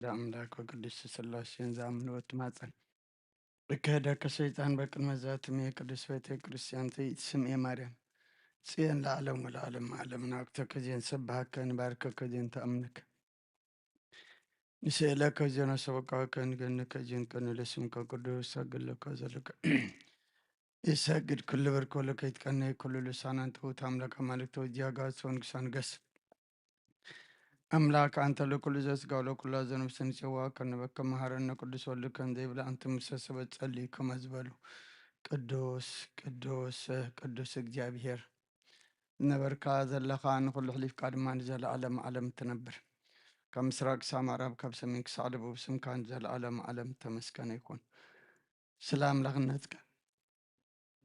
ወልደ ኣምላክ ወቅድስት ስላሴን ዝኣምንዎ ትማጸን። እከደከ ሰይጣን በቅድመ ዛትም የቅድስ ቤተ ክርስቲያን ትስምኤ ማርያም ጽዮን ለዓለም ወለዓለም ዓለም ናቅተከ ዜን ሰብሃከ ንባርከከ ዜን ተኣምነከ ንስእለከ ዜን ሰበቃከ ንገንከ ዜን ቀንለ ስምከ ቅዱስ ሰግለከ ዘለከ ይሰግድ ኩሉ ብርክ ወለከ ይትቀነ ኩሉ ልሳናን ትውት ኣምለከ ማልክተ ወዚያጋ ሰውን ግሳን ገስ ኣምላክ ኣንተ ለኩሉ ዘስጋ ወለኩሉ ዘነፍስ ንጽዋ ከንበከ መሃረነ ቅዱስ ወልድከ እንዘይብለ ኣንተ ምሰ ሰበት ጸሊ ከመ ዝበሉ ቅዱስ ቅዱስ ቅዱስ እግዚኣብሔር ነበርካ ዘለኻ ንኹሉ ሕሊፍካ ድማ ንዘለዓለም ዓለም ትነብር። ካብ ምስራቅ ክሳብ ምዕራብ ካብ ሰሜን ክሳዕ ደቡብ ስምካ ንዘለዓለም ዓለም ተመስገነ ይኹን። ስለ ኣምላኽነትካ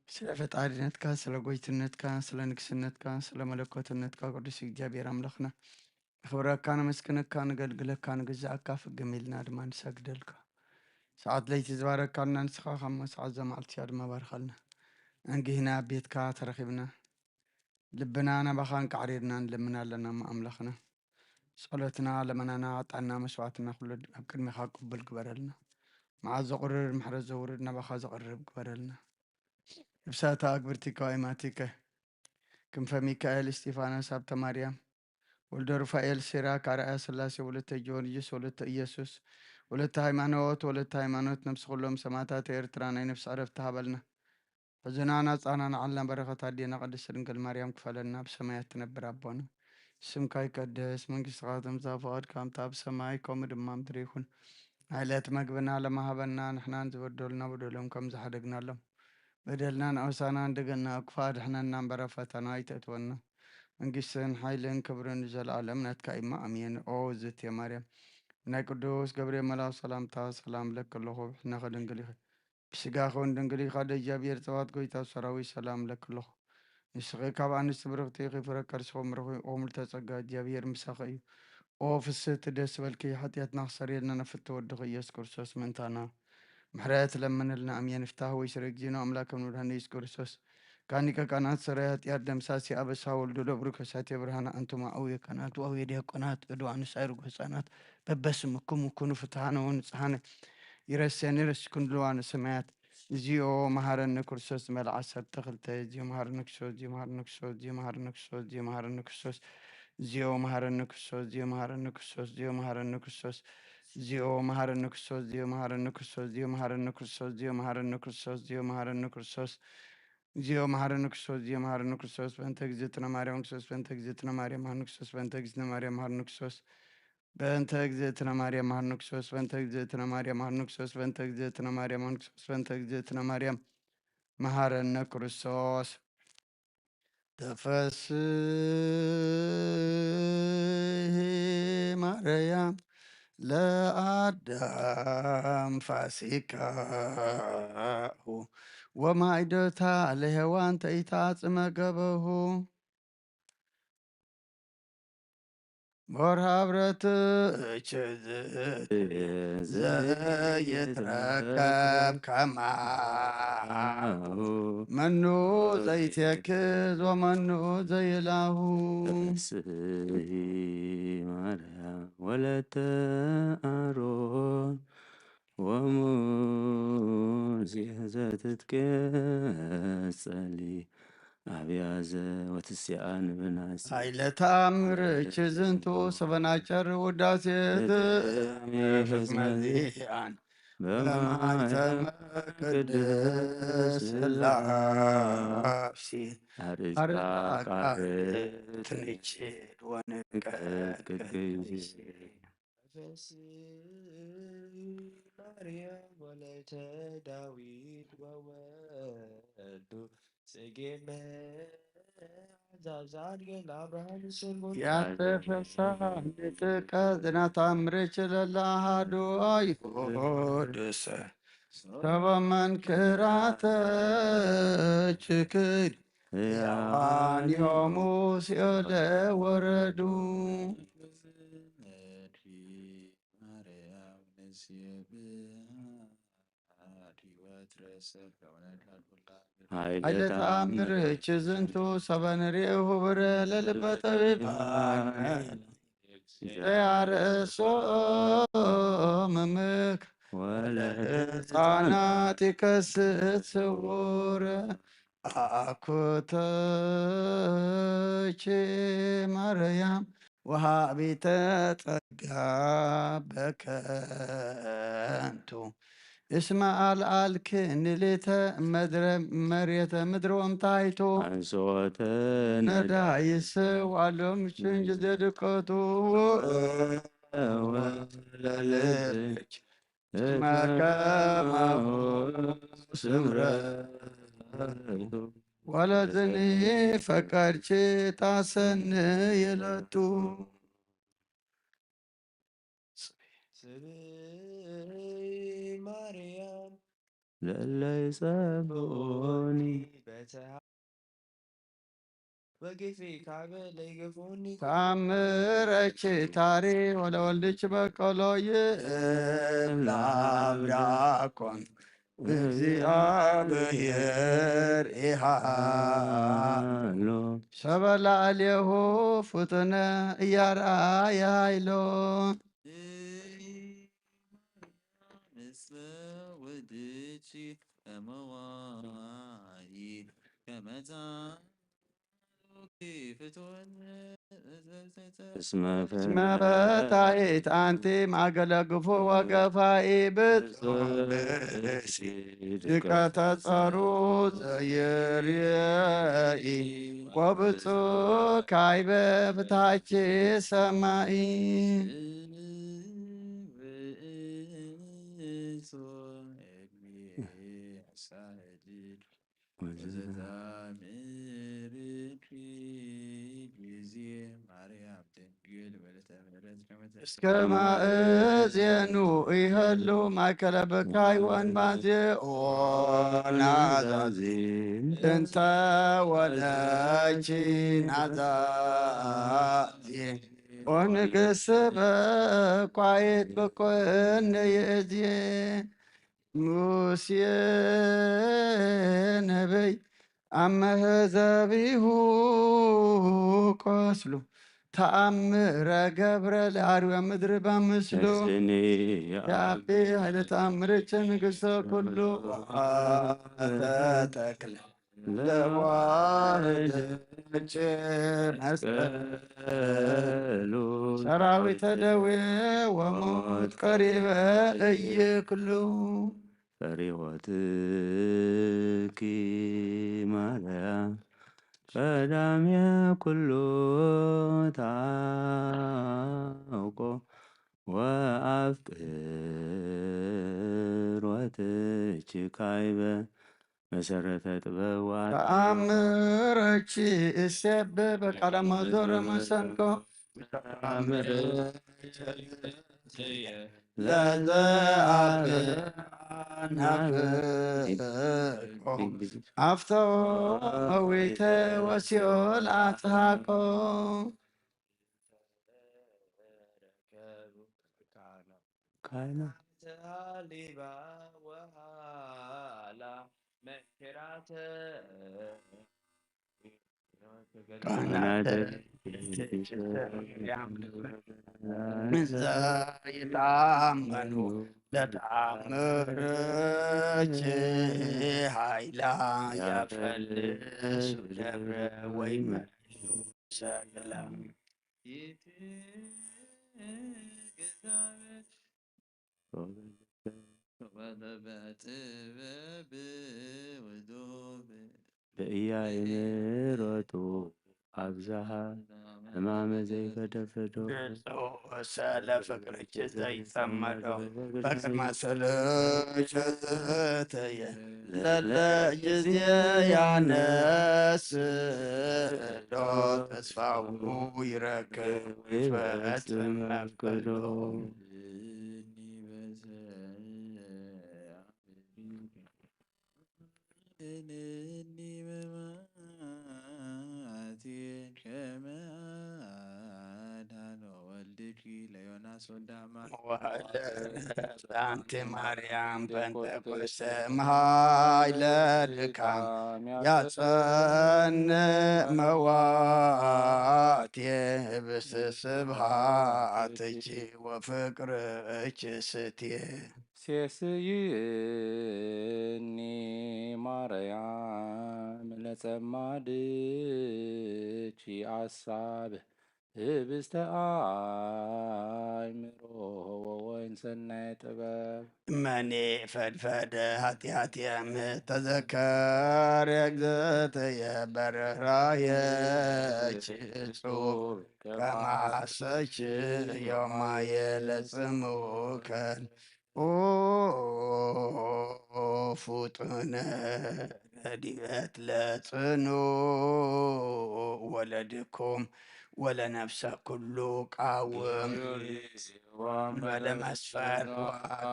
ስለ ፈጣሪነትካ ስለ ጎይትነትካ ስለ ንግስነትካ ስለ መለኮትነትካ ቅዱስ እግዚኣብሔር ኣምላኽና ንኽብረካ ነመስግነካ ንገልግለካ ንግዛእካ ፍግም ኢልና ድማ ንሰግደልካ። ሰዓት ለይቲ ዝባረካልና ንስኻ ካብ ሰዓት ዘማዕልትያ ድማ ባርኻልና። ኣንጊህና ኣብ ቤትካ ተረኺብና ልብና ናባኻ እንቃዕሪርና ንልምን ኣለና እሞ ኣምላኽና ጸሎትና ለመናና ዕጣንና መስዋዕትና ኩሉ ኣብ ቅድሜኻ ቅቡል ግበረልና። መዓት ዘቑርር ምሕረት ዘውርድ ናባኻ ዘቕርብ ግበረልና። ነፍሳታ ኣግብርቲከ ኣይማቲከ ክንፈ ሚካኤል እስጢፋኖስ ሃብተ ማርያም ወልደ ሩፋኤል ሲራክ ኣርኣያ ስላሴ ወለተ ጊዮርጊስ ወለተ ኢየሱስ ወለተ ሃይማኖት ወለተ ሃይማኖት ነፍሲ ኩሎም ሰማዕታት ኤርትራ ናይ ነፍሲ ዕረፍቲ ሃበልና። ሕዝናን ኣጻናንዓልና በረኸት ኣዴና ቅድስት ድንግል ማርያም ክፈለና። ብሰማያት ትነብር ኣቦና ስምካ ይቀደስ መንግስትኻ ትምጻእ ፍቓድካ ከምታ ብሰማይ ከምኡ ድማ ምድሪ ይኹን። ዕለት መግብና ለማሃበና ንሕናን ዝበደሉና በደሎም ከም ዝሓደግናሎም በደልና ንኣውሳና እንደገና ክፋ ድሕነና እምበረ ፈተና ኣይተእትወና። መንግስትን ሓይልን ክብርን ንዘለኣለም ናትካ ኢማ ኣሜን። ኦ ዝትየ ማርያም ናይ ቅዱስ ገብርኤል መልኣክ ሰላምታ ሰላም ለክ ኣለኹ ብሕነኸ ድንግል ኢኺ ብስጋኺ እውን ድንግል ኢኻ ደጃብሔር ጸዋት ጎይታ ሰራዊት ሰላም ለክ ኣለኹ። ንስኺ ካብ ኣንስቲ ብርኽቲ ኢኺ ፍረ ከርስኹም ርኹ ኦሙልተ ጸጋ እግዚኣብሔር ምሳኺ እዩ። ኦ ፍስህቲ ደስ በልኪ ሓጢኣትና ክሰርየልና ነፍቲ ወድኺ ኢየሱስ ክርስቶስ ምእንታና ምሕረት ለምንልና ኣሜን። ፍታህ ወይ ስረ ጊዜና ኣምላክ መድሃኒ ኢየሱስ ክርስቶስ ካኒቀ ካህናት ሰራይ ሓጢኣት ደምሳሲ ኣበሳ ወልዱ ለብሩ ከሳቴ ብርሃን ኣንቱማ ኣውየ ካህናት ወኣውየ ዲያቆናት እዱ ኣንሳይ ርጉ ህፃናት በበስምኩም ኩኑ ፍትሃነ ወንጽሃነ ይረስየኒ ረስኩን ድልዋነ ሰማያት እዚኦ መሃረኒ ክርስቶስ መልዓ ዓሰርተ ክልተ እዚኦ መሃረኒ ክርስቶስ እዚኦ መሃረኒ ክርስቶስ እዚኦ መሃረኒ ክርስቶስ እዚኦ መሃረኒ ክርስቶስ እዚኦ መሃረኒ ክርስቶስ እዚኦ መሃረኒ ክርስቶስ እዚኦ መሃረኒ ክርስቶስ እዚኦ መሃረኒ ክርስቶስ እዚኦ መሃረኒ ክርስቶስ እዚኦ መሃረኒ ክርስቶስ እዚኦ መሃረኒ ክርስቶስ እዚኦ መሃረኒ ክርስቶስ እዚኦ መሃረኒ ክርስቶስ እዚኦ መሃረኒ ክርስቶስ በእንተ እግዝእትነ ማርያም ክርስቶስ በእንተ እግዝእትነ ማርያም መሃረኒ ክርስቶስ በእንተ እግዝእትነ ማርያም መሃረኒ ክርስቶስ በእንተ እግዝእትነ ማርያም መሃረኒ ክርስቶስ በእንተ እግዝእትነ ማርያም መሃረኒ ክርስቶስ በእንተ እግዝእትነ ማርያም መሃረኒ ክርስቶስ በእንተ እግዝእትነ ማርያም መሃረነ ክርስቶስ። ተፈስሂ ማርያም ለአዳም ፋሲካሁ ወማይዶታ ለሔዋን ተይታጽመ ገበሁ። ወርሃ ብረትች ዘይትረከብ ከማሁ መኑ ዘይትየክዝ ወመኑ ዘይላሁ። ተፈስሂ ማርያም ወለተ ኣሮን ወሙሴ ዘትትቀጸሊ ኣብያዘ ወትስኣን ብናሲ ኃይለ ተአምርኪ ዝንቱ ሰበናጨር ውዳሴ ትእምር መዚአን በማይተመ ቅድስ ስላሴ አርጣቃ ትንችድ ወንቀት ቅድስ ተፈስሒ ማርያም ወለተ ዳዊት ወወዱ ጽጌ መዓዛ ዛድገል አብርሃም ስርጉት ያተፈሳ ንጥቀ ዝናታምርች ለለ አሃዱ ኣይሁድሰ ሰበ መንክራተ ችክድ ሕያዋን ዮሙ ሲኦል ወረዱ። ኃይለ ተአምርች ዝንቱ ሰበ ንርኤሁ ብረ ለልበ ጠቢባን ዘያርእሶም ምክ ወለህፃናት ይከስት ስውር ኣኩተች ማርያም ወሃቢተ ጸጋ በከንቱ እስመ ኣልዓልክኒ ሌተ መድረ መሬተ ምድሮም ታይቶ አንሶተ ነዳይስ ዋሎም ችንጅ ዘድቀቱ ወለልጅ እስመ ከማሁ ስምረቱ ወለዝኒ ፈቀድኪ ታሰኒ የለቱ። ስብይ ማርያም ለለይ ጸብኦኒ በተሃ ወግፊ ካበ ለይገፉኒ ታምረች ታሪ ወለወልድች በቀሎ ይእብላብዳኮን እግዚአብሔር ኢሃሎ ሰበላዕሌሁ ፍጡነ እያርአያ ሃይሎ ስብይ ማርያም እስመ ወድቺ ከመዋይ ከመዛሉኪ ፍትወን እስመ ፈታሒት አንቲ ማእከለ ግፉ ወገፋኢ ብፁዕ ብእሲ ድቀተ ጸሩ ዘይርየኢ ወብፁዕ ካይበ ብታች ሰማኢ ወዘተአምርኪ ጊዜ ማርያም ድንግል ወለተ ምሕረት ከመ እስከ ማእዜኑ ይህሉ ማእከለ ብካይ ወንባዜ ኦናዛዚ እንተ ወለቺ ናዛዚ ኦንግስ በኳይት ብኮን ይእዜ ሙሴ ነቢይ አመ ህዘቢሁ ቆስሉ ተአምረ ገብረ ለአርዌ ምድር በምስሉ ያቢ ኃይለ ተአምርች ንግሥተ ኩሉ ተተክለ ለዋህደች መስቀሉ ሰራዊተ ደዌ ወሞት ቀሪበ እይክሉ ፈሪሆትኪ ማርያም ቀዳሜ ኩሉ ታውቆ ወአፍቅሮትኪ ካይበ መሰረተ ጥበብ ተአምረኪ እሴብ በቃለ መዞር መሰንቆ ተአምር ለዘአብ ናፍቆ አፍቶ መዊተ ወሲኦል አጽሃቆ ካህና ሊባ ወሃላ መኪራተ ካህናተ እንዘ ይጣመኑ ለተአምርኪ ኃይላ ያፈልሱ ደብረ ወይመ ሰላም በጥበብ ውዱብ በኢያእምሮቱ አብዝሃ ሕማመ ዘይፈደፈዶ ወሰለ ፍቅርኪ ዘይጸመዶ በቅድመ ስልችትየ ለለ ጊዜ ያነስዶ ተስፋው ይረክብ ይፈጽም መፍቅዶ እኒ በማቴ ከመ አድኃኖ ወልድኪ ለዮናስ ወልደ አማኑኤል ወለተ ኣንቲ ማርያም ጴንጠቆስጠ እምኃይለ ድካም ያጸንዕ መዋቴ ህብስት ስብሐትኪ ወፍቅርኪ ስትየ። ሴስይኒ ማርያም ለጸማድኪ አሳብ ህብስተ አእምሮ ወወይን ሰናይ ጥበብ። መኒ ፈድፈደ ኃጢአትየ እም ተዘከር እግዝእትየ በርህራሄኪ ጹር ከማሰኪ ዮማየ ለጽምኡከን ኦ ፍጡነ ረድኤት ለጽኑ ወለድኩም ወለነፍሰ ኩሉ ቃውም ወለመስፈር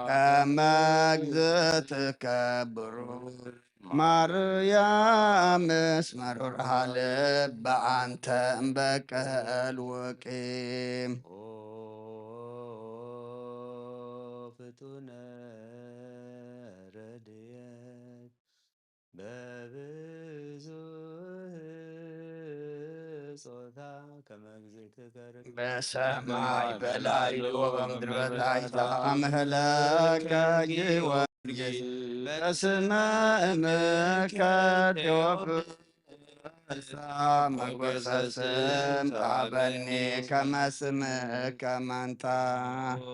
ከመ እግዝእትከ ብሩክ ማርያምስ መሩርሃ ልብ አንተ እምበቀል ውቂም። ኦ ፍጡነ ረድኤት በብዙህ ጾታ ከመ እግዝእትከ ርግብ በሰማይ በላዕሊ ወበምድር በታሕታ። አምህለከ ጊወ ጊዜ በስመ እምከ ቴዎፍልሳ መጎሰ ስም ተሃበኒ ከመ ስምከ መንታ። ኦ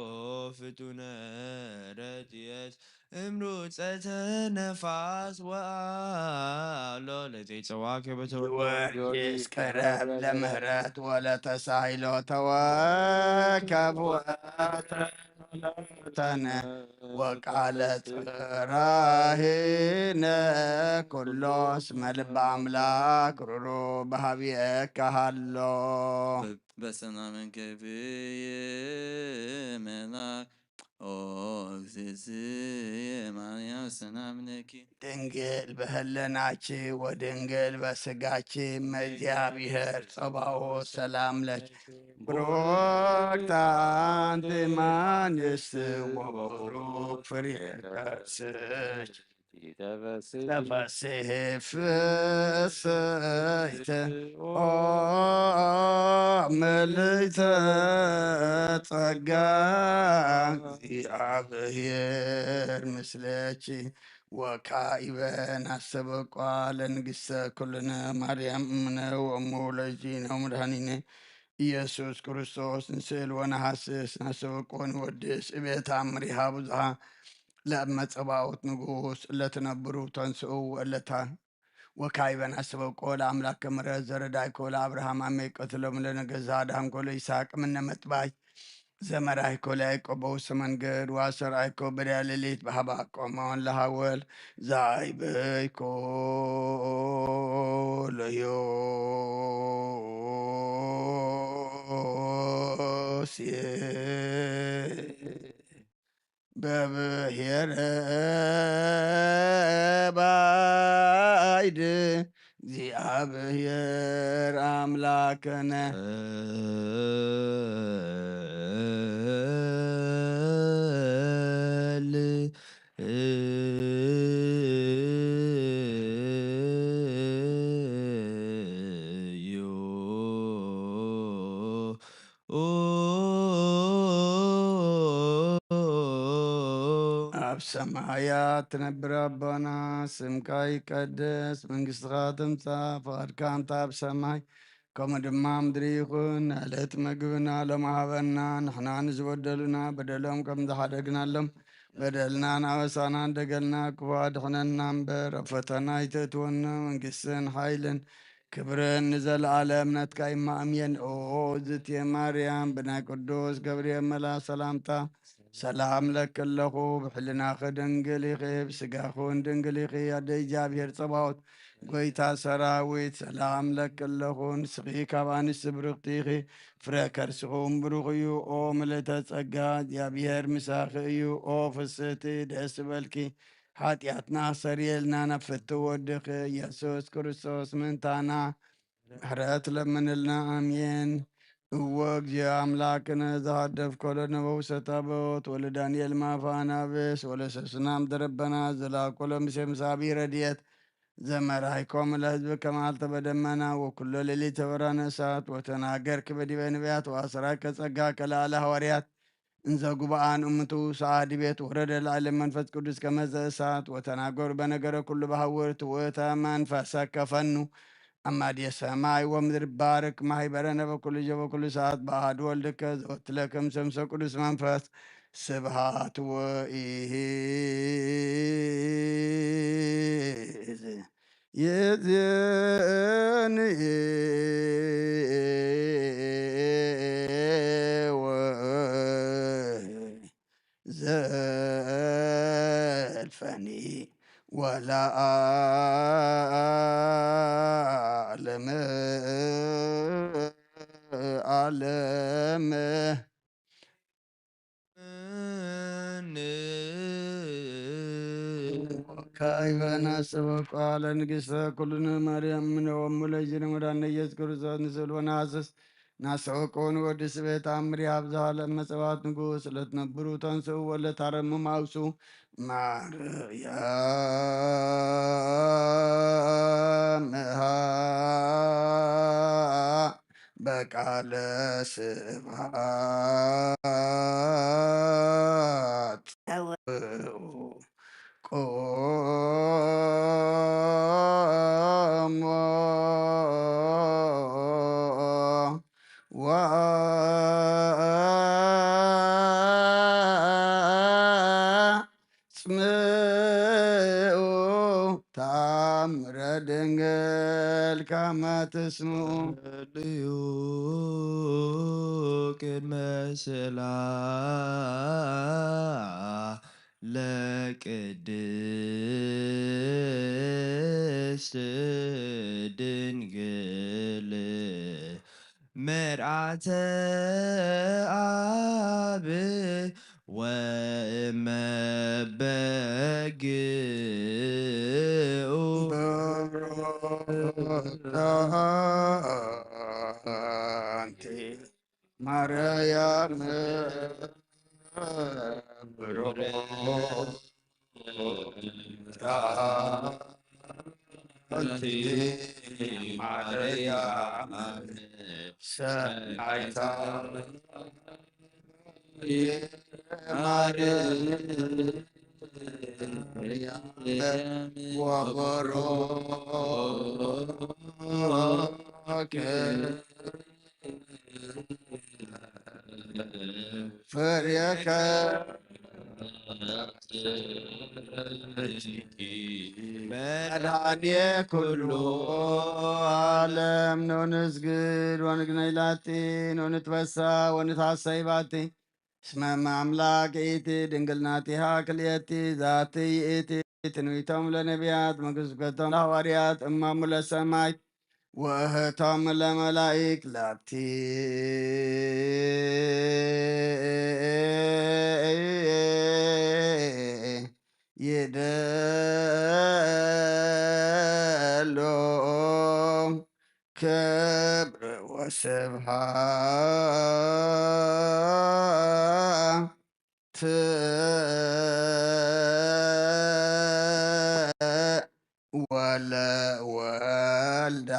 ፍጡነ ረድኤት እምሩፀተ ነፋስ ወአውሎ ለዘይፀዋከ በተወልደ ጊዮርጊስ ቅረብ ለምህረት ወለተሳሂሎ ተወከብ ወተነ ወቃለ ጽራሂነ ኩሎ እስመ ልበ አምላክ ሩሩ በሃብየከ ሃሎ። በሰላም እንክብየ መልአክ ኦ እግዝእትየ ማርያም ሰላም ለኪ። ድንግል በህለናኪ ወድንግል በስጋኪ እመ እግዚአብሔር ጸባኦት ሰላም ለኪ። ብሩክት አንቲ እማንስት ወበብሩክ ፍሬ ከርስኪ። ተፈስሒ ፍስሕተ ኦ ምልዕተ ጸጋ እግዚአብሔር ምስሌኪ። ወካዕበ ናስተበቋ ለንግሥተ ኩልነ ማርያም እምነ ወእሙ ለእግዚእነ ወመድኃኒነ ኢየሱስ ክርስቶስ ንስእል ወነሐስስ ናስተበቆ ንወድስ እቤት አምሪሃ ብዙሃ ለእመ ጸባኦት ንጉስ እለ ትነብሩ ተንስኡ ወእለታ ወካዕበ ናስተበቆ ለአምላክ ከምረት ዘረዳይኮ ለአብርሃም አሜ ቀትሎም ለነገዛ አድኃንኮ ለይስሐቅ እምነ መጥባይ ዘመራይኮ ለያዕቆብ በውስተ መንገድ ወአስተርአይኮ በዳያ ሌሊት በሀባ ቆመውን ለሐወል ዛይበይኮ ለዮሴፍ በብሔረ ባይድ እግዚአብሔር አምላክነ። ኣብ ሰማያት ትነብር ኣቦና፣ ስምካ ይቀደስ፣ መንግስትኻ ትምጻእ፣ ፍቓድካ እንተ ኣብ ሰማይ ከምኡ ድማ ምድሪ ይኹን። ዕለት መግብና ሎም ሃበና፣ ንሕና ንዝበደሉና በደሎም ከም ዝሓደግናሎም በደልናን ኣበሳናን ደገልና ክፉእ ኣድሕነና እምበር፣ ኣብ ፈተና ኣይተእትወና፣ መንግስትን ሓይልን ክብርን ንዘለኣለም ናትካ እማ ኣሜን። ኦ እግዝእትየ ማርያም፣ ብናይ ቅዱስ ገብርኤል መልኣክ ሰላምታ ሰላም ለኪ ኣለኹ፣ ብሕልናኺ ድንግል ኢኺ፣ ብስጋኺ እውን ድንግል ኢኺ። ኣደ እግዚኣብሔር ጸባኦት፣ ጐይታ ሰራዊት፣ ሰላም ለኪ ኣለኹ። ንስኺ ካብ ኣንስቲ ብርኽቲ ኢኺ፣ ፍረ ከርስኺ እውን ብሩኽ እዩ። ኦ ምልእተ ጸጋ፣ እግዚኣብሔር ምሳኺ እዩ። ኦ ፍስሕቲ፣ ደስ ይበልኪ፣ ሓጢኣትና ኣስተሰርየልና፣ ናብ ፍትው ወድኺ ኢየሱስ ክርስቶስ ምእንታና ምሕረት ለምንልና። ኣሜን። እወ እግዚኦ ኣምላክነ ዘሃደፍኮ ለነ በውሰት ኣበው ወለዳንኤል ማፋ ኣናብስ ወለሰሱናም ደረበና ዘላኮ ለምሴ ምሳቢ ረድኤት ዘመራይኮም ለህዝብ ከማልተ በደመና ወኩሎ ሌሊት ተበራነ እሳት ወተናገርክ በዲበ ነቢያት ወአስራከ ጸጋ ከለአለ ሃዋርያት እንዘ ጉብአን እምቱ ሰዓዲ ቤት ወረደ ላዕለ መንፈስ ቅዱስ ከመዘ እሳት ወተናገሩ በነገረ ኩሉ በሃውርት ውእተ መንፈሰ ከፈኑ አማድየ ሰማይ ወምድር ባርክ ማህበረነ በኩሉ ጀ በኩሉ ሰዓት በአሐዱ ወልድከ ዘወትለከም ሰምሰ ቅዱስ መንፈስ ስብሃት ወኢዝ ይእዜኒ ወዘልፈኒ ወለዓለመ ዓለመ። ካይበ ነስብ ቃለ ንግስተ ኩልነ ማርያም ምነ ወሙ ለእግዚእነ መድኃኒነ ኢየሱስ ክርስቶስ ንስእል ወነሐስስ ናስተወቅዑ ንወድስ ቤት አምር የአብዝሃ ለመጸዋት ንጉስ ለትነብሩ ተንስኡ ወለታረሙ ማውሱ ማርያም እሃ በቃለ ስብሐት ቆሞ ወአጽምዑ ታምረ ድንግል ከመ ትስምዑ። ጸልዩ ቅድመ ስእላ ለቅድስት ድንግል መርዓተ አብ ወእመ በግኡ። አንቲ ማርያም ብሩክ አንቲ ማርያም ሰናይታ ማርያም ወበሮክ ፍሬከ መድኃኔ ኩሉ ዓለም። ኖንስግድ ወንግነይ ላቲ ኖንትበሳ ወንትሐሰይ ባቲ። እስመ እመ አምላክ ይእቲ ድንግል ናቲሃ ክልኤቲ ዛቲ ይእቲ ትንቢቶም ለነቢያት መግስብከቶም ለሐዋርያት እማሙ ለሰማይ ወእህቶም ለመላይክ ላቲ። ይደሎ ክብር ወስብሐት ወለወልዳ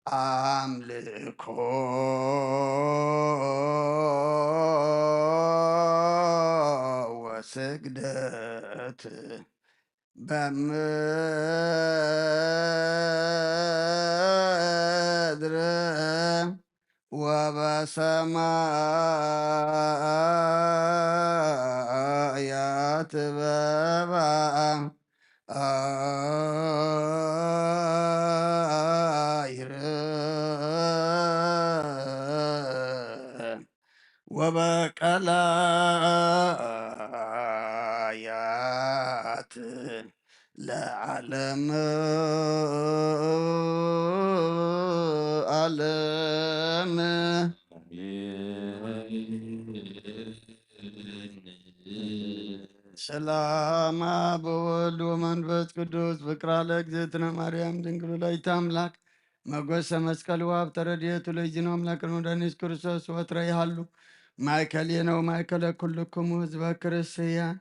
አምልኮ ወስግደት በምድር ወበሰማያት በባ አይር ወበቀላያት ለዓለም ዓለም። ሰላም አብ ወወልድ ወመንፈስ ቅዱስ ፍቅራ ለእግዝእትነ ማርያም ድንግል ወላዲተ አምላክ መጎሰ መስቀል ወሃብ ተረድኤቱ ለእግዚእነ ኣምላክ መድኃኒት ክርስቶስ ወትረ ይሃሉ። ማእከሌነ ወማእከለ ኩልክሙ ህዝበ ክርስቲያን።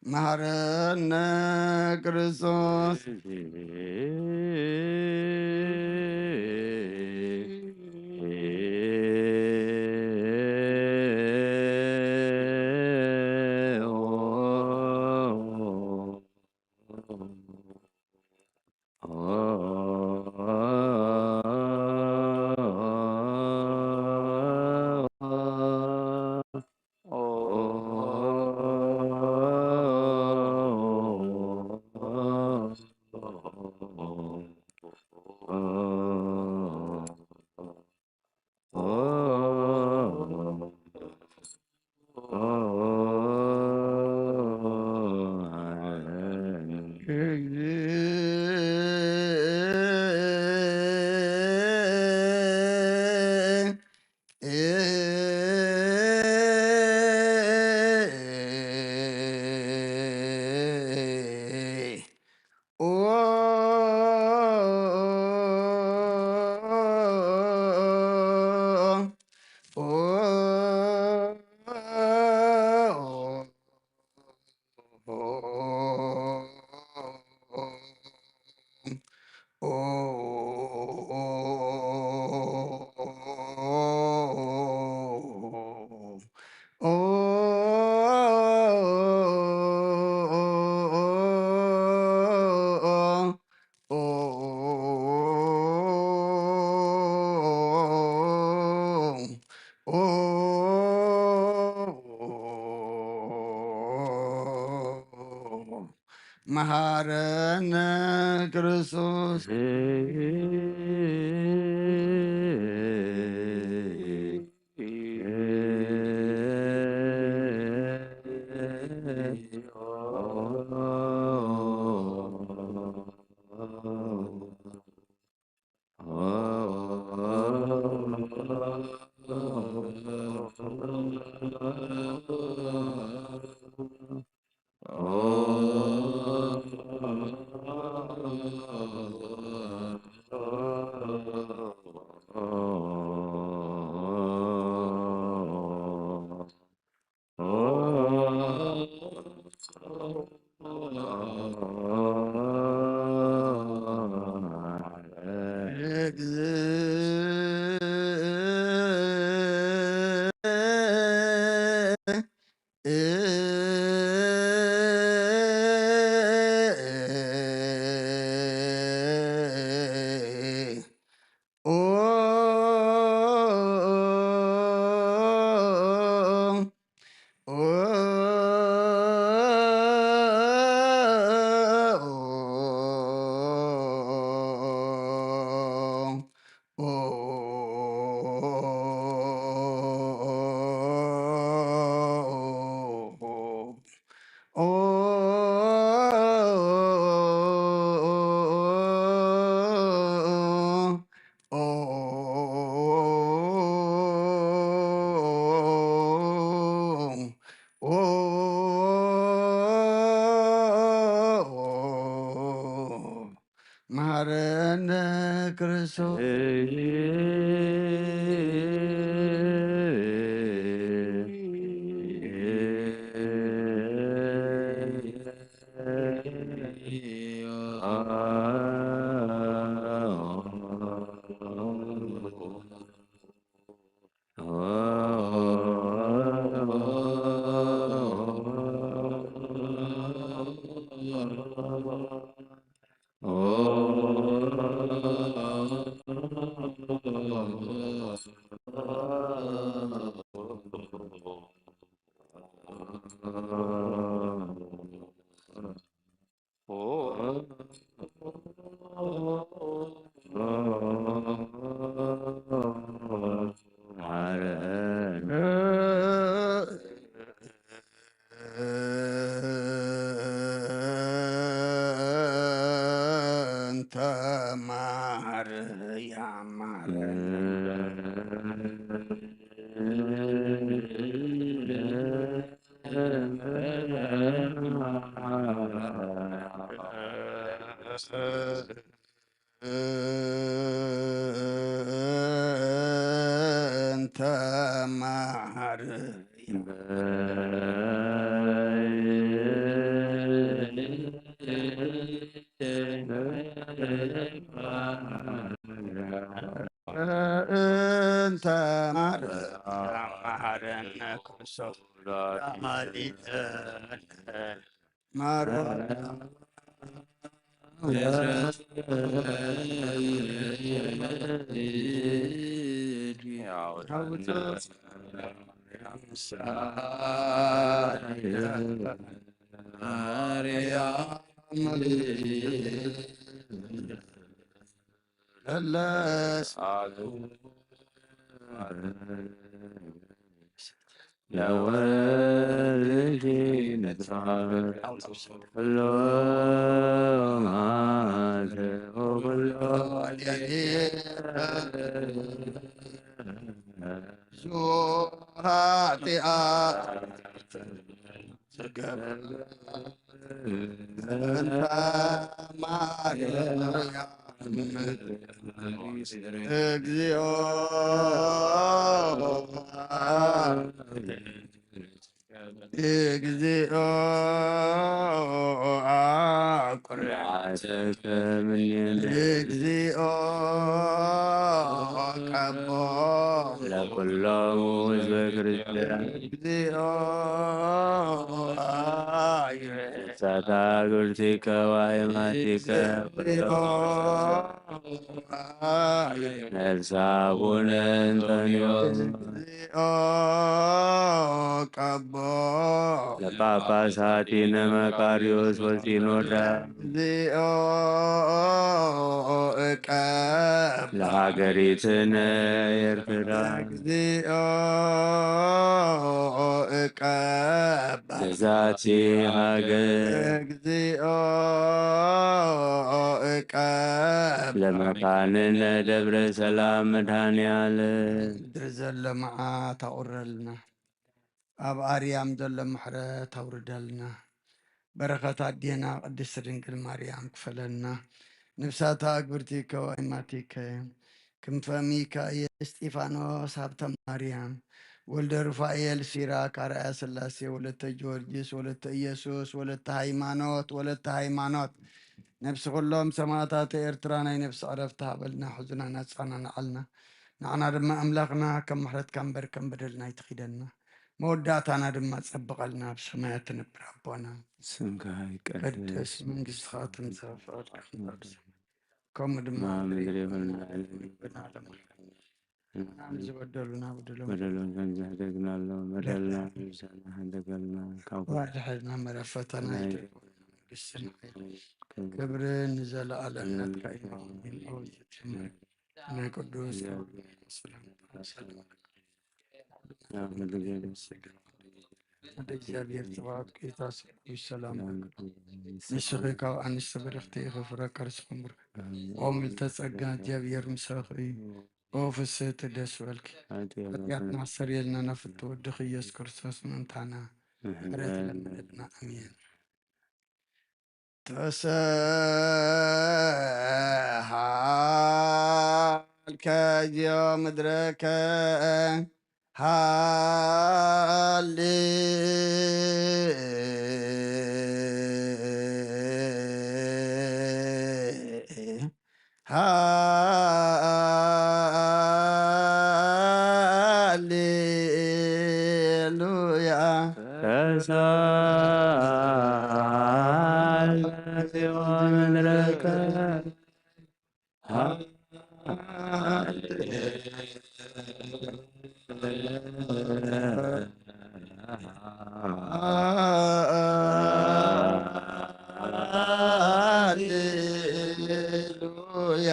መሐረነ ክርስቶስ። መሐረነ ክርስቶስ። መሐረነ ክርስቶስ። እንተ ማርያም ማረነ። እንተ ማርያም እንተ ማርያም መሐረነ ክርስቶስ ወላዲተ ማርያም። ለወልድኪ ንጽሕፍ ኩሎ መዓልቲ ወኩሎ ሌሊት ብዙ ኃጢአት ዝገብር እንተ ማርያም እግዚኦ እግዚኦ አቁርባተ እምኔነ እግዚኦ ቀቦ ለኩሎሙ ህዝበ ክርስቲያን እግዚኦ አይ ሳታ ግብርቲከ ዋይማቲከ እግዚኦ ነፍስ አቡነ እንጦንዮስ እግዚኦ ቀቦ ለጳጳሳቲነ መቃርዮስ ወሲኖዳ እግዚኦ እቀብ ለሀገሪትነ ኤርትራ እግዚኦ እቀብ ለዛቲ ሀገር እግዚኦ እቀብ ለመካንነ ደብረ ሰላም መድኃኔ ዓለም። ምድሪ ዘሎ መዓት ኣቑረልና፣ ኣብ ኣርያም ዘሎ ምሕረት ኣውርደልና። በረኸት ኣዴና ቅድስት ድንግል ማርያም ክፈለልና። ንብሳታ ኣግብርቲከ ወእማቲከ ክንፈ ሚካኤል እስጢፋኖስ ሃብተ ማርያም ወልደ ሩፋኤል ሲራክ ኣርኣያ ስላሴ ወለተ ጊዮርጊስ ወለተ ኢየሱስ ወለተ ሃይማኖት ወለተ ሃይማኖት ነፍሲ ኩሎም ሰማዕታት ኤርትራ ናይ ነፍሲ ዕረፍቲ ሃበልና። ሕዙናና ኣጸናንዓልና። ንዓና ድማ ኣምላኽና ከም ምሕረትካ እምበር ከም በደልና ኣይትኺደና። መወዳእታና ድማ ጸብቐልና። ኣብ ሰማያት ትነብር ኣቦና፣ ስምካ ይቀደስ፣ ቅድስ መንግስትኻ ትምጻእ፣ ፍቓድካ ከም ኣብ ሰማይ ከምኡ ድማ ኣብ ምድሪ ይኹን። ዓለም ይኹን። ዓለም ዝበደሉና በደሎም በደሎም ከም ዝሕደግና ኣሎ፣ በደልና ንብሳና ሕደገልና፣ ካብ ኩሉ ኣድሕና፣ መረ ፈተና ናይ ኣይተግበና፣ መንግስትን ሓይልን ክብርን ንዘለኣለም ናትካ እዩ። ኣሜን። ናይ ቅዱስ ገብርኤል ሰላም ሰላም ወደ እግዚኣብሔር ጽባኦት ጌታ ሰላም ንስኺ ካብ ኣንስቲ ብርኽቲ ኢኺ፣ ፍረ ከርስኺ ብሩኽ። ኦ ምልዕተ ጸጋ እግዚኣብሔር ምሳኺ እዩ። ኦ ፍስሕቲ ደስ በልኪ፣ ኃጢአትና ኣስተሰርየልና፣ ናብ ፍትወ ወድኺ ኢየሱስ ክርስቶስ ምእንታና ምሕረት ለምነልና። ኣሜን። ተሰሃልከ እግዚኦ ምድረከ ሃሌ ሃሌሉያ። ተሳል ጽዮን ረከ ሃሌሉያ።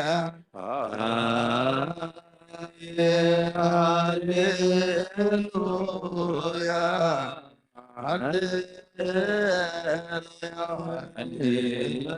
ሃሌሉያ። ሃሌሉያ።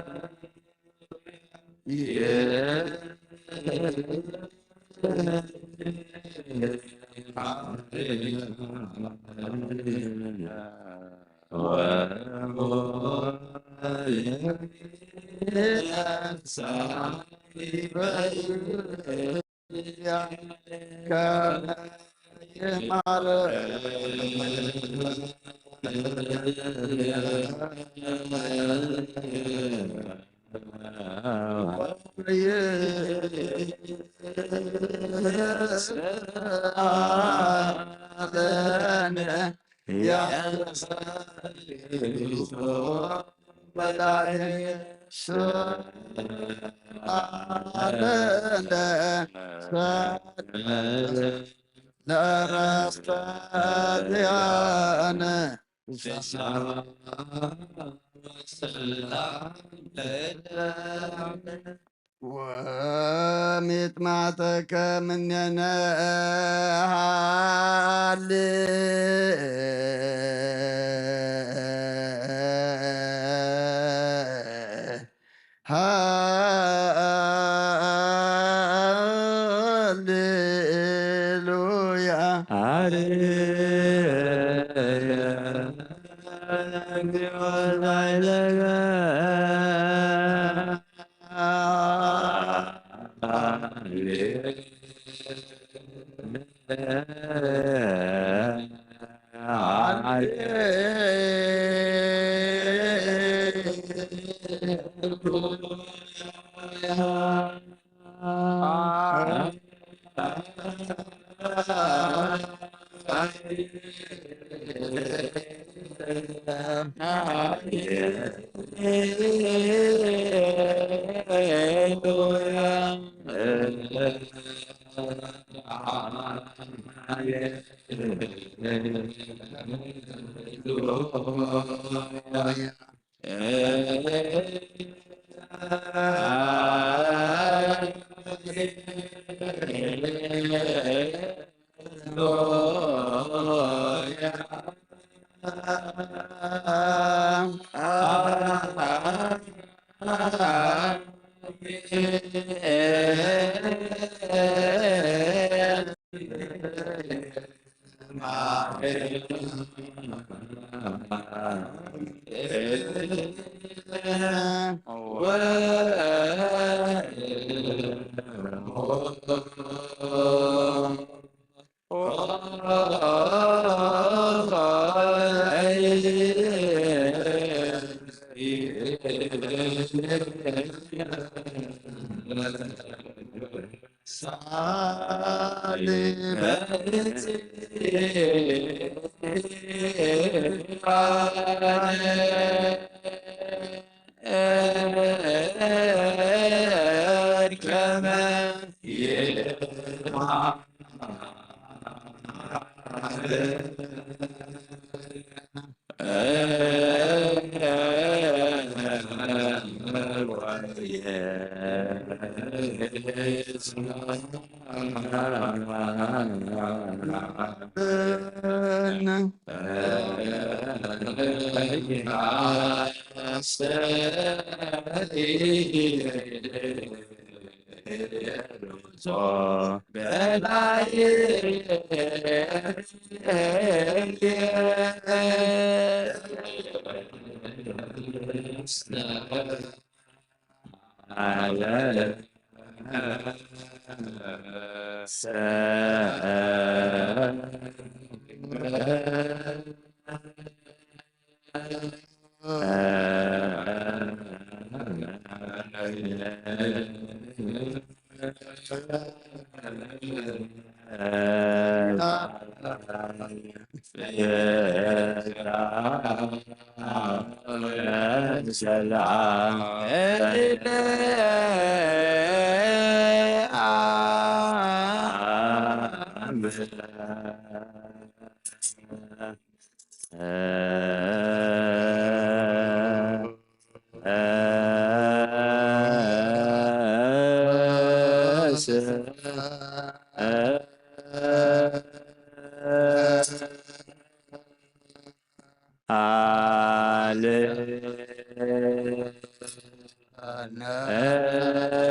ወሚጥማጠከ ምኔነ ሃሌ ሃሌሉያ።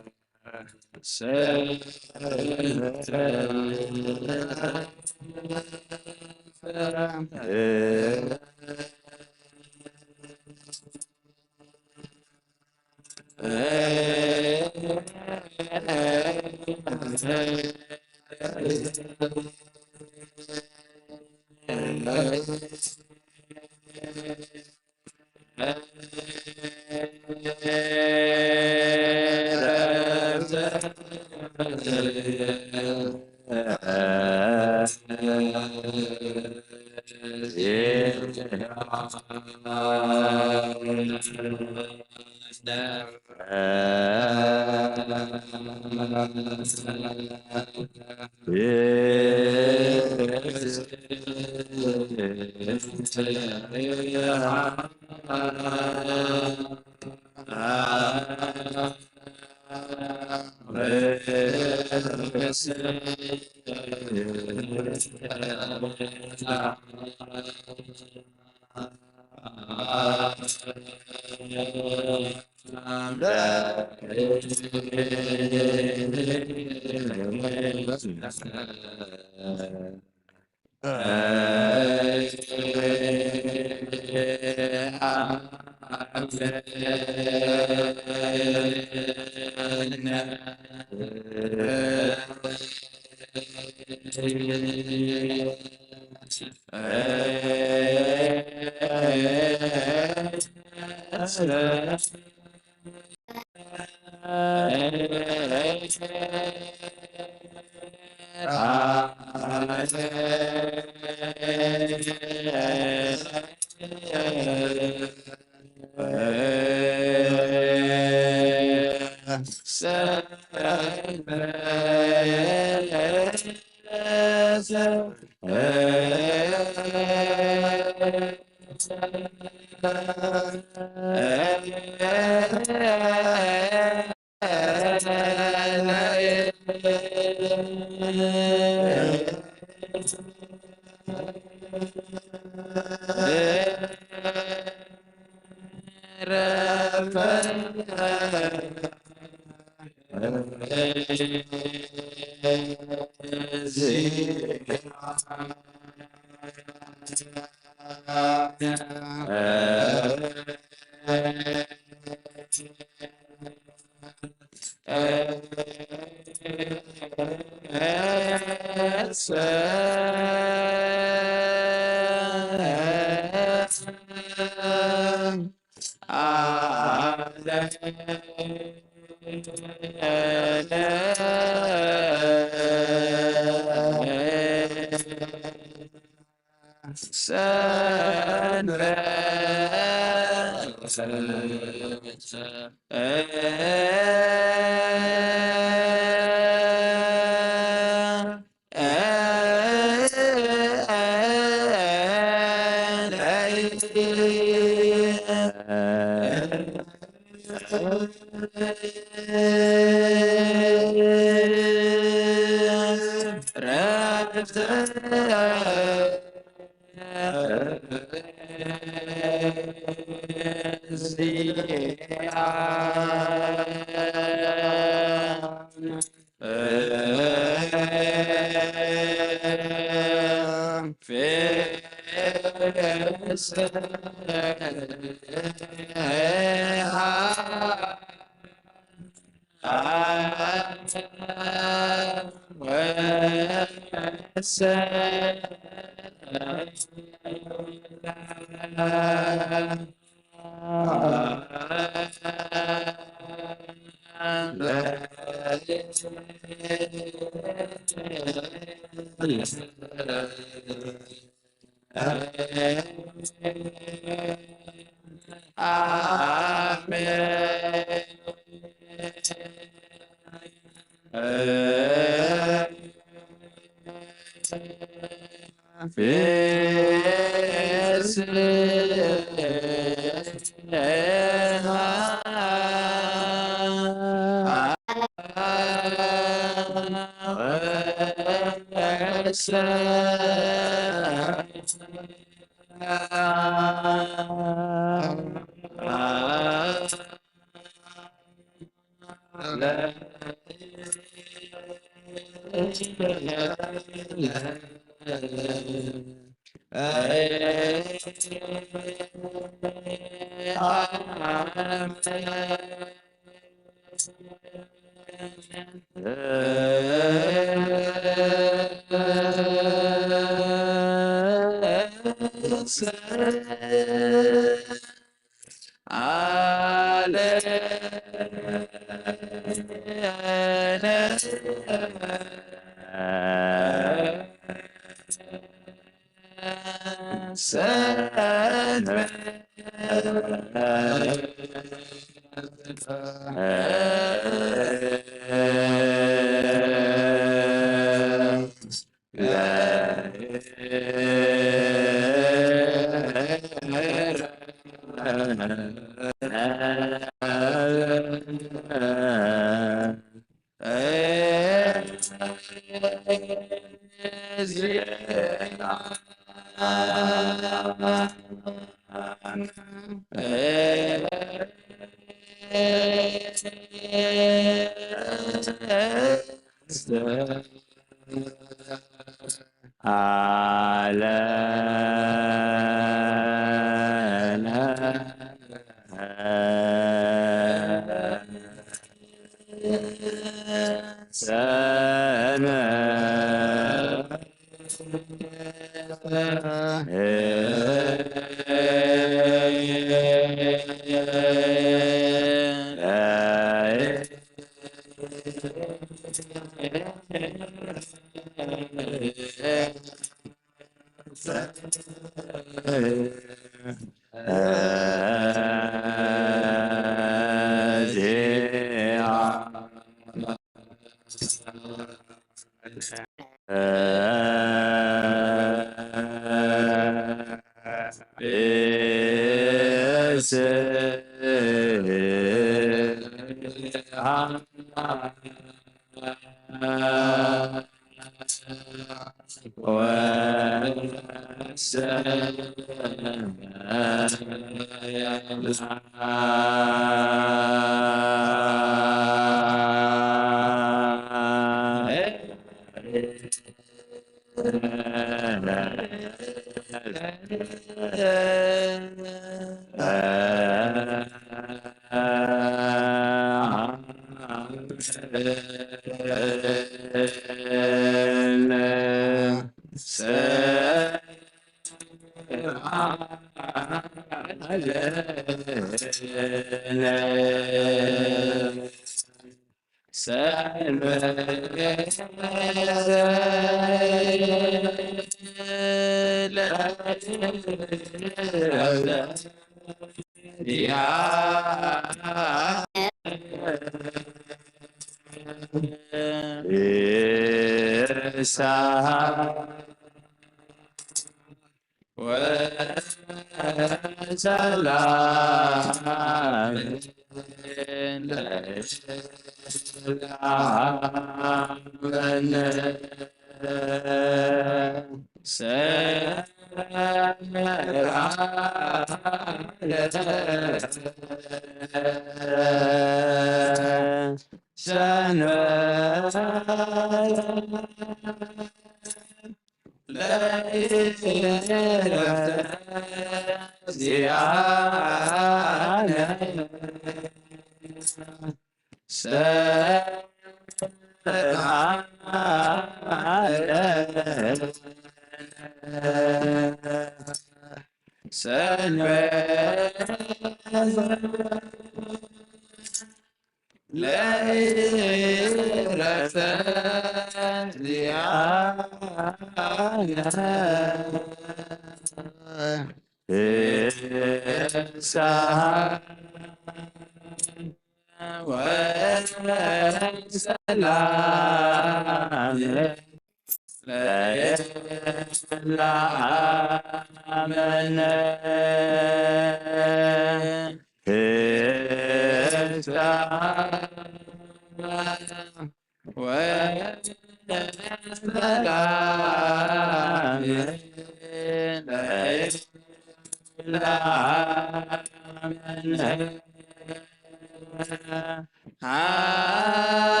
ሃሌ-፣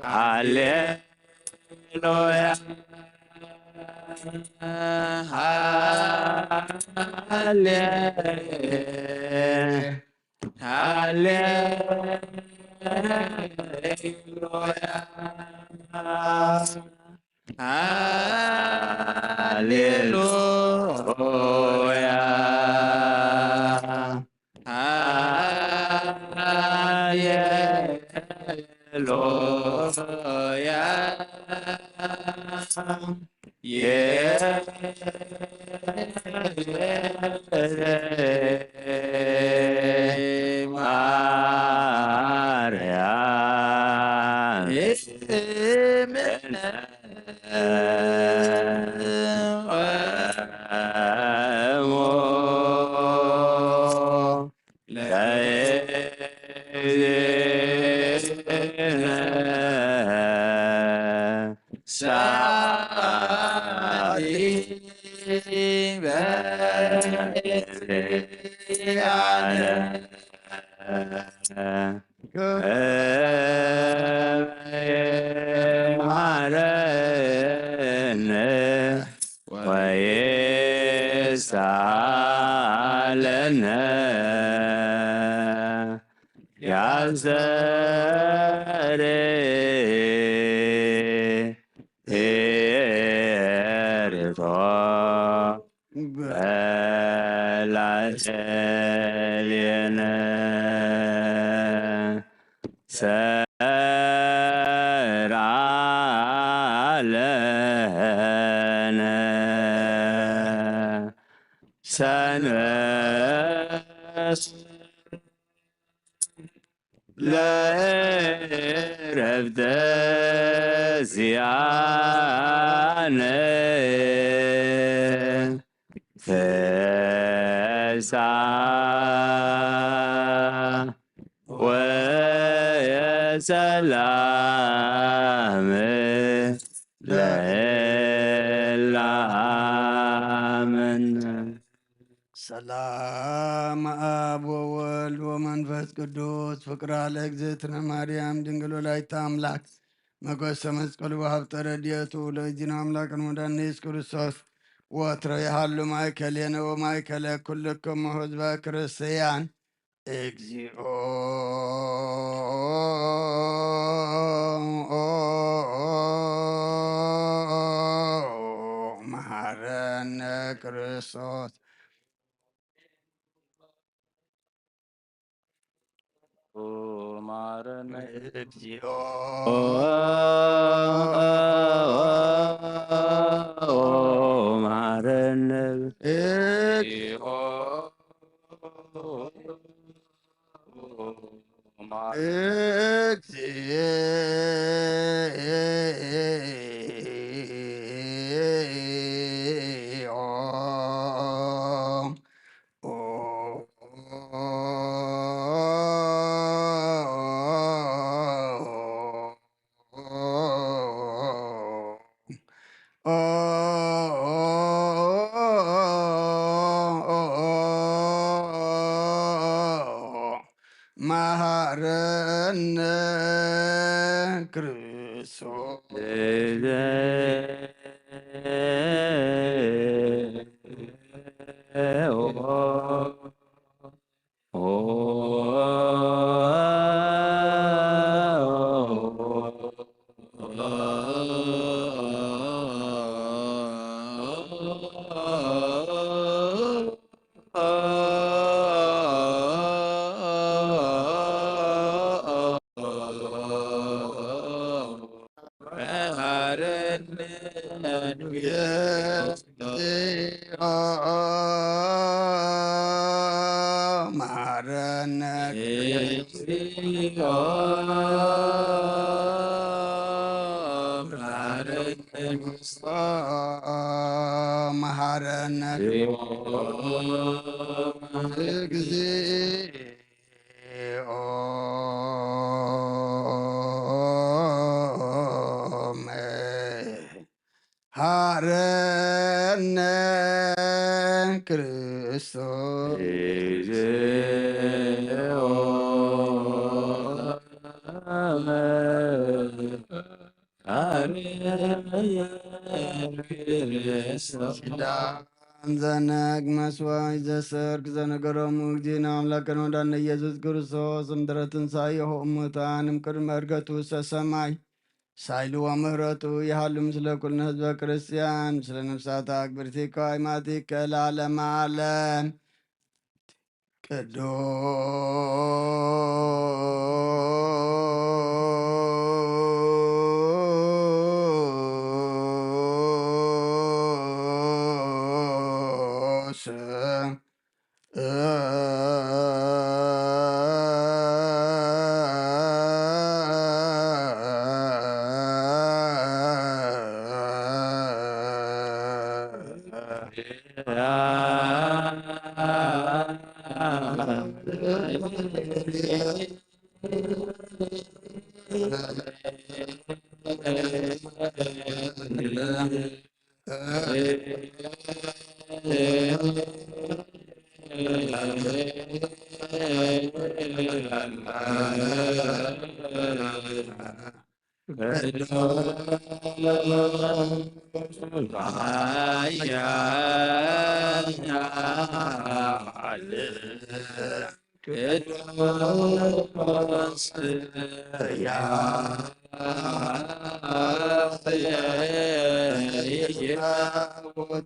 ሃሌሉያ። ሃሌ-፣ ሃሌሉያ። ሃሌሉያ። ሃሌሉያ። የማርያም ማረነ ወይሳለነ ያዘሬ ኤርትራ በላዕሌነ ሰርዓለነ ሰንበት ለረፍተ ዚኣነ ፍሳ ወሰላም ለእላምን። ሰላም አብ ወወልድ ወመንፈስ ቅዱስ ፍቅራ ለእግዝእትነ ማርያም ድንግል ወላዲተ አምላክ መጎሰ መስቀሉ ወሀብተ ረድኤቱ ለእግዚእነ አምላክ ወመድኃኒነ ኢየሱስ ክርስቶስ ወትረ ይሃሉ ማእከሌነ ወማእከለ ኩልክሙ ህዝበ ክርስቲያን። እግዚኦ መሐረነ ክርስቶስ። ማረነ። እግዚኦ ማረነ። እግዚኦ መሐረነ ክርስቶስ። መሐረነ መሐረነ እግዚኦ መሐረነ ክርስቶስ። ኪዳን ዘነግ መስዋዕት ዘሰርክ ዘነገሮሙ እግዚእነ አምላክነ ወዳነ ኢየሱስ ክርስቶስ እምድረ ትንሳኤሁ እሙታን እምቅድመ ዕርገቱ ውስተ ሰማይ ሳይሉ ወምህረቱ ይሃሉ ምስለ ኩልነ ህዝበ ክርስቲያን ምስለ ነፍሳት አክብርቲከ አይማቲከ ለዓለመ ዓለም። ቅዱስ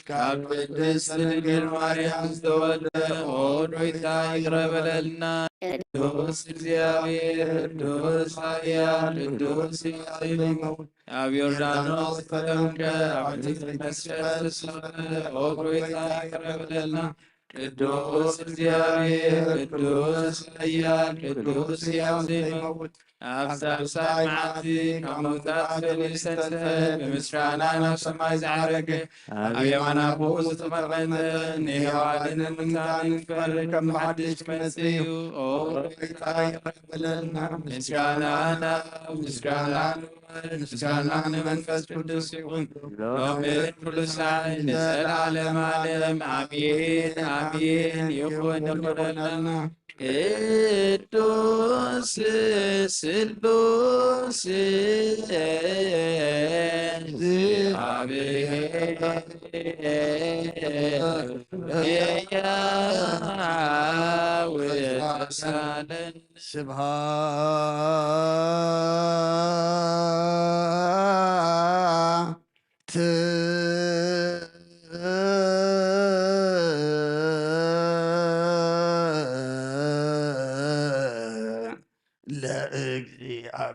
ካብ ቅድስት ድንግል ማርያም ዝተወልደ ኦ ጎይታ ይቅረ በለልና። ቅዱስ እግዚኣብሔር፣ ቅዱስ ኃያል፣ ቅዱስ ኢያኢሮም፣ ኣብ ዮርዳኖስ ተጠምቀ፣ ኣብ መስቀል ተሰቀለ። ኦ ጎይታ ይቅረ በለልና። ቅዱስ እግዚኣብሔር፣ ቅዱስ ኃያል፣ ቅዱስ ሕያው ዘይመውት፣ ኣብ ሳልሳይ መዓልቲ ካብ ሙታን ተፈልዩ ዝተንስአ፣ ብምስጋና ናብ ሰማይ ዝዓረገ፣ ኣብ የማን ኣቦኡ ዝተቐመጠ፣ ንሕያዋንን ንሙታንን ክፈርድ ከም ብሓድሽ ክመጽእ እዩ። ኦ ጎይታ ይቕረ በለልና። ምስጋና ናብ ምስጋና ምስጋና ንመንፈስ ቅዱስ ይኹን፣ ሎምን ኩሉ ሳዕ ንዘለዓለም ዓለም ኣሜን፣ ኣሜን። ይኹን ይኹነልና። ቅዱስ ስሉስ እግዚአብሔር ሕያው ሳለን ስብሐት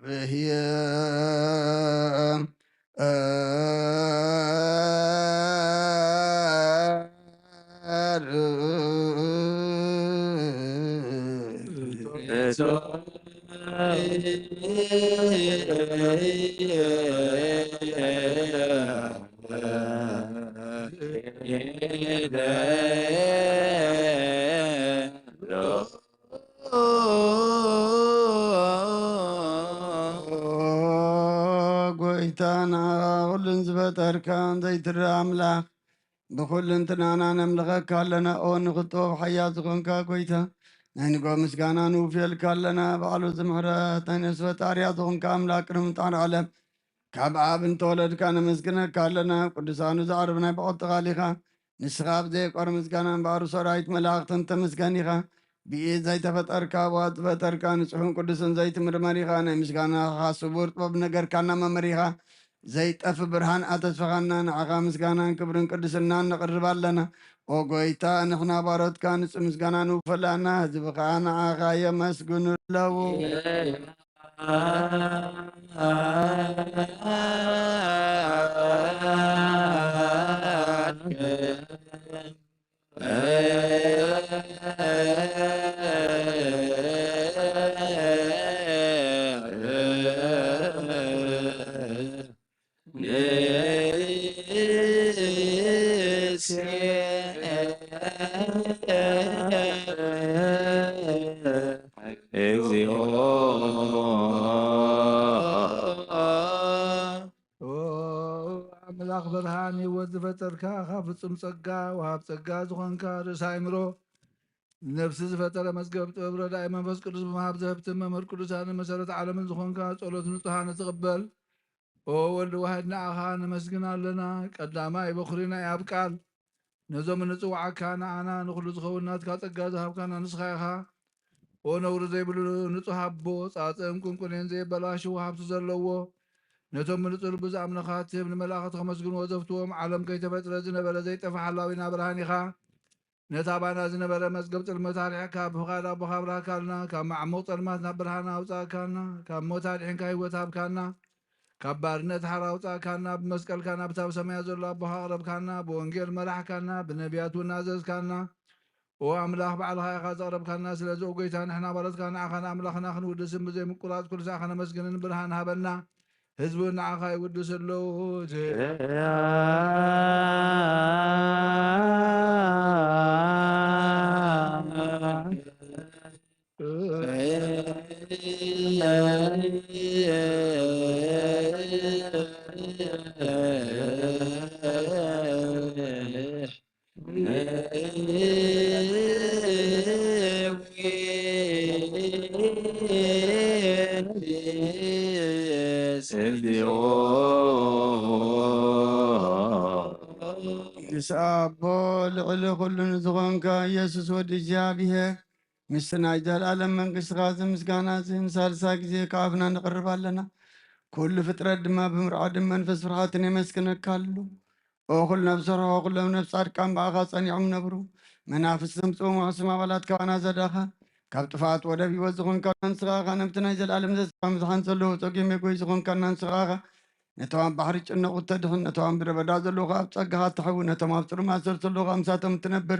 ለእግዚአብሔር። ጎይታና፣ ኩሉን ዝፈጠርካን ዘይትረእ ኣምላኽ፣ ብኹልንትናና ነምልኸካ ኣለና። ኦ ንኽጥበብ ሓያል ዝኾንካ ጎይታ፣ ናይ ንግሆ ምስጋና ንውፍየልካ ኣለና። ባዕሉ ዝምሕረት ናይ ነፍሲ ፈጣርያ ዝኾንካ ኣምላክ ቅድሚ ምጣን ዓለም ካብ ኣብ እንተወለድካ ነመስግነካ ኣለና። ቅዱሳኑ ዝዓርብ ናይ ብቐጥታ ቃል ኢኻ። ንስኻ ኣብ ዘይቆር ምስጋና እምበኣር ሰራዊት መላእኽትን ተመስገን ኢኻ። ብኢድ ዘይተፈጠርካ፣ ብዋት ዝፈጠርካ፣ ንጹሕን ቅዱስን ዘይትምርመር ኢኻ። ናይ ምስጋናኻ ስቡር ጥበብ ነገርካና መምህር ኢኻ። ዘይጠፍ ብርሃን ኣተስፈኻና። ንዓኻ ምስጋናን ክብርን ቅድስናን ነቕርብ ኣለና። ኦ ጎይታ፣ ንሕና ባሮትካ ንጹህ ምስጋና ንውፈላና፣ ህዝብኻ ንዓኻ የመስግኑ ኣለዉ። እግዚኦ። ኦ ኣምላኽ ብርሃን፣ ህይወት ዝፈጠርካ፣ ከኣ ካብ ፍጹም ጸጋ ወሃብ ጸጋ ዝኾንካ ርእሲ ኣእምሮ፣ ንነፍሲ ዝፈጠረ መዝገብ ጥበብ ረዳኢ መንፈስ ቅዱስ ብምሃብ ዘህብትም መምህር ቅዱሳንን መሰረት ዓለምን ዝኾንካ ጸሎት ንጹሃን ትቕበል። ኦ ወልድ ዋሕድ ንዓኻ ነመስግን ኣለና። ቀዳማይ በኹሪ ናይ ኣብ ቃል ነዞም እንጽውዓካ ንዓና ንኹሉ ዝኸውን ናትካ ጸጋ ዝሃብካና ንስኻ ኢኻ። ኦ ነውሪ ዘይብሉ ንጹህ ኣቦ፣ ጻጽእን ቁንቁኔን ዘየበላሽው ሃብቲ ዘለዎ፣ ነቶም ብንጹህ ልቡ ዝኣምነኻ ትህብ ንመላእኽቲ ከመስግንዎ ዘፍትዎም ዓለም ከይተፈጥረ ዝነበረ ዘይጠፍእ ሓላዊና ብርሃን ኢኻ። ነታ ባና ዝነበረ መዝገብ ጽልመት ኣርሒቕካ ብፍቓድ ኣቦኻ ኣብራህካልና፣ ካብ መዓሙቕ ጸልማት ናብ ብርሃን ኣውጻእካና፣ ካብ ሞት ኣድሒንካ ህይወት ሃብካና፣ ካብ ባርነት ሓራ ኣውጻእካና፣ ብመስቀልካ ናብታ ኣብ ሰማያት ዘሎ ኣቦኻ ኣቕረብካና፣ ብወንጌል መራሕካና፣ ብነቢያት እውን ኣዘዝካና። ኦ ኣምላኽ ባዕልኻ ኢኻ ዘቕረብካና፣ ስለዚ ኦ ጎይታ ንሕና ባሮትካ ንዓኻ ንኣምላኽና ክንውድስን ብዘይ ምቁራጽ ኩሉ ሰዓት ከነመስግንን ብርሃን ሃበና። ህዝቡ ንዓኻ ይውድሱ ኣለዉ። ምስ ኣቦ ልዕሊ ኩሉ ንዝኾንካ ኢየሱስ ወዲ እግዚኣብሔር ምስቲ ናይ ዘለኣለም መንግስትኻ እዚ ምስጋና እዚ ንሳልሳይ ግዜ ካብ ኣፍና ነቕርብ ኣለና። ኩሉ ፍጥረት ድማ ብምርዓድን መንፈስ ፍርሃትን የመስግነካ ኣሎ። ኦ ኩሉ ነፍሲ ርሆ ኩሎም ነፍሲ ጻድቃን ብኣኻ ጸኒዖም ነብሩ። መናፍስቲ ዘምጽኦም ውሕስም ኣባላት ካባና ዘዳኻ ካብ ጥፍኣት ወደብ ህይወት ዝኾንካ ንስኻ ኢኻ። ነብቲ ናይ ዘለኣለም ዘስፋ ምድሓን ዘለዎ ጸጊም የጎይ ዝኾንካ ንስኻ ኢኻ። ነቶም ኣብ ባሕሪ ጭነቑ ተድሕን፣ ነቶም ኣብ ምድረ በዳ ዘለዉ ኣብ ጸጋኻ ትሕዊ፣ ነቶም ኣብ ጽሩም ማእሰርቲ ዘለዉ ምሳቶም ትነብር።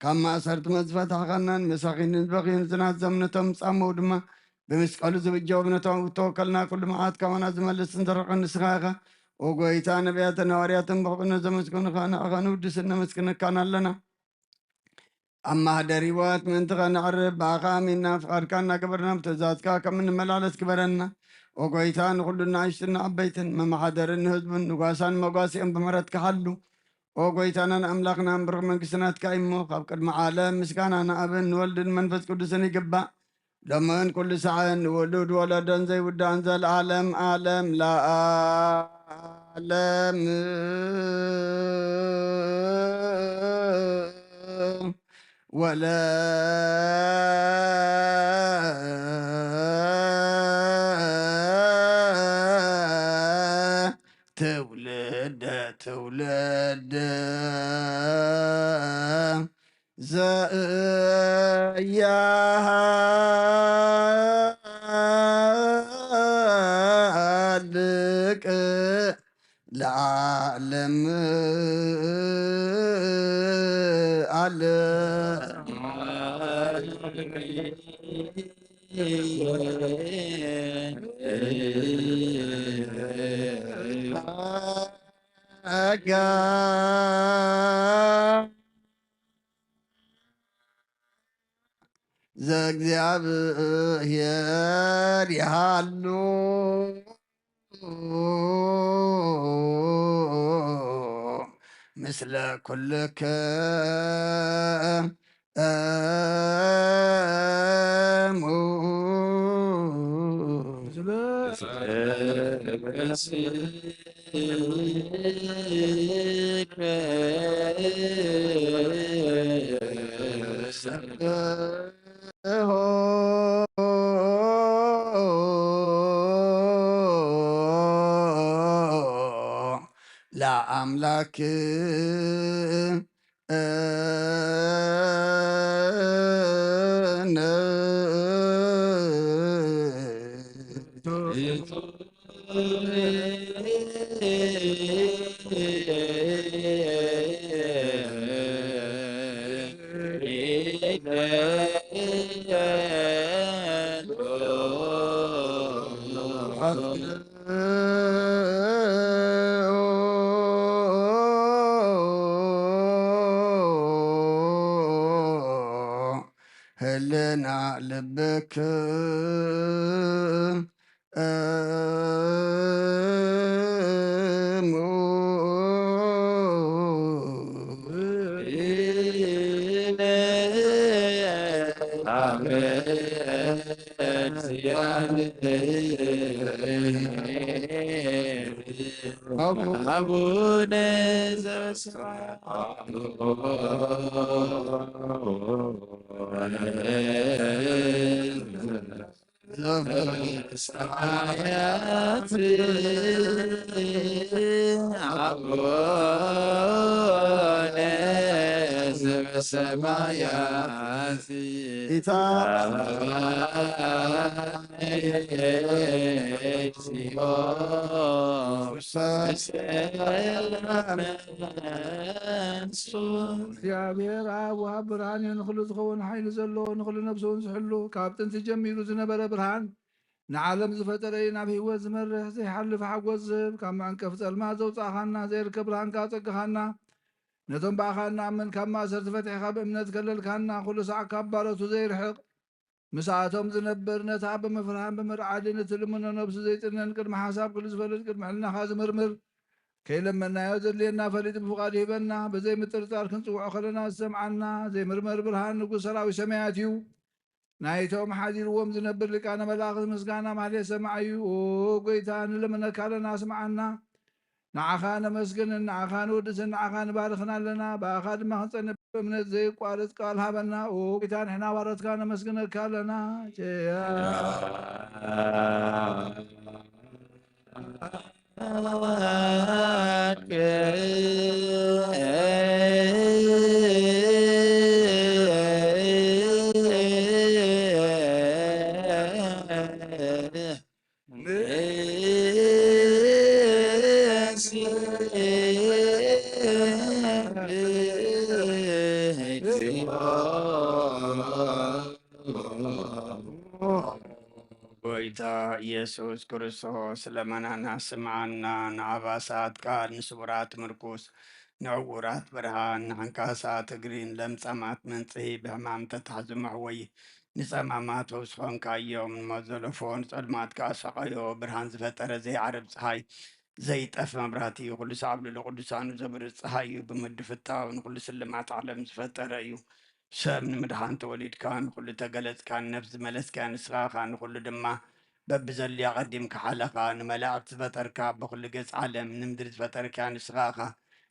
ካብ ማእሰርቲ መዝፈታሕኻናን መሳኺንን ዝበኽዩን ዝናት ዘምነቶም ጻመው ድማ ብመስቀሉ ዝብጀዎም ነቶም ዝተወከልና ኩሉ መዓት ካባና ዝመልስን ዘርሕቕን ንስኻ ኢኻ። ኦ ጎይታ፣ ነቢያትን ሃዋርያትን ብኽብነት ዘመስገኑኻ ንኣኻ ንውድስን ነመስግነካን ኣለና። ኣብ ማህደር ህይወት ምእንቲ ኸነዕርፍ ብኣኻ ኣሚንና ፍቓድካ እናገበርና ብትእዛዝካ ከም እንመላለስ ግበረና። ኦ ጎይታ፣ ንኹሉ ንኣሽቱን ንዓበይትን መመሓደርን ንህዝቡን ንጓሳን መጓሲኦም ብምሕረትካ ሓሉ። ኦ ጎይታናን ኣምላኽናን ብሩኽ መንግስቲ ናትካ እዩ እሞ፣ ካብ ቅድሚ ዓለም ምስጋና ንኣብን ንወልድን መንፈስ ቅዱስን ይግባእ። ሎምን ኩሉ ሳዕን ንውሉድ ወለዶን ዘይውዳእን ዘለዓለም ዓለም ለዓለም። ወለ ትውልደ ትውልደ ዘያሃልቅ ለዓለም ዓለም። ጸጋ ዘእግዚኣብሔር ይሃሉ ምስለ ኩልክሙ። ለአምላክ ህልና ልብክ እሙ አቡነ ዘበሰማያት አቡነ ዘበሰማያት ኢታ እግዚኣብሔር ኣብ ወሃብ ብርሃን እዩ፣ ንኹሉ ዝኸውን ሓይሊ ዘለዎ፣ ንኹሉ ነፍሱ እውን ዝሕሉ፣ ካብ ጥንቲ ጀሚሩ ዝነበረ ብርሃን፣ ንዓለም ዝፈጠረ እዩ፣ ናብ ህይወት ዝመርሕ፣ ዘይሓልፍ ሓጎስ ዝህብ፣ ካብ መዕንቀፍ ጸልማት ዘውጻእኻና፣ ዘይርከብ ብርሃንካ ኣጸግኻና፣ ነቶም ብኣኻ እንኣምን ካብ ማእሰርቲ ፈቲሕኻ ብእምነት ከለልካና፣ ኩሉ ሳዕ ካብ ባሮቱ ዘይርሕቕ፣ ምስኣቶም ዝነብር፣ ነታ ብምፍርሃን ብምርዓድን እትልምኖ ነብሱ ዘይጥነን፣ ቅድሚ ሓሳብ ኩሉ ዝፈልጥ፣ ቅድሚ ሕልናኻ ዝምርምር፣ ከይለመናዮ ዘድልየና ፈሊጡ ብፍቓዱ ሂበና። ብዘይ ምጥርጣር ክንጽውዖ ከለና ዝሰምዓና ዘይምርመር ብርሃን ንጉስ ሰራዊት ሰማያት እዩ። ናይቶም ሓዲርዎም ዝነብር ሊቃነ መላእኽት ምስጋና ማህሌት ሰማዕ እዩ። ኦ ጎይታ፣ ንልምነካ ኣለና፣ ስምዓና። ንዓኻ ነመስግንን ንዓኻ ንውድስን ንዓኻ ንባርኽን ኣለና። ብኣኻ ድማ ክንጸንዕ ብእምነት ዘይቋርጽ ቃል ሃበና። ኦ ጎይታ፣ ንሕና ባሮትካ ነመስግነካ ኣለና። ቸያ ጎይታ ኢየሱስ ክርስቶስ፣ ለመናና ስምዓና፣ ንኣባሳት ቃል፣ ንስውራት ምርኩስ፣ ንዕውራት ብርሃን፣ ንዓንካሳት እግሪ፣ ንለምጻማት መንጽሂ፣ ብሕማም ተታሕዙ መሕወዪ፣ ንጸማማት ፈውሲ ኾንካዮም፣ ንሞት ዘለፎ ንጸልማት ከኣ ሰቐዮ፣ ብርሃን ዝፈጠረ ዘይዓርብ ጸሓይ፣ ዘይጠፍ መብራህቲ እዩ። ኩሉ ሳዕ ኣብ ልዕሊ ቅዱሳኑ ዘብርህ ጸሓይ እዩ። ብምድፍታው ንኹሉ ስልማት ዓለም ዝፈጠረ እዩ። ሰብ ንምድሓን ተወሊድካ ንኹሉ ተገለጽካ፣ ንነፍሲ ዝመለስካ ንስኻ ኢኻ፣ ንኹሉ ድማ በብዘድልዮ ኣቐዲምካ ሓለኻ። ንመላእኽቲ ዝፈጠርካ፣ በኹሉ ገጽ ዓለም ንምድሪ ዝፈጠርካ ንስኻ ኢኻ።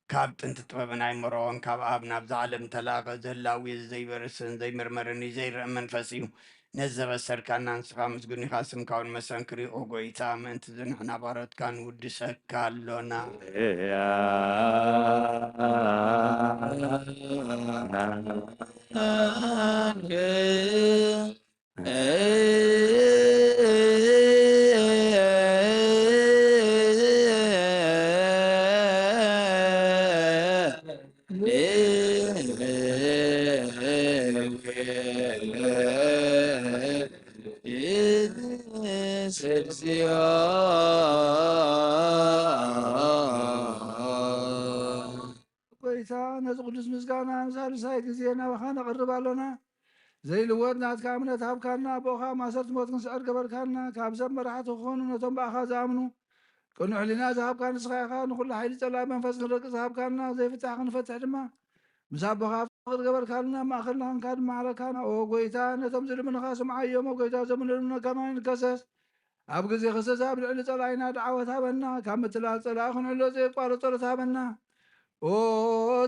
ካብ ጥንቲ ጥበብን ኣይምሮን ካብ ኣብ ናብዛ ዓለም ተላእኸ። ዘላዊ ዘይበርስን ዘይምርመርን እዩ፣ ዘይረአ መንፈስ እዩ። ነዚ ዘበሰርካና ንስኻ ምስጉን ኢኻ፣ ስምካ እውን መሰንክር እዩ። ኦ ጎይታ፣ ምእንቲ እዚ ንሕና ባሮትካ ንውድሰካ ኣሎና። ጎይታ፣ ነዚ ቅዱስ ምስጋና ንሳልሳይ ግዜ ናባኻ ነቕርብ ኣሎና። ዘይልወጥ ናትካ እምነት ሃብካና፣ ብኦኻ ማእሰርቲ ሞት ክንስዕር ገበርካና። ካብ ሰብ መራሕቲ ክኾኑ ነቶም ብኣኻ ዝኣምኑ ቅኑዕ ህሊና ዝሃብካ ንስኻ ኢኻ። ንኹሉ ሓይሊ ጸላኢ መንፈስ ክንረግጽ ዝሃብካና፣ ዘይፍታሕ ክንፈትሕ ድማ ምስ ኣቦኻ ፍቕሪ ገበርካልና፣ ኣብ ማእከልና ኾንካ ድማ ሓለካና። ኦ ጎይታ፣ ነቶም ዝልምኑኻ ስምዓዮም። ኦ ጎይታ፣ እዞም ንልምነካ ንዓይ ንከሰስ። ኣብ ግዜ ክሰስ ኣብ ልዕሊ ጸላኢና ደዓወት ሃበና። ካብ ምትላል ጸላኢ ክንሕሎ ዘየቋርጽ ጸሎት ሃበና። ኦ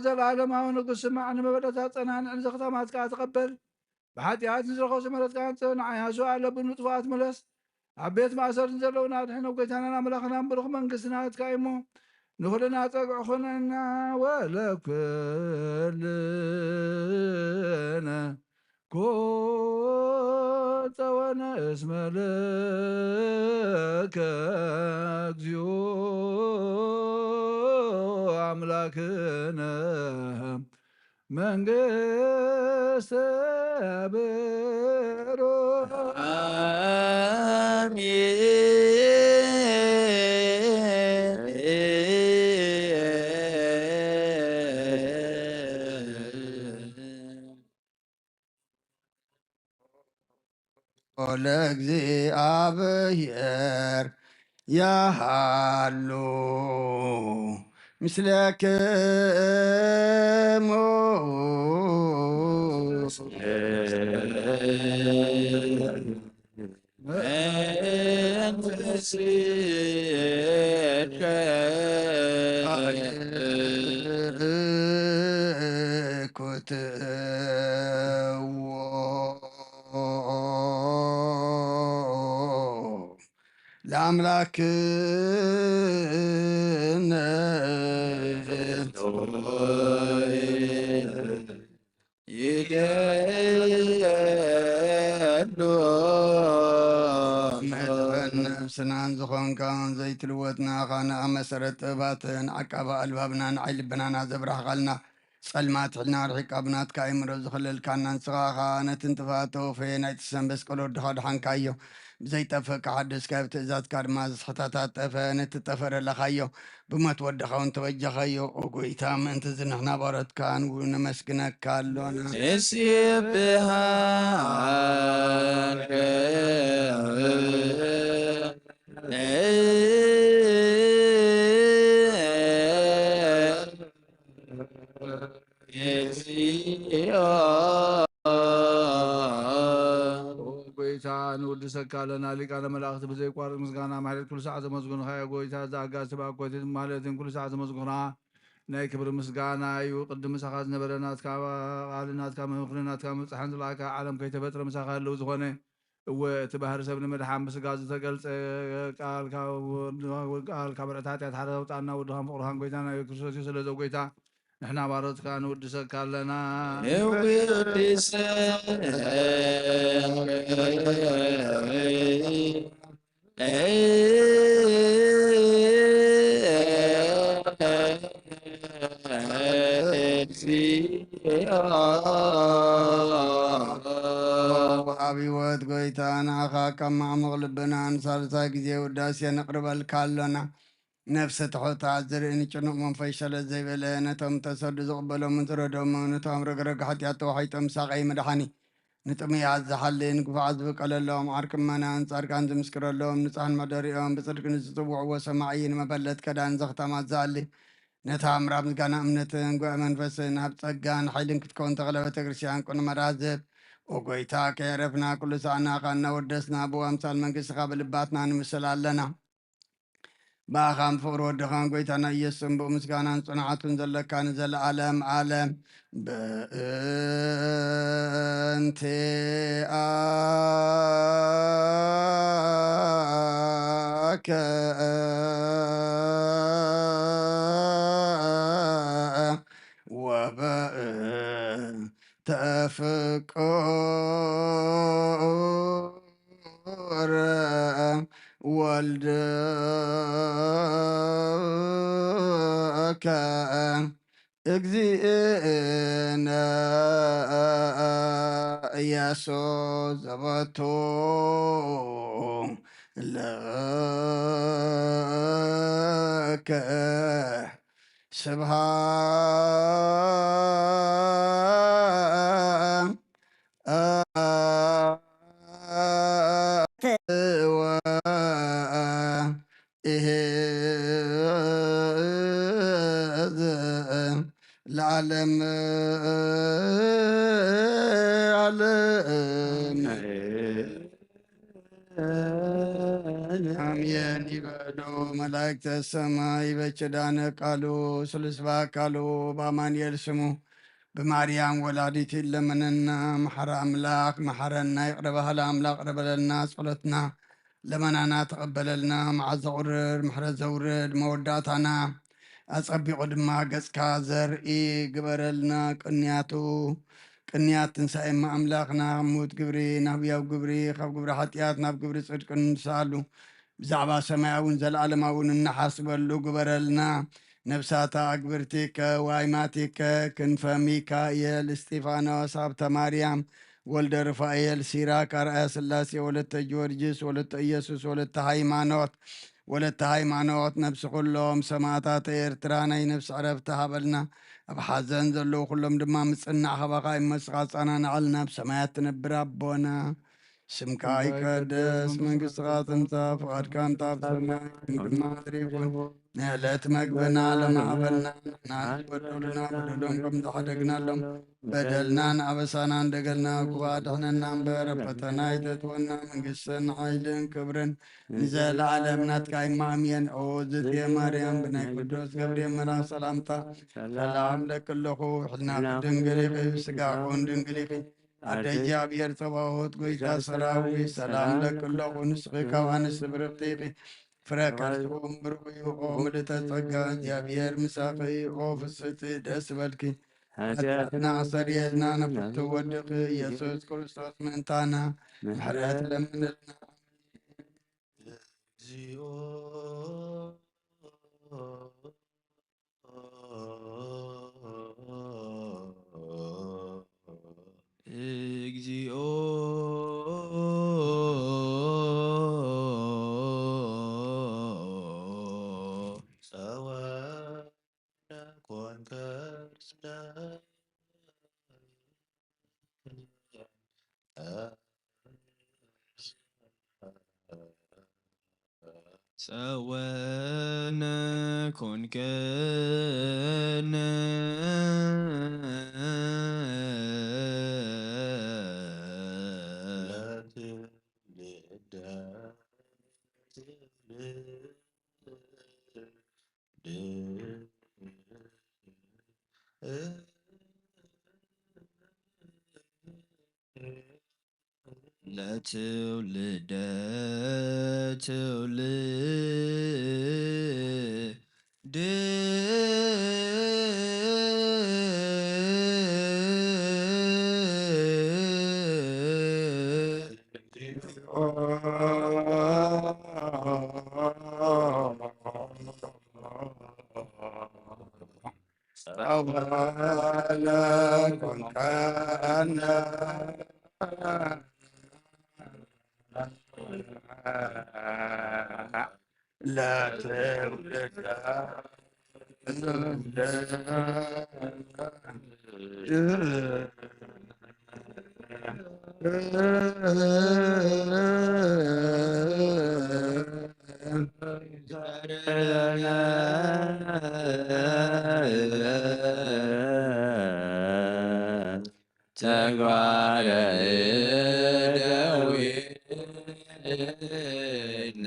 ዘለኣለማዊ ንጉስ፣ ስማዕ፣ ንመበለታት ጸናንዕን ዘኽታማት ከኣ ተቐበል። ብሓጢኣት ንዝረኸሱ ምሕረትካ ኣምጽእ፣ ንዓይ ሃስያ ኣለብን ንጥፉኣት ምለስ። ኣብ ቤት ማእሰርቲ ዘለዉና ኣድሕን። ኣብ ጎይታናን ኣምላኽናን ብሩኽ መንግስቲ ናትካ እዩ እሞ፣ ንኹልና ጸግዒ ኩነና። ወለኩልነ ኮጸወነ እስመ ለከ እግዚኦ አምላክነ መንግስተ ብሩክ። አሜን። ለእግዚአብሔር ያሃሉ ምስለክሙ። ኣምላክነ ይገዶ መድፈን ነፍስናን ዝኾንካ ዘይትልወጥ ንኣኻ ንኣ መሰረት ጥበባትን ዓቃቢ ኣልባብና ንዓይ ልብናና ዘብራህኻልና ጸልማት ሕልና ርሒቃ ብናትካ ኣእምሮ ዝኸለልካና ንስኻ ኸኣ ነቲ ንጥፍኣት ተወፈየ ናይቲ ሰንበት ቆሎ ወድኻ ድሓንካዮ። ብዘይጠፍእ ክሓድስካዮ ብትእዛዝካ ድማ ዝስሕታታት ጠፈ ነቲ ጠፈ ረለኻዮ። ብሞት ወድኻ እውን ተበጀኸዮ። ኦ ጎይታ፣ ምእንቲ እዚ ንሕና ባሮትካ ንነመስግነካ ኣሎና። ንስብሃከ እግዚኦ። ኦ ጎይታ፣ ንውድሰካ ኣለና። ሊቃነ መላእክት ብዘይቋርጥ ምስጋና ማሕሌት ኩሉ ሰዓት ዘመስግኑኻ፣ ያ ጎይታ፣ እዛ ኣጋእዝቲ ብኣኮቴት ማለትን ኩሉ ሰዓት ዘመስግኑኻ ናይ ክብሪ ምስጋና እዩ። ቅድም ምሳኻ ዝነበረ ናትካ ቃልን ናትካ ምኽርን ናትካ ምብጻሕን ዝለኣካ ዓለም ከይተፈጥረ ምሳኻ ህልው ዝኾነ፣ እወ፣ እቲ ባህሪ ሰብ ንምድሓን ብስጋ ዝተገልጸ ቃል ካብ ወድ-፣ ቃል ካብ ዕለት ሓጢኣት ሓደ ኣውጻኣና፣ ወድኻን ፍቕርኻን ጎይታና እዩ ክርስቶስ እዩ። ስለዚ ጎይታ፣ ንሕና ባሮትካ ንውድሰካ ኣለና። ንውድሰ ኣብ ህይወት ጎይታ ንኣኻ ካብ ማዕሙቕ ልብና ንሳልሳይ ግዜ ውዳሴ ነቕርበልካ ኣሎና። ነፍሲ ትሑት ዝርኢ ንጭኑቕ መንፈስ ሸለል ዘይበለ ነቶም ተሰዱ ዝቕበሎምን ዝረዶምን ነቶም ረግረግ ሓጢኣት ተዋሒጦም ሳቐይ መድሓኒ ንጥሙያት ዝሓሊ ንግፉዓት ዝብቀለሎም ዓርኪ እመናን ጻድቃን ዝምስክረሎም ንጻሕን መሕደሪኦም ብጽድቂ ንዝጽውዕዎ ሰማዒ ንመበለት ከዳን ዘኽታማት ዝኣሊ ነታ ምዕራብ ምስጋና እምነትን ጉዕ መንፈስን ኣብ ጸጋን ሓይልን ክትከውን ተኽለ ቤተ ክርስቲያን ቅኑ መራዝብ ኦ ጎይታ ከየረፍና ኩሉ ሰዓና ኻና ወደስና ብኣምሳል መንግስትኻ ብልባትና ንምስል ኣለና። ብኣኻን ፍቕሪ ወድኻን ጎይታና ኢየሱስን ብኡ ምስጋናን ጽንዓቱን ዘለካ ንዘለዓለም ዓለም ብእንቲኣከ ወበእንተ ፍቁር ወልድከ እግዚእነ ኢየሱስ ዘበቱ ለከ ስብሐት ወኢሕዝ ለዓለም ዓለም። ኣሜን ይበሉ መላእክተ ሰማይ በኪዳነ ቃሉ ስሉስ በአካሉ በአማኑኤል ስሙ ብማርያም ወላዲት ይለመነና። መሓረ ኣምላኽ መሓረና፣ ይቕረ በሃሊ ኣምላኽ ይቕረ በለልና፣ ጸሎትና ለመናና ተቐበለልና። መዓት ዘቑርር ምሕረት ዘውርድ መወዳእታና ኣጸቢቑ ድማ ገጽካ ዘርኢ ግበረልና። ቅንያቱ ቅንያት ትንሳኤ እመ ኣምላኽና፣ ካብ ምዉት ግብሪ ናብ ህያው ግብሪ፣ ካብ ግብሪ ሓጢኣት ናብ ግብሪ ጽድቂ ንንስኣሉ፣ ብዛዕባ ሰማያውን ዘለኣለማውን እንሓስበሉ ግበረልና። ነብሳታ ኣግብርቲከ ዋይማቲከ ክንፈ ሚካኤል፣ እስጢፋኖስ፣ ሃብተ ማርያም፣ ወልደ ሩፋኤል፣ ሲራክ፣ ኣርኣያ ስላሴ፣ ወለተ ጊዮርጊስ፣ ወለተ ኢየሱስ፣ ወለተ ሃይማኖት፣ ወለተ ሃይማኖት፣ ነብሲ ኩሎም ሰማእታት ኤርትራ ናይ ነብሲ ዕረፍቲ ሃበልና። ኣብ ሓዘን ዘለዉ ኩሎም ድማ ምጽናዕ ካባኻ ይመስኻ ኣጻናንዓልና። ኣብ ሰማያት ትነብር ኣቦና፣ ስምካ ይቀደስ፣ መንግስትኻ ትምጻእ፣ ፍቓድካ እንተ ኣብ ሰማይ ከምኡ ድማ ምድሪ ይኹን። ንዕለት መግብና ሎሚ ሃበና፣ ንሕና ዝበደሉና በደሎም ከም ዝሓደግናሎም በደልናን ኣበሳናን ደገልና ክፉእ ኣድሕነና እምበር፣ ኣብ ፈተና ኣይተእትወና፣ መንግስትን ሓይልን ክብርን ንዘለኣለም ናትካ እዩ። ኣሜን። ኦ ዝእቲ ማርያም፣ ብናይ ቅዱስ ገብርኤል መልኣክ ሰላምታ ሰላም እብለኪ ኣለኹ። ሕልናኪ ድንግል ኢኺ፣ ስጋኺ እውን ድንግል ኢኺ። ኣደ እግዚኣብሔር ጸባኦት፣ ጎይታ ሰራዊት፣ ሰላም ለኪ ኣለኹ፣ ንስኺ ካብ ኣንስቲ ብርኽቲ ኢኺ፣ ፍረ ከርስኺ እውን ብሩኽ እዩ። ኦ ምልእተ ጸጋ፣ እግዚኣብሔር ምሳኺ እዩ። ኦ ፍስሕቲ፣ ደስ በልኪ፣ ሓጢኣትና ኣስተሰርየልና፣ ንፍቱ ወድኺ ኢየሱስ ክርስቶስ ምእንታና ምሕረት ለምንልና። እግዚኦ እግዚኦ ጸወነ ኮንከ ጸወነ ኮንከነ ለትውልደ ትውልድ ለትውልደ ትውልድ ጸወነ ኮንከነ ለትውልደ ተግባረ እደዊነ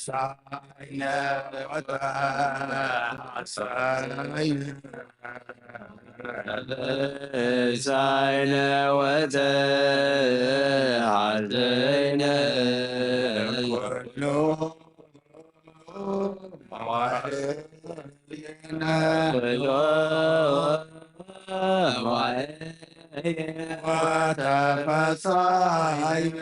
ሳይነ ወተሐሳይነ ሳይነ ወተሐሳይነ ኩሉ መዋዕልነ ኩሉ መዋዕልነ ወተፈሳይነ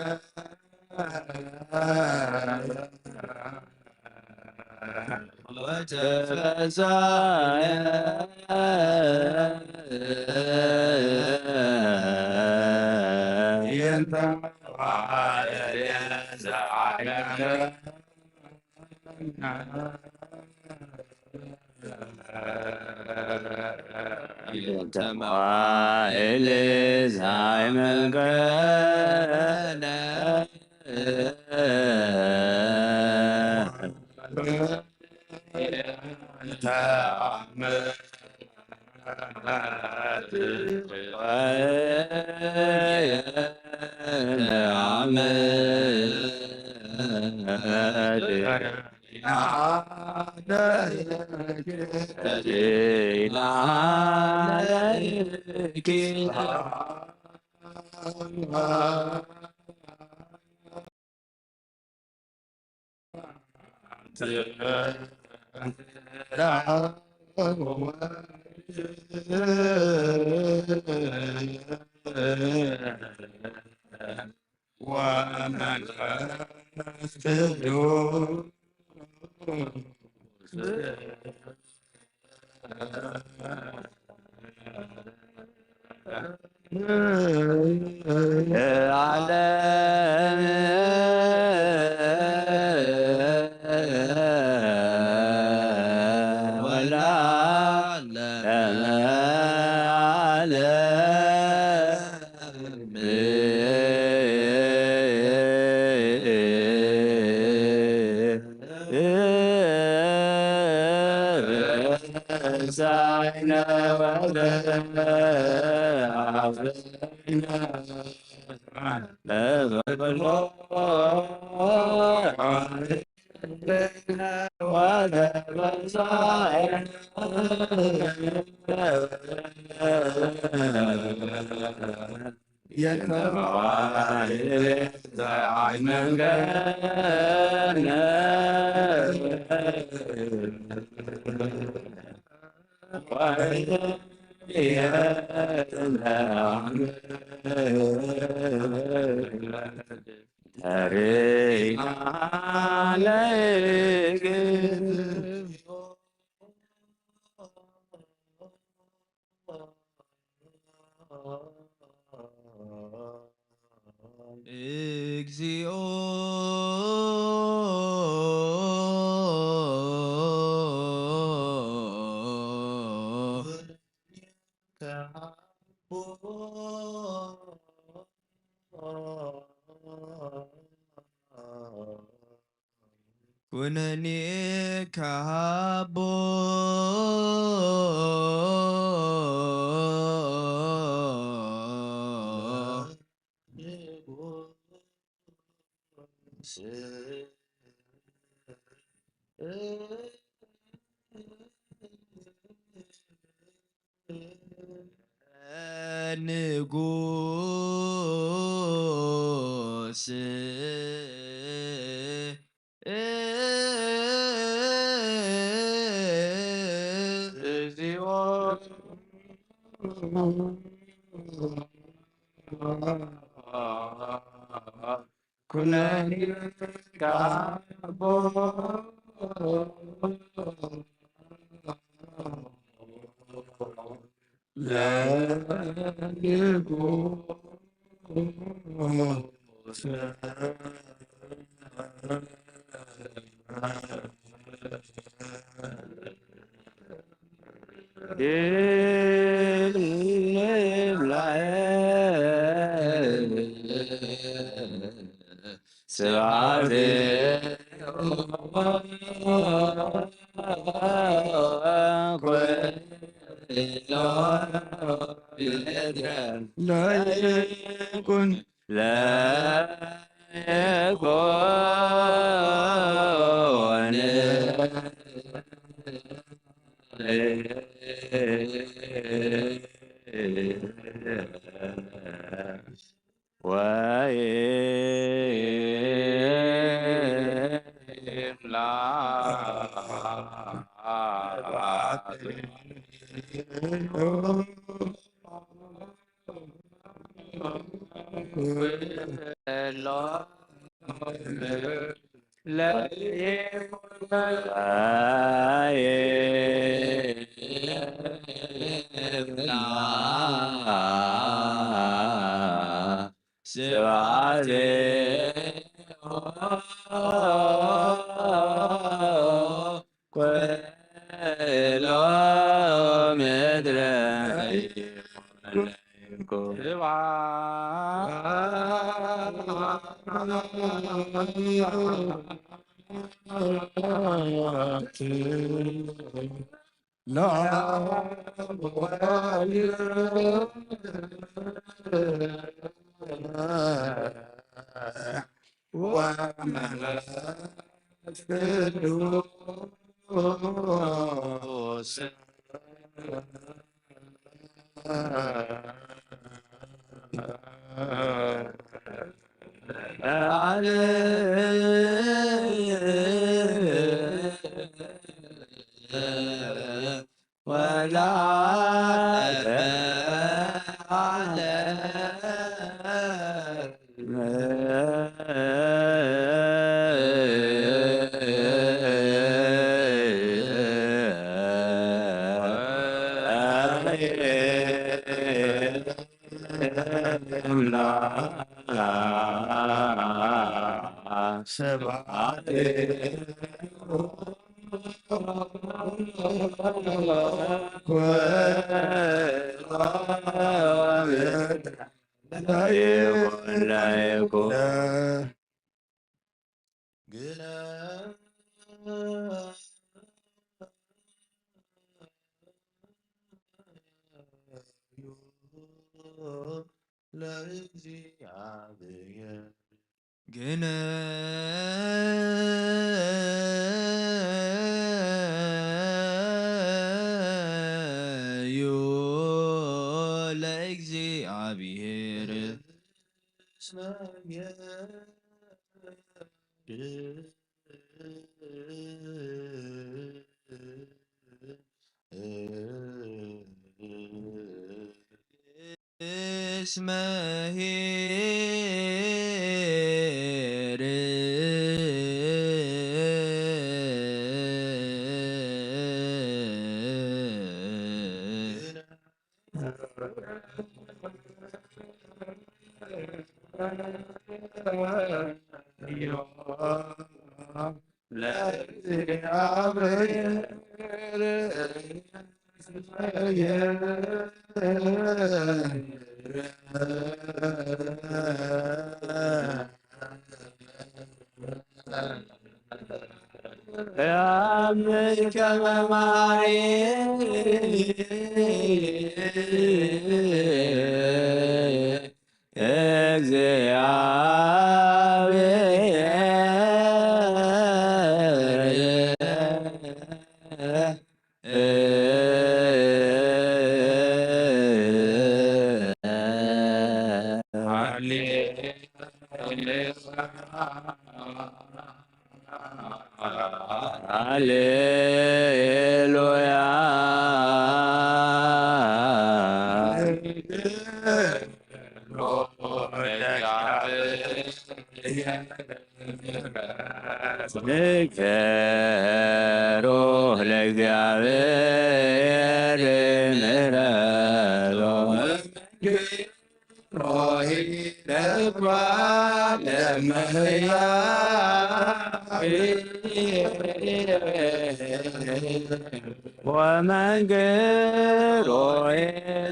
ተማይል ዛይ መንገነ ወመንፈስ ቅዱስ ዓለም ወለዓለመ ዓለም። እግዚኦ። ኩነኔ ካቦ። ንጉስ። እግዚኦ። ኩነኒ ካቦ። ስብሐት ለይኩን ለይኩን። ወይብላ ስብሐት ኩሎ ምድረ ይኩን። ለእግዚኣብሔር። ግን እስመ ኄር ሃሌሉያ። ንገሩ ለእግዚኣብሔር ምሕረቱ። ወመንግሮ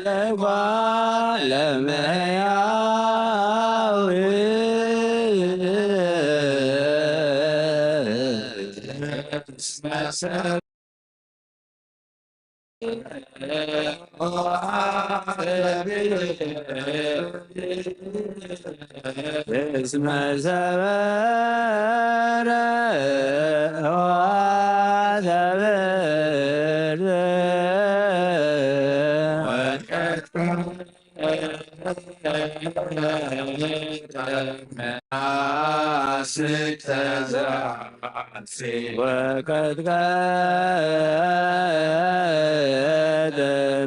ለጓለ እመሕያው። እስመ ሰበረ ወሰብር። ወቀጥቀጠ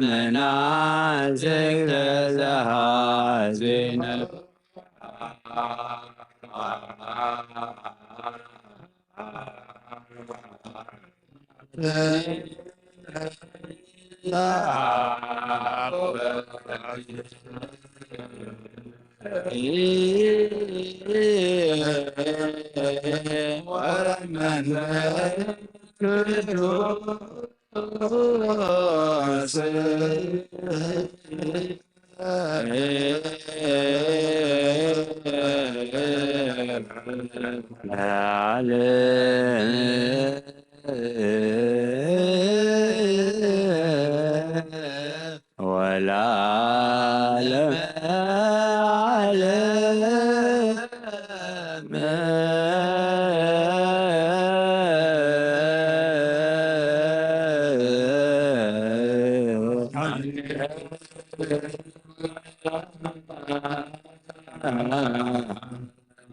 መናስክ ተዘሃዝነ። ወለዓለመ ዓለም።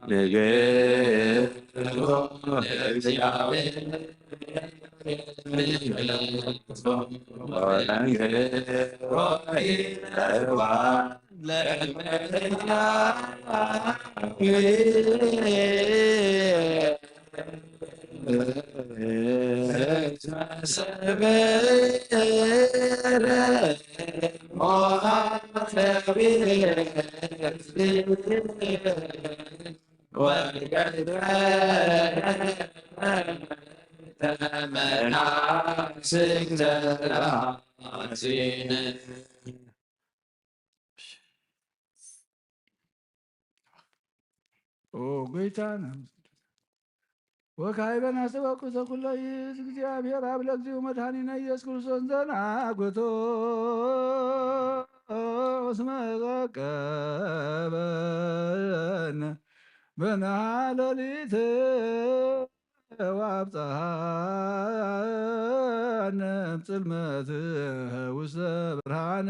ንግሮ ለእግዚኣብሔር ወንግሮ ኢለዋ ለመያዊ። ኦ ጎይታና ወካዕበ ናስተበኩ ዘኩሎ ይእዝ እግዚኣብሔር ኣብ ለግዚኡ መድኃኒነ ኢየሱስ ክርስቶስ ዘናግቶ እስመ ዘቀበነ ብንሃለሊት ወአብጽሐነ እምጽልመት ውስተ ብርሃን።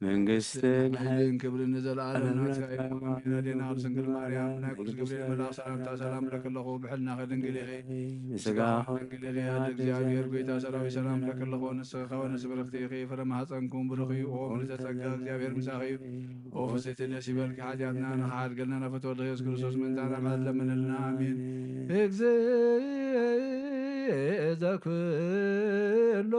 መንግስትን ሓይልን ክብርን ንዘለኣለም ናትካ እዩ። ኣሜን። ኣዴና ቅድስት ድንግል ማርያም፣ ናይ ቅዱስ ገብርኤል መልኣክ ሰላምታ ሰላም እብለኪ ኣለኹ። ብሕልናኺ ድንግል ኢኺ፣ ብስጋኺ ድንግል ኢኺ። ኣደ እግዚኣብሔር፣ ጎይታ ሰራዊት፣ ሰላም እብለኪ ኣለኹ። ንስኺ ከወንስ ብርኽቲ ኢኺ፣ ፍረ ማህፀንኩም ብሩኽ እዩ። ኦ ምልዕተ ጸጋ፣ እግዚኣብሔር ምሳኺ እዩ። ኦ ፍስሕቲ፣ ደስ ይበልኪ፣ ሓጢኣትና ንኽሓድገልና ናብ ፍትወ ወልድኺ ኢየሱስ ክርስቶስ ምእንታና ምሕረት ለምንልና። ኣሜን። እግዝእ ዘኩሎ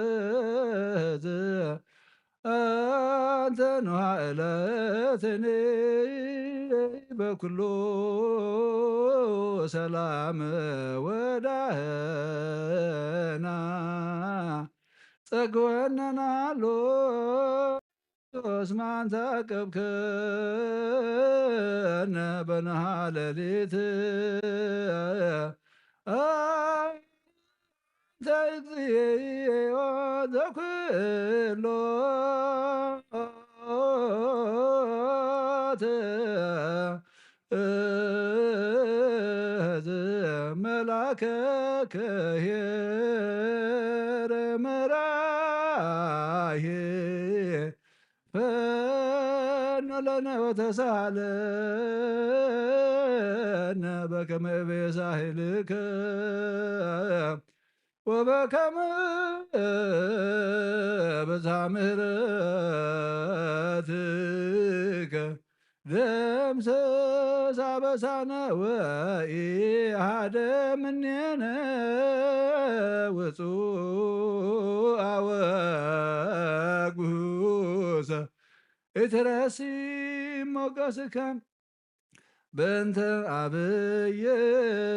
ትእዝ ኣንተ ንዋዕለትኒ በኩሉ ሰላም ወዳህና ጸግወነናሎ ሶስማን ታቀብከነ በነሃ ሌሊት ኣንተ እግዚኦ ዘኩሎ ትእዝ መላከ ክሄር መራሄ ፈኖ ለነ ወተሳሃለነ በከመ እበየ ሳህልከ ወበከመ ብዝሃ ምህረትከ ደምስስ አበሳነ ወኢሃደ ምኔነ ውጹአ ወግሁሰ ኢትረሲ ሞገስከ በእንተ አብይ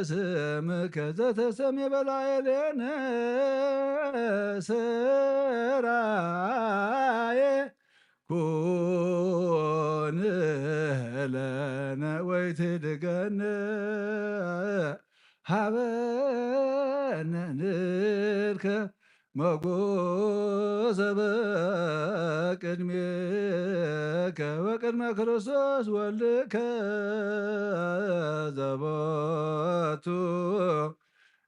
ስምከ ዘተሰሜ በላዕሌነ ሰራየ ኩን ለነ ወይትድገነ ሃበነ ንልከ ሞጎሰ በቅድሜከ ወቅድመ ክርስቶስ ወልድከ ዘቦቱ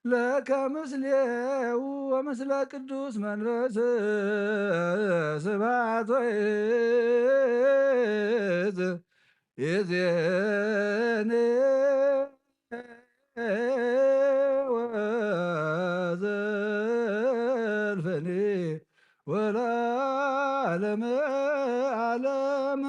ለከ ምስሌው ወምስለ ቅዱስ መንፈስ ስብሐት ወይዝ ይዜኔ ወዘልፍኒ ወለዓለመ ዓለም።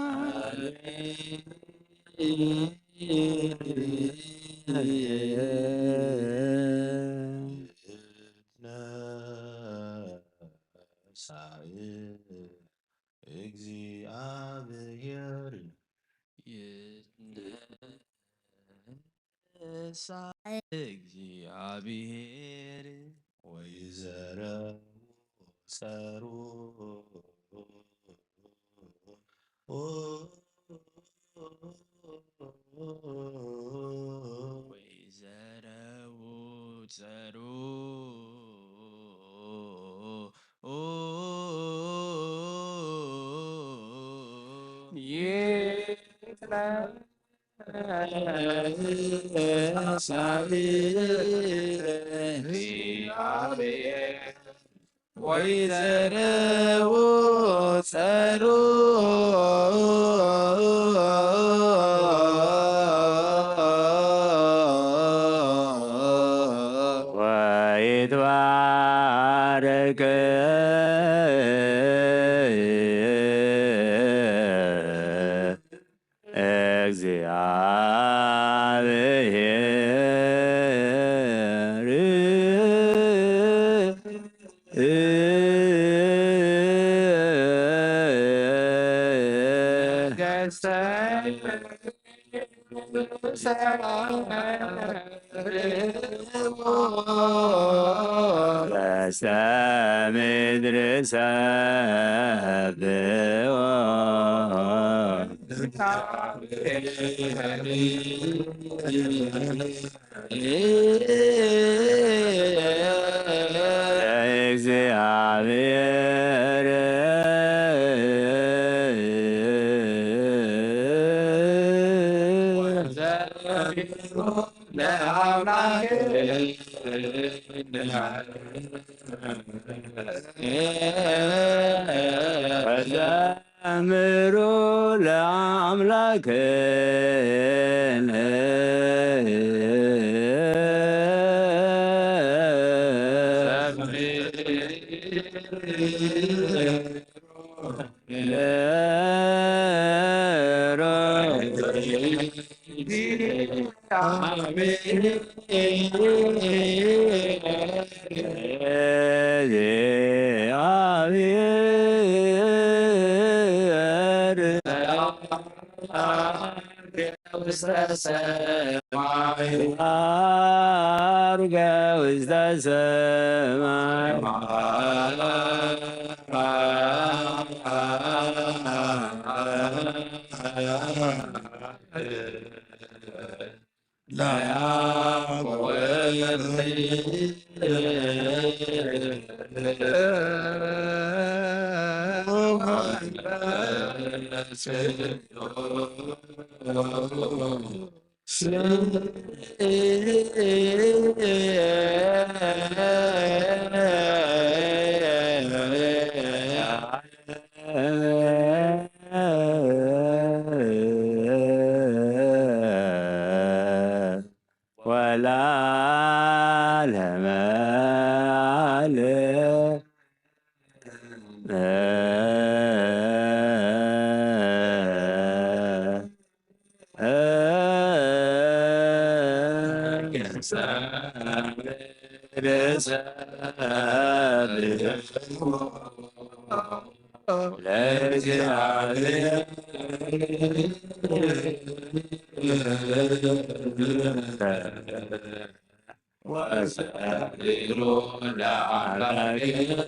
እግዚአብሔር ይትነሳ እግዚአብሔር ወይዘረው ጸሩ ወይዘረው ጸሩ ወይዘረዎ ጸሩ ወይትባረክ በስተ ምድር ሰብሖ። ለእግዚአብሔር ወዘምሩ ለአምላክነ። ውስተ ሰማይ። አርገ ውስተ ሰማይ። ለያዕቆብ ወለዓለመ ዓለም። ወሰግዱ ለአምላክነ።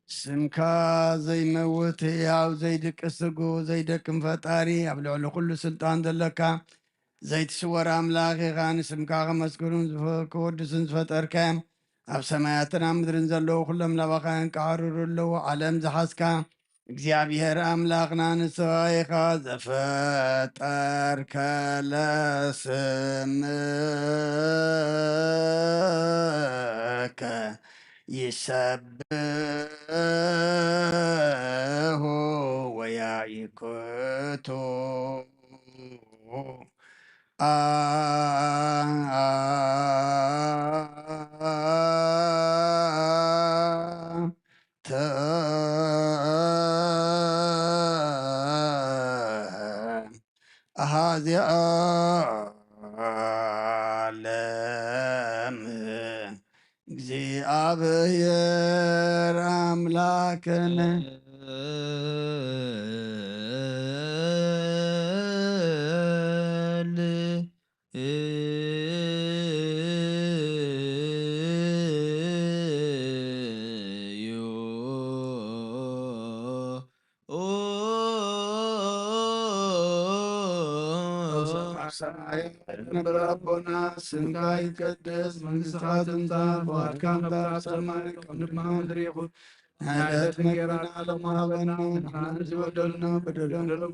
ስምካ ዘይመውት፣ ሕያው፣ ዘይድቅስ፣ ስጉ፣ ዘይደክም ፈጣሪ፣ ኣብ ልዕሊ ኩሉ ስልጣን ዘለካ፣ ዘይትስወር ኣምላኽ ኢኻ። ንስምካ ከመስግኑን ዝፈ-፣ ከወድሱን ዝፈጠርካዮም፣ ኣብ ሰማያትን ኣብ ምድርን ዘለዉ ኩሎም ናባኻ የንቃዕርሩ ኣለዉ። ዓለም ዝሓዝካ እግዚኣብሔር ኣምላኽና ንስኻ ኢኻ። ዘፈጠርከ ለስምከ ይሰብሑ ወያይክቱ። አ-፣ አ-፣ ተ-፣ አሃዚ ዓለም። እግዚኣብሔር ኣምላክነ። ሰማይ እትነብር ኣቦና፣ ስምካ ይትቀደስ፣ መንግስትኻ ትምጻእ፣ ፍቓድካ ከምታ ኣብ ሰማይ ከምኡ ድማ ምድሪ ይኹን። ናይ ዕለት እንጌራና ሎሚ ሃበና፣ ንሕና ንዝበደሉና በደሎም በደሎም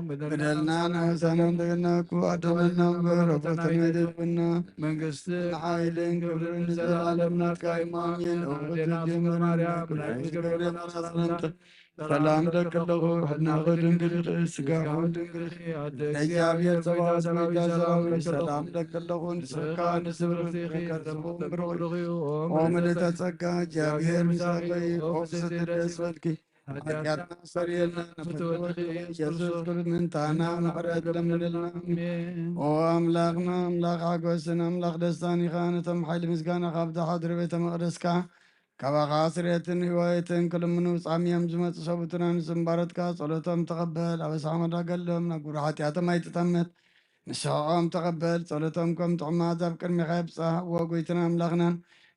በደልና ንሕሳና እንደገና እኮ ኣድሕነና እምበር፣ ኣብ ፈተና ኣይተእትወና። መንግስትን ሓይልን ክብርን ንዘለኣለም ናትካ እዩ። ኣሜን። ኦ ኣዴና እግዝእትየ ማርያም፣ ብናይ ቅዱስ ገብርኤል ሰላምታ ሰላም ደቂ ኣለኹ፣ ሕድናኺ ድንግል ኢኺ፣ ስጋኺ ድንግል ኢኺ። ኣደ እግዚኣብሔር ጸባኦት፣ ጎይታ ሰራዊት፣ ሰላም ደቂ ኣለኹ፣ ንስኻ ንስብርኽቲ ኢኺ፣ ከርስኹም ብሩኽ እዩ። ኦ ምልእተ ጸጋ፣ እግዚኣብሔር ምሳኺ፣ ኦ ፍስሕቲ ደስ በልኪ። ኃጢአትና ሰርየልና፣ ፍትወት ኢየሱስ ክርስቶስ ምንታና ምሕረት ለምንልና። ኣሜን። ኦ ኣምላኽና፣ ኣምላኽ ሓጎስን ኣምላኽ ደስታን ኢኻ፣ ነቶም ሓይሊ ምስጋና ካብ ዝሓድሩ ቤተ መቕደስካ፣ ካባኻ ስርየትን ህይወትን ክልምኑ ጻምዮም ዝመጹ ሰብኡትና ንጽምባረትካ ጸሎቶም ተቐበል። ኣበሳ ሓመዳ ገሎም፣ ናብ ግብሪ ሓጢኣቶም ኣይትጠምት። ንስሕኦም ተቐበል፣ ጸሎቶም ከም ጥዑማት ኣብ ቅድሜኻ የብጽሕ። እወ ጎይትናን ኣምላኽናን፣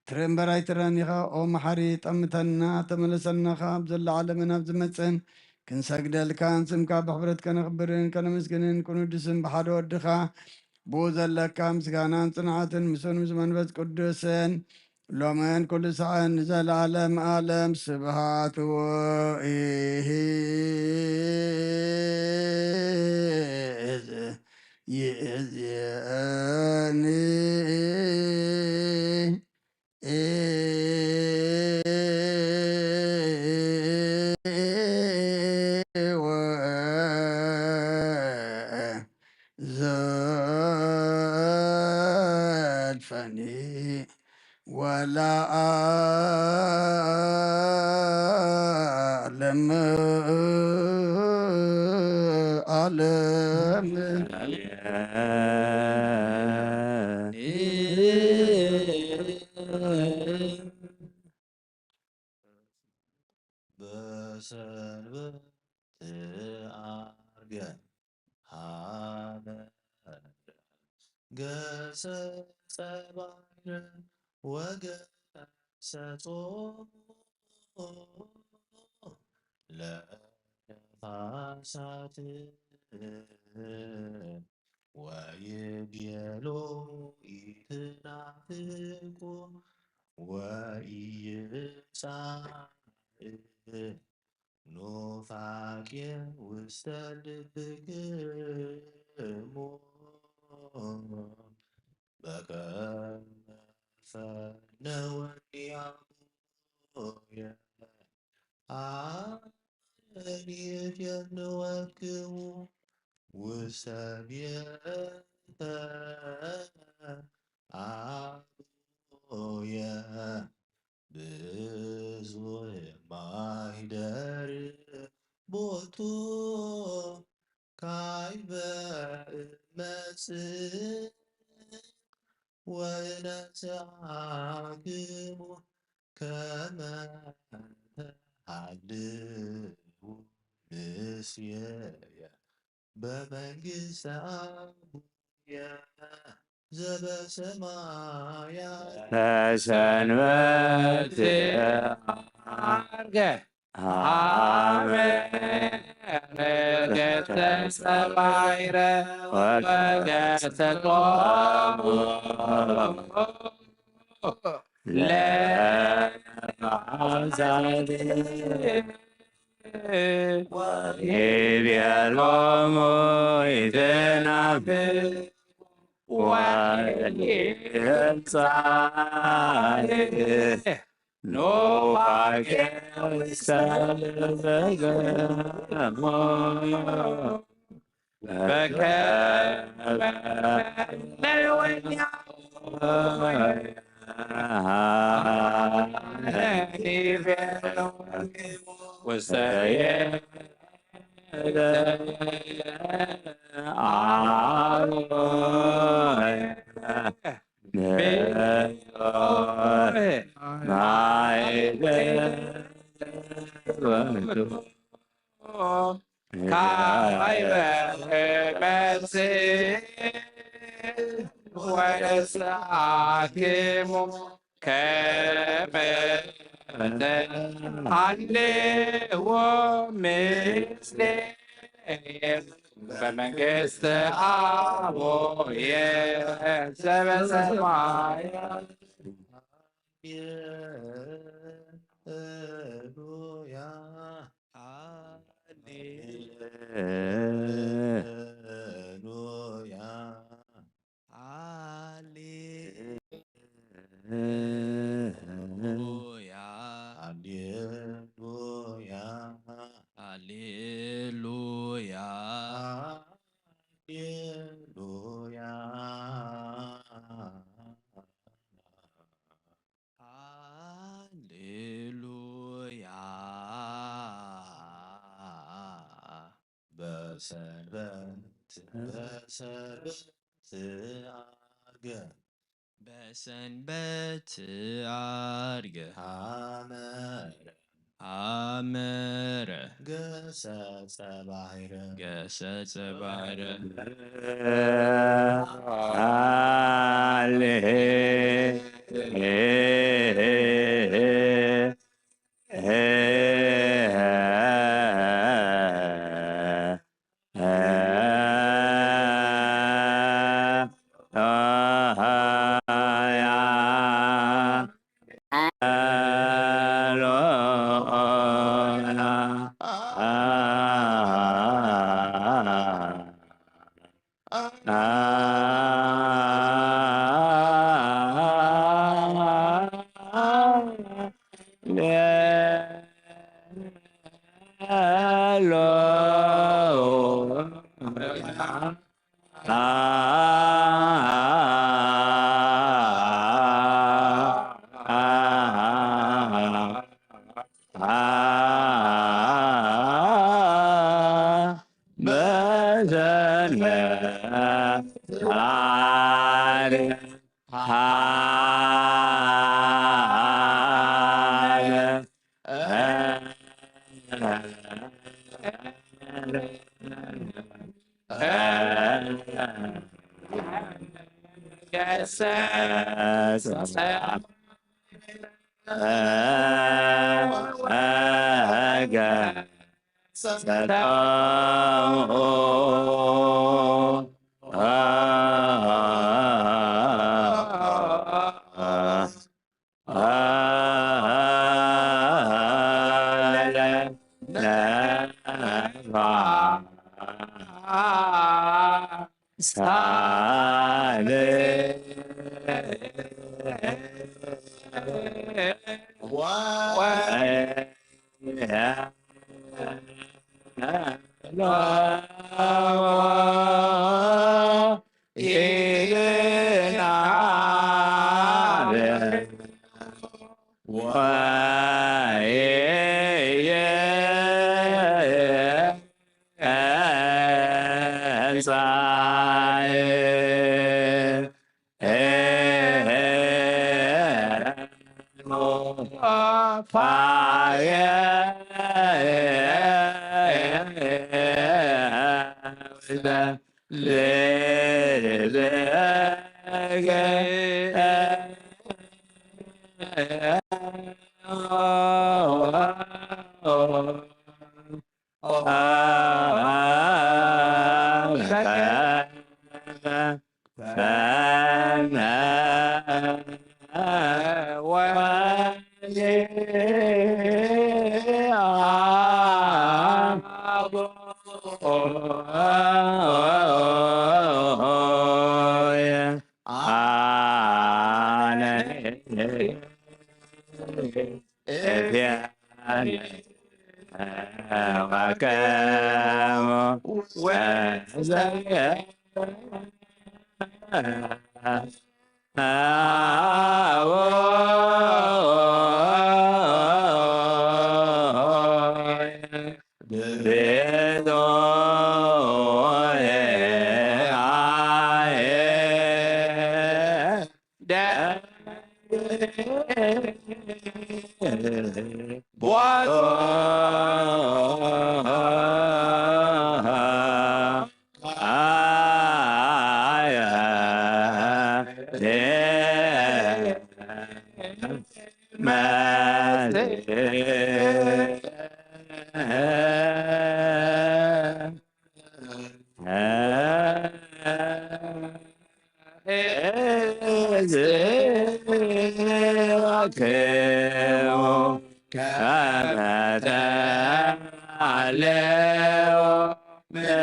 ትርኢ እምበር ኣይትረን ኢኻ። ኦ መሓሪ፣ ጠምተና፣ ተመለሰና፣ ካብ ዘሎ ዓለምን ኣብ ዝመጽእን ክንሰግደልካን ስምካ ብሕብረት ከነኽብርን ከነመስግንን ቅኑድስን ብሓደ ወድኻ ብኡ ዘለካ ምስጋናን ጽንዓትን ምስኡን ምስ መንፈስ ቅዱስን ሎምን ኩሉ ሳዕን ንዘለዓለም ዓለም ስብሃት ወኢሂዝ ይእዝየኒ ወዘልፈኒ ወለዓለም ዓለም። በሰንበት ዓርገ ሀመረ ገሰጸ ባሕረ ወገሰጾ ለነፋሳት ወይቤሎ ኢትናፍቁ ወኢይጻእ ኑፋቄ ውስተ ልብክሙ በከመ ፈነወኒ አቡየ አኒ እፌንወክሙ ውስተ ቤተ አቡየ ብዙሕ ማይደር ቦቱ ካይበ እመጽእ ወእነስአክሙ ከመ ተሃልዉ ምስሌየ በመንግስተ አቡየ ዘበሰማያት። በሰንበት ዓርገ ሀመረ ገሰጸ ባሕረ ወገሰጾሙ ለነፋሳት ወይቤሎሙ ኢትናፍቁ ወኢይጻእ ኑፋቄ ውስተ ልብክሙ በከመ ውስተ ካይበ እመጽእ ወእስአክሙ ከመ ተሃልዉ ምስሌየ በመንግስት አቡየ ዘበሰማይ። ሃሌሉያ። ሃሌሉያ። ሃሌሉያ። ሃሌሉያ። ሃሌሉያ። ሃሌሉያ። ሃሌሉያ። በሰንበት በሰንበት አርገ በሰንበት አርገ አመረ አመረ ገሰጸ ባሕረ ገሰጸ ባሕረ። ሃሌ መተዓሌዎ መንግስት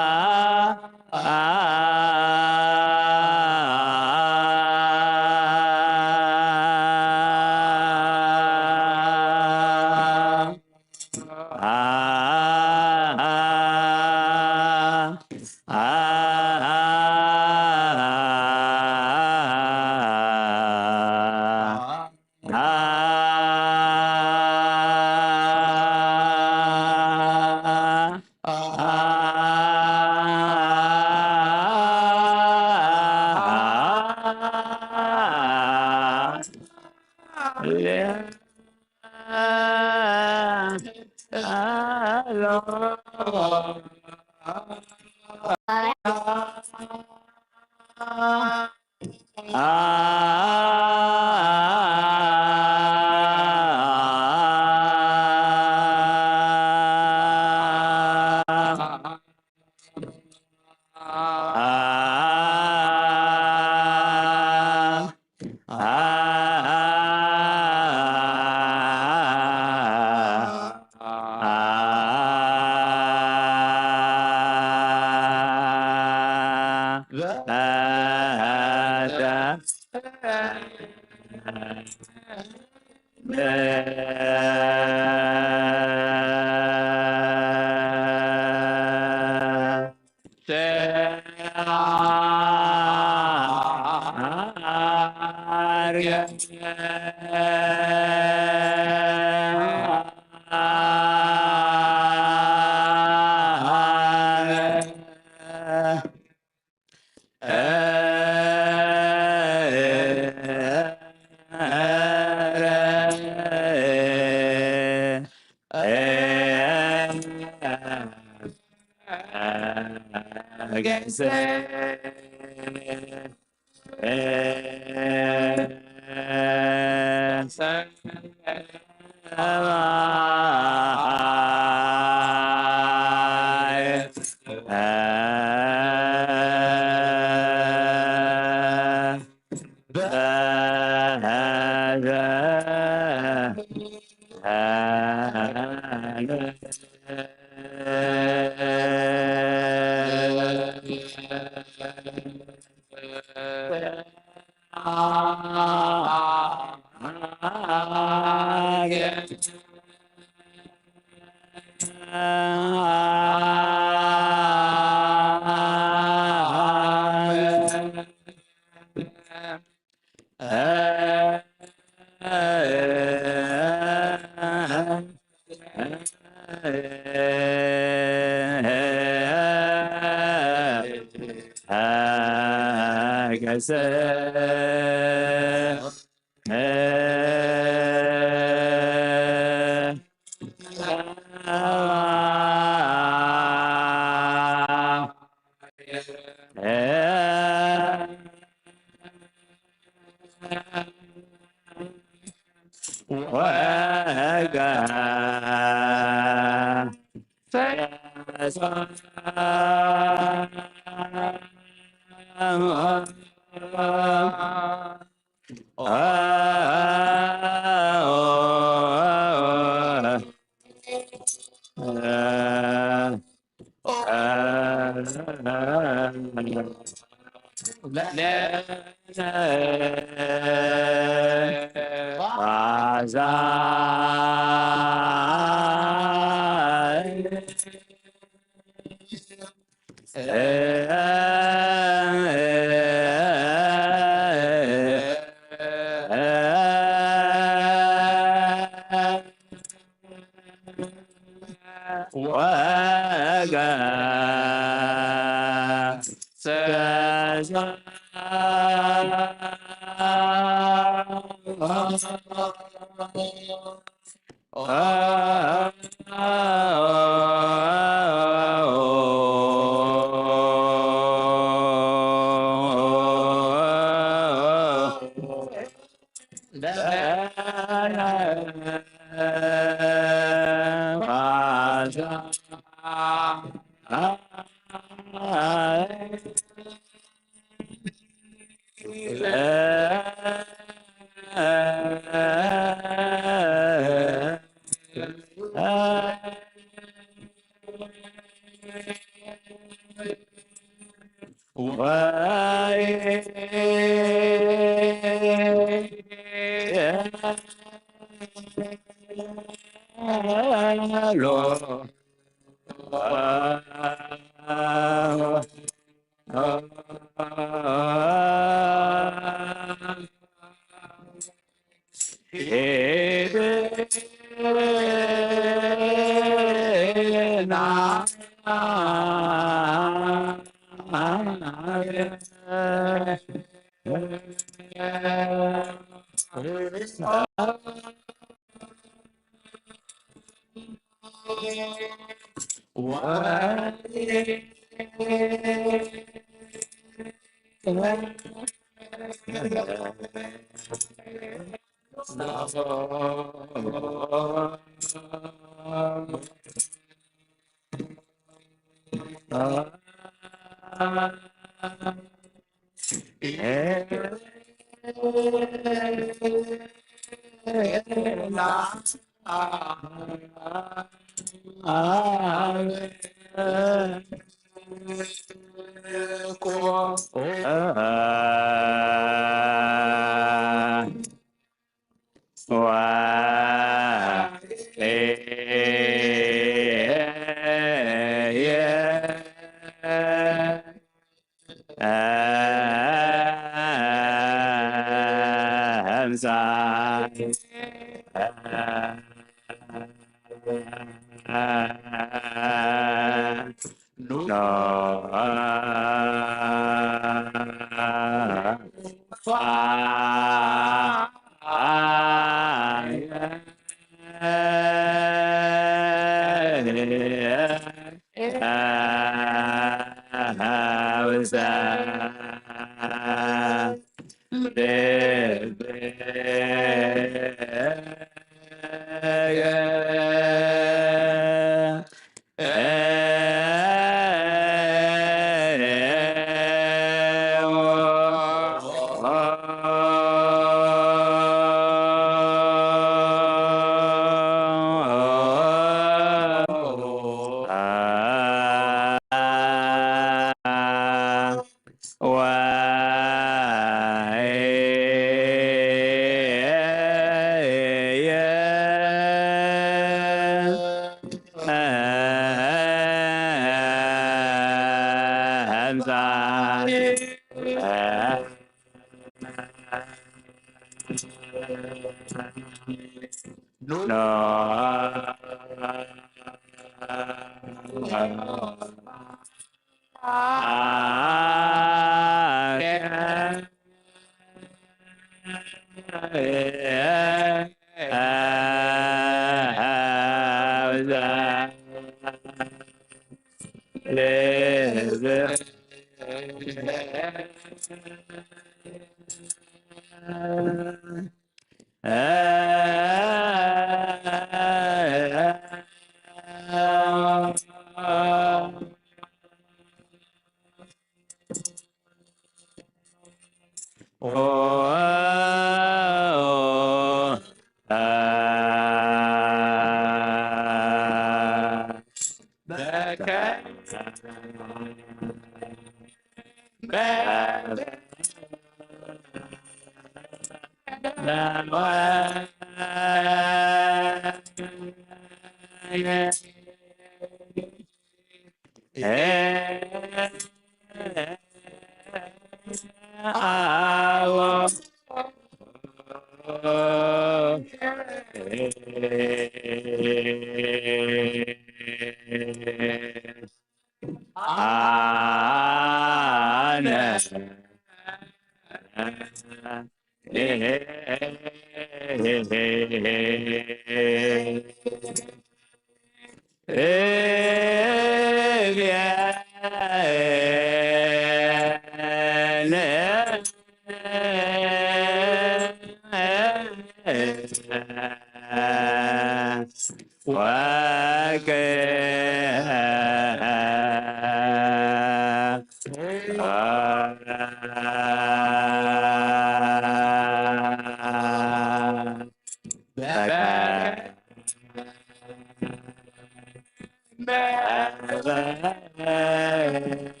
ኣነ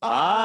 አቅሙ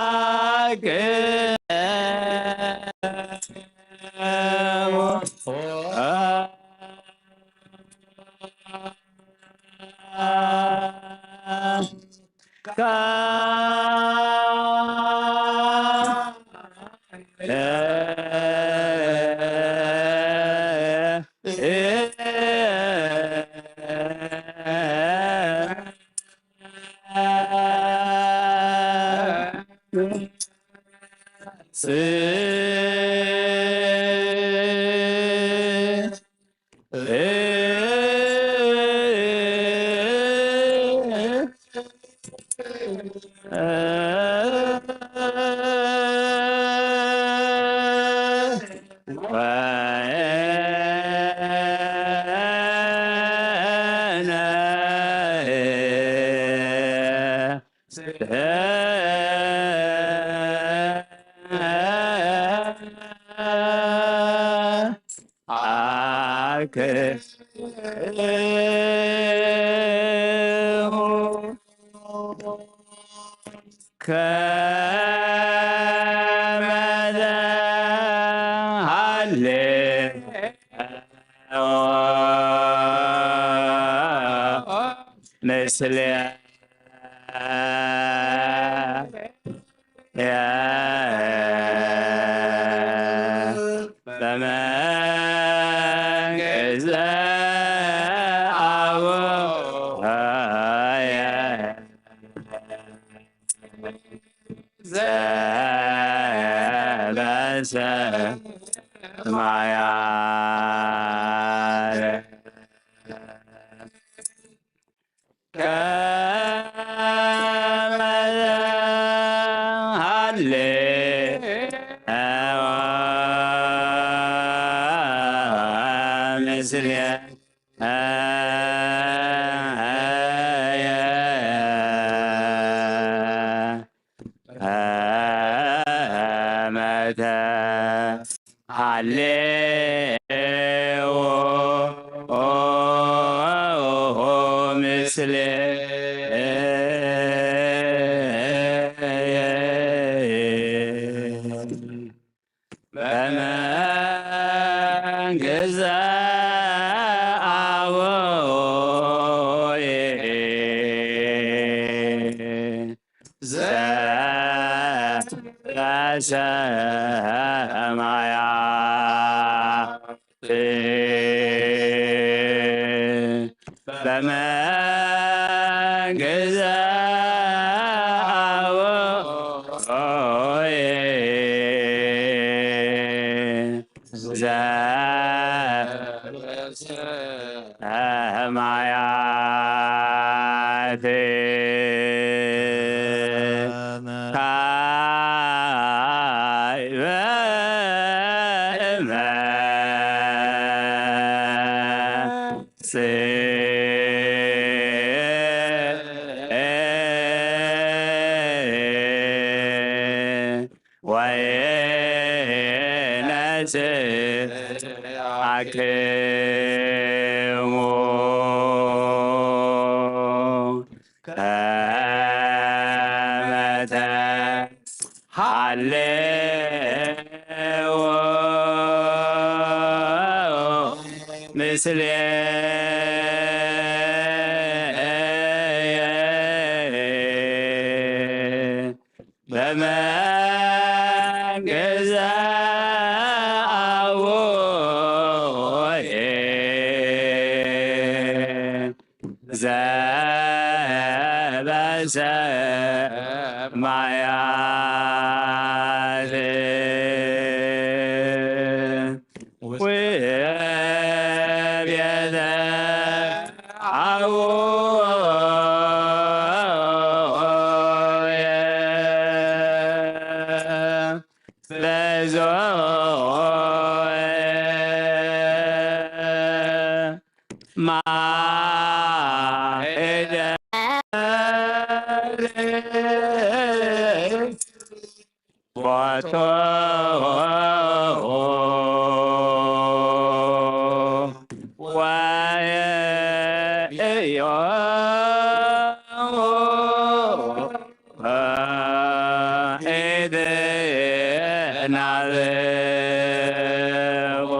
ኢትናብቑ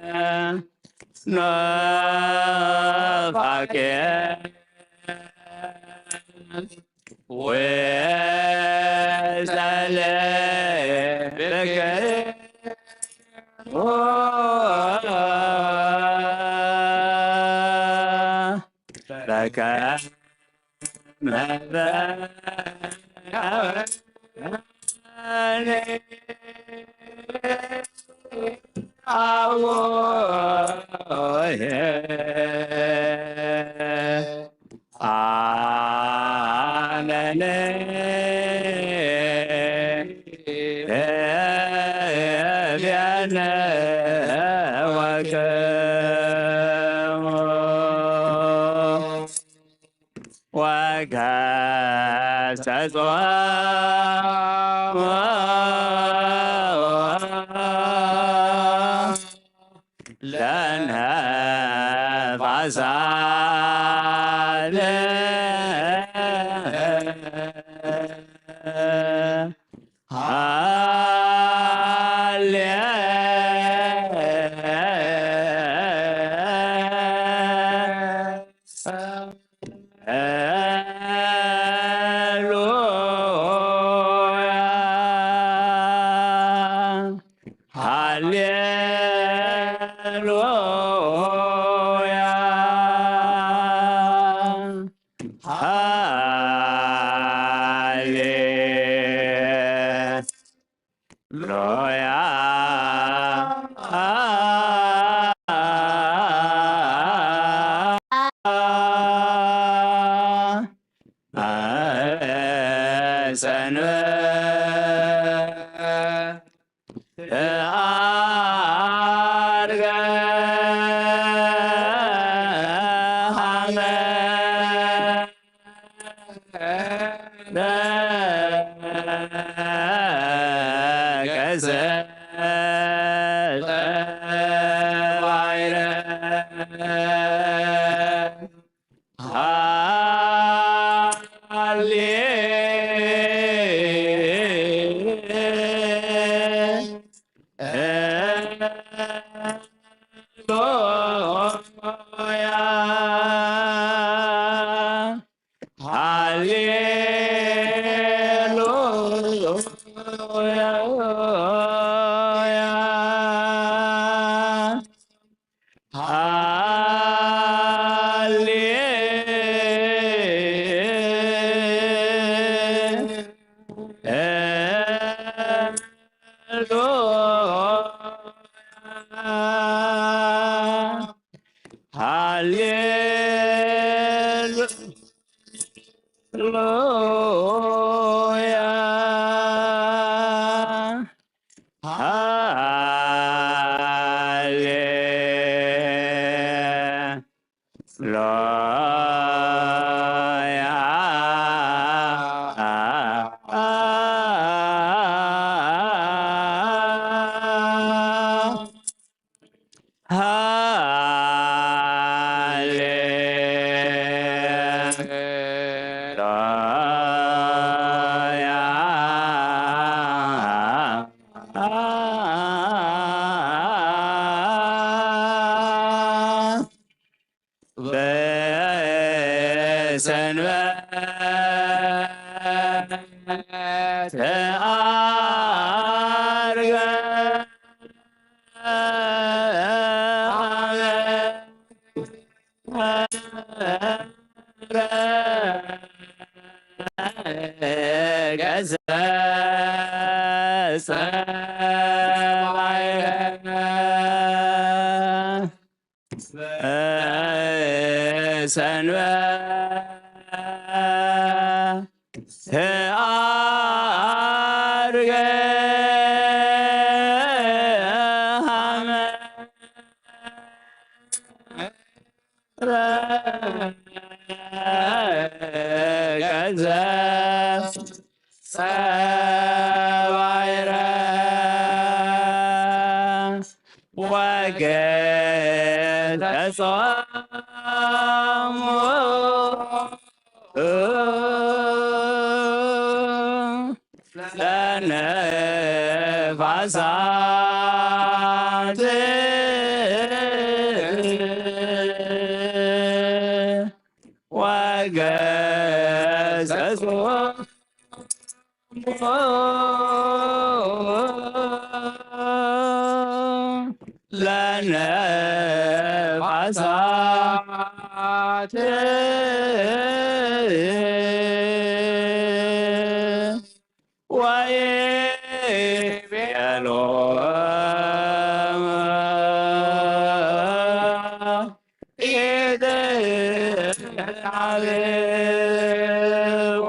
ወኢይምጻእ ኖፋቄ ወሰሌ ብክር በከ ወከሰጾሙ ለነፋሳት ሃሌ ሃሌሉያ ሃሌ ሎያ ሰንበት ተዓርገ ሃመ ሃሌሉያ ሃሌ ሎያ ሃሌ ሎያ በሰንበት ዓርገ ወገሰጾሙ ለነፋሳት ወገሰጾሙ ለነፋሳት ወይቤሎ ኢትናብቦ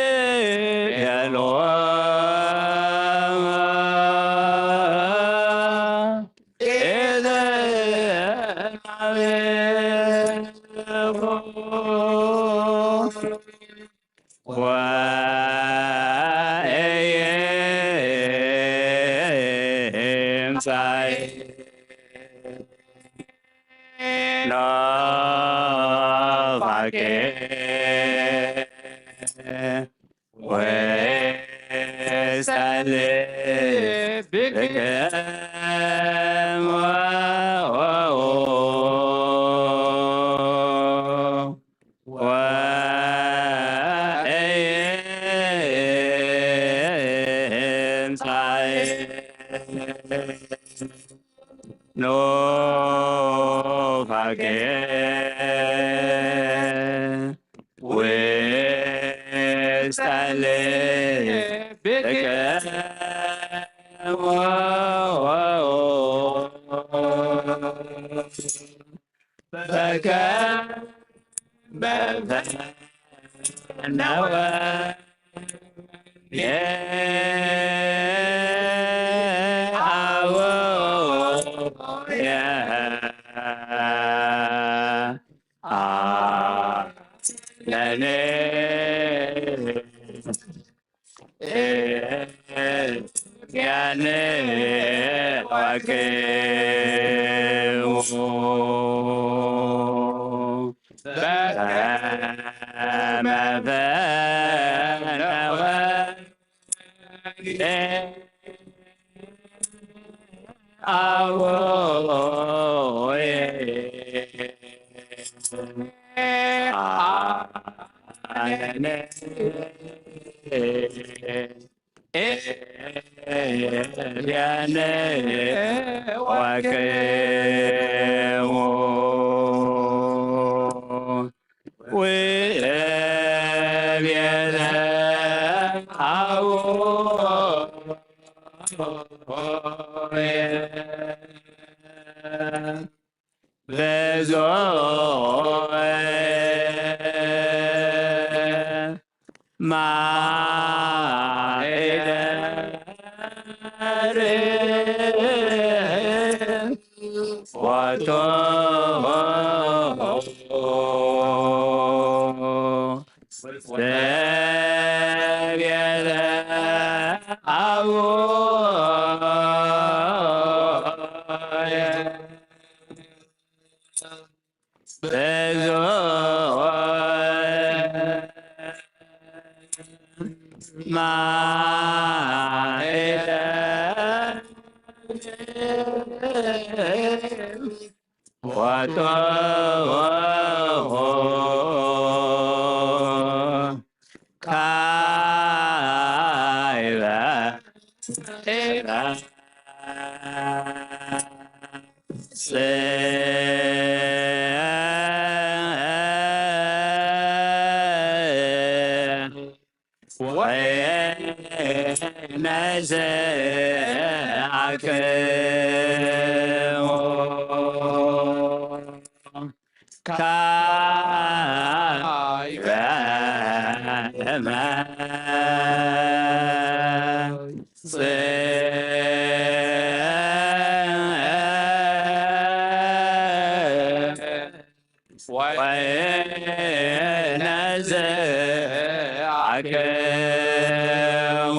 ወይቤሎ ኢትናብቦ ወኢይምጻእ ኖፋቄ ወይጸልእ ብክም ወኢይምጻእ ኖፋቄ ወይጸልእ ብክም በከመ ፈነወ አቡየ አነኒ ያኔ ወክሙ በመፈነወ አዎ አነ ኤልያነ ወክሙ ወእብየለ አቡየ ብዙ ማይደር ወቶ ውስተ ቤተ አቡየ ብዙ ማይደር ወቶ ካይበ ወይነስአክሙ ካይበ መጽእ ወይነስአክሙ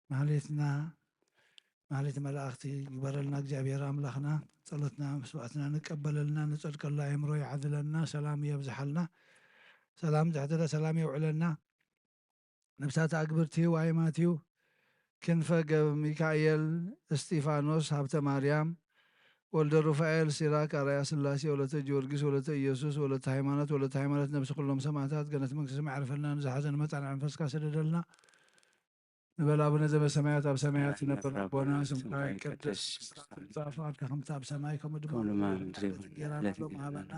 ማህሌትና ማህሌት መላእኽቲ ይግበረልና እግዚኣብሔር ኣምላኽና። ጸሎትና መስዋዕትና ንቀበለልና፣ ንጸድቀሉ ኣእምሮ ይዓድለና፣ ሰላም የብዝሓልና። ሰላም ዘሕደረ ሰላም የውዕለና። ነብሳት ኣግብርቲ ዋይማት እዩ። ክንፈ ገብረሚካኤል፣ እስጢፋኖስ ሃብተማርያም፣ ወልደ ሩፋኤል፣ ሲራክ ኣርኣያ ስላሴ፣ ወለተ ጊዮርጊስ፣ ወለተ ኢየሱስ፣ ወለተ ሃይማኖት፣ ወለተ ሃይማኖት፣ ነብሲ ኩሎም ሰማእታት ገነት መንግስቲ ሰማይ ዕርፈልና። ንዝሓዘን መጻንሒ መንፈስካ ሰደደልና። ንበል ኣቡነ ዘበሰማያት፣ ኣብ ሰማያት ትነብር ኣቦና፣ ስምካ ይቀደስ፣ መንግስትካ ትምጻእ፣ ፍቃድካ ከምቲ ኣብ ሰማይ ከምኡ ድማ ኣብ ምድሪ ይኹን። እንጌራና ሎሚ ሃበና።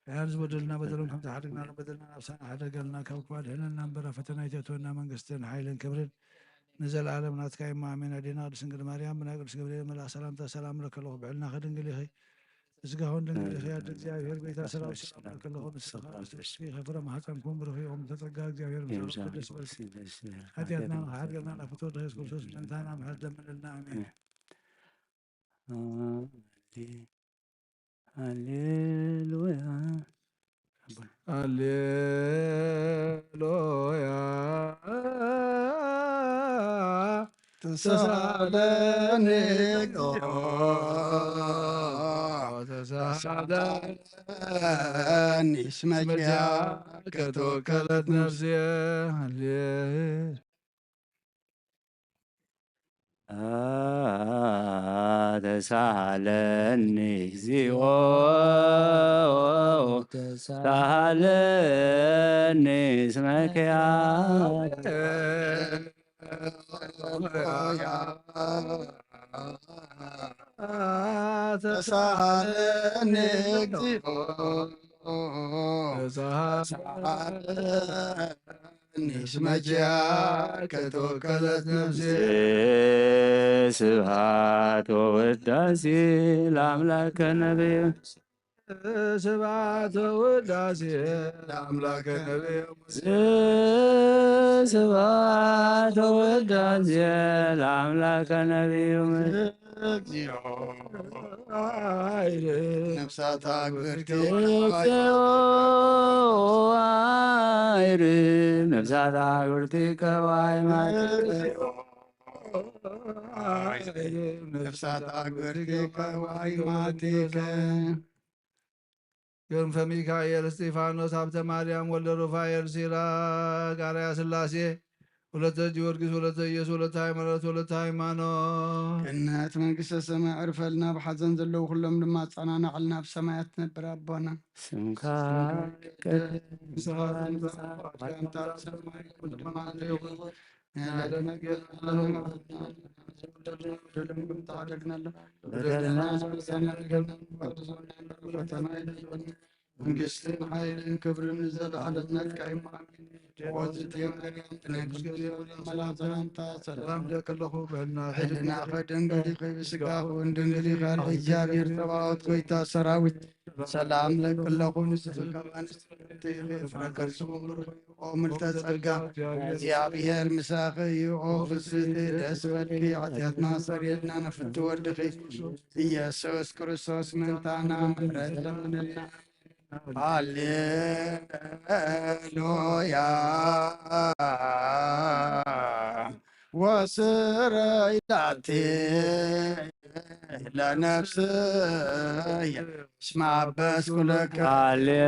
ሕራን ዝበደሉና በደሎም ከምቲ ሓደግና በደልና፣ ናብ ሳና ሓደገልና፣ ካብ ክፉእ ኣድሕነና እምበር፣ ኣብ ፈተና ኣይተእትወና፣ መንግስትን ሓይልን ክብርን ንዘለኣለም ናትካ እዩ፣ ኣሜን። ኣዴና ቅድስት ድንግል ማርያም፣ ብናይ ቅዱስ ገብርኤል መልኣኽ ሰላምታ ሰላም እብለኪ ኣለኹ፣ ብዕልናኺ ድንግል ኢኺ፣ ብስጋኺ እውን ድንግል ኢኺ። ኣደ እግዚኣብሔር፣ ጎይታ ሰራዊት፣ ሰላም እብለኪ ኣለኹ፣ ንስኺ ከኣ ኣብ ስጋኺ ፍረ ማህፀንኪ እውን ብሩኽ እዩ። ኦም ተጸጋ እግዚኣብሔር ምሳኺ፣ ቅዱስ በል። ሓጢኣትና ንኽሓድገልና ናብ ፍትወት የሱስ ክርስቶስ ምእንታና ምሕረት ለምንልና፣ ኣሜን። ሃሌሉያ። ሃሌሉያ። ተሳለኒ ተሳለኒ፣ እስመ ኪያከ ተወከለት ነፍስየ። ሃሌ- ተሳሃለኒ እግዚኦ፣ ተሳሃለኒ እስመ ኪያከ። ተሳሃለኒ እግዚኦ፣ ተሳሃለኒ እስመ ኪያከ ተወከለት ነፍስየ። ስብሐት ወውዳሴ ለአምላከ ነቢዩ። ስብሐት ወውዳሴ ለአምላከ ነቢዩ። ስብሐት ወውዳሴ ለአምላከ ነቢዩ። እግዚኦ፣ ነፍሳት አግብርቲከ። ነፍሳት አግብርቲከ ዋይማቲከ። ነፍሳት አግብርቲከ ዋይማቲከ። ክንፈ ሚካኤል፣ እስጢፋኖስ፣ ሀብተ ማርያም፣ ወልደ ሩፋኤል፣ ሲራክ፣ አርአያ ሥላሴ፣ ወለተ ጊዮርጊስ፣ ወለተ ኢየሱስ፣ ወለተ ሃይማኖት፣ ወለተ ሃይማኖት። ገነት መንግስተ ሰማይ ዕርፈልና፣ ብሓዘን ዘለዉ ኩሎም ድማ ኣጸናንዓልና፣ ኣብ ሰማያት ትነብር ኣቦና። ስምካ ይቀደስ፣ ስምካ ይምጻእ፣ ፈቃድካ ትምጻእ፣ ኣብ ሰማይ ከምኡ ድማ ይኹን። ንሃለና ጌርና፣ በደልና ፈተና ኣይተእትወና፣ መንግስትን ሓይልን ክብርን ንዘለዓለም ናትካ እዩ። ኣሜን። ኦዝቲ ማርያም፣ ብናይ ቅዱስ ገብርኤል መልኣክ ሰላምታ ሰላም እብለኪ ኣለኹ። ብሕልና ሕልና ድንግል ኢኺ፣ ብስጋኺ እውን ድንግል ኢኺ። እግዚኣብሔር ጸባኦት፣ ጎይታ ሰራዊት፣ ሰላም እብለኪ ኣለኹ። ንስኺ ካብ ኣንስቲ ፍርክቲ ኢኺ፣ ፍረ ከርስኺ ብሩኽ እዩ። ኦ ምልዕተ ጸጋ፣ እግዚኣብሔር ምሳኺ እዩ። ኦ ፍስሕቲ፣ ደስ በልኪ፣ ኃጢአትና ሰርየልና፣ ንፍቲ ወድኺ ኢየሱስ ክርስቶስ ምእንታና ምሕረት ለምንልና። ሃሌሉያ። ወስረይ ላቲ ለነፍስየ እስመ አበስኩ ለከ። ሃሌሉያ።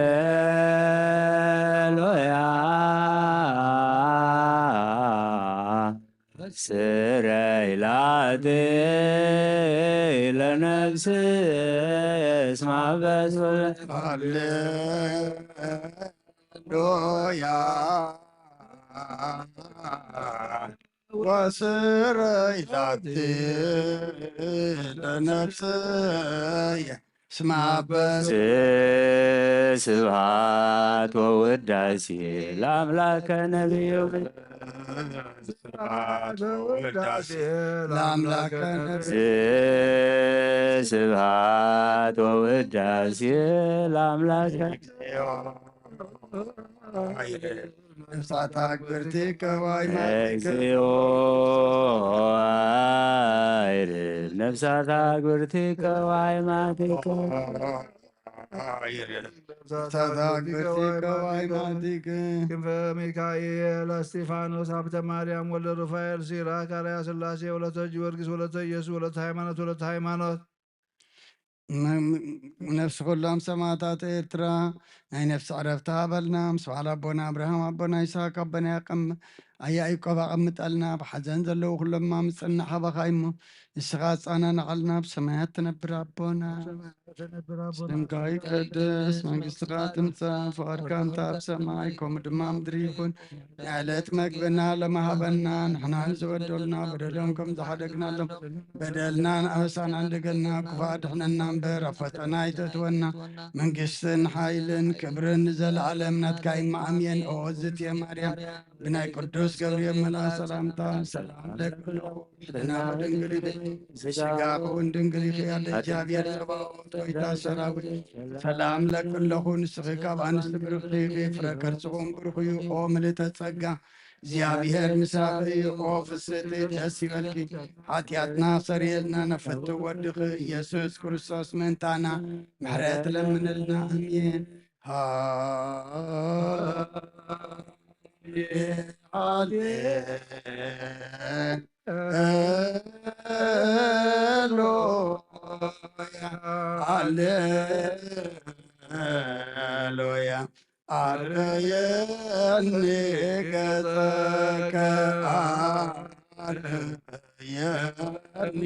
ስረይ ላቲ ለነፍስየ እስመ አበስኩ ለከ። ሃሌሉያ። ወስረይ ላቲ ለነፍስየ እስመ አበስ። ስብሐት ወውዳሴ ለአምላከ ነቢዩ። ስብሐት ወውዳሴ ለአምላከ ነቢዩ። ስብሐት ወውዳሴ ለአምላከ ነፍሳት አግብርቲከ ዋይማቲከ። እግዚኦ አይርድ ነፍሳት አግብርቲከ ዋይማቲከ። ነፍሳት አግብርቲከ ዋይማቲከ። ክንፈ ሚካኤል፣ እስጢፋኖስ፣ ሀብተ ማርያም፣ ወልደ ሩፋኤል፣ ሲራክ፣ አርአያ ሥላሴ፣ ወለተ ጊዮርጊስ፣ ወለተ ኢየሱስ፣ ወለተ ሃይማኖት፣ ወለተ ሃይማኖት። ም-፣ ነፍሲ ኩሎም ሰማእታት ኤርትራ ናይ ነፍሲ ዕረፍቲ ሃበልና። ምስ በዓል ኣቦና ኣብርሃም፣ ኣቦና ይስሐቅ፣ ኣቦና ያዕቆብ፣ ኣያ ያዕቆብ ኣቐምጠልና። ብሓዘን ዘለዉ ኩሎም ምጽንናዕ ካባኻ እዩ እሞ፣ ንስኻ ኣጸናንዓልና። ኣብ ሰማያት ትነብር ኣቦና፣ ስምካ ይቀደስ፣ መንግስትኻ ትምጻእ፣ ፍቓድካ እንተ ኣብ ሰማይ ከምኡ ድማ ኣብ ምድሪ ይኹን። ንዕለት መግብና ሎሚ ሃበና፣ ንሕና ንዝበደሉና በደሎም ከም ዝሓደግናሎም በደልና ንኣበሳና እንደገና፣ ክፉእ ኣድሕነና እምበር፣ ኣብ ፈተና ኣይተእትወና። መንግስትን ሓይልን ክብርን ንዘለዓለም ናትካ እዩ። ኣሜን። ኦ እግዝእትየ ማርያም፣ ብናይ ቅዱስ ገብርኤል መልኣክ ሰላምታ ሰላም ለኪ፣ ድንግል ኢኺ፣ ስጋኺ እውን ድንግል ኢኺ፣ ኣደ እግዚኣብሔር ጸባኦት፣ ጎይታ ሰራዊት፣ ሰላም ለኪ ኣለኹ። ንስኺ ካብ ኣንስቲ ብርኽቲ ኢኺ፣ ፍረ ከርስኹም ብሩኽ እዩ። ኦ ምልእተ ጸጋ፣ እግዚኣብሔር ምሳኺ እዩ። ኦ ፍስሕቲ፣ ደስ ይበልኪ፣ ሓጢኣትና ሰሪየልና፣ ነፈቱ ወድኺ ኢየሱስ ክርስቶስ ምእንታና ምሕረት ለምንልና። ኣሜን። ሃሌሉያ፣ ሃሌሉያ። ኣረየኒ ገጸከ፣ ኣረየኒ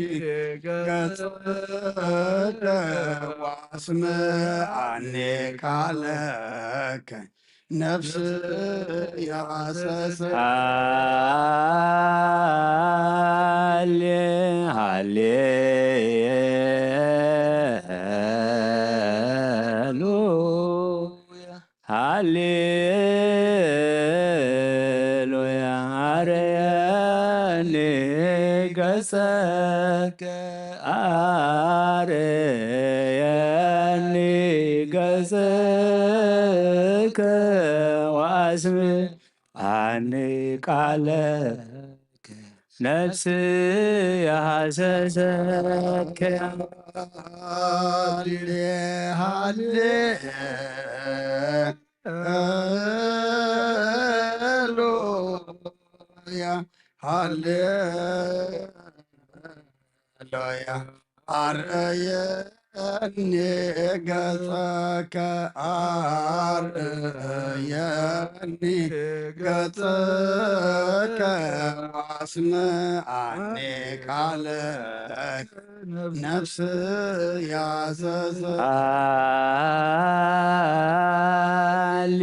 ገጸከ፣ ወኣስምዓኒ ቃለከ፣ ነፍስየ ሃሰሰ። ሃሌ፣ ሃሌሉያ፣ ሃሌሉያ። ኣርየኒ ገጸከ፣ ኣርየኒ ገጸከ፣ ወኣስምዓኒ ቃለከ፣ ነፍስየ ሃሰሰከ። ሃሌ፣ ሃሌሉያ፣ ሃሌሉያ። ኣርየኒ ገጸከ፣ ኣርየኒ ገጸከ፣ ወኣስምዓኒ ቃለከ፣ ነፍስየ ሃሰሰ። ሃሌ፣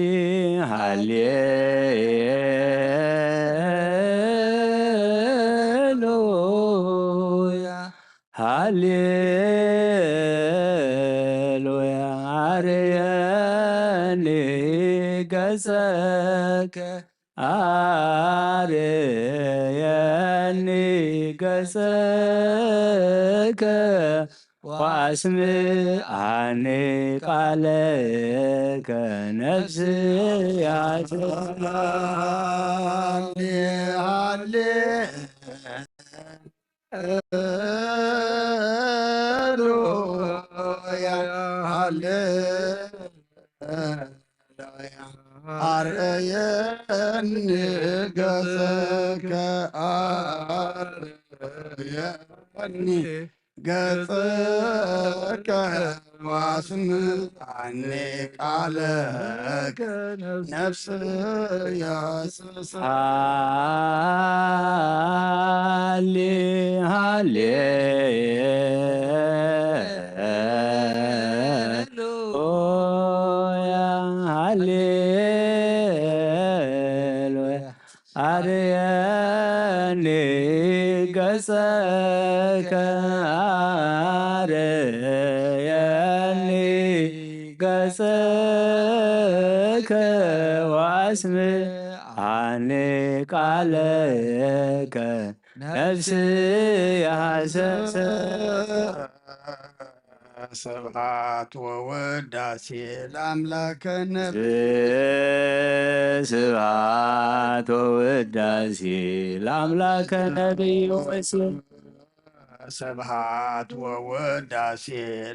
ሃሌሉያ፣ ሃሌሉያ። ኣርየኒ ገጸከ፣ ኣርየኒ ገጸከ፣ ወኣስምዓኒ ቃለከ፣ ነፍስየ ሃሌ፣ ሃሌ፣ ሃሌሉያ፣ ሃሌሉያ። ኣርየኒ ገጸከ፣ ኣርየኒ ገጸከ፣ ወኣስምዓኒ ቃለከ፣ ነፍስየ ሃሌ፣ ሃሌሉያ፣ ሃሌሉያ። ኣርየኒ ገጸከ፣ ኣርየኒ ገጸከ፣ ወኣስምዓኒ ቃለከ፣ ነፍስየ ሃሰሰ። ስብሐት ወውዳሴ ለአምላከ ነቢይ። ስብሐት ወውዳሴ ለአምላከ ነቢይ ወስም። ስብሐት ወውዳሴ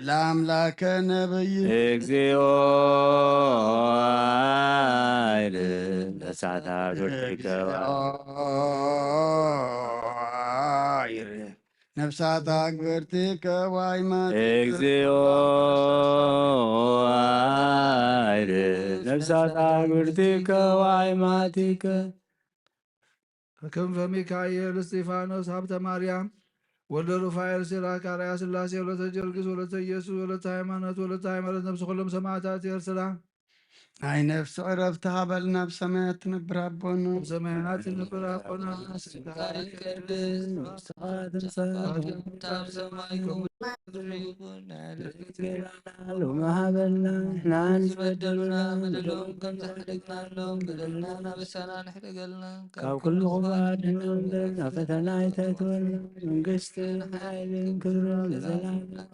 ለአምላከ ነቢይ። እግዚኦ አይር ነሳታ ብርቲከ። አይር ነፍሳት አግብርቲከ ወአይማቲከ። እግዚኦ አይር ነፍሳት አግብርቲከ ወአይማቲከ። ክንፈ ሚካኤል፣ እስጢፋኖስ፣ ሃብተ ማርያም፣ ወልደ ሩፋኤል፣ ሲራክ፣ ኣርኣያ ሥላሴ፣ ወለተ ጊዮርጊስ፣ ወለተ ኢየሱስ፣ ወለተ ሃይማኖት፣ ወለተ ሃይማኖት፣ ነፍሲ ኩሎም ሰማዕታት ኤርትራ። ናይ ነፍሲ ዕረፍቲ ሃበልና፣ ኣብ ሰማያት ትነብር ኣቦና። ኣብ ሰማያት ትነብር ኣቦና፣ ስምካ ይትቀደስ፣ መንግስትኻ ትምጻእ፣ ፈቃድካ ኣብ ሰማይ ከምኡ ኣብ ምድሪ ትኹን። ንዕለትና ሎሚ ሃበና፣ ንሕና ዝበደሉና በደሎም ከም ዝሓለግናሎም በደልና፣ ኣበሳና ንሕደገልና፣ ካብ ኩሉ ክፉእ ኣድሕነና እምበር፣ ናብ ፈተና ኣይተእትወና፣ መንግስትን ሓይልን ክብርን ንዘለዓለሙ።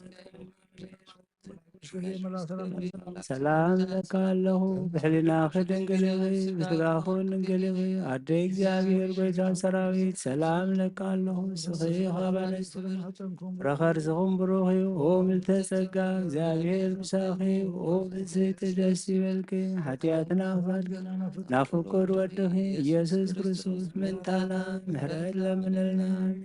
ሰላም እለካ ኣለኹ፣ ብሕሊናኺ ድንግል ኢኺ፣ ብስጋኺ እውን ድንግል ኢኺ። ኣደ እግዚኣብሔር፣ ጎይታ ሰራዊት፣ ሰላም እለካ ኣለኹ። ንስኺ ካብ ኣንስቲ ፍረ ከርሥኺ ብሩኽ እዩ። ኦ ምልዕተ ጸጋ፣ እግዚኣብሔር ምሳኺ እዩ። ኦ ብፅዕቲ ደስ ይበልኪ፣ ሓጢኣትና ክፋልኪ፣ ናብ ፍቁር ወድኺ ኢየሱስ ክርስቶስ ምእንታና ምሕረት ለምንልና። ኣሜን።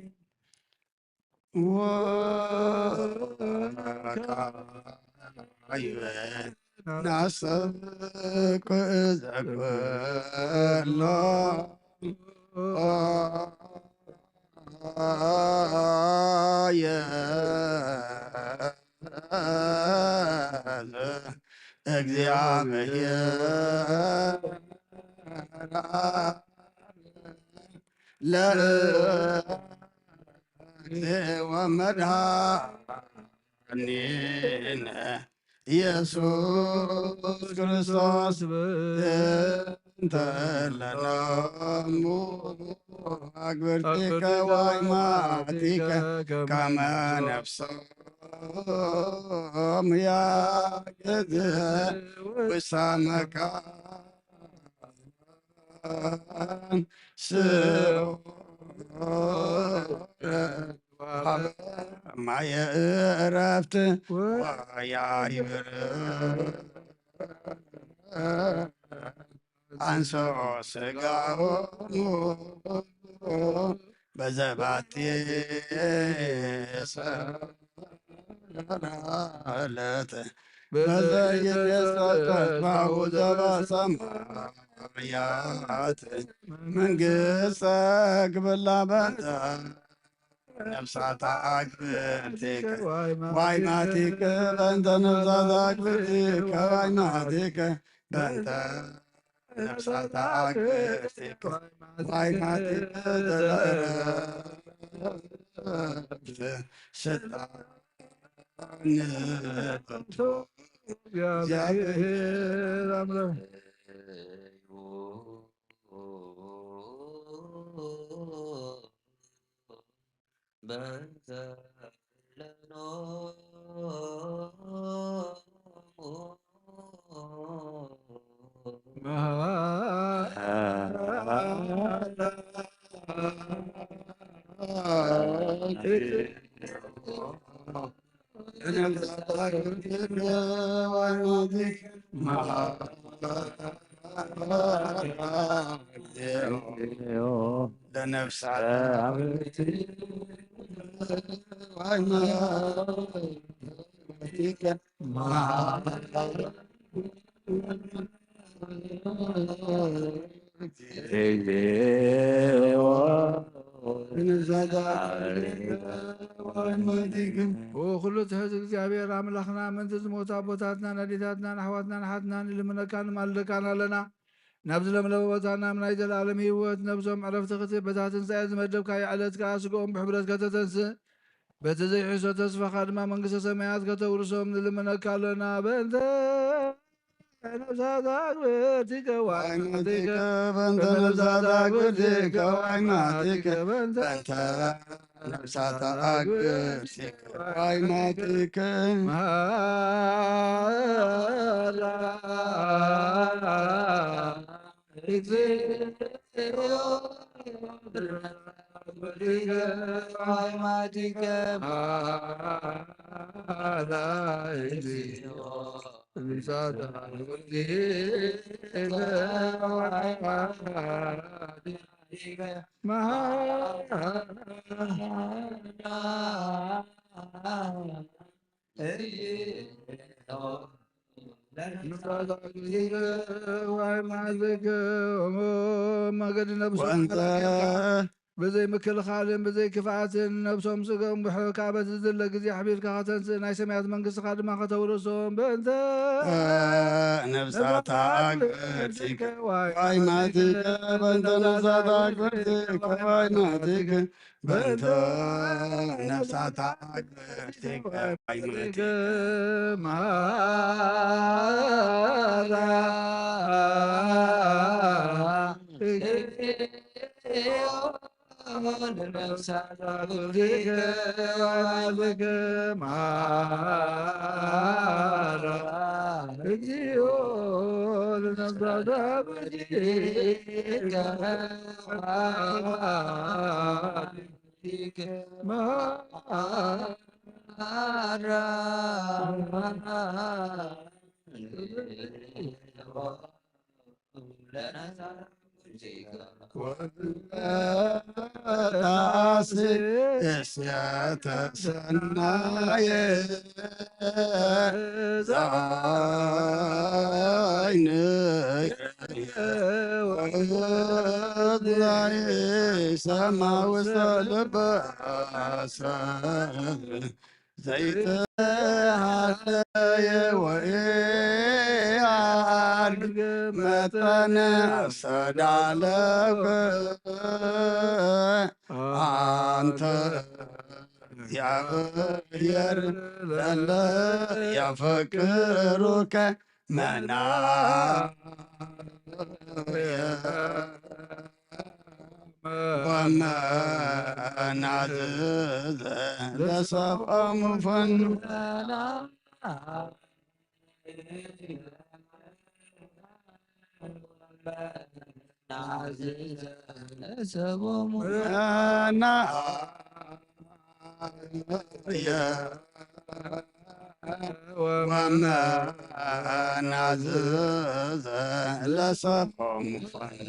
ወካይበ ናሰብክ ዘክሎ የእግዚኣብሔር ለእግዚኦ መድኃኒነ ኢየሱስ ክርስቶስ። እንተ ለሎሙ አግብርቲከ ዋይማቲከ ከመ ነፍሶም ያገዝ ውሳመካ ስዑር ማየ እረፍት ወያይብር አንሶ ስጋሆሙ በዘባቲ ሰለት በዘይትሰጠት ባሁ ዘበሰማያት መንግስተ ግብላ በንተ ነፍሳታ አግብርቲከ ዋይማቲከ በንተ ነፍሳታ አግብርቲከ ዋይማቲከ በንተ ነፍሳታ አግብርቲከ ዋይማቲከ ዘረፍት ስልጣን ንፈቱ እግዚአብሔር አምላክ። በእንተ ለኖ ለነፍሳት ወኩሉ ትሕት እግዚኣብሔር ኣምላኽና፣ ምእንቲ ዝሞቱ ኣቦታትናን ኣዴታትናን ኣሕዋትናን ኣሓትናን ንልምነካን ንማልደካን ኣለና። ናብ ዝለምለመ ቦታ ናብ ናይ ዘለኣለም ህይወት ነብሶም ዕረፍቲ ክትህብ በታ ትንሣኤ ዝመደብካዮ ዕለት ከኣ ስግኦም ብሕብረት ከተተንስእ በቲ ዘይሕሶ ተስፋኻ ድማ መንግስተ ሰማያት ከተውርሶም ንልምነካ ኣለና። በእንተ ነፍሳት ኣግብርቲከ ዋይማቲከ በእንተ ነፍሳት ኣግብርቲከ ዋይማቲከ በእንተ ነፍሳት ኣግብርቲከ ዋይማቲከ መሃላ እግዚኦ ዋይማቲከ መሃላ እግዚኦ ንብረታ ግዜከ ዋይ መዓልትከ መገዲ ነብሶም ወንተ ብዘይ ምክልኻልን ብዘይ ክፍኣትን ነብሶም ስገም ብሕካ በቲ ዝድለ ግዜ ኣሕቢርካ ከተንስእ ናይ ሰማያት መንግስትኻ ድማ ከተውርሶም በእንተ ነብሳታ ግዜከ ዋይ መዓልትከ በእንተ ነብሳታ ግዜከ ዋይ መዓልትከ በእንተ ነፍሳታ ግብርቲከ ኣይመትከ መሃራ ንነፍሳታ ግብርቲከ መሃራ እግዚኦ ንነፍሳታ ግብርቲከ ተሰናየ ዛይነ ወእዝናየ ሰማ ውስተ ልበ ሰብ ዘይተሃለየ ወኢያድግ መጠነ አስተዳለወ አንተ እግዚአብሔር ለለ ያፈቅሩከ መናየ ወመናዝዘ ለሰብኦሙ ፈኑ ወመናዝዘ ለሰብኦሙ ፈኑ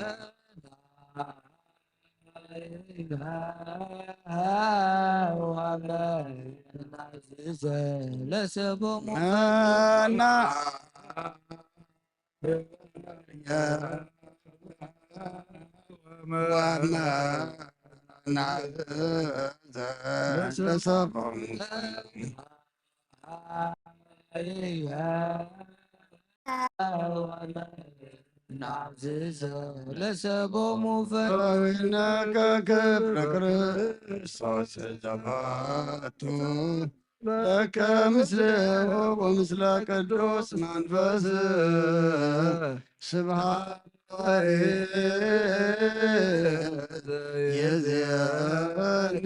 ለሰቦሙ መና ወመና ለሰቦሙ ናዝዘ ለሰቦሙ ፈዊነከ ክብረ ክርስቶስ ዘባቱ ለከ ምስሌሁ ወምስለ ቅዱስ መንፈስ ስብሐት ይእዜኒ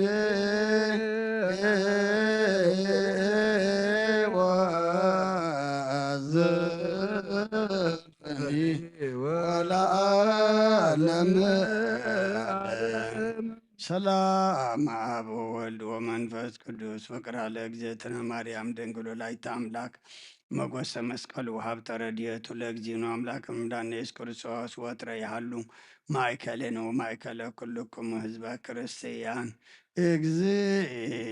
ወዘልፈኒ ወለዓለመ ዓለም። ሰላም አብ ወወልድ ወመንፈስ ቅዱስ ፍቅራ ለእግዝእትነ ማርያም ድንግል ወላዲተ አምላክ መጎሰ መስቀሉ ሀብተ ረድኤቱ ለእግዚእነ አምላክ እምዳነ ኢየሱስ ክርስቶስ ወትረ ይሃሉ ማእከሌነ ወማእከለ ኩልክሙ ህዝበ ክርስቲያን። እግዚኦ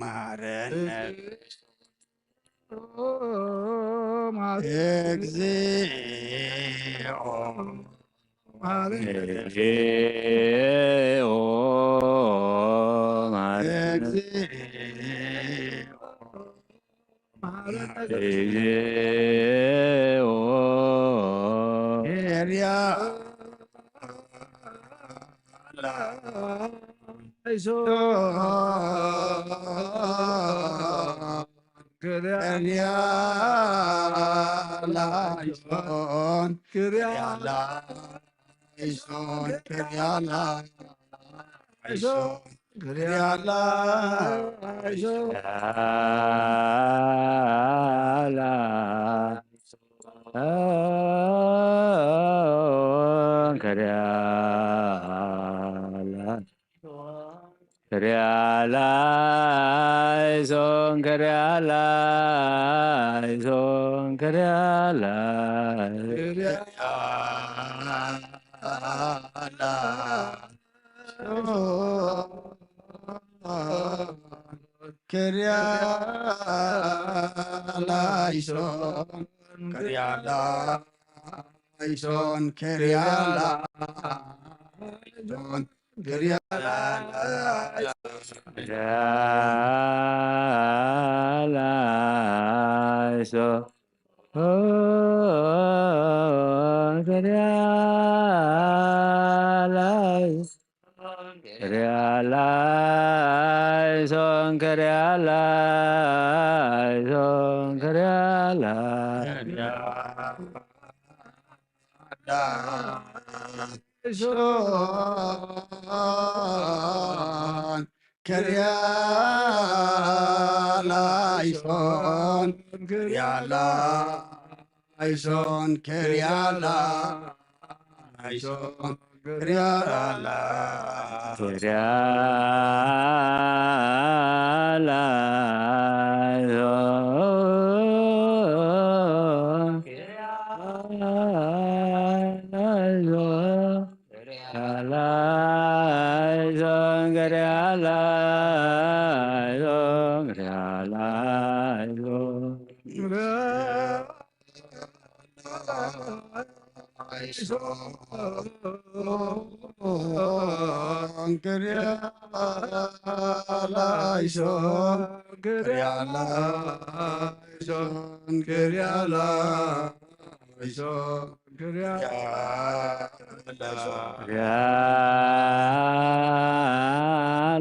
መሐረነ። እግዚኦ እግዚኦ መሐረነ። እግዚኦ መሐረነ። እግዚኦ ኪርያ ላይሶን። ክርያ ላይሶን። ክርያ ላይሶን። ክርያ ላይሶን። ክርያ ላይሶን። ክርያ ላይሶን። ክርያ ላይሶን። ክርያ ላይሶን። ክርያ ላይሶን፣ ክርያ ላይሶን፣ ክርያ ላይሶን፣ ክርያ ላይሶን። ክርያ ላይሶን፣ ክርያ ላይሶን፣ ክርያ ላይሶን፣ ክርያ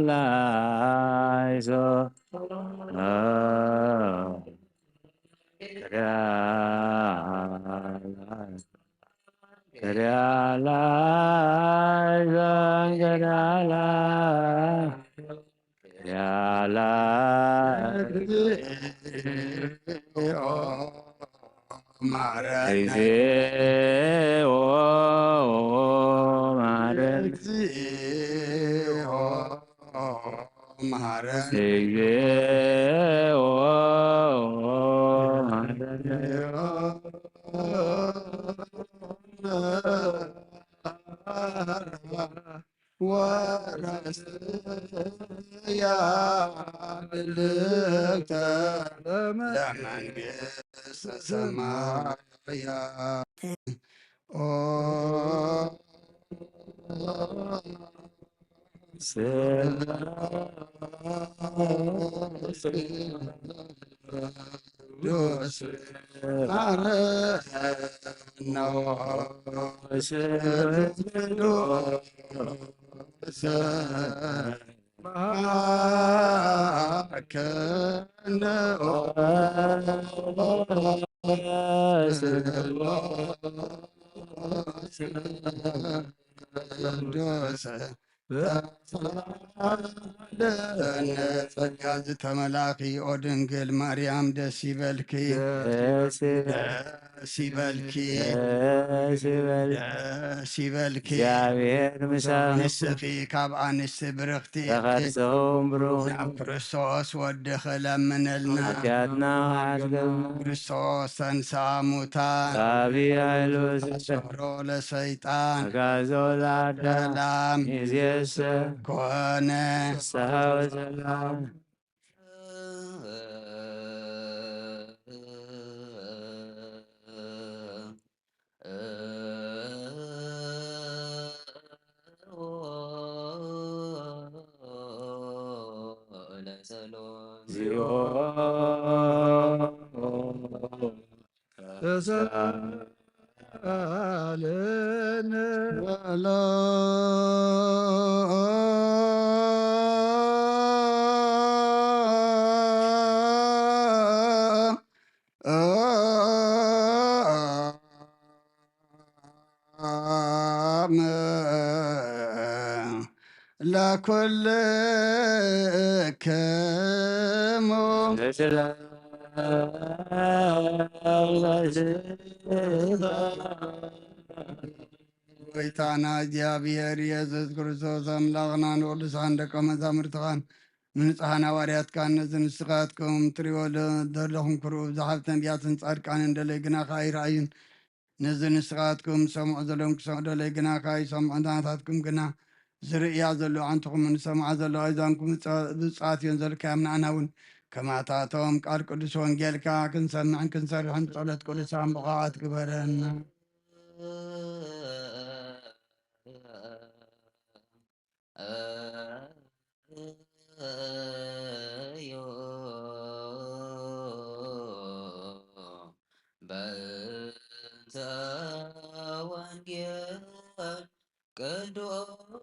ላይሶን። ጸጋ ዝተመላኺ ኦ ድንግል ማርያም ደስ ይበልኪ፣ ደስ ይበልኪ፣ ደስ ይበልኪ። እግዚኣብሔር ምሳኺ፣ ንስኺ ካብ ኣንስቲ ብርኽቲ፣ ተኸርጽኹም ብሩኽ፣ ናብ ክርስቶስ ወድኺ ለምንልና። ኃጢአትና ሓድገልና። ክርስቶስ ተንሥአ እሙታን፣ በዐቢይ ኃይሉ፣ አሰሮ ለሰይጣን፣ አግዓዞ ለአዳም፣ ሰላም፣ ይእዜሰ፣ ኮነ፣ ፍስሐ ወሰላም። ለኩልክሙ። ጎይታና እግዚኣብሔር ኢየሱስ ክርስቶስ፣ ኣምላኽና፣ ንቅዱሳን ደቀ መዛሙርትኻን ንንጹሓን ሃዋርያትካን፣ ነዚ ንስኻትኩም ትሪእዎ ዘለኹም ክርእዩ ብዙሓት ነቢያትን ጻድቃንን ደለይ ግናኻ ኣይረኣዩን። ነዚ ንስኻትኩም ትሰምዑ ዘለኹም ክሰምዑ ደለይ ግናኻ ኣይሰምዑን። ናታትኩም ግና ዝርእያ ዘለዋ ኣዕንትኹምን ዝሰምዓ ዘለዋ ኣእዛንኩም ብፁዓት እዮን ዘልካዮም ንዓና እውን ከማታቶም ቃል ቅዱስ ወንጌልካ ክንሰምዕን ክንሰርሕን ብጸሎት ቅዱሳን ብቑዓት ግበረና። በእንተ ወንጌል ቅዱስ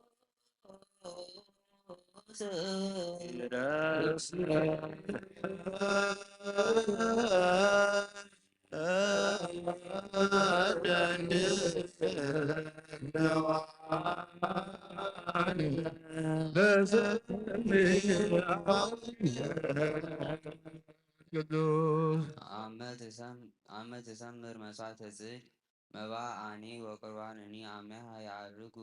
ቅዱስ። አመ ትሰም-፣ አመ ትሰምር መስዋዕተ ጽድቅ መባአኒ ወቁርባንኒ አሜሃ ያዕርጉ፣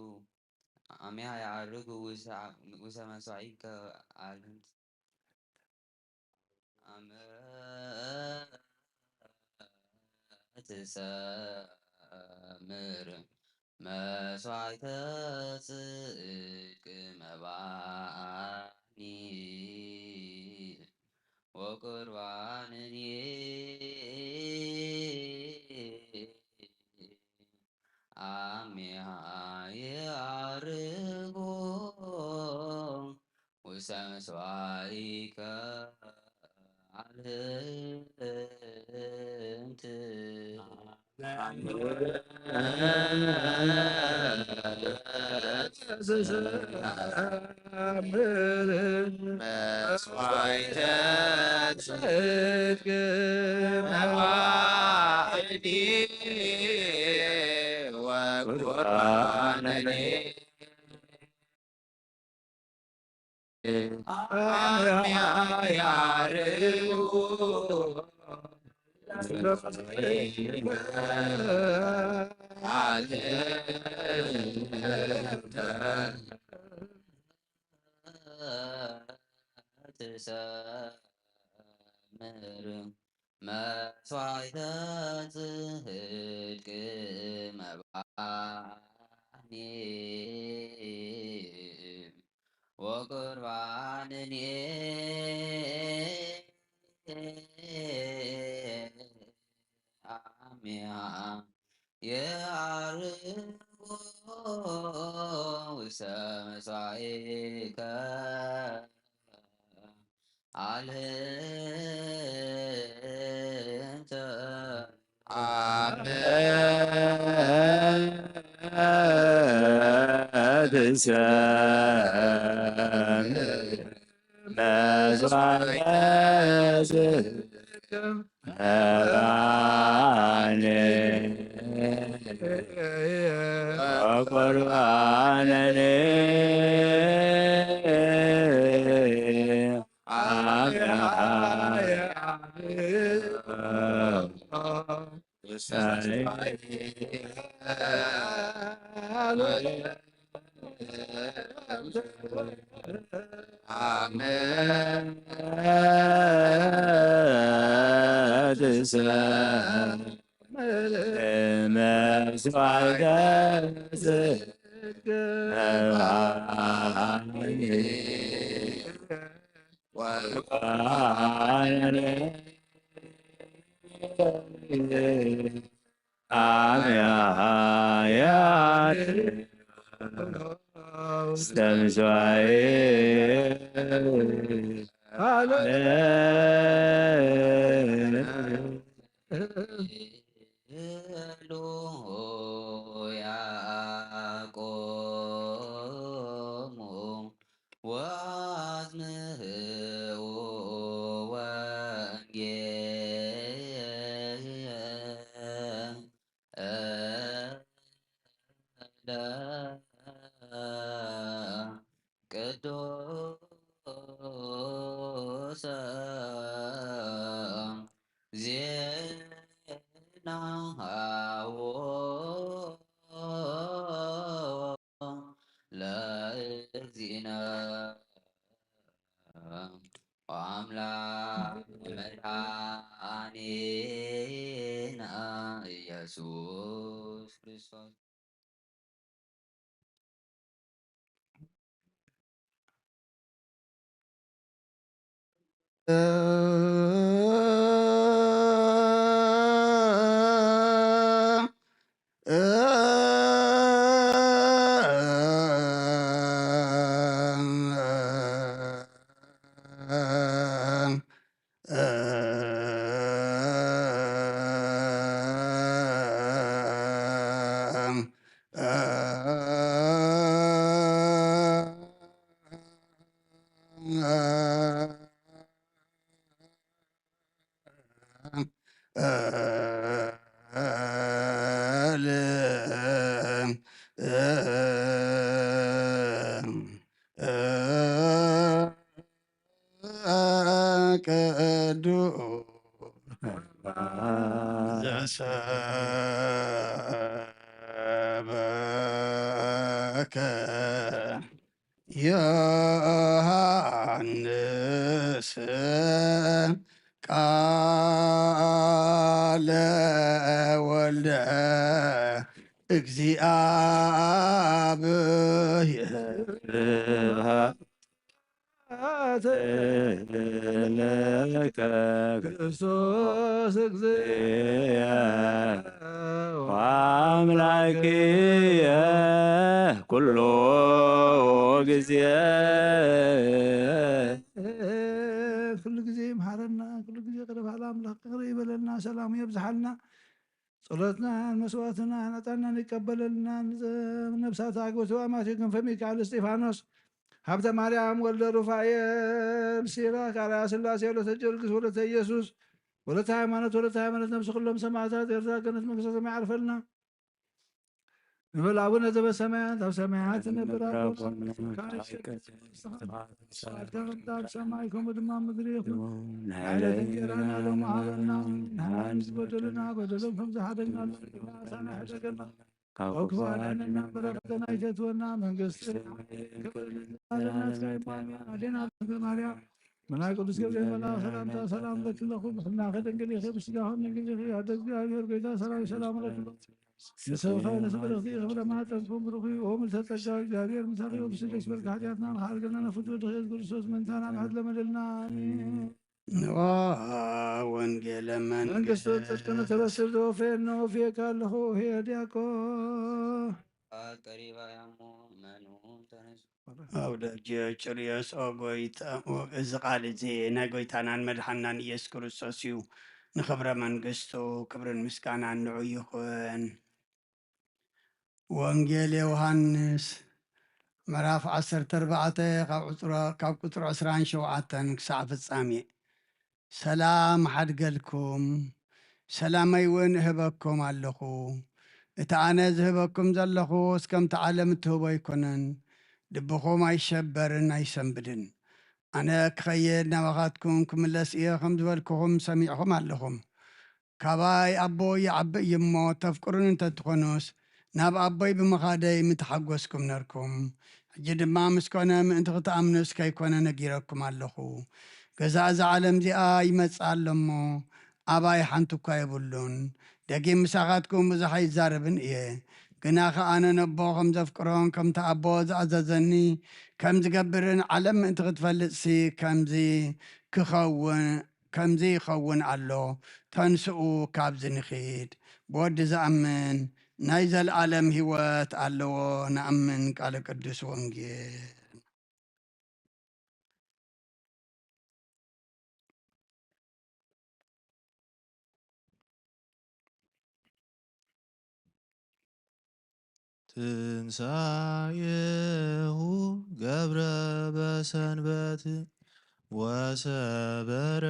አሜሃ ያዕርጉ ውሰ-፣ ውሰ መስዋዕከ አልህንት። አመ ትሰምር መስዋዕተ ጽድቅ መባኒ ወቁርባንኒ አሜሃ የዐርጉ ውሰ መስዋዕከ አልህንት። መስዋዕተ ጽድቅ መባእኒ ወቁርባንኒ አሜሃ ያዕርጉ ትሰምር መስዋዕተ ጽድቅ መባኒ ወቁርባንኒ አሜሃ የዐርጉ ውሰ መስዋዕከ አልህንተ። አመ ትሰምር መስዋዕተ ጽድቅ መባኒ ወቁርባንኒ አሜሃ አመ ትሰምር መስዋዕተ ጽድቅ መባኒ ወቁርባንኒ አሜሃ ያዕርጉ ውስተ መስዋዕከ አልህንት። ሉ ያቆሙ ወአጽምዑ ወንጌለ ቅዱሰ ዜናሁ ለእግዚእነ ወአምላክ መድኃኒነ ኢየሱስ ክርስቶስ። ቅዱስ ዘሰበከ ዮሃንስ ቃለ ወልደ እግዚአብሔር ለከ ክርስቶስ እግዚአ ወአምላክየ ኩሉ ጊዜ። ኩሉ ጊዜ ይምሓረና፣ ኩሉ ጊዜ ቅርብ ኣምላኽ ቅርብ ይበለልና፣ ሰላሙ የብዝሓልና። ጸሎትናን መስዋዕትናን ዕጣንናን ይቀበለልና። ንዘ-፣ ነፍሳት ኣግብቶ ኣማትዮ ክንፈ ሚካኤል እስጢፋኖስ፣ ሃብተ ማርያም ወልደ ሩፋኤል፣ ሲራክ ኣርያ ስላሴ፣ ወለተ ጊዮርጊስ፣ ወለተ ኢየሱስ፣ ወለተ ሃይማኖት፣ ወለተ ሃይማኖት፣ ነፍሲ ኩሎም ሰማዕታት ኤርትራ ገነት መንግስተ ሰማይ ያዕርፈልና። ንበል ኣቡነ ዘበሰማያት፣ ኣብ ሰማያት ትነብር ኣቦና፣ ስምካ ይትቀደስ፣ ስምካ ይትቀደስ፣ ስምካ ይትቀደስ፣ ኣብ ሰማይ ከምኡ ድማ ምድሪ ይኹን። ናይ ዕለት እንጀራና ሎሚ ሃበና፣ ንሓድግ በደልና፣ በደሎም ከም ዝሓደግና ንሕድግ፣ ኣሳና ሕደገና፣ ካብ ክፉ ኣድሕነና፣ በረከትን ኣይተትወና፣ መንግስቲ ክብርን ናትካ ይኹን። ኣዴና ድንግል ማርያም፣ ብናይ ቅዱስ ገብርኤል መልኣክ ሰላምታ ሰላም ለኪ ለኹ፣ ብሕልናኺ ድንግል ኢኺ፣ ብስጋኺ ድንግል ኢኺ፣ ኣደ እግዚኣብሔር ጎይታ ሰራዊት ሰላም ለኪ። ንሰብኻ ንስብረኽቲ ክብረ ማህፀንኩም ብሩኽ እዩ። ኦ ምልዕተ ጸጋ እግዚኣብሔር ምሳኺ፣ ብስደሽ በልካ ሓጢኣትና ንኽሓርገልና ነፍቱ ድኽ የሱስ ክርስቶስ ምእንታና ምሕረት ለመደልና። ንዋ ወንጌለ መንግስት ጽድቅ ንትበስር ዘወፈየኖ ወፍየካ ኣለኹ። ሄ ዲያቆ ቀሪባ ያሞ መኑ ተነሱ። ኣብ ደጅ ጭርዮስ ኦ ጎይታ፣ እዚ ቃል እዚ ናይ ጎይታናን መድሓናን ኢየሱስ ክርስቶስ እዩ። ንኽብረ መንግስቱ ክብርን ምስጋናን ንዑ ይኹን። ወንጌል ዮሃንስ ምዕራፍ ዓሰርተ ኣርባዕተ ካብ ቁጽሮ-፣ ካብ ቁጽሪ ዕስራን ሸውዓተን ክሳዕ ፍጻሜ። ሰላም ሓድገልኩም፣ ሰላመይ እውን እህበኩም ኣለኹ። እቲ ኣነ ዝህበኩም ዘለኹስ ከምቲ ዓለም እትህቦ ኣይኮነን። ልብኹም ኣይሸበርን ኣይሰንብድን። ኣነ ክኸይድ ናባኻትኩም ክምለስ እየ ከም ዝበልኩኹም ሰሚዕኹም ኣለኹም። ካባይ ኣቦ ይዓቢ እዩ እሞ፣ ተፍቅሩኒ እንተትኾኑስ፣ ናብ ኣቦይ ብምኻደይ ምተሓጎስኩም ነርኩም። ሕጂ ድማ ምስ ኮነ ምእንቲ ክትኣምኑስ ከይኮነ ነጊረኩም ኣለኹ። ገዛ እዛ ዓለም እዚኣ ይመጽእ ኣሎ እሞ፣ ኣባይ ሓንቲ እኳ የብሉን። ደጊም ምሳኻትኩም ብዙሕ ኣይዛረብን እየ። ግናኸ ኣነ ነቦ ከም ዘፍቅሮን ከምቲ ኣቦ ዝኣዘዘኒ ከም ዝገብርን ዓለም ምእንቲ ክትፈልጥሲ ከምዚ ክኸውን ከምዚ ይኸውን ኣሎ፣ ተንስኡ፣ ካብዚ ንኺድ። ብወዲ ዝኣምን ናይ ዘለኣለም ህይወት ኣለዎ። ንኣምን። ቃለ ቅዱስ ወንጌል። ትንሳኤሁ ገብረ በሰንበት ወሰበረ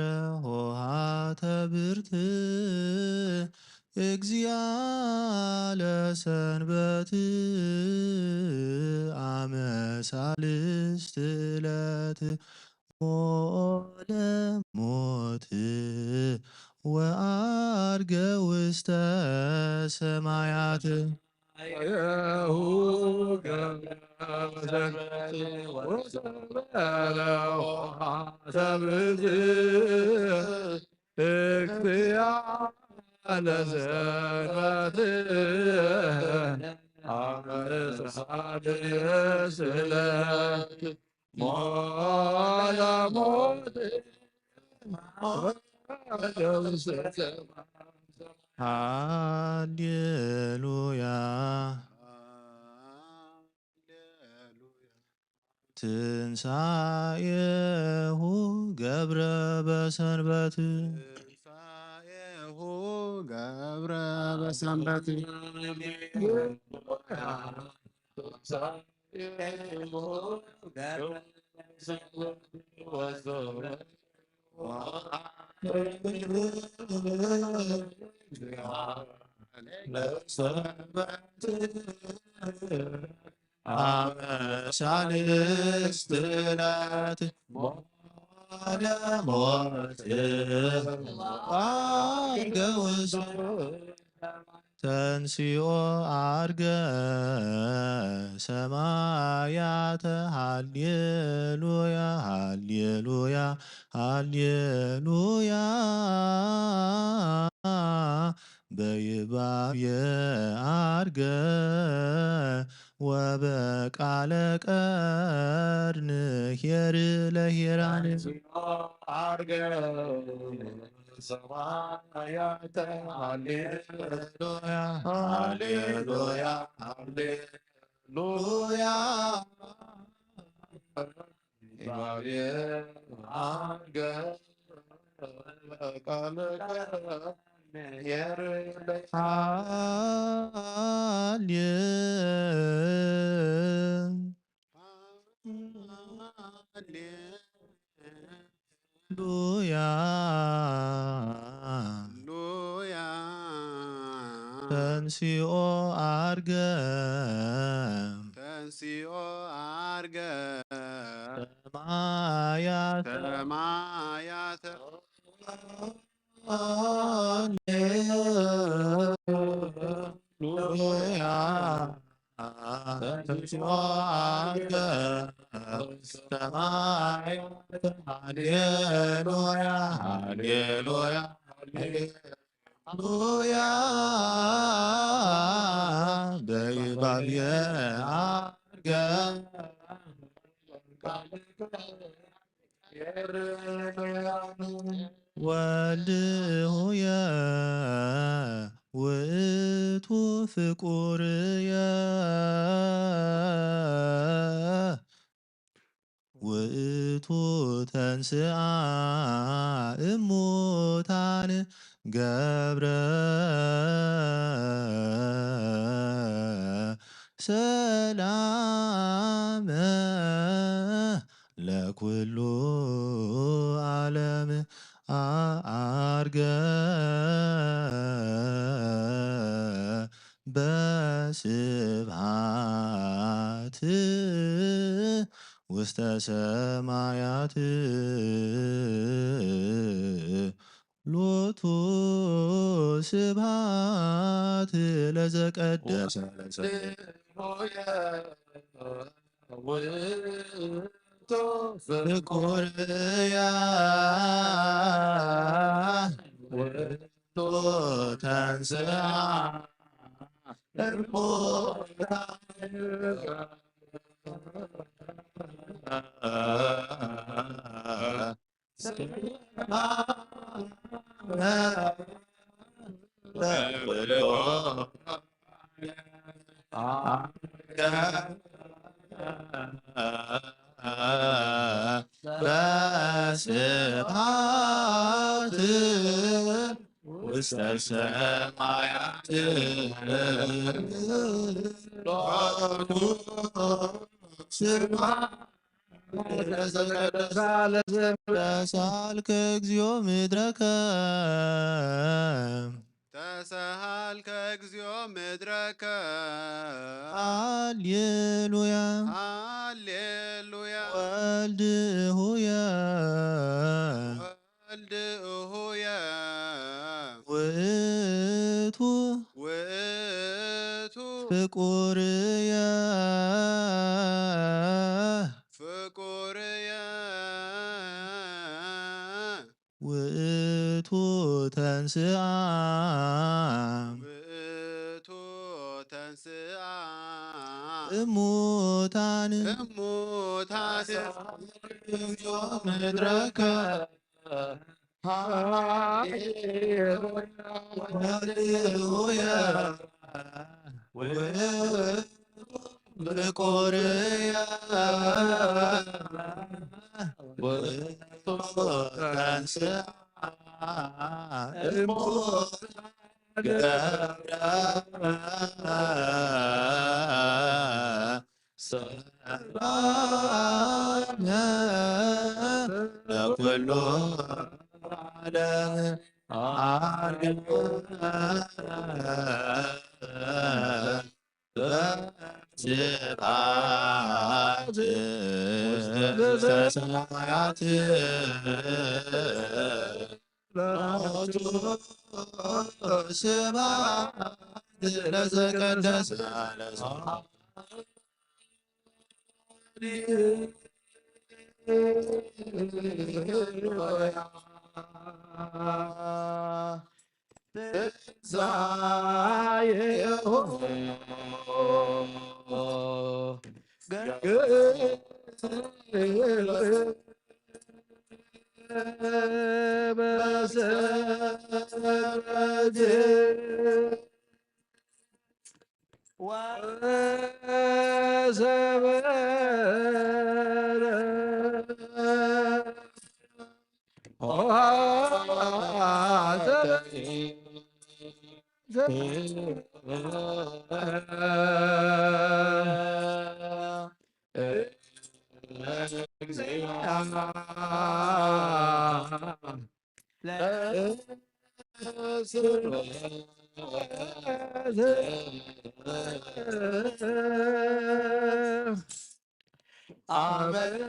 ሆሃተ ብርት እግዚአ ለሰንበት አመ ሳልስት ዕለት ሞለ ሞት ወአርገ ውስተ ሰማያት። ሃሌሉያ። ትንሳኤሁ ገብረ በሰንበት። ትንሳኤሁ ገብረ በሰንበት። አመሳልስት ዕለት ሞተ ሞት አርገ ውስተ ተንሲኦ አርገ ሰማያተ። ሃሌሉያ ሃሌሉያ ሃሌሉያ። በይባቤ አርገ ወበቃለ ቀርንኄር ለኄራን። አርገ ሰማያተ። ሃሌሉያ ሃሌሉያ ሃሌሉያ። በይባቤ አርገ ወበቃለ ቀርንኄር ለኄራን። ሃሌሉያ ሃሌሉያ። ተንሲኦ አርገ ተንሲኦ አርገ ሰማያተ ሰማያተ። ሃሌሉያ ተንሥኦ አርገ ሰማያት። ሃሌሉያ ሃሌሉያ ሃሌሉያ። በይባቤ አርገ ወልድ ሆየ ውእቱ ፍቁርየ ውእቱ ተንስአ እሙታን ገብረ ሰላመ ለኩሉ ዓለም አርገ በስብሐት ውስተ ሰማያት። ሎቱ ስብሐት ለዘቀደሰ ፍቁርየ ውእቱ ተንሥአ እሙታን በስብሐት ውስተ ሰማያት ሎቱ ስብሐት። ተሳልከ እግዚኦ ምድረከ። ተሳሃልከ እግዚኦ ምድረከ። ሃሌሉያ። ሃሌሉያ። ወልድ ሆየ። ወልድ ሆየ። ውእቱ። ውእቱ። ፍቁርየ። ፍቁርየ። ውእቱ ተንስአ። ውእቱ ተንስአ። እሙታን። እሙታን። ምድረከ። ሃሌሉያ። ሃሌሉያ። ወብቆርያ ወተንስአ እሙታን ገብራ ሰላም ለኩሉ ዓለም አርገ በስብሐት ውስተ ሰማያት ሎቱ ስብሐት ለዘቀደሰ ለዘ ትንሣኤሁ በሰረገ ወሰበረ ኆኃተ ሃሌሉያ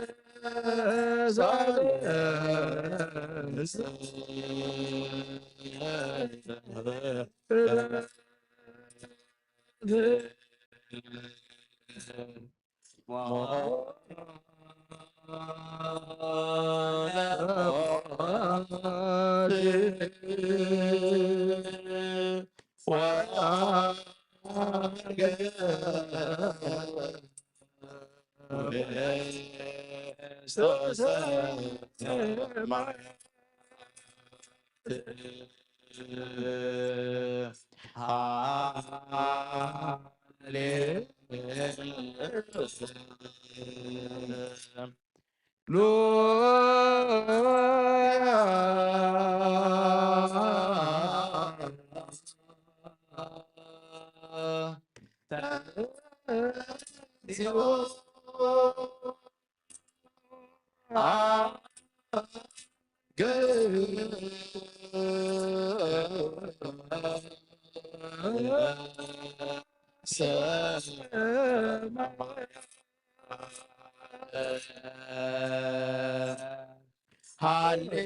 ሃሌ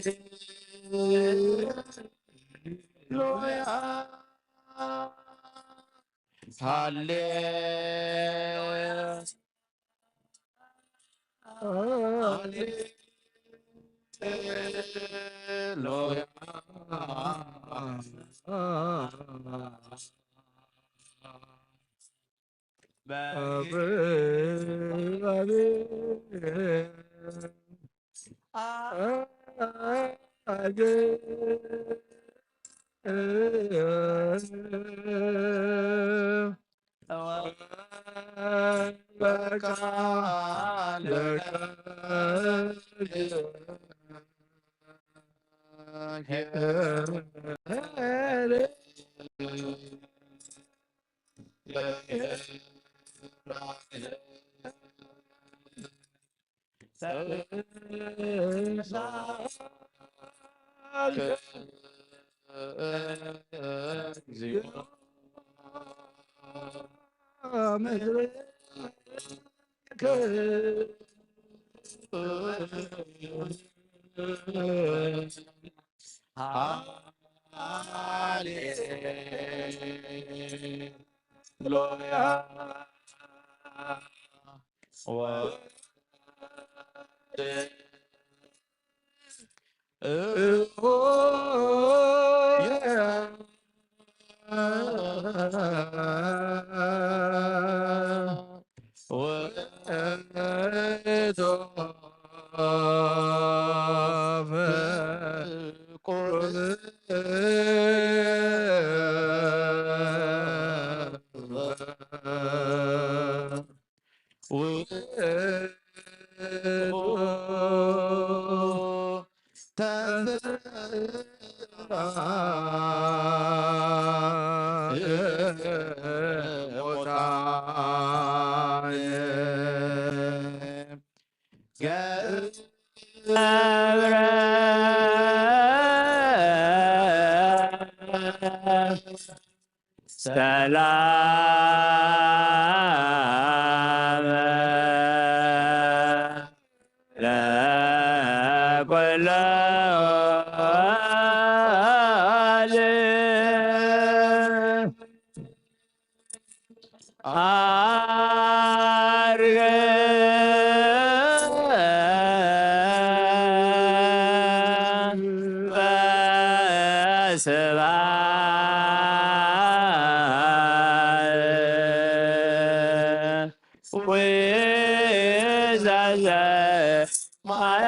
ሃሌሉያ። ሃሌሉያ። ሙታን ገብረ ሰላም ለኩሉ ዓለም። ዓርገ በስብሐት ወዘዘ ማያ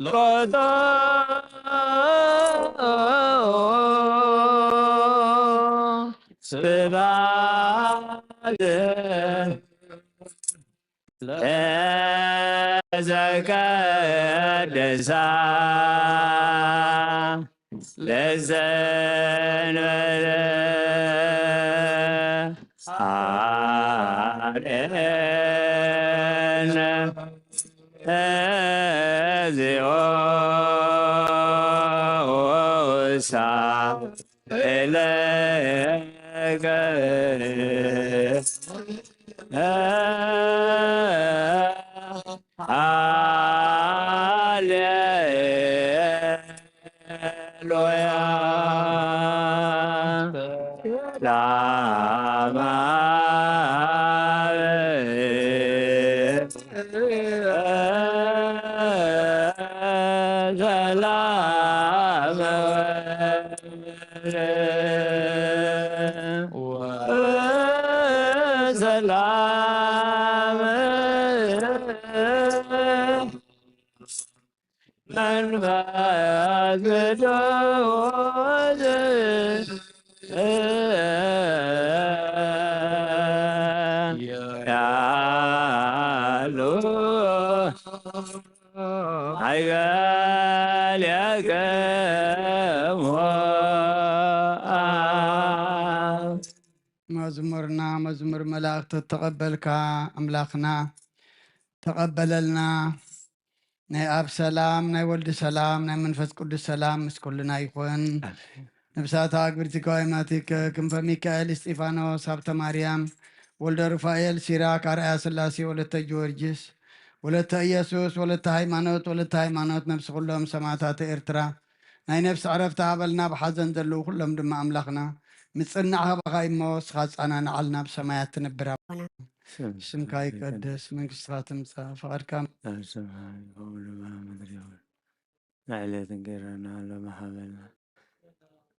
ሎቶ ስብሐት ለዘቀደሳ ለዘንበለ አርኤነ እግዚኦ ውሳኤለከ ሃሌ ሉያ ላማ ሰላም ወሰላም መንፈስ ቅዱስ ያሉ ኣይገሌክሙ። መዝሙርና መዝሙር መላእክት ተቐበልካ ኣምላኽና ተቐበለልና። ናይ ኣብ ሰላም፣ ናይ ወልድ ሰላም፣ ናይ መንፈስ ቅዱስ ሰላም ምስ ኩልና ይኹን። ነብሳታ ግብርቲ ከዋይማቲከ ክንፈ ሚካኤል፣ እስጢፋኖስ፣ ሃብተ ማርያም፣ ወልደ ሩፋኤል፣ ሲራክ፣ ኣርኣያ ስላሴ፣ ወለተ ጊዮርጊስ፣ ወለተ ኢየሱስ፣ ወለተ ሃይማኖት፣ ወለተ ሃይማኖት ነብሲ ኩሎም ሰማዕታት ኤርትራ ናይ ነፍሲ ዕረፍቲ ሃበልና። ብሓዘን ዘለዉ ኩሎም ድማ ኣምላኽና ምጽናዕ ሃባኻ እሞ እስኻ ጻናንዓልና ብሰማያት ትነብር ኣቦና። ስምካ ይቀደስ፣ መንግስትኻ ትምጻእ፣ ፈቓድካ ኣብ ሰማይ ከምኡ ድማ ምድሪ ይኹን። ንዕለት እንጌራና ሎሚ ሃበና።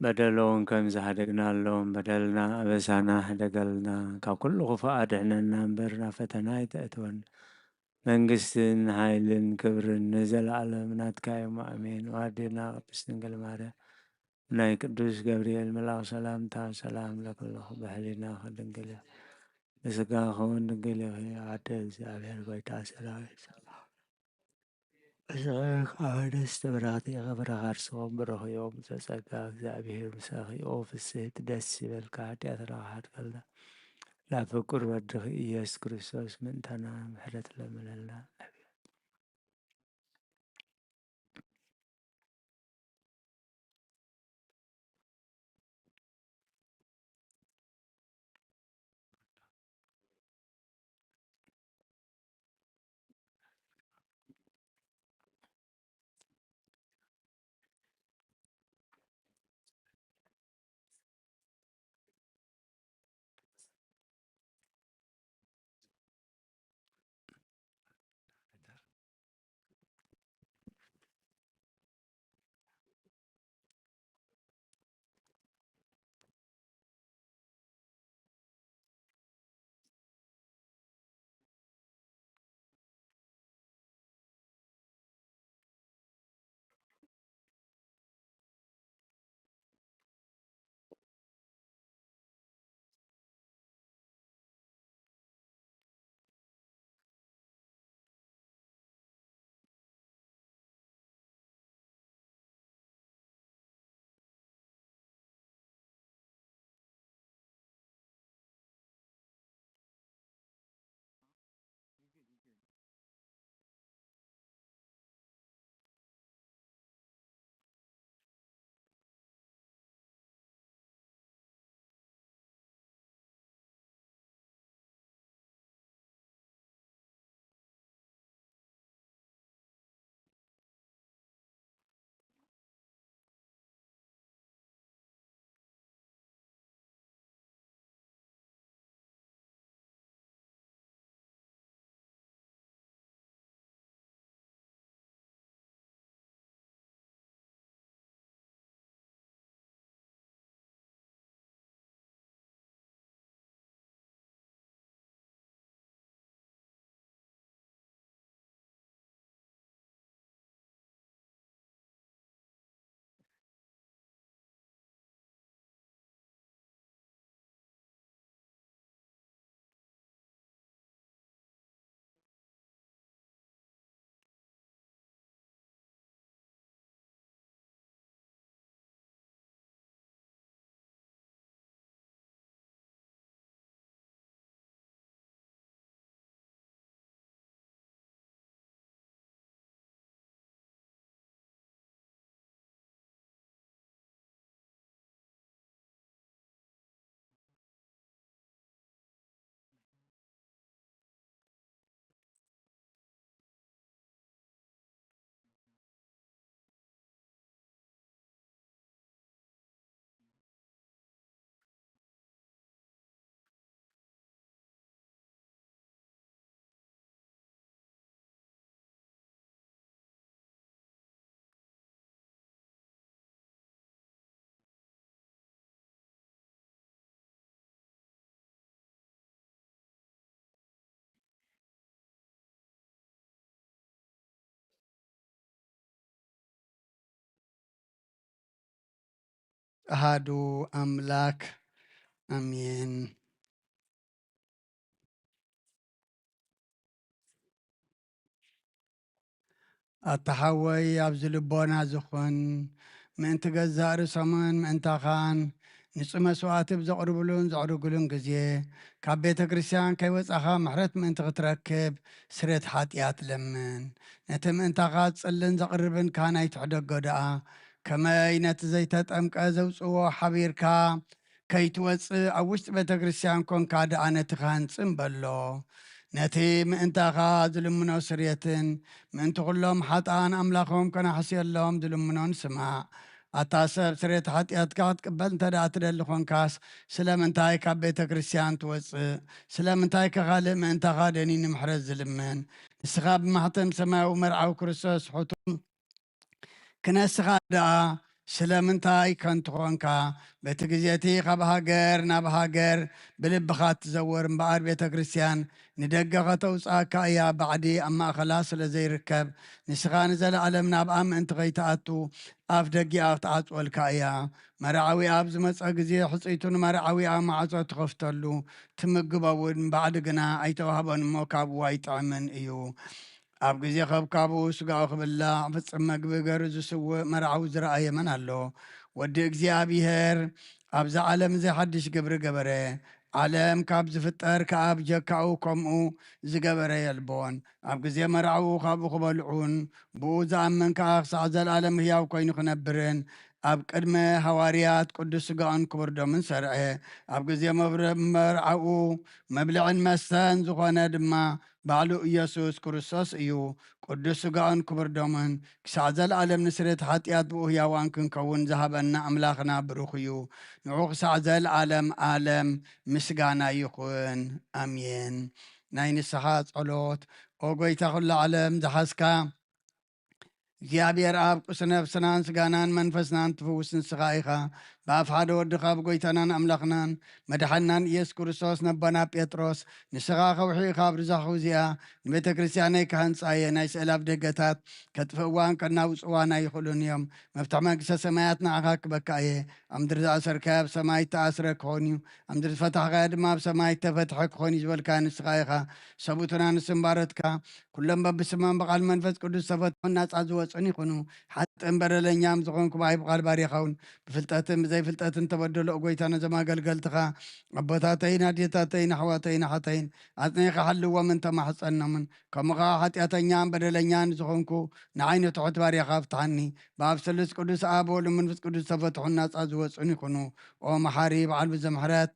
በደሎ እውን ከም ዝሃደግናሎም በደልና ኣበሳና ህደገልና፣ ካብ ኩሉ ክፉእ ኣድሕነና እምበር ናብ ፈተና ኣይተእትወና። መንግስትን ሓይልን ክብርን ንዘለኣለም ናትካ እዮም። ኣሜን። ወኣዴና ቅድስት ድንግል ማርያም ናይ ቅዱስ ገብርኤል መልኣክ ሰላምታ ሰላም ለክልኹ ብሕሊናኺ ድንግል ኢኺ፣ ብስጋኺ እውን ድንግል ኢኺ። ኣደ እግዚኣብሔር ጎይታ ሰራዊት ሰላም እስኻ ካብ ደስ ተብራኽቲ ኢኺ፣ ፍረ ከርስኹም ብሩኽ እዩ። እም ጸጋ እግዚኣብሔር ምሳኺ፣ ኦ ፍስሕቲ ደስ ይበልካ፣ ሓጢኣትና ክሓድገልና ናብ ፍቁር ወድኺ ኢየሱስ ክርስቶስ ምእንታና ምሕረት ለምነልና። ኣሃዱ ኣምላክ ኣሜን። ኣታ ሓወይ፣ ኣብዚ ልቦና ዝኹን ምእንቲ ገዛእ ርእሶምን ምእንታኻን ንጹህ መስዋዕቲ ብዘቕርብሉን ዘዕርግሉን ግዜ፣ ካብ ቤተ ክርስቲያን ከይወጻኻ ምሕረት ምእንቲ ክትረክብ ስሬት ሓጢኣት ለምን። ነቲ ምእንታኻ ዝጽልን ዘቕርብን ካህን ኣይትሕደጎ ደኣ፣ ከመይ ነቲ ዘይተጠምቀ ዘውጽዎ ሓቢርካ ከይትወጽእ ኣብ ውሽጢ ቤተ ክርስቲያን ኮንካ ደኣ ነቲ ካህን ጽም በሎ። ነቲ ምእንታኻ ዝልምኖ ስርየትን ምእንቲ ኩሎም ሓጥኣን ኣምላኾም ከናሕስየሎም ዝልምኖን ስማዕ። ኣታ ሰብ፣ ስርየት ሓጢኣትካ ክትቅበል እንተ ደኣ ትደሊ ኾንካስ፣ ስለምንታይ ካብ ቤተ ክርስቲያን ትወጽእ? ስለምንታይ ከኻልእ ምእንታኻ ደኒ ንምሕረት ዝልምን? ንስኻ ብማሕተም ሰማያዊ መርዓዊ ክርስቶስ ሕቱም ክነስኻ ደኣ ስለምንታይ ከንቱ ኾንካ? በቲ ግዜ እቲ ካብ ሃገር ናብ ሃገር ብልብኻ እትዘውር እምበኣር፣ ቤተ ክርስቲያን ንደገ ኸተውጽኣካ እያ። ባዕዲ ኣብ ማእከላ ስለ ዘይርከብ፣ ንስኻ ንዘለኣለም ናብኣ ምእንቲ ኸይትኣቱ፣ ኣፍ ደጊኣ ክትዓጽወልካ እያ። መርዓዊ ኣብ ዝመጸ ግዜ፣ ሕጽይቱ ንመርዓዊኣ ማዕጾ ትኸፍተሉ፣ ትምግቦ እውን፣ ባዕዲ ግና ኣይተዋህቦን እሞ፣ ካብኡ ኣይጥዕምን እዩ። ኣብ ግዜ ከብካቡ ስጋኡ ክብላዕ ፍጽም መግቢ ገሩ ዝስውእ መርዓዊ ዝረኣየ መን ኣሎ? ወዲ እግዚኣብሔር ኣብዛ ዓለም እዚ ሓድሽ ግብሪ ገበረ። ዓለም ካብ ዝፍጠር ከኣ ብጀካኡ ከምኡ ዝገበረ የልቦን። ኣብ ግዜ መርዓኡ ካብኡ ክበልዑን ብኡ ዝኣምን ከኣ ክሳዕ ዘለኣለም ህያው ኮይኑ ክነብርን ኣብ ቅድመ ሃዋርያት ቅዱስ ስጋኡን ክቡር ደሙን ሰርዐ። ኣብ ግዜ መብረ-፣ መርዓኡ መብልዕን መስተን ዝኾነ ድማ ባዕሉ ኢየሱስ ክርስቶስ እዩ። ቅዱስ ስጋኡን ክቡር ደሙን ክሳዕ ዘለኣለም ንስርየት ሓጢኣት ብኡ ህያዋን ክንከውን ዝሃበና ኣምላኽና ብሩኽ እዩ። ንዑ ክሳዕ ዘለኣለም ኣለም ምስጋና ይኹን። ኣሜን። ናይ ንስሓ ጸሎት። ኦ ጎይታ ኩሉ ዓለም ዝሓዝካ፣ እግዚኣብሔር ኣብ ቁስ ነፍስናን ስጋናን መንፈስናን ትፍውስ ንስኻ ኢኻ። ብኣፍ ሓደ ወድኻ ብጎይታናን ኣምላኽናን መድሓናን ኢየሱስ ክርስቶስ ነቦና ጴጥሮስ፣ ንስኻ ከውሒ ኢኻ፣ ኣብ ርዛኹ እዚኣ ንቤተ ክርስቲያነይ ክሃንጻ እየ፣ ናይ ስእላፍ ደገታት ከጥፍእዋን ከናውጽዋን ኣይኽእሉን እዮም። መፍትሕ መንግስተ ሰማያት ንዓኻ ክበካ እየ። ኣብ ምድሪ ዝኣሰርካዮ ኣብ ሰማይ እተኣስረ ክኾን እዩ፣ ኣብ ምድሪ ዝፈታሕካዮ ድማ ኣብ ሰማይ እተፈትሐ ክኾን እዩ ዝበልካዮ ንስኻ ኢኻ። ሰቡትና ንስምባረትካ፣ ኩሎም በብስሞም ብቓል መንፈስ ቅዱስ ዝተፈትሑን ናጻ ዝወጹን ይኹኑ። ሓጥእን በደለኛም ዝኾንኩ ብኣይ ብቓል ባርያኻ እውን ብፍልጠትን ብዘይፍልጠትን ተበደሎ፣ ኦ ጎይታ፣ ነዞም ኣገልገልትኻ ኣቦታተይን ኣዴታተይን ኣሕዋተይን ኣሓተይን ኣጽኒኻ ሓልዎምን ተማሕጸኖምን። ከምኡ ኸዓ ሓጢኣተኛን በደለኛን ዝኾንኩ ንዓይ ንትሑት ባርያኻ ፍትሓኒ። ብኣብ ስሉስ ቅዱስ ኣብ ወሉ መንፈስ ቅዱስ ዝተፈትሑን ናጻ ዝወጹን ይኹኑ። ኦ መሓሪ በዓል ብዙሕ ምሕረት፣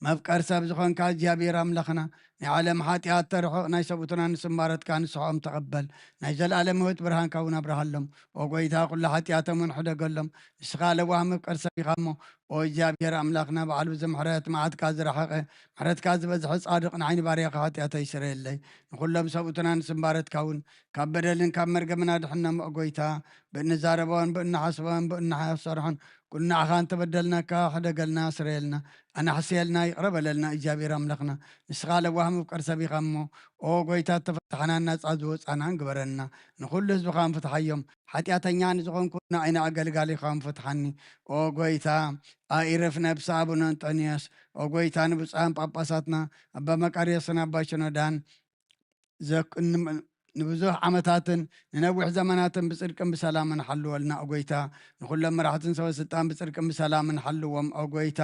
መፍቀር ሰብ ዝኾንካ እግዚኣብሔር ኣምላኽና፣ ናይ ዓለም ሓጢኣት ተርሕቕ፣ ናይ ሰብኡትና ንስምባረትካ ንስሖም ተቐበል። ናይ ዘለኣለም ህይወት ብርሃንካ እውን ኣብርሃሎም። ኦ ጎይታ፣ ኩሉ ሓጢኣቶም እውን ሕደገሎም። ንስኻ ለዋህ መፍቀር ሰብ ኢኻ እሞ፣ ኦ እግዚኣብሔር ኣምላኽና፣ በዓል ብዙሕ ምሕረት፣ መዓትካ ዝረሓቐ፣ ምሕረትካ ዝበዝሐ ጻድቕ ንዓይኒ ባርያኻ ሓጢኣተይ ስረየለይ። ንኹሎም ሰብኡትና ንስምባረትካ እውን ካብ በደልን ካብ መርገምን ኣድሕኖም። ኦ ጎይታ፣ ብእንዛረቦን ብእንሓስቦን ብእንሰርሖን ኩሉ ንዓኻ እንተበደልናካ ሕደገልና፣ ስረየልና፣ ኣናሕስየልና፣ ይቕረ በለልና። እግዚኣብሔር ኣምላኽና፣ ንስኻ ለዋህ መፍቀር ሰብ ኢኻ እሞ፣ ኦ ጎይታ፣ እተፈታሕናን ናጻ ዝወጻናን ግበረና። ንኹሉ ህዝብኻ ንፍትሓዮም። ሓጢኣተኛ ንዝኾንኩ ንዓይኒ ኣገልጋሊኻ ንፍትሓኒ። ኦ ጎይታ፣ ኣኢርፍ ነብሲ ኣቡነ እንጠንዮስ፣ ኦ ጎይታ፣ ንብፁዓን ጳጳሳትና፣ ኣባ መቃርዮስን ኣባ ሽኖዳን፣ ዘክ-፣ ን-፣ ንብዙሕ ዓመታትን ንነዊሕ ዘመናትን ብጽድቅን ብሰላምን ሓልወልና፣ ኦ ጎይታ። ንኹሎም መራሕትን ሰበ ስልጣን ብጽድቅን ብሰላምን ሓልዎም፣ ኦ ጎይታ።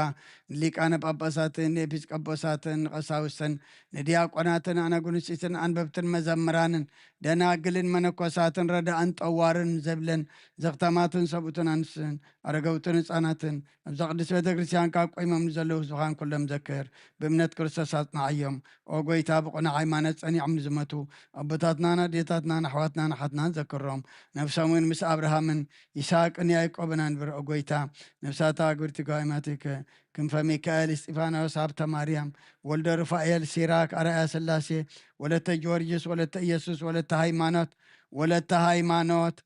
ንሊቃነ ጳጳሳትን ንኤጲስቆጶሳትን ንቐሳውስትን ንዲያቆናትን ኣናጉንስቲትን ኣንበብትን መዘምራንን ደናግልን መነኮሳትን ረዳእን ጠዋርን ዘብለን ዘኽተማትን ሰብኡትን ኣንስትን ኣረገውትን ህጻናትን ኣብዛ ቅድስት ቤተ ክርስቲያን ካብ ቆይሞም ንዘለዉ ህዝብኻን ኩሎም ዘክር። ብእምነት ክርስቶስ ኣጽንዓዮም። ኦ ጎይታ፣ ብቕኑዕ ሃይማኖት ጸኒዖም ንዝሞቱ ኣቦታትናን ኣዴታትናን ኣሕዋትናን ኣሓትናን ዘክሮም። ነፍሶም እውን ምስ ኣብርሃምን ይስሃቅን ያዕቆብን ኣንብር። ኦ ጎይታ፣ ነፍሳት ኣግብርቲ ጓይማቲከ ክንፈ ሚካኤል፣ እስጢፋኖስ፣ ሃብተ ማርያም፣ ወልደ ሩፋኤል፣ ሲራክ፣ ኣርኣያ ስላሴ፣ ወለተ ጊዮርጊስ፣ ወለተ ኢየሱስ፣ ወለተ ሃይማኖት፣ ወለተ ሃይማኖት፣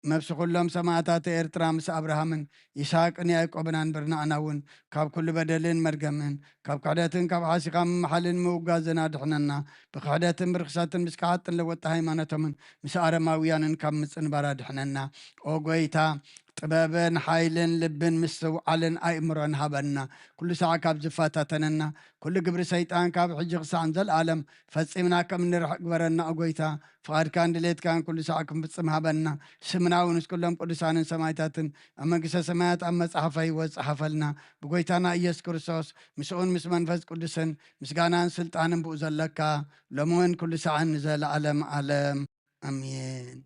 ነፍሲ ኩሎም ሰማእታት ኤርትራ ምስ ኣብርሃምን ይስሃቅን ያዕቆብን ኣንብር። ንኣና እውን ካብ ኩሉ በደልን መርገምን፣ ካብ ክሕደትን ካብ ሓሲኻ ምምሓልን ምውጋዝን ኣድሕነና። ብክሕደትን ብርኽሰትን ምስ ከሓጥን ለወጥቲ ሃይማኖቶምን ምስ ኣረማውያንን ካብ ምጽንባር ኣድሕነና። ኦ ጎይታ፣ ጥበብን ሓይልን ልብን ምስትውዓልን ኣእምሮን ሃበና። ኩሉ ሳዕ ካብ ዝፈታተነና፣ ኩሉ ግብሪ ሰይጣን ካብ ሕጂ ክሳዕ ንዘለኣለም ፈጺምና ከም እንርሕቕ ግበረና። ኦ ጎይታ፣ ፍቓድካን ድሌትካን ኩሉ ሳዕ ክንፍጽም ሃበና። ስምና እውን ምስ ኩሎም ቅዱሳንን ሰማዕታትን ኣብ መንግስተ ሰማያት ኣብ መጽሓፈ ህይወት ጸሓፈልና። ብጎይታና ኢየሱስ ክርስቶስ፣ ምስኡን ምስ መንፈስ ቅዱስን ምስጋናን ስልጣንን ብኡ ዘለካ፣ ሎሚ እውን ኩሉ ሳዕን ንዘለኣለም ዓለም። ኣሜን።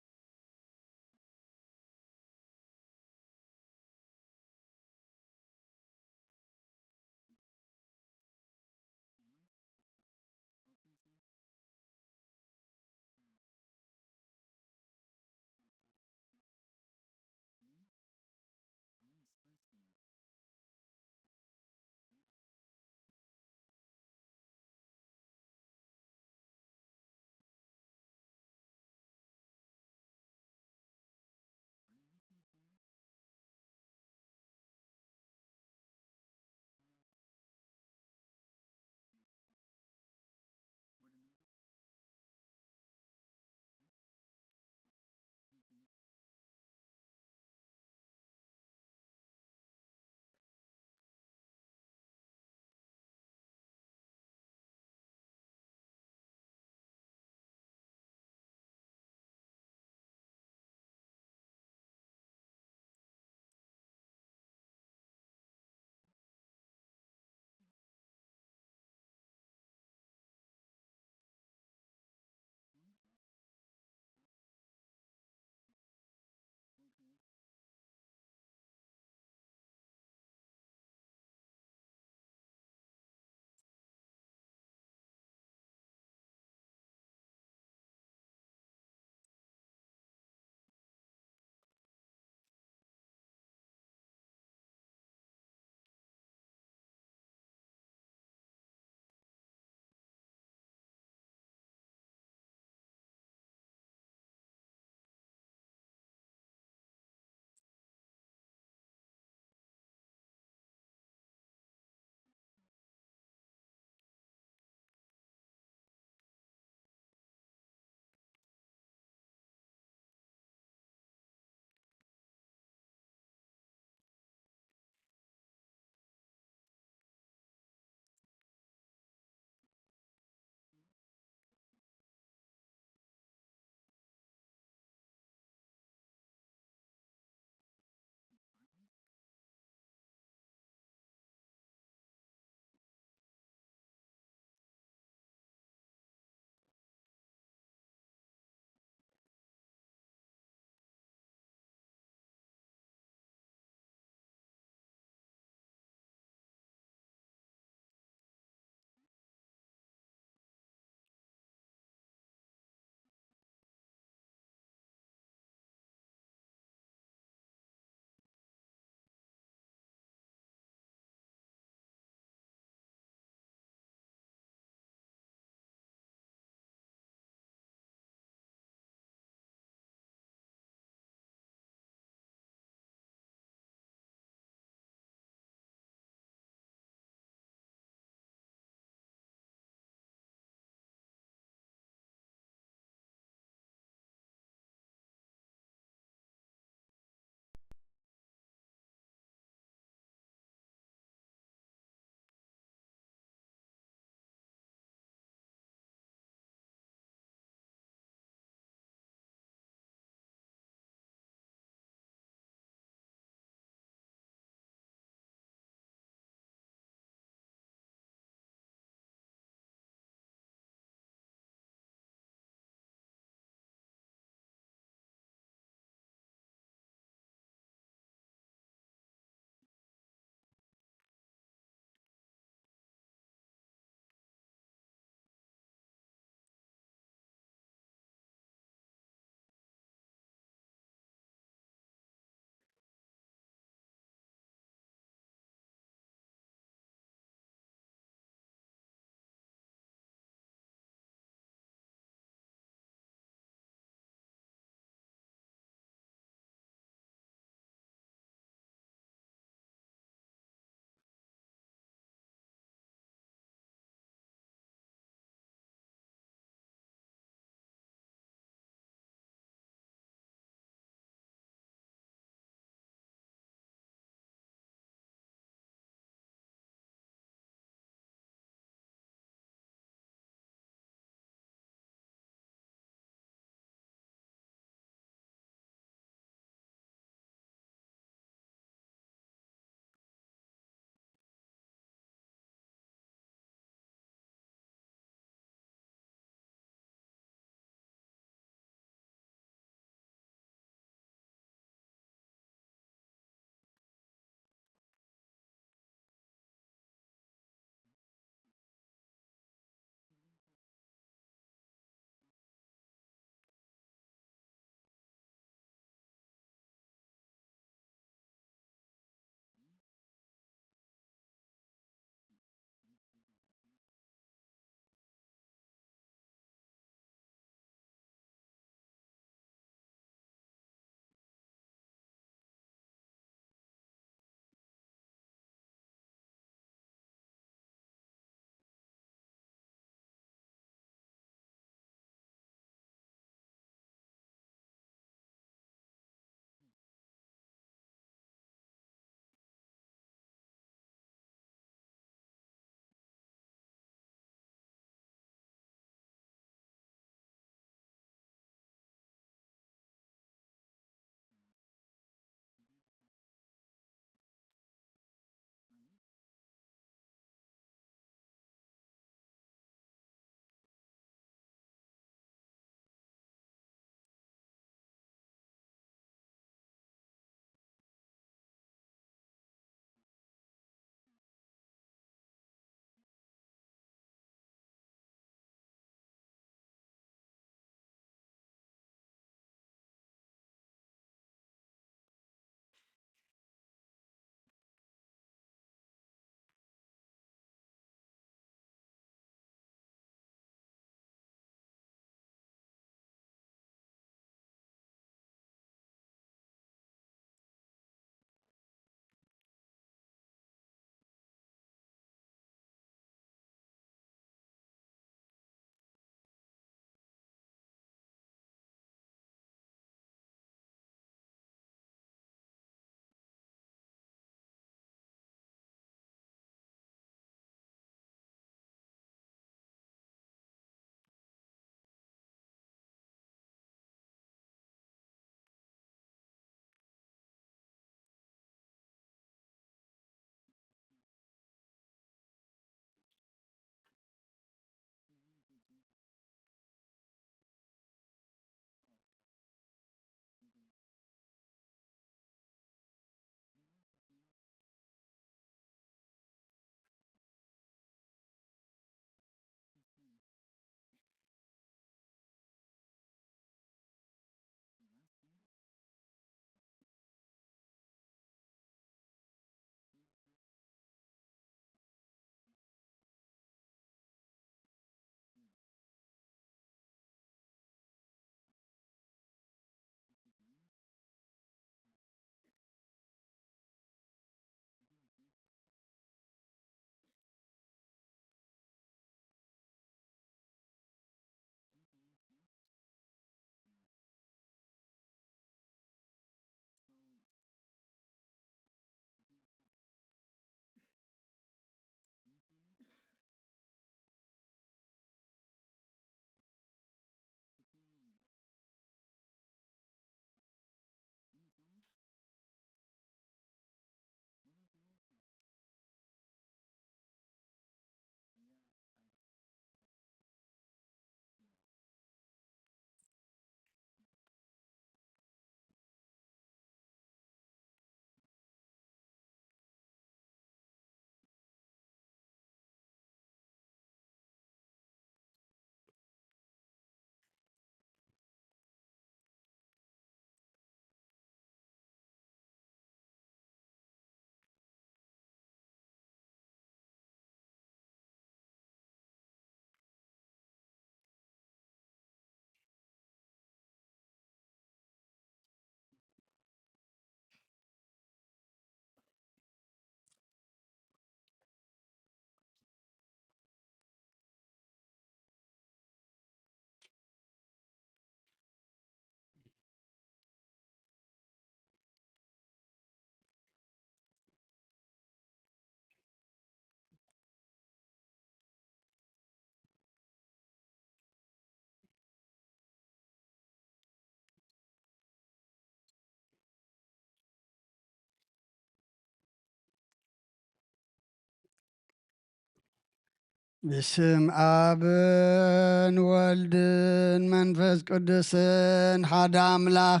ብስም ኣብን ወልድን መንፈስ ቅዱስን ሓደ ኣምላኽ።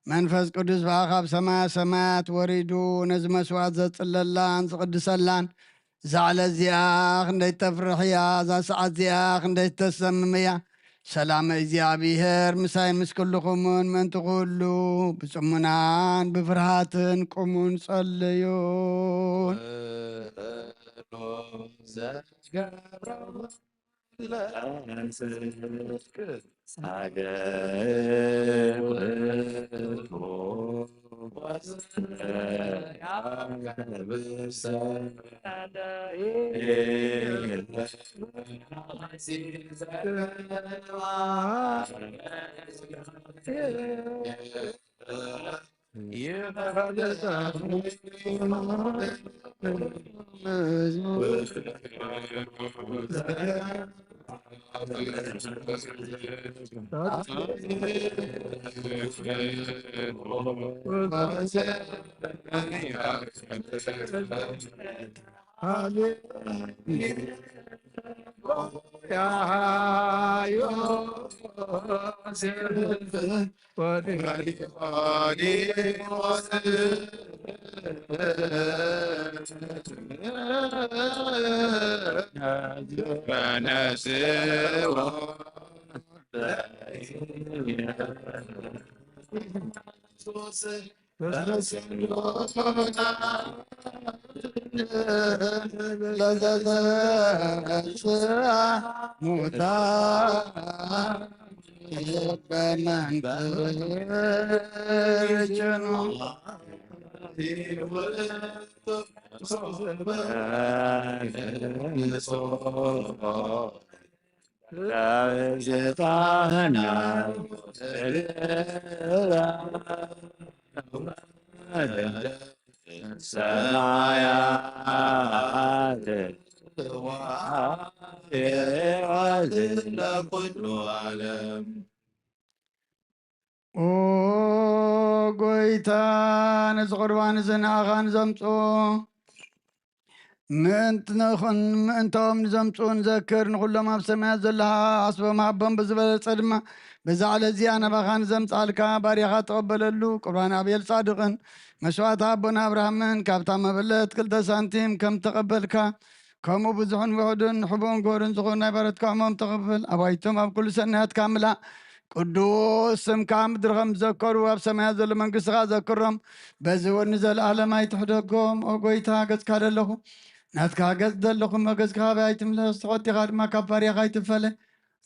መንፈስ ቅዱስ ብኣ ካብ ሰማያ ሰማያት ወሪዱ ነዚ መስዋዕት ዘጽለላን ዝቕድሰላን። እዛ ዕለት እዚኣ ክንደይ ተፍርሕ እያ፣ እዛ ሰዓት እዚኣ ክንደይ ተሰምም እያ። ሰላመ እግዚኣብሔር ምሳይ ምስ ኩልኹምን ምእንቲ ኩሉ ብጽሙናን ብፍርሃትን ቁሙን ጸልዩን። ሰማያት ወአርያም ለኩሉ ዓለም። ኦ ጎይታ፣ ነዚ ቁርባን እዚ ንኣኻ ንዘምጽኦ ምእንት-፣ ንኹን-፣ ምእንቶም ንዘምጽኡ ንዘክር፣ ንኹሎም ኣብ ሰማያት ዘለኻ ዓስቦም ሃቦም፣ ብዝበለጸ ድማ በዛ ዕለት እዚኣ ናባኻ ንዘምጽኣልካ ባርያኻ ተቐበለሉ። ቁርባን ኣቤል ጻድቕን መስዋዕቲ ኣቦና ኣብርሃምን ካብታ መበለት ክልተ ሳንቲም ከም ተቐበልካ፣ ከምኡ ብዙሕን ውሑድን ንሕቡእን ጎርን ዝኾኑ ናይ ባሮትካ ሕሞም ተቐበል። ኣባይቶም ኣብ ኩሉ ሰናያትካ ምላእ። ቅዱስ ስምካ ምድሪ ከም ዝዘከሩ ኣብ ሰማያት ዘሎ መንግስትኻ ዘክሮም። በዚ እውን ንዘለኣለም ኣይትሕደጎም። ኦ ጎይታ፣ ገጽካ ደለኹ፣ ናትካ ገጽ ደለኹ እሞ፣ ገጽካ ካባይ ኣይትምለስ፣ ተቖጢኻ ድማ ካብ ባርያኻ ኣይትፈለ።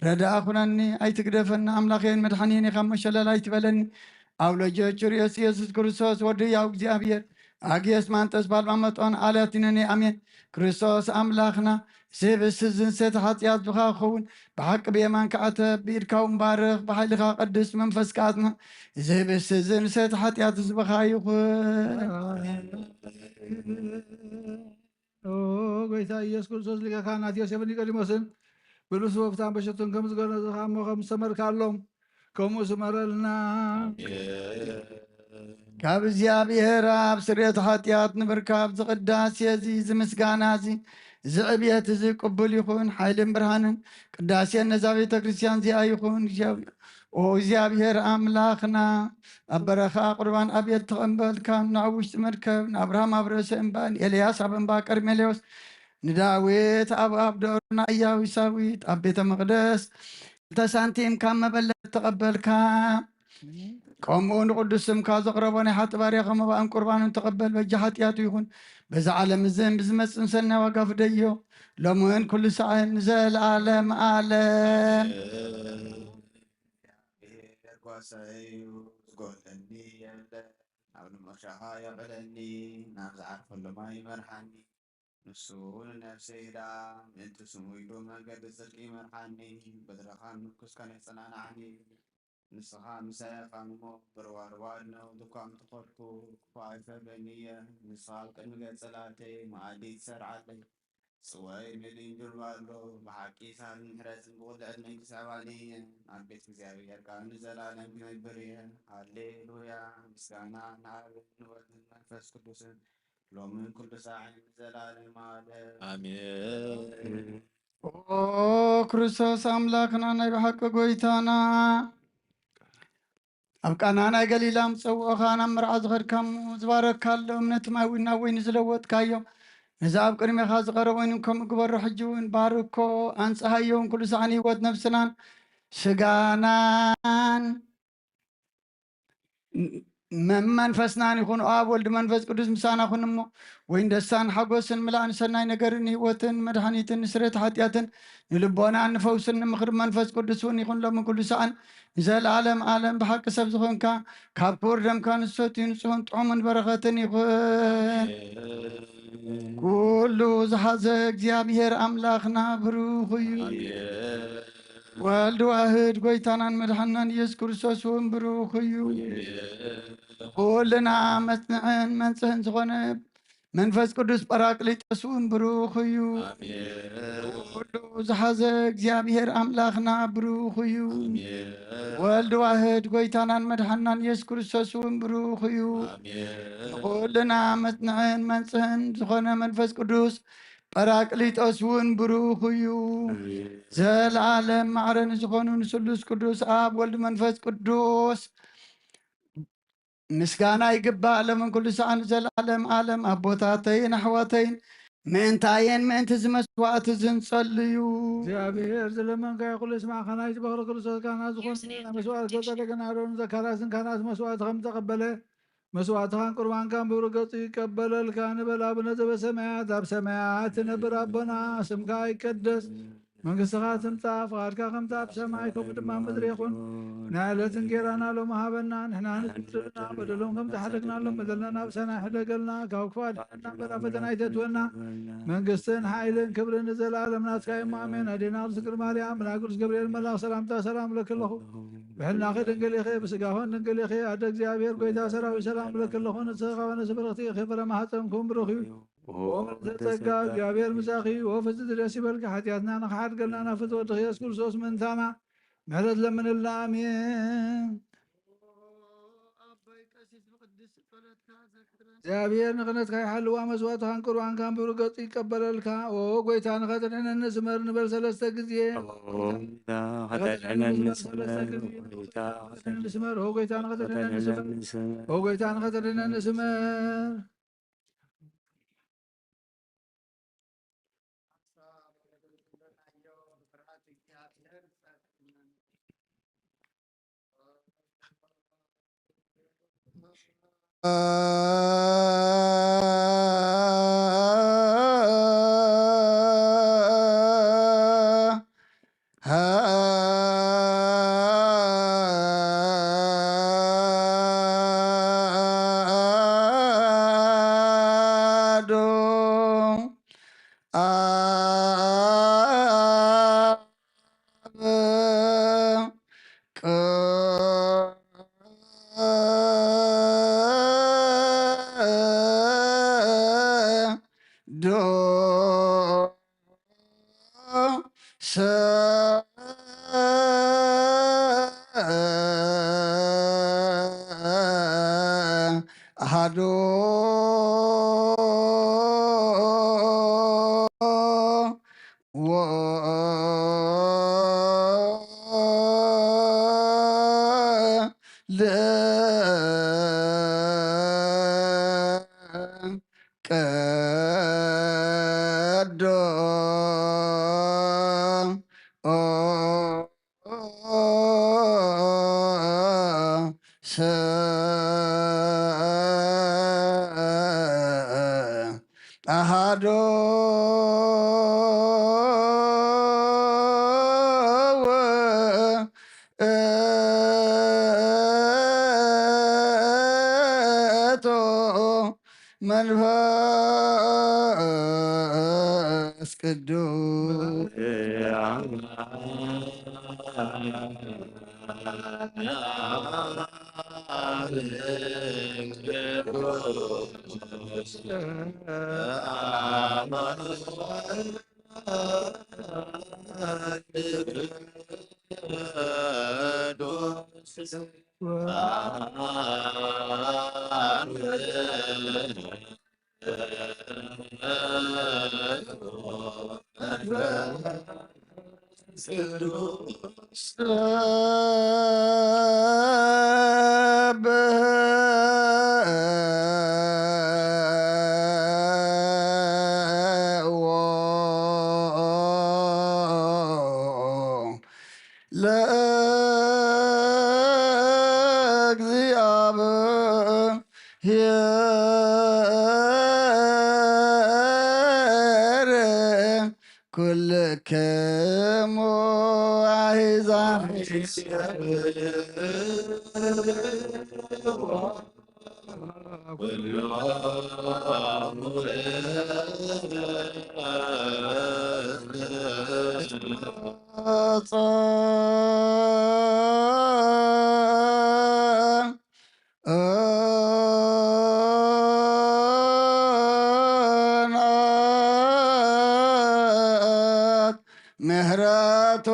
ረዳኣ ኩነኒ፣ ኣይትግደፈኒ። ኣምላኸይን መድሓኒየን ኢኻ እሞ፣ ሸለል ኣይትበለኒ። ኣብ ልጅ ችርዮስ ኢየሱስ ክርስቶስ ወዲ ያው እግዚኣብሔር ኣግየስ ማንጠስ ባልባ መጦን ኣልያቲነኒ። ኣሜን። ክርስቶስ ኣምላኽና፣ እዚ ህብስቲ እዚ ንሰቲ ሓጢኣት ዝኻ ክኸውን፣ ብሓቂ ብየማንካ ዓተብ፣ ብኢድካ እውን ባርኽ፣ ብሓይልኻ ቀድስ፣ መንፈስካ ኣጽንዕ። እዚ ህብስቲ እዚ ንሰቲ ሓጢኣት ህዝብኻ ይኹን። ኦ ጎይታ ኢየሱስ ክርስቶስ፣ ሊቀ ካህናት ዮሴፍ ኒቆዲሞስን ብልብሱ ወፍታን በሸቱን ከም ዝገነዝኻ እሞ ከም ዝሰመርካሎም፣ ከምኡ ስመረልና። ካብ እግዚኣብሔር ኣብ ስርየት ሓጢኣት ንምርካብ ዝቕዳሴ እዚ፣ እዚ ምስጋና እዚ፣ እዚ ዕብየት እዚ ቅቡል ይኹን። ሓይልን ብርሃንን ቅዳሴን ነዛ ቤተ ክርስቲያን እዚኣ ይኹን። እግዚኣብሔር፣ ኦ እግዚኣብሔር ኣምላኽና፣ ኣብ በረኻ ቁርባን ኣቤል ተቐበልካ፣ ንዓብ ውሽጢ መርከብ፣ ንኣብርሃም ኣብ ርእሰ እምባ፣ ንኤልያስ ኣብ እምባ ቀርሜሌዎስ፣ ንዳዊት ኣብ፣ ኣብ ደብረ ናእያዊ ሳዊት ኣብ ቤተ መቕደስ ክልተ ሳንቲም ካብ መበለት ተቐበልካ። ከምኡ ንቅዱስ ስምካ ዘቕረቦ ናይ ሓጢ ባርያኻ መባእን ቁርባንን ተቐበል፣ በጃ ሓጢኣቱ ይኹን። በዛ ዓለም እዝን ብዝመጽእን ሰናይ ዋጋ ፍደዮ፣ ሎምን ኩሉ ሳዕን ንዘለዓለም ዓለም። እግዚኣብሔር ጓሳይ እዩ፣ ዝጎድለኒ የለን። ኣብ ልሙዕ ሻኻ የብዕለኒ፣ ናብ ዝዓርፈሉ ማይ ይመርሓኒ። ንሱ ንነፍሰይ ደኣ ምእንቲ ስሙ ኢሉ መንገዲ ጽድቂ ይመርሓኒ። በትርኻን ምርኩስካን የጸናንዓኒ። ንስኻ ምሳይ ኢኻ እሞ፣ ብርዋርዋ ኣድነውት እኳ እንተኾንኩ፣ ክፉእ ኣይፈርደኒ እየ። ንስኻ ኣብ ቅድሚ ገጽ ጸላእተይ መኣዲ ትሰርዓለይ። ጽዋይ ምልእ እንጅርባ ኣሎ። ብሓቂ ሳህልን ምሕረትን ብኹሉ ዕድመይ ክስዕባኒ እየ። ኣብ ቤት እግዚኣብሔር ከኣ ንዘላለም ክነብር እየ። ሃሌሉያ። ምስጋና ንኣብን ንወልድን መንፈስ ቅዱስን፣ ሎምን ኩሉ ሳዕን ንዘላለም ዓለም። ኣሜን። ኦ ክርስቶስ ኣምላኽና ናይ ብሓቂ ጎይታና፣ ኣብ ቃና ናይ ገሊላ ምጸውኦኻ ናብ መርዓ ዝኸድካሙ ዝባረካሎም ነቲ ማይ ዊን ናብ ወይኒ ዝለወጥካዮ፣ ነዚ ኣብ ቅድሜኻ ዝቐረበ ወይኒ ከምኡ ግበሮ። ሕጂ እውን ባርኮ፣ ኣንጽሃዮን ኩሉ ሳዕን ህይወት ነፍስናን ስጋናን መ-፣ መንፈስናን ይኹን። ኣብ ወልድ መንፈስ ቅዱስ ምሳና ኩን እሞ፣ ወይን ደስታን ሓጎስን ምላእን ሰናይ ነገርን ህይወትን መድሓኒትን ንስሬት ሓጢኣትን ንልቦናን ንፈውስን ንምኽሪ መንፈስ ቅዱስ እውን ይኹን ሎምን ኩሉ ሰዓን ንዘለዓለም ዓለም። ብሓቂ ሰብ ዝኾንካ ካብ ክቡር ደምካ ንሰትዩ ንጹህን ጥዑምን በረኸትን ይኹን። ኩሉ ዝሓዘ እግዚኣብሔር ኣምላኽና ብሩኽ እዩ። ወልድ ዋህድ ጎይታናን መድሓናን ኢየሱስ ክርስቶስ እውን ብሩኽ እዩ። ኩልና መጽንዕን መንጽህን ዝኾነ መንፈስ ቅዱስ ጳራቅሊጦስ እውን ብሩኽ እዩ። ኩሉ ዝሓዘ እግዚኣብሔር ኣምላኽና ብሩኽ እዩ። ወልድ ዋህድ ጎይታናን መድሓናን ኢየሱስ ክርስቶስ እውን ብሩኽ እዩ። ኩልና መጽንዕን መንጽህን ዝኾነ መንፈስ ቅዱስ ጳራቅሊጦስ እውን ብሩኽ እዩ። ዘለዓለም ማዕረ ንዝኾኑ ንስሉስ ቅዱስ ኣብ ወልድ መንፈስ ቅዱስ ምስጋና ይግባእ ሎምን ኩሉ ሰዓን ዘለዓለም ዓለም። ኣቦታተይን ኣሕዋተይን፣ ምእንታየን ምእንቲ እዚ መስዋእቲ እዚ ንጸልዩ። እግዚኣብሔር ዝለመንካዮ ኩሉ ይስማዕካ። ናይ ዝበኽሪ ክርስቶስ ካህናት ዝኾኑ ናይ መስዋእቲ ገጸ ደገን ኣሮን ዘካርያስን ካህናት መስዋእቲ ከም ዝተቐበለ፣ መስዋእትኻን ቁርባንካን ብብሩህ ገጹ ይቀበለልካ። ንበል። ኣቡነ ዘበሰማያት፣ ኣብ ሰማያት ትነብር ኣቦና፣ ስምካ ይቀደስ፣ መንግስትኻ ትምጻእ፣ ፍቓድካ ከምቲ ኣብ ሰማይ ከምኡ ድማ ኣብ ምድሪ ይኹን። ናይ ዕለት እንጌራና ሎሚ ሃበና፣ ንሕና ንዝበደሉና በደሎም ከም ዝሓለግናሎም በደልና ናብ ሰማይ ሕደገልና፣ ካብ ክፉእ ኣድሕነና፣ እምበር ኣብ ፈተና ኣይተእትወና። መንግስትን ሓይልን ክብርን ንዘለኣለም ናትካ እዩ፣ ኣሜን። ኣዴና ቅድስት ድንግል ማርያም፣ ብናይ ቅዱስ ገብርኤል መልኣኽ ሰላምታ ሰላም እብለኪ ኣለኹ። ብሕልናኺ ድንግል ኢኺ፣ ብስጋኽን ድንግል ኢኺ። ኣደ እግዚኣብሔር፣ ጎይታ ሰራዊት፣ ሰላም እብለኪ ኣለኹ። ንስኺ ካብ ኣንስቲ ብርኽቲ ኢኺ፣ ፍረ ማህፀንኩም ብሩኽ እዩ። ኦ ምልዕተ ጸጋ፣ እግዚኣብሔር ምሳኺ እዩ። ኦ ፍጽምቲ ደስ ይበልኪ፣ ሓጢኣትና ንኽሓድገልና ናብ ፍትወት ወድኺ ኢየሱስ ክርስቶስ ምእንታና ምሕረት ለምንልና። ኣሜን። እግዚኣብሔር ንኽነትካ ይሓልዋ፣ መስዋእትኻን ቁርባንካን ብብሩህ ገጹ ይቀበለልካ። ኦ ጎይታ ንኸተድሕነኒ ስመር ንበል ሰለስተ ግዜ። ኦ ጎይታ ንኸተድሕነኒ ስመር፣ ኦ ጎይታ ንኸተድሕነኒ ስመር፣ ኦ ጎይታ ንኸተድሕነኒ ስመር። ቅዱስ ኣሃዱ ወወልድ ቅዱስ ኣሃዱ ውእቱ መንፈስ ቅዱስ። ቅዱስ ለእግዚአብሔር ኩልክሙ አሕዛብ። ምሕረቱ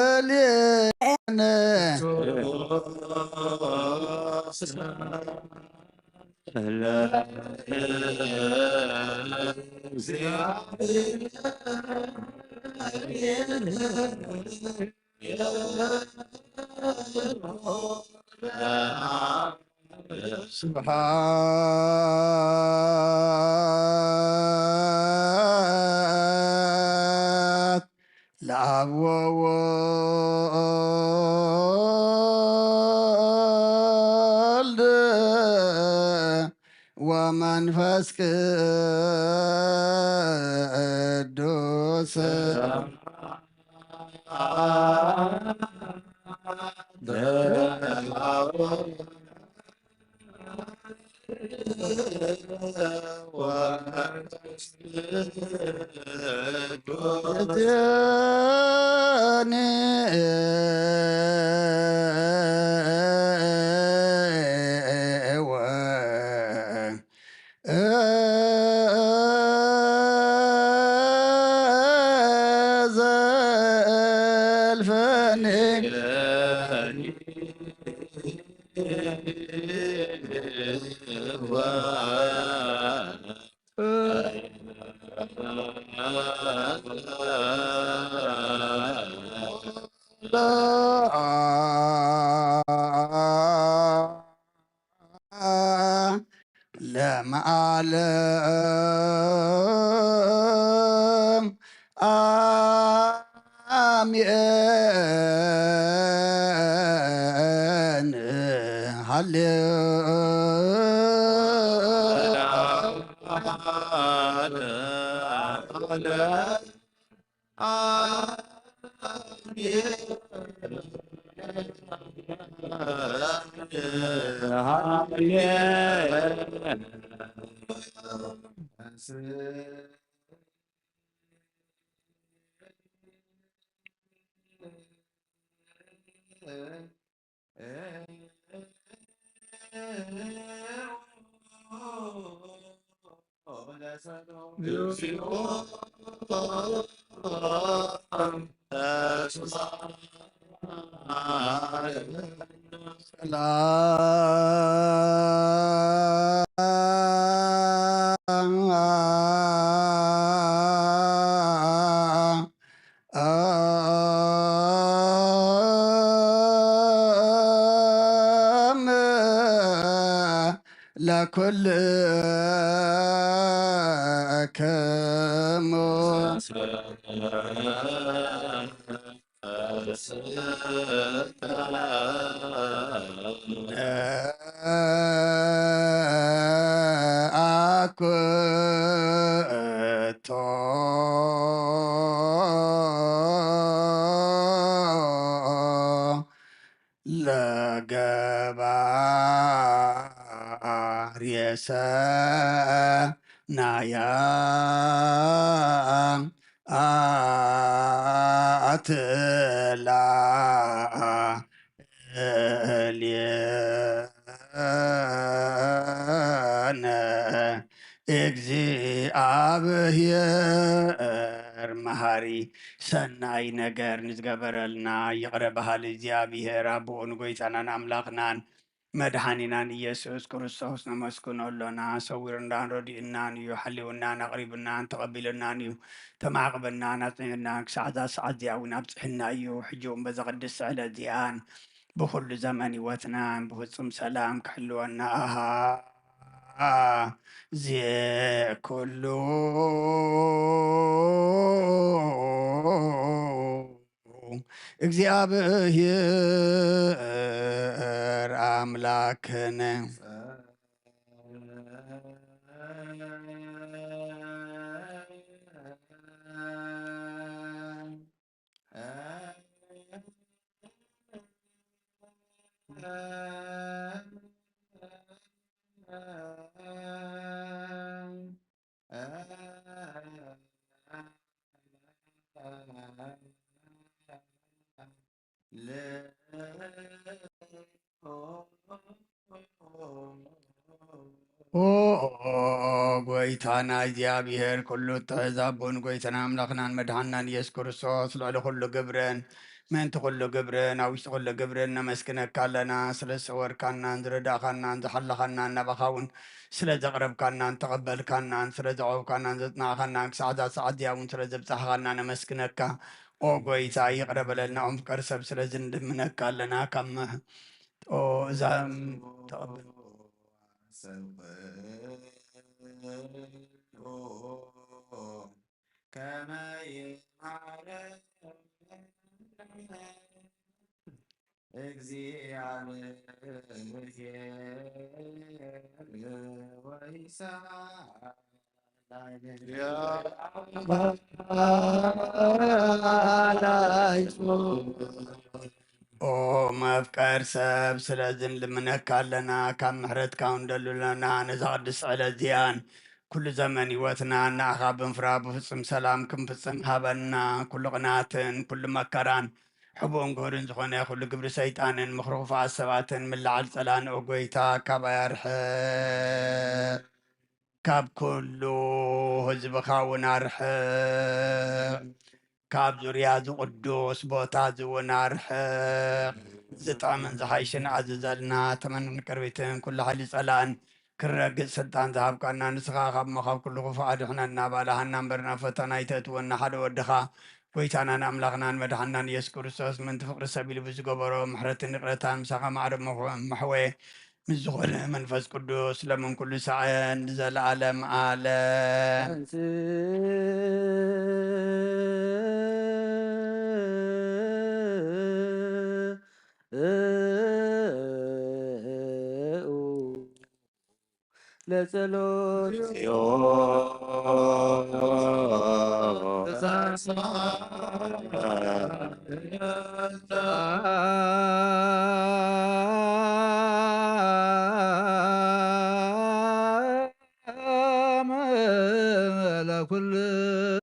ላዕሌነ። ስብሐት ለአብ ወወልድ ወመንፈስ ቅዱስ። ለመዓለም አሜን። ሃሌ ለኩልክሙ አኩቶ ለገባሬ ሰናያ አትላ እልየነ። እግዚኣብሔር መሃሪ ሰናይ ነገር ንዝገበረልና ይቕረ በሃሊ እግዚኣብሔር ኣቦኡ ንጎይታናን ኣምላኽናን መድሓኒናን ኢየሱስ ክርስቶስ ነመስግኖ ኣሎና። ሰዊሩናን ረዲኡናን እዩ፣ ሓልዩናን ኣቕሪቡናን ተቐቢሉናን እዩ፣ ተማዕቕበናን ኣጽኒዑናን፣ ክሳዕ እዛ ሰዓት እዚኣ እውን ኣብጽሕና እዩ። ሕጂ እውን በዛ ቅድስቲ ዕለት እዚኣን ብኹሉ ዘመን ህይወትናን ብፍጹም ሰላም ክሕልወና ኣሃ ዜኩሉ እግዚኣብሔር ኣምላክነ። ኦ ጎይታና እግዚኣብሔር፣ ኩሉ እትሕዝ ኣቦን ጎይታና ኣምላኽናን መድሓናን ኢየሱስ ክርስቶስ፣ ልዕሊ ኩሉ ግብርን ምእንቲ ኩሉ ግብርን ኣብ ውሽጢ ኩሉ ግብርን ነመስግነካ ኣለና። ስለ ዝሰወርካናን ዝረዳእካናን ዝሓለኻናን፣ ናባኻ እውን ስለ ዘቕረብካናን ተቐበልካናን፣ ስለ ዘዕቆብካናን ዘጽናዕካናን፣ ክሳዕ እዛ ሰዓት እዚኣ እውን ስለ ዘብጻሕኻና ነመስግነካ። ኦ ጎይታ፣ ይቕረ በለልና። ኦም ፍቀር ሰብ ስለዚ ንልምነካ ኣለና። ካብ መ-፣ ኦ፣ እዛ ተቐበል። ኦ መፍቀር ሰብ፣ ስለዚ ንልምነካ ኣለና፣ ካብ ምሕረትካ እውን ንደሊ ኣለና። ነዛ ቅድስቲ ዕለት እዚኣን ኩሉ ዘመን ህይወትና ንኣኻ ብምፍራ ብፍጹም ሰላም ክንፍጽም ሃበና። ኩሉ ቅናትን ኩሉ መከራን ሕቡእን ግሁርን ዝኾነ ኩሉ ግብሪ ሰይጣንን ምኽሪ ክፉኣት ሰባትን ምልዓል ጸላን፣ ኦ ጎይታ፣ ካባይ ኣርሕቕ። ካብ ኩሉ ህዝብኻ እውን ኣርሕቕ። ካብ ዙርያ እዚ ቅዱስ ቦታ እዚ እውን ኣርሕቕ። ዝጥዕምን ዝሓይሽን ኣዝዘልና። ተመንን ቅርቢትን ኩሉ ሓይሊ ጸላእን ክረግጽ ስልጣን ዝሃብካና ንስኻ ካብ እሞ ካብ ኩሉ ክፉእ ኣድሕነና። ባልሃና እምበር ናብ ፈተና ኣይተእትወና። ሓደ ወድኻ ጎይታናን ኣምላኽናን መድሓናን ኢየሱስ ክርስቶስ ምእንቲ ፍቕሪ ሰብ ኢሉ ብዝገበሮ ምሕረትን ይቕረታን ምሳኻ ማዕረ መሕ-፣ መሕወየ ምስ ዝኾነ መንፈስ ቅዱስ ሎምን ኩሉ ሳዕን ንዘለዓለም ዓለም። ለጸሎት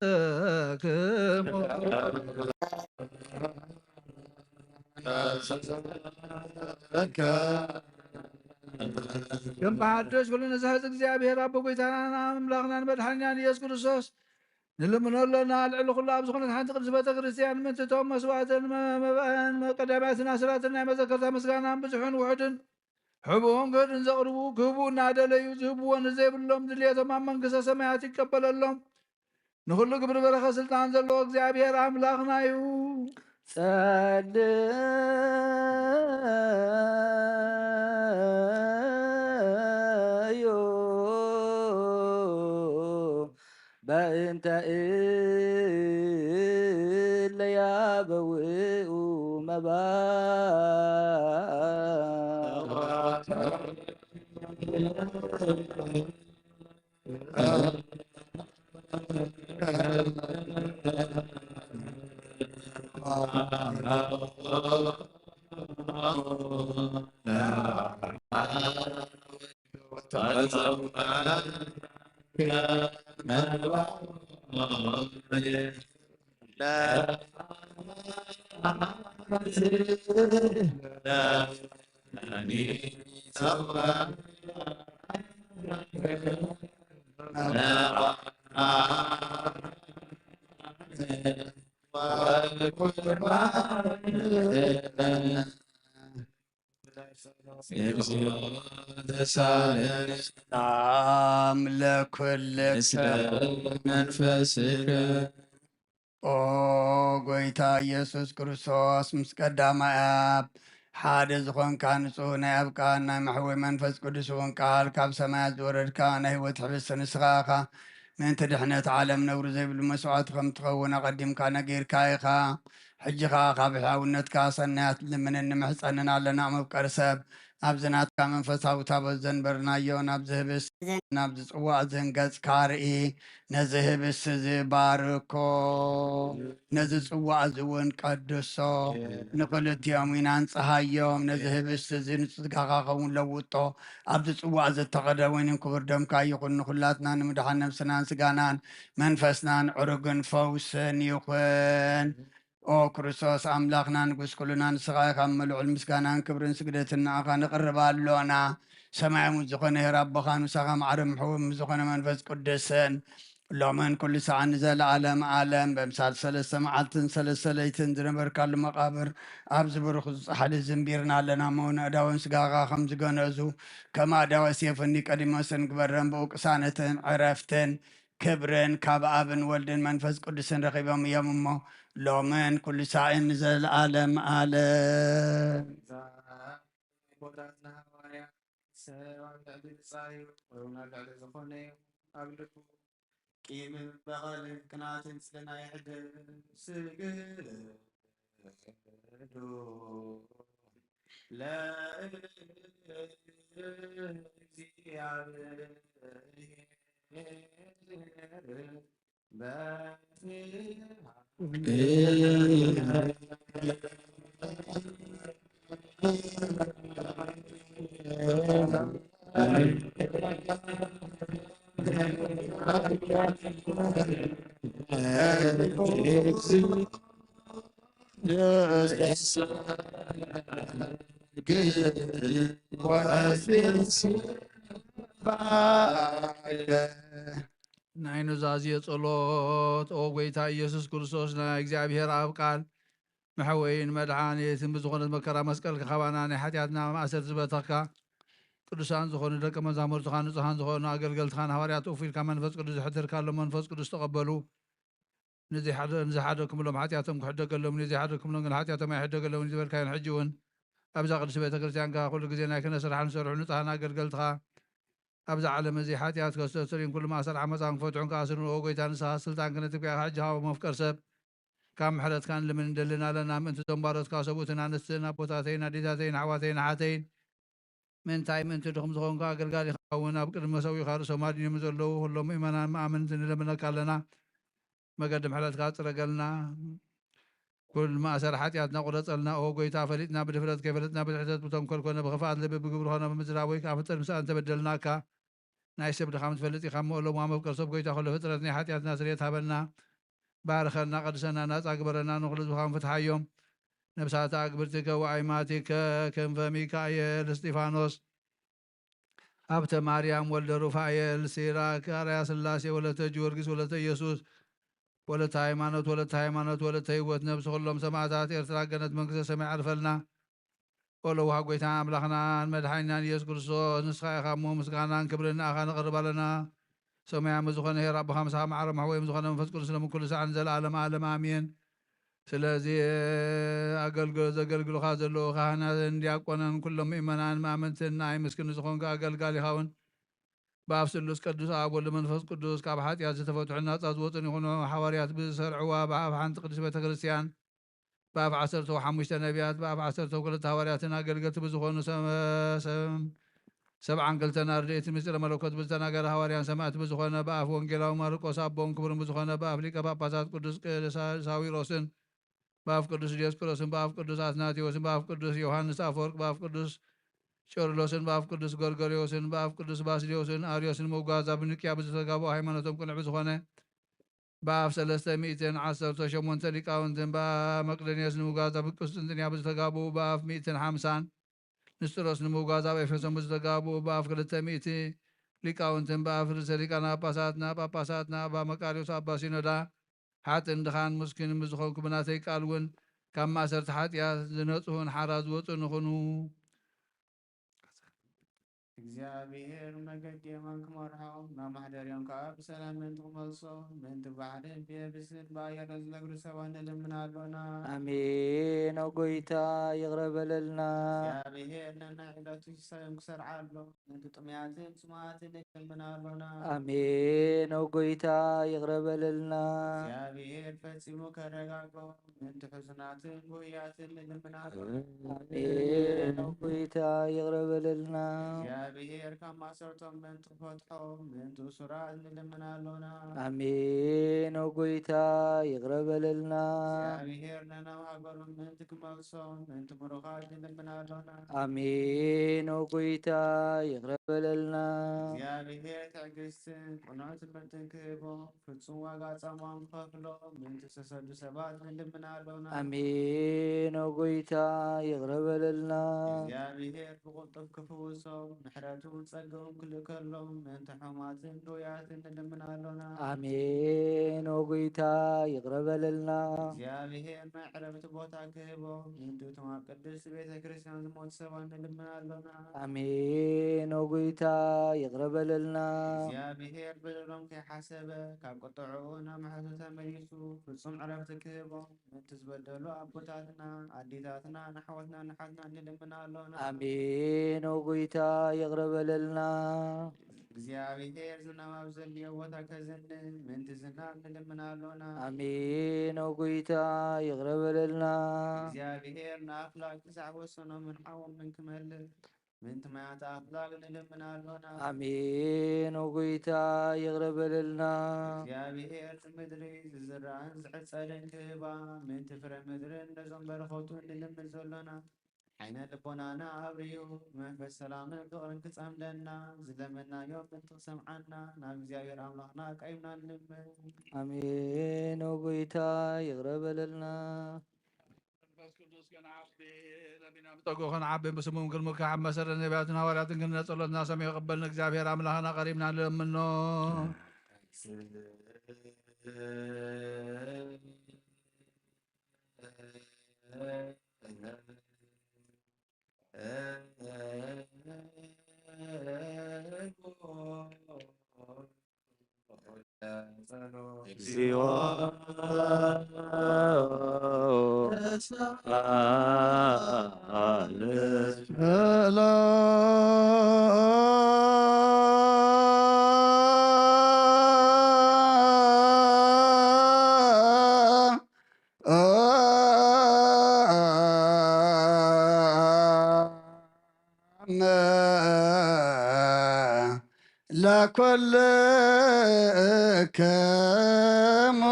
ለኩልክሙ ከም ብሓድሽ ኩሉ ንዝሕዝ እግዚኣብሔር ኣቦ ጎይታናን ኣምላኽናን መድሓኒናን ኢየሱስ ክርስቶስ ንልምኖ ኣሎና። ልዕሊ ኩሉ ኣብ ዝኾነት ሓንቲ ቅድስቲ ቤተ ክርስቲያን ምእንቲ እቶም መስዋዕትን መ-፣ መባእን ቀዳማያትን ኣስራትን ናይ መዘከርታ ምስጋናን ብዙሕን ውሑድን ሕቡእን ግህድን ዘቕርቡ ክህቡ እናደለዩ ዝህብዎ ንዘይብሎም ድልየቶም ኣብ መንግስተ ሰማያት ይቀበለሎም። ንኹሉ ግብሪ በረኸት ስልጣን ዘለዎ እግዚኣብሔር ኣምላኽና እዩ። ጸልዩ በእንተ እለ ያበውኡ መባ እግዚኦ ተሳለነ። ሰላም ለኩልከ። ምስለ መንፈስከ። ኦ ጎይታ ኢየሱስ ክርስቶስ፣ ምስ ቀዳማይ ኣብ ሓደ ዝኾንካ ንጹህ ናይ ኣብ ቃል ናይ መሕወይ መንፈስ ቅዱስ እውን ቃል ካብ ሰማያት ዝወረድካ ናይ ህይወት ሕብስቲ ንስኻ ኢኻ። ምእንቲ ድሕነት ዓለም ነውሪ ዘይብሉ መስዋዕቲ ከም ትኸውን ኣቐዲምካ ነጊርካ ኢኻ። ሕጂ ኸኣ ካብ ሕያውነትካ ሰናያት ልምንን ንምሕጸንን ኣለና። መፍቀሪ ሰብ፣ ኣብዚ ናትካ መንፈሳዊ ታቦት ዘንበርናዮ፣ ናብዚ ህብስቲ፣ ናብዚ ጽዋእ ዝን ገጽካ ርኢ። ነዚ ህብስቲ እዚ ባርኮ፣ ነዚ ጽዋእ እዚ እውን ቀድሶ፣ ንኽልቲኦም ኢና ንጽሃዮም። ነዚ ህብስቲ እዚ ንጽጋኻ ኸውን ለውጦ። ኣብዚ ጽዋእ እዚ እተቐደ ወይንን ክቡር ደምካ ይኹን፣ ንኹላትና ንምድሓን ነብስናን ስጋናን መንፈስናን ዕሩግን ፈውስን ይኹን። ኦ ክርስቶስ ኣምላኽና ንጉስ ኩልና፣ ንስኻ ኢኻ እሞ ልዑል ምስጋናን ክብርን ስግደትን ንኣኻ ነቕርብ ኣሎና። ሰማያዊ ዝኾነ ኄር ኣቦኻን ምሳኻ ማዕረ ምሕውም ዝኾነ መንፈስ ቅዱስን ሎምን ኩሉ ሰዓን ንዘለዓለም ዓለም በምሳል ሰለስተ መዓልትን ሰለስተ ለይትን ዝነበርካሉ መቓብር ኣብዚ ብሩኽ ዝጸሓሊ ዝንቢርና ኣለና እሞ፣ ንኣእዳወን ስጋኻ ከም ዝገነዙ፣ ከም ኣእዳወ ሴፍ ኒቆዲሞስን ግበረን ብኡ ቅሳነትን ዕረፍትን ክብርን ካብ ኣብን ወልድን መንፈስ ቅዱስን ረኺቦም እዮም እሞ፣ ሎምን ኩሉ ሳዕን ንዘለዓለም ዓለም። ኣቦታትና ሃዋርያት፣ ሰብ ኣብ ልዕሊ ብጻዩ፣ ወይ እውን ኣብ ልዕሊ ዝኾነ ይኹን ኣብ ልቡ ቂምን በቐልን ቅንኣትን ጽልእን ኣይሕድር። ስግዱ ለእግዚኣብሔር። ናይ ኑዛዜ ጸሎት። ኦ ጐይታ ኢየሱስ ክርስቶስ፣ ናይ እግዚኣብሔር ኣብ ቃል መሕወይን መድሓኒትን ብዝኾነት መከራ መስቀልካ ካባና ናይ ሓጢኣትና ማእሰርቲ ዝበተኽካ፣ ቅዱሳን ዝኾኑ ደቀ መዛሙርትኻ፣ ንጹሃን ዝኾኑ ኣገልገልትኻን ሃዋርያት እፍ ኢልካ መንፈስ ቅዱስ ዘሕደርካሎም መንፈስ ቅዱስ ተቐበሉ። ንዘይሓደ-፣ ንዝሓደግኩምሎም ሓጢኣቶም ክሕደገሎም፣ ንዘይሓደግኩምሎም ግን ሓጢኣቶም ኣይሕደገሎምን ዝበልካዮን፣ ሕጂ እውን ኣብዛ ቅድስቲ ቤተ ክርስቲያን ከኣ ኩሉ ግዜ ናይ ክህነት ስራሕ ንሰርሑ ንጹሃን ኣገልገልትኻ፣ ኣብዛ ዓለም እዚ ሓጢኣት ከስተስርዩን ኩሉ ማእሰር ዓመፃን ክፈትሑን ክኣስሩን፣ ኦ ጐይታ፣ ንስኻ ስልጣን ክነትብ ከኣ ሕጂ ሃቦ። መፍቀር ሰብ፣ ካብ ምሕረትካ ንልምን ንደልን ኣለና። ምእንቲ እዞም ባሮትካ ሰብኡትን ኣንስትን ኣቦታተይን ኣዴታተይን ኣሕዋተይን ኣሓተይን፣ ምእንታይ ምእንቲ ድኹም ዝኾንካ ኣገልጋሊኻ እውን ኣብ ቅድሚ መሰዊኻ ርእሶም ኣድንዮም ዘለዉ ኩሎም ምእመናን መኣምንቲ ንለምነካ ኣለና። መገዲ ምሕረትካ ጽረገልና። ኩሉ ማእሰር ሓጢኣትና ቁረጸልና። ኦ ጐይታ፣ ፈሊጥና ብድፍረት፣ ከይፈለጥና ብትሕተት፣ ብተንኮል ኮነ ብኽፍኣት ልቢ፣ ብግብሪ ኮነ ብምዝራብ ወይ ከኣ ፍጥር ምሳእ እንተበደልናካ፣ ናይ ሰብ ድኻም ትፈልጥ ኢኻ እሞ፣ እሎምዋ መፍቀር ሰብ ጐይታ፣ ኩሉ ፍጥረት ናይ ሓጢኣትና ስርየት ሃበና። ባርኸና፣ ቀድሰና፣ ናጻ ግበረና፣ ንኹሉ ህዝብኻ ፍትሓዮም። ነብሳተ ኣግብርቲከ ወኣይማቲከ ክንፈ ሚካኤል እስጢፋኖስ፣ ሃብተ ማርያም ወልደ ሩፋኤል፣ ሲራክ፣ ኣርያ ስላሴ፣ ወለተ ጊዮርጊስ፣ ወለተ ኢየሱስ፣ ወለተ ሃይማኖት፣ ወለተ ሃይማኖት፣ ወለተ ህይወት ነብሲ ኩሎም ሰማዕታት ኤርትራ ገነት መንግስተ ሰማይ ዓርፈልና። ኦ ለዋህ ጐይታን ኣምላኽናን መድሓኒናን ኢየሱስ ክርስቶስ፣ ንስኻ ኢኻ እሞ ምስጋናን ክብርን ንኣኻ ነቕርብ ኣለና። ሰማያዊ ዝኾነ ኄር ኣቦኻ ምሳኻ ማዕረ መሕወዮም ዝኾነ መንፈስ ቅዱስ ሎምን ኩሉ ሳዕን ንዘለኣለም ዓለም ኣሜን። ስለዚ ኣገልግሎት ዘገልግሉኻ ዘለዉ ካህናትን ዲያቆናትን ኩሎም ምእመናን መኣምንትን ንኣይ ምስኪን ንዝኾንካ ኣገልጋሊኻ እውን ብኣፍ ስሉስ ቅዱስ ኣብ ወልድ መንፈስ ቅዱስ ካብ ሓጢኣት ዝተፈትሑን ናጻ ዝወጹን ይኹኑ። ሓዋርያት ብዝሰርዕዋ ብኣፍ ሓንቲ ቅድስት ቤተ ክርስቲያን ብኣፍ ዓሰርተ ሓሙሽተ ነቢያት ብኣፍ ዓሰርተ ክልተ ሃዋርያትን ኣገልገልቲ ብዝኾኑ ሰ-፣ ሰ-፣ ሰብዓን ክልተን ኣርድእቲ ምስጢረ መለኮት ብዝተናገረ ሃዋርያን ሰማዕቲ ብዝኾነ ብኣፍ ወንጌላዊ ማርቆስ ኣቦን ክቡርን ብዝኾነ ብኣፍ ሊቀ ጳጳሳት ቅዱስ ቅ-፣ ሳ-፣ ሳዊሮስን ብኣፍ ቅዱስ ዲዮስቆሮስን ብኣፍ ቅዱስ ኣትናቴዎስን ብኣፍ ቅዱስ ዮሃንስ ኣፈወርቅ ብኣፍ ቅዱስ ቄርሎስን ብኣፍ ቅዱስ ጎርጎርዮስን ብኣፍ ቅዱስ ባስልዮስን ኣርዮስን ምውጋዝ ኣብ ኒቅያ ብዝተጋብኡ ሃይማኖቶም ቅኑዕ ብዝኾነ ብኣፍ ሰለስተ ሚእትን ዓሰርተ ሸሞንተ ሊቃውንትን ብኣ መቅደንዮስ ንምውጋዝ ኣብ ቁስጥንጥንያ ብዝተጋብኡ ብኣፍ ሚእትን ሓምሳን ንስጥሮስ ንምውጋዝ ኣብ ኤፌሶን ብዝተጋብኡ ብኣፍ ክልተ ሚእቲ ሊቃውንትን ብኣፍ ርእሰ ሊቃነ ጳጳሳትና ጳጳሳትና ኣባ መቃርዮስ ኣባ ሲኖዳ ሓጥን ድኻን ምስኪንን ብዝኾንኩ ብናተይ ቃል እውን ካብ ማእሰርቲ ሓጢኣት ዝነጽሁን ሓራ ዝወጹን ንኹኑ። እግዚኣብሔር መገዲ የማን ክመርሖም፣ ናብ ማሕደርዮም ከኣ ብሰላም ምእንቲ ክመልሶም፣ ምእንቲ ባሕርን ብየብስን ብኣየርን ዝነግዱ ሰባት ንልምን ኣሎና። ኣሜን። ኦ ጎይታ፣ ይቕረ በለልና። እግዚኣብሔር ነናይ ዕለቱ ሲሳዮም ክሰርዓሎም፣ ምእንቲ ጥሙያትን ጽሙኣትን ንልምን ኣሎና። ኣሜን። ኦ ጎይታ፣ ይቕረ በለልና። እግዚኣብሔር ፈጺሙ ከረጋግኦም፣ ምእንቲ ሕዙናትን ጉህያትን ንልምን ኣሎና። ኣሜን። ኦ ጎይታ፣ ይቕረ በለልና። እግዚኣብሔር ካብ ማሰርቶም ምእንቲ ክፈትሖም፣ ምእንቲ እሱራት ንልምን ኣሎና። ኣሜን። ኦ ጎይታ፣ ይቕረ በለልና። እግዚኣብሔር ነናብ ሃገሮም ምእንቲ ክመልሶም፣ ምእንቲ ምሩኻት ንልምን ኣሎና። ኣሜን። ኦ ጎይታ፣ ይቕረ በለልና። እግዚኣብሔር ትዕግስትን ቅኑዕ ትምህርትን ክህቦም፣ ፍጹም ዋጋ ጻማኦም ክኸፍሎም፣ ምእንቲ ዝተሰዱ ሰባት ንልምን ኣሎና። ኣሜን። ኦ ጎይታ፣ ይቕረ በለልና። እግዚኣብሔር ብቕልጡፍ ክፍውሶም፣ ምሕረቱ ጸግኦም ክልእከሎም፣ ምእንቲ ሕሙማትን ድውያትን ንልምን ኣሎና። ኣሜን። ኦ ጎይታ፣ ይቕረ በለልና። እግዚኣብሔር ናይ ዕረፍቲ ቦታ ክህቦም፣ ምእንቲ እቶም ኣብ ቅድስቲ ቤተ ክርስቲያን ዝሞቱ ሰባት ንልምን ኣሎና። ኣሜን። ኦ ጎይታ፣ ይቕረ በለልና። እግዚኣብሔር በደሎም ከይሓሰበ፣ ካብ ቁጥዕኡ ናብ ምሕረቱ ተመሊሱ፣ ፍጹም ዕረፍቲ ክህቦም፣ ምእንቲ ዝበደሉ ኣቦታትና፣ ኣዴታትና፣ ንኣሕዋትና፣ ንሓትና ንልምን ኣሎና። ኣሜን። ኦ ጎይታ፣ ይቕረ በለልና። እግዚኣብሔር ዝናብ ኣብ ዘድልዮ ቦታ ከዝንብ፣ ምእንቲ ዝናብ ንልምን ኣሎና። ኣሜን። ኦ ጎይታ፣ ይቕረ በለልና። እግዚኣብሔር ንኣፍላግ ክሳዕ ወሰኖምን ሓዎምን ክመልእ፣ ምእንቲ ማያት ኣፍላግ ንልምን ኣሎና። ኣሜን። ኦ ጎይታ፣ ይቕረ በለልና። እግዚኣብሔር ንምድሪ ዝዝራእን ዝዕጸድን ክህባ፣ ምእንቲ ፍረ ምድርን ነዞም በረኸቱ ንልምን ዘሎና። ዓይነ ልቦናና ኣብርሁ፣ መንፈስ ሰላምን ፍቕርን ክጸምደና፣ ዝለመናዮ ምእንቲ ክሰምዓና፣ ናብ እግዚኣብሔር ኣምላኽና ቀሪብና ንልምን። ኣሜን። ኦ ጎይታ፣ ይቕረ በለልና። መንፈስ ቅዱስ ክንዓቢ፣ ለሚና ብጸግኡ ክንዓቢ፣ ብስሙ ክንምካሕ፣ ኣብ መሰረት ነቢያትን ሃዋርያትን ክንነ ጸሎትና ሰሚዑ ክቕበል ንእግዚኣብሔር ኣምላኽና ቀሪብና ንለምኖ። እግዚኦ ተሳለ። ለኩልክሙ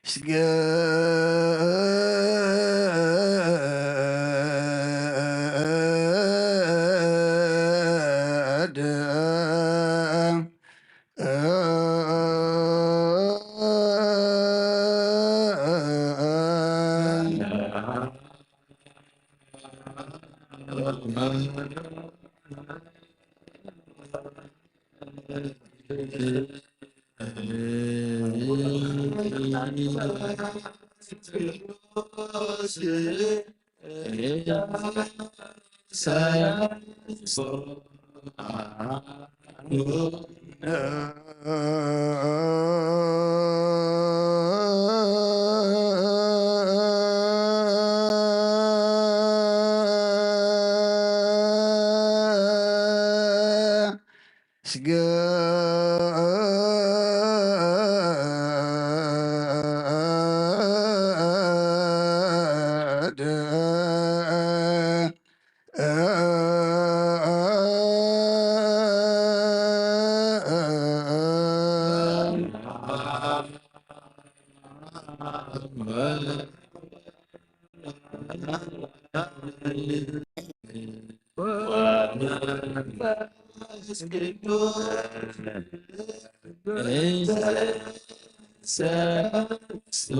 ስገድ። ስገድ። ወመንፈስ ቅዱስ ሰስቶ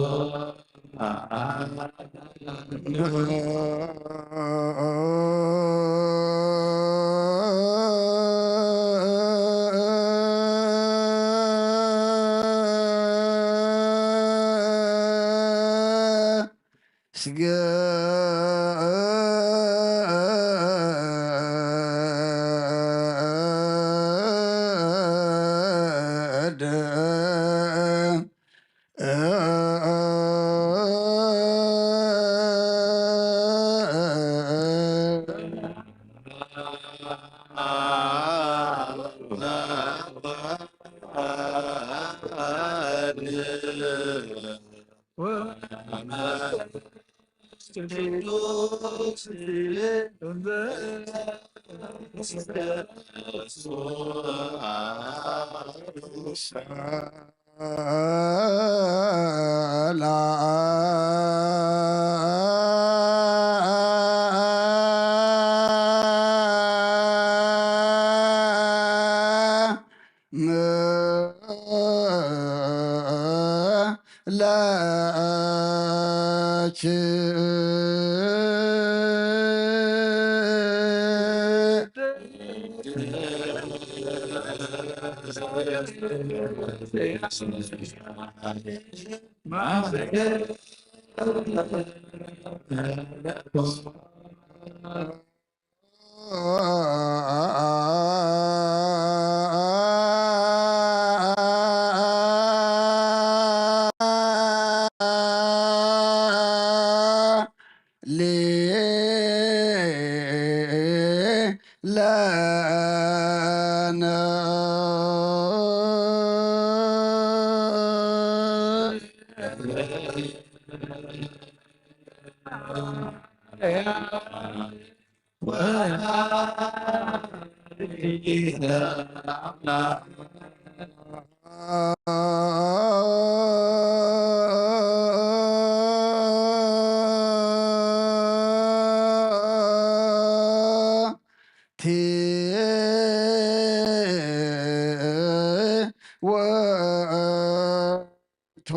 ስገድ። ለነ ቲ ወ ቶ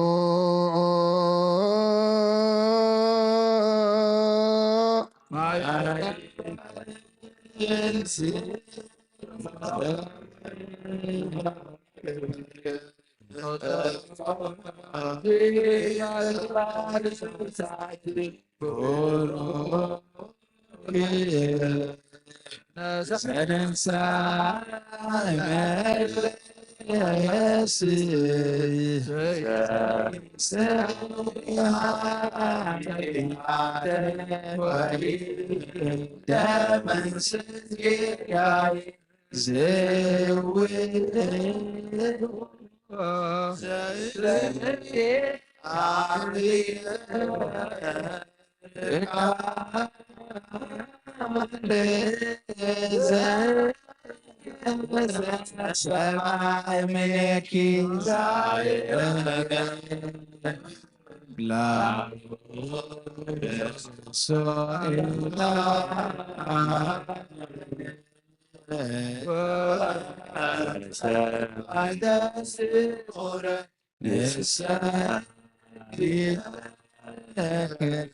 ንሳ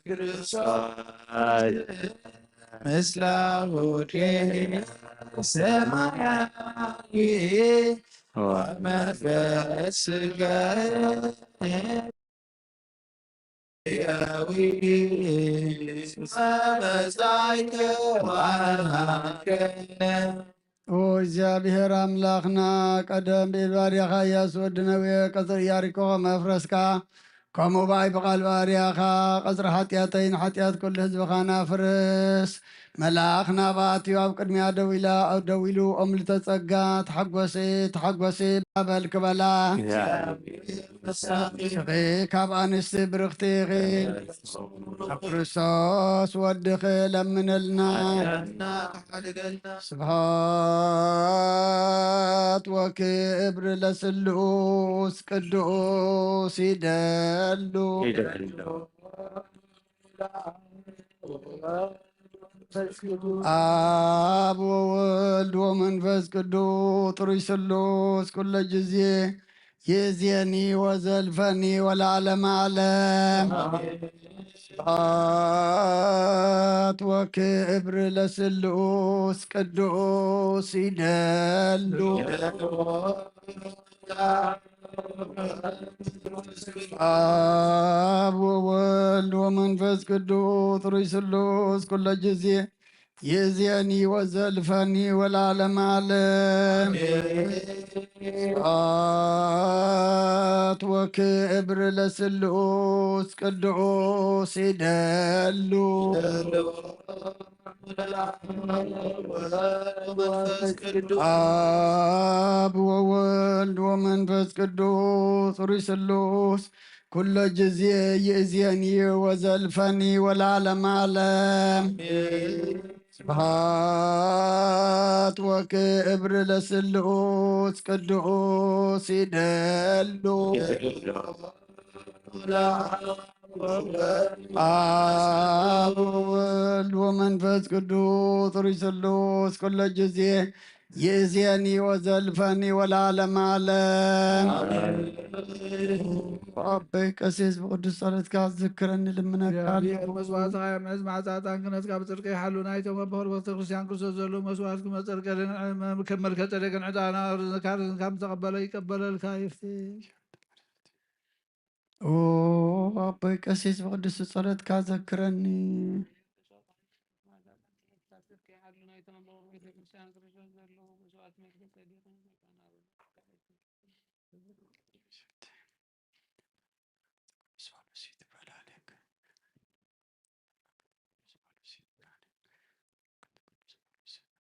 ክርስቶስ ምስላ ውዴ ሰማያዊ ወመንፈስ ስጋ ያዊ መጻይከ ዋሃከነ። ኦ እግዚኣብሔር ኣምላኽና፣ ቀደም ብኢድ ባርያኻ ኢያሱ ወዲ ነዌ ቀጽሪ ኢያሪኮ ከም ኣፍረስካ፣ ከምኡ ብኣይ ብቓል ባርያኻ ቀጽሪ ሓጢኣተይን ሓጢኣት ኩሉ ህዝብኻን ኣፍርስ። መልኣኽ ናብኣ ኣትዩ ኣብ ቅድሚኣ ደው ኢላ፣ ደው ኢሉ፣ ኦም ልተጸጋ፣ ተሓጎሲ፣ ተሓጎሲ፣ በል ክበላ። ኢኺ ካብ ኣንስቲ ብርኽቲ ኢኺ፣ ኣብ ክርስቶስ ወድኺ ለምንልና። ስብሐት ወክብር ለስሉስ ቅዱስ ይደሉ። ኣብ ወወልድ ወመንፈስ ቅዱስ ጥሩይ ስሉስ ኩሎ ግዜ ይእዜኒ ወዘልፈኒ ወለዓለመ ዓለም። ስብሐት ወክብር ለስሉስ ቅዱስ ይደሉ። ኣብ ወወልድ ወመንፈስ ቅዱስ ሩይ ስሉስ ኩሎ ጊዜ ይእዜኒ ወዘልፈኒ ወለዓለመ ዓለም። ስብሐት ወክብር ለስሉስ ቅዱስ ይደሉ። ኣብ ወወልድ ወመንፈስ ቅዱስ ሩይ ስሉስ ኩሎ ጊዜ ይእዜኒ ወዘልፈኒ ወለዓለመ ዓለም። ስብሐት ወክብር ለስሉስ ቅዱስ ይደሉ። ኣብ ወወልድ ወመንፈስ ቅዱስ ሩይ ስሉስ ኩሎ ጊዜ ይእዜኒ ወዘልፈኒ ወለዓለመ ዓለም። ኣቦይ ቀሲስ ብቅዱስ ጸሎትካ ዝክረኒ ልምነካ ኣለኹ። መስዋዕትኻ የምዕዝ፣ መዓዛ ዕጣን ክነትካ ብጽድቂ ይሓሉ። ናይቶም ኣቦ ቤተ ክርስቲያን ክርስቶስ ዘለዉ መስዋዕት ክመጸልቀልን ከም መልከ ጸደቅን ዕጣና ርዝንካ ርዝንካ ምተቐበለ ይቀበለልካ ይፍትሽ። ኦ ኣቦይ ቀሲስ ብቅዱስ ጸሎትካ ዘክረኒ።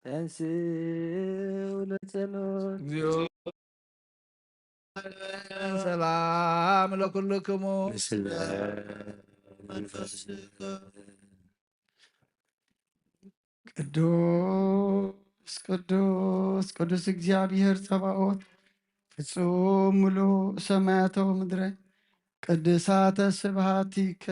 ተንሥኡ ለጸሎት። ሰላም ለኩልክሙ። ቅዱስ ቅዱስ ቅዱስ እግዚኣብሔር ጸባኦት፣ ፍጹም ምሉእ ሰማያተ ወምድረ፣ ቅድሳተ ስብሐቲከ።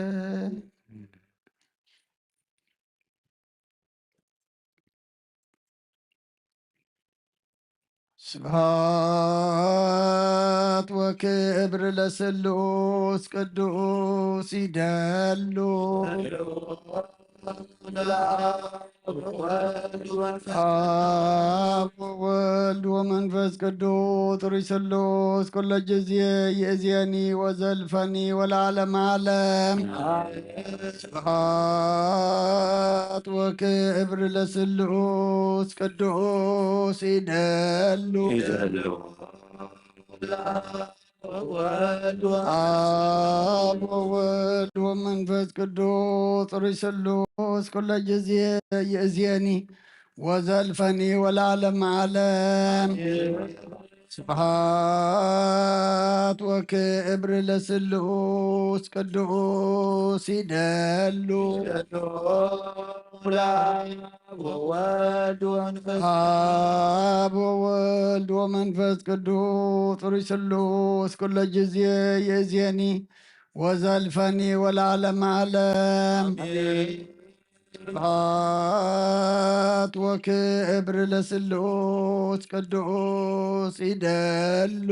ስብሐት ወክብር ለስሉስ ቅዱስ ይደሉ። ኣብ ወወልድ ወመንፈስ ቅዱስ ሩይ ስሉስ ኩሎ ጊዜ ይእዜኒ ወዘልፈኒ ወለዓለመ ዓለም። ስብሐት ወክብር ለስሉስ ቅዱስ ይደሉ። ኣብ ወወልድ ወመንፈስ ቅዱስ ሩይ ስሉስ ኩሎ ጊዜ ይእዜኒ ወዘልፈኒ ወለዓለመ ዓለም። ስብሐት ወክብር ለስሉስ ቅዱስ ይደሉ። ወወልድ ወመንፈስ፣ አብ ወወልድ ወመንፈስ ቅዱስ ሩይ ስሉስ ኩሎ ጊዜ ይእዜኒ ወዘልፈኒ ወለዓለመ ዓለም። ስብሐት ወክብር ለስሉስ ቅዱስ ይደሉ።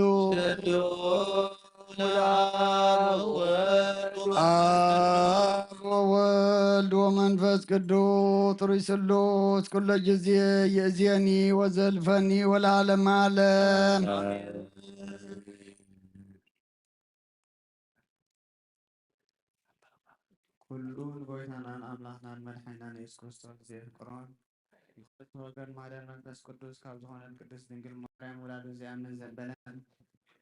አብ ወወልድ ወመንፈስ ቅዱስ ሩይ ስሉስ ኩሎ ጊዜ ይእዜኒ ወዘልፈኒ ወለዓለመ ዓለም። ኩሉ ንጎይታናን ኣምላኽናን መድሓኒናን የሱስ ክርስቶስ ዘየፍቅሮን፣ ንክልተ ወገን ማርያም መንፈስ ቅዱስ ካብ ዝኾነት ቅድስት ድንግል ማርያም ውላዱ ዘይኣምን ዘበለን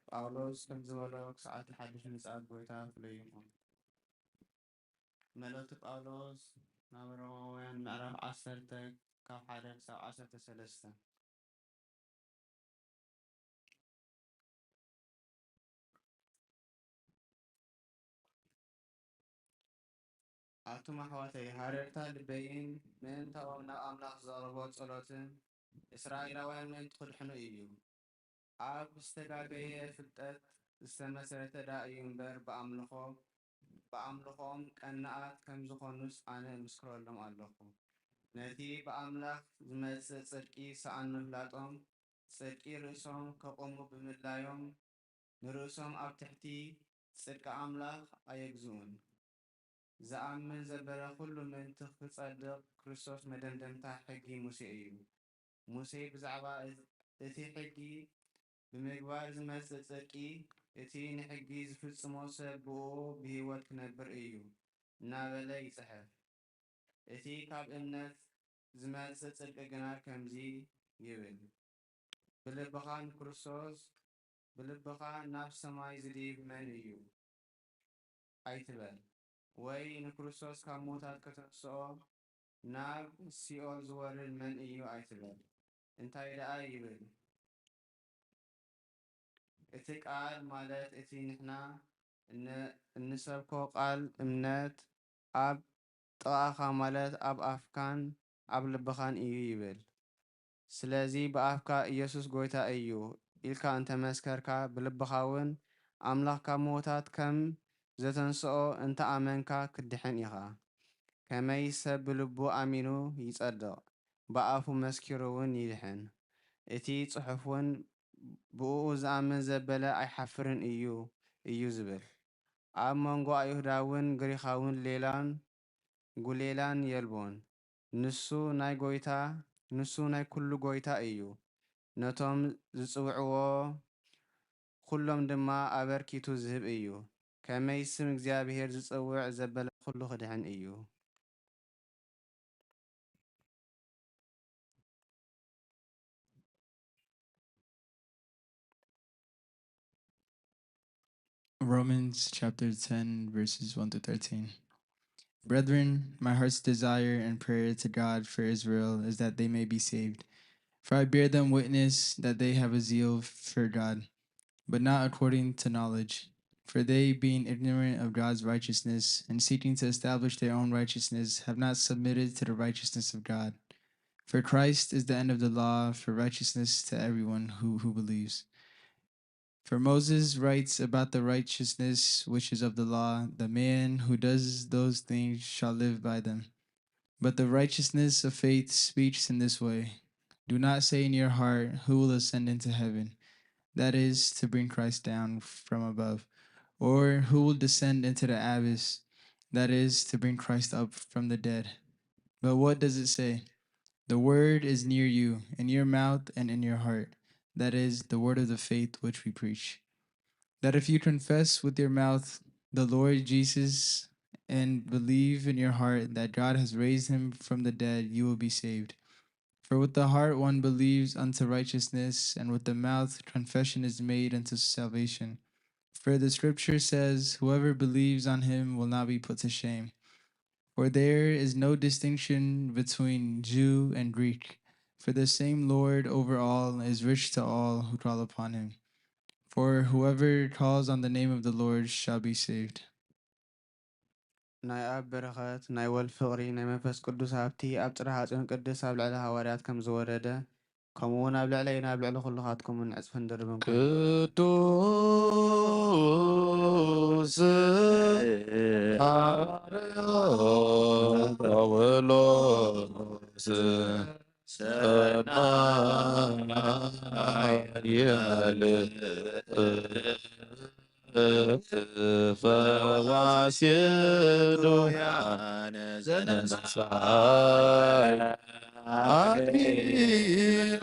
ጳውሎስ ከም ዝበሎ፣ ክሳዕ እቲ ሓድሽ ምጽኣት ጎይታ ፍለዩኹም። መልእኽቲ ጳውሎስ ናብ ሮማውያን ምዕራፍ ዓሰርተ ካብ ሓደ ክሳብ ዓሰርተ ሰለስተ። ኣቱም ኣሕዋተይ፣ ሃረርታ ልበይን ምእንታኦም ናብ ኣምላኽ ዘቕርቦ ጸሎትን፣ እስራኤላውያን ምእንቲ ክድሕኑ እዩ። ኣብ ዝተጋገየ ፍልጠት ዝተመስረተ ደኣ እዩ እምበር፣ ብኣምልኾ፣ ብኣምልኾኦም ቀናኣት ከም ዝኾኑስ ኣነ እምስክረሎም ኣለኹ። ነቲ ብኣምላኽ ዝመጽእ ጽድቂ ሰኣን ምፍላጦም፣ ጽድቂ ርእሶም ከቑሙ ብምድላዮም፣ ንርእሶም ኣብ ትሕቲ ጽድቂ ኣምላኽ ኣየግዝኡን። ዝኣምን ዘበለ ኩሉ ምእንቲ ክጸድቕ ክርስቶስ መደምደምታ ሕጊ ሙሴ እዩ። ሙሴ ብዛዕባ እቲ ሕጊ ብምግባር ዝመጽእ ጽድቂ፣ እቲ ንሕጊ ዝፍጽሞ ሰብ ብእኡ ብህይወት ክነብር እዩ እናበለ ይጽሕፍ። እቲ ካብ እምነት ዝመጽእ ጽድቂ ግና ከምዚ ይብል፣ ብልብኻ ንክርስቶስ፣ ብልብኻ ናብ ሰማይ ዝድይብ መን እዩ ኣይትበል፣ ወይ ንክርስቶስ ካብ ምዉታት ከተንስኦ ናብ ሲኦል ዝወርድ መን እዩ ኣይትበል። እንታይ ደኣ ይብል? እቲ ቃል ማለት እቲ ንሕና እን-፣ እንሰብኮ ቃል እምነት ኣብ ጥቓኻ ማለት ኣብ ኣፍካን ኣብ ልብኻን እዩ ይብል። ስለዚ ብኣፍካ ኢየሱስ ጐይታ እዩ ኢልካ እንተ መስከርካ፣ ብልብኻ እውን ኣምላኽ ካብ ምዉታት ከም ዘተንስኦ እንተ ኣመንካ ክትድሕን ኢኻ። ከመይ ሰብ ብልቡ ኣሚኑ ይጸድቕ፣ ብኣፉ መስኪሩ እውን ይድሕን። እቲ ጽሑፍ እውን ብእኡ ዝኣምን ዘበለ ኣይሓፍርን እዩ፣ እዩ ዝብል። ኣብ መንጎ ኣይሁዳውን ግሪኻውን ሌላን ጉሌላን የልቦን። ንሱ ናይ ጐይታ፣ ንሱ ናይ ኩሉ ጐይታ እዩ። ነቶም ዝጽውዕዎ ኩሎም ድማ ኣበርኪቱ ዝህብ እዩ። ከመይ ስም እግዚኣብሔር ዝጽውዕ ዘበለ ኩሉ ክድሕን እዩ። Romans chapter ten, verses one to thirteen. Brethren, my heart's desire and prayer to God for Israel is that they may be saved. For I bear them witness that they have a zeal for God, but not according to knowledge. For they, being ignorant of God's righteousness, and seeking to establish their own righteousness, have not submitted to the righteousness of God. For Christ is the end of the law for righteousness to everyone who, who believes. For Moses writes about the righteousness which is of the law, the man who does those things shall live by them. But the righteousness of faith speaks in this way. Do not say in your heart, "Who will ascend into heaven?" That is, to bring Christ down from above. Or, "Who will descend into the abyss?" That is, to bring Christ up from the dead. But what does it say? The word is near you, in your mouth and in your heart. That is, the word of the faith which we preach. That if you confess with your mouth the Lord Jesus and believe in your heart that God has raised him from the dead, you will be saved. For with the heart one believes unto righteousness, and with the mouth confession is made unto salvation. For the scripture says, "Whoever believes on him will not be put to shame." For there is no distinction between Jew and Greek, for the same Lord over all is rich to all who call upon him. For whoever calls on the name of the Lord shall be saved. ናይ ኣብ በረኸት፣ ናይ ወልድ ፍቕሪ፣ ናይ መንፈስ ቅዱስ ሃብቲ ኣብ ጽርሐ ጽዮን ቅድስት ኣብ ልዕሊ ሃዋርያት ከም ዝወረደ፣ ከምኡ እውን ኣብ ልዕለይን ኣብ ልዕሊ ኩልኻትኩምን ዕጽፍን ድርብን ኮይኑ። ቅዱስ ሐዋርያ ጳውሎስ ሰናይ ያለ ፈዋሲ ዱያን ዘነሳይ አክሊለ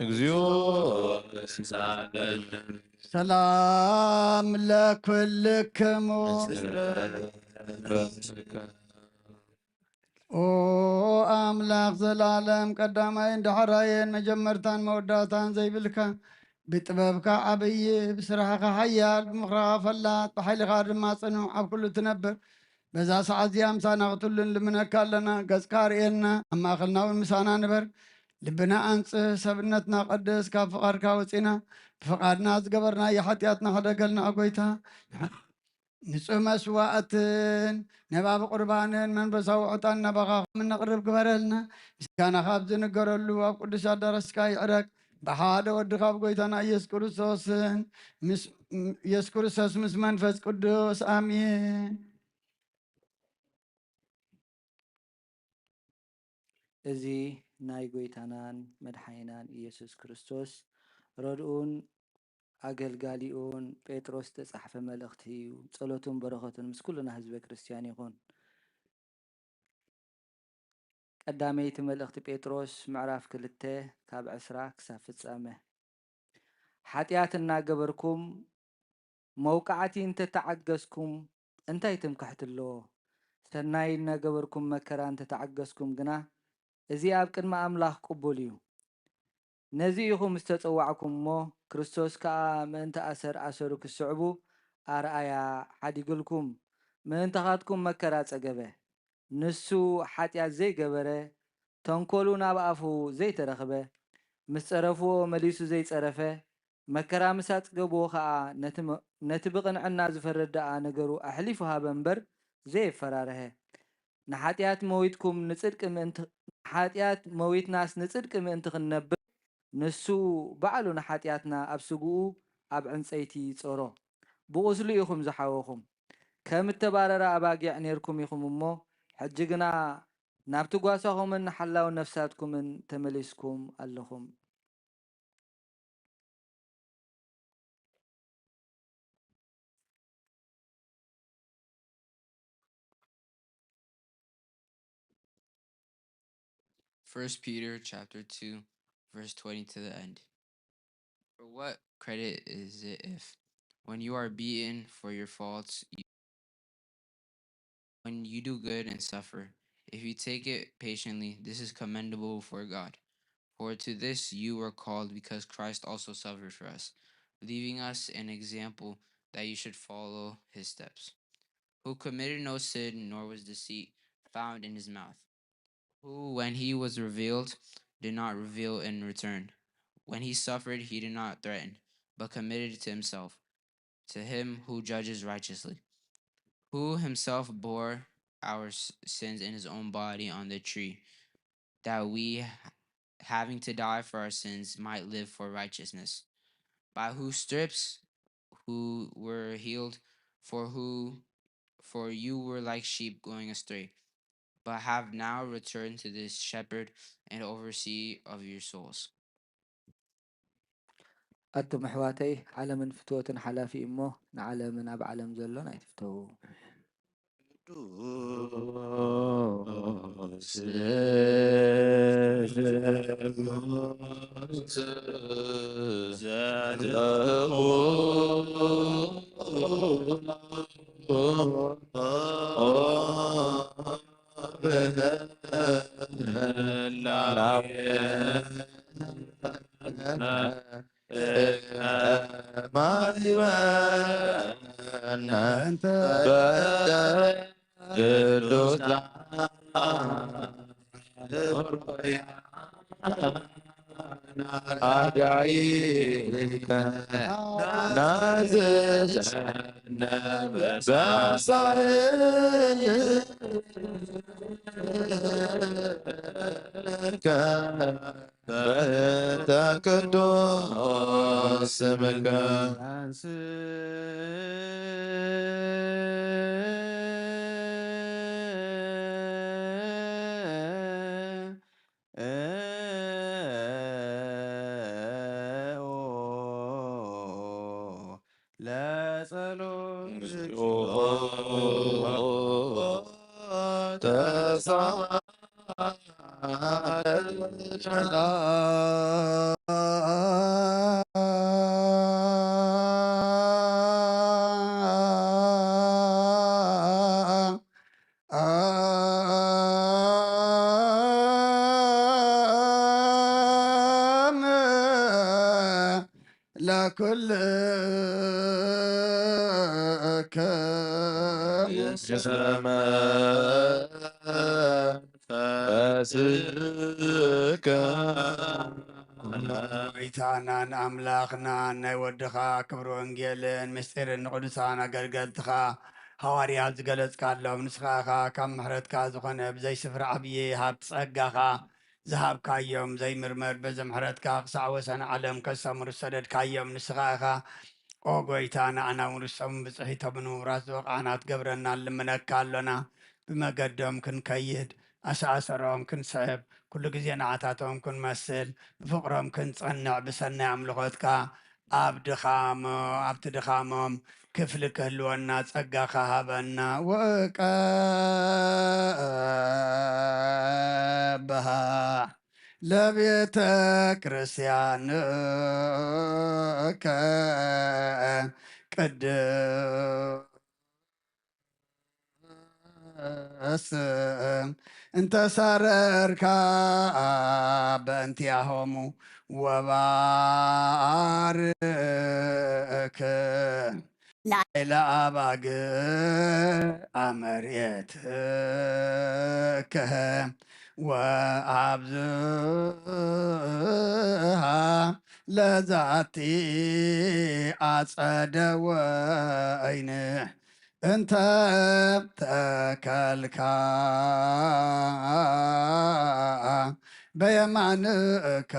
እግዚኦ ሰላም ለኩልክሙ። ኦ ኣምላኽ ዘላለም ቀዳማይን ዳሕራይን መጀመርታን መወዳእታን ዘይብልካ ብጥበብካ ዓብዪ ብስራሕኻ ሓያል ብምኽራኻ ፈላጥ ብሓይልኻ ድማ ጽኑዕ ኣብ ኩሉ ትነብር በዛ ሰዓት እዚኣ ምሳና ክትህሉ ንልምነካ ኣለና። ገጽካ ኣርእየና፣ ኣብ ማእኸልና እውን ምሳና ንበር። ልብና ኣንጽህ፣ ሰብነትና ቀድስ፣ ካብ ፍቓድካ ወጺና ብፍቓድና ዝገበርናዮ ሓጢኣትና ሕደገልና ጎይታ። ንጹህ መስዋእትን ነባቢ ቁርባንን መንፈሳዊ ዕጣን ናባኻ ከም እነቕርብ ግበረልና። ምስጋና ካብ ዝንገረሉ ኣብ ቅዱስ ኣዳራሽካ ይዕረግ። ብሓደ ወድኻ ኣብ ጎይታና ኢየሱስ ክርስቶስን ምስ፣ ኢየሱስ ክርስቶስ ምስ መንፈስ ቅዱስ ኣሜን። እዚ ናይ ጎይታናን መድሓኒናን ኢየሱስ ክርስቶስ ረድኡን ኣገልጋሊኡን ጴጥሮስ ዝተጻሕፈ መልእኽቲ እዩ። ጸሎቱን በረኸቱን ምስ ኩልና ህዝበ ክርስቲያን ይኹን። ቀዳመይቲ መልእኽቲ ጴጥሮስ ምዕራፍ ክልተ ካብ ዕስራ ክሳብ ፍጻመ። ሓጢኣት እናገበርኩም መውቃዕቲ እንተተዓገስኩም እንታይ ትምክሕቲ ኣለዎ? ሰናይ እናገበርኩም መከራ እንተተዓገስኩም ግና እዚ ኣብ ቅድሚ ኣምላኽ ቅቡል እዩ። ነዚ ኢኹም ዝተጸዋዕኩም እሞ፣ ክርስቶስ ከኣ ምእንቲ ኣሰር ኣሰሩ ክስዕቡ ኣርኣያ ሓዲጉልኩም፣ ምእንታኻትኩም መከራ ጸገበ። ንሱ ሓጢኣት ዘይገበረ፣ ተንኮሉ ናብ ኣፉ ዘይተረኽበ፣ ምስ ጸረፍዎ መሊሱ ዘይጸረፈ፣ መከራ ምስ ኣጽገብዎ ኸኣ ነቲ መ-፣ ነቲ ብቕንዕና ዝፈርድ ደኣ ነገሩ ኣሕሊፉ ሃበ እምበር ዘየፈራርሀ። ንሓጢኣት መዊትኩም ንጽድቂ ምእንቲ፣ ንሓጢኣት መዊትናስ ንጽድቂ ምእንቲ ክንነብር፣ ንሱ ባዕሉ ንሓጢኣትና ኣብ ስግኡ ኣብ ዕንጸይቲ ጾሮ። ብቑስሉ ኢኹም ዝሓወኹም። ከም እተባረራ ኣባጊዕ ኔርኩም ኢኹም እሞ፣ ሕጂ ግና ናብቲ ጓሳኹምን ንሓላው ነፍሳትኩምን ተመሊስኩም ኣለኹም። First Peter chapter two, verse twenty to the end. For what credit is it if, when you are beaten for your faults, you, when you do good and suffer, if you take it patiently, this is commendable before God. For to this you were called, because Christ also suffered for us, leaving us an example that you should follow his steps. Who committed no sin, nor was deceit found in his mouth. Who, when he was revealed, did not reveal in return. When he suffered, he did not threaten, but committed to himself, to him who judges righteously, who himself bore our s-, sins in his own body on the tree, that we, having to die for our sins, might live for righteousness. By whose stripes who were healed, for who, for you were like sheep going astray, but have now returned to this shepherd and overseer of your souls. ኣቱም ኣሕዋተይ፣ ዓለምን ፍትወትን ሓላፊ እሞ፣ ንዓለምን ኣብ ዓለም ዘሎን ኣይትፍተዉ። በእንተ ቅዱስ ስምከ። ለጸሎት ለኩልከ መንፈስከ ጎይታናን ኣምላኽናን ናይ ወድኻ ክብሪ ወንጌልን ምስጢርን ንቕዱሳን ኣገልገልትኻ ሃዋርያት ዝገለጽካሎም፣ ንስኻ ኢኻ ካብ ምሕረትካ ዝኾነ ብዘይስፍር ዓብዪ ሃብቲ ጸጋኻ ዝሃብካዮም ዘይምርመር በዚ ምሕረትካ ክሳዕ ወሰን ዓለም ከሰምሩ ዝሰደድካዮም ንስኻ ኢኻ። ኦ ጎይታ፣ ንኣና እውን ርሶም ብጽሒቶም ንምውራስ ዝበቕዓና ትገብረና ንልምነካ ኣሎና። ብመገዶም ክንከይድ፣ ኣሰኣሰሮም ክንስዕብ፣ ኩሉ ግዜ ንዓታቶም ክንመስል፣ ብፍቕሮም ክንጸንዕ፣ ብሰናይ ኣምልኾትካ ኣብ ድኻሞ-፣ ኣብቲ ድኻሞም ክፍሊ ክህልወና ጸጋኻ ሃበና። ወቀብሃ ለቤተ ክርስቲያንከ ቅድስ እንተሳረርካ በእንቲኣሆሙ ወባርክ ላዕለ ኣባግ ኣመርየትከ ወኣብዝሃ ለዛቲ ኣጸደ ወይን እንተ ተከልካ በየማንከ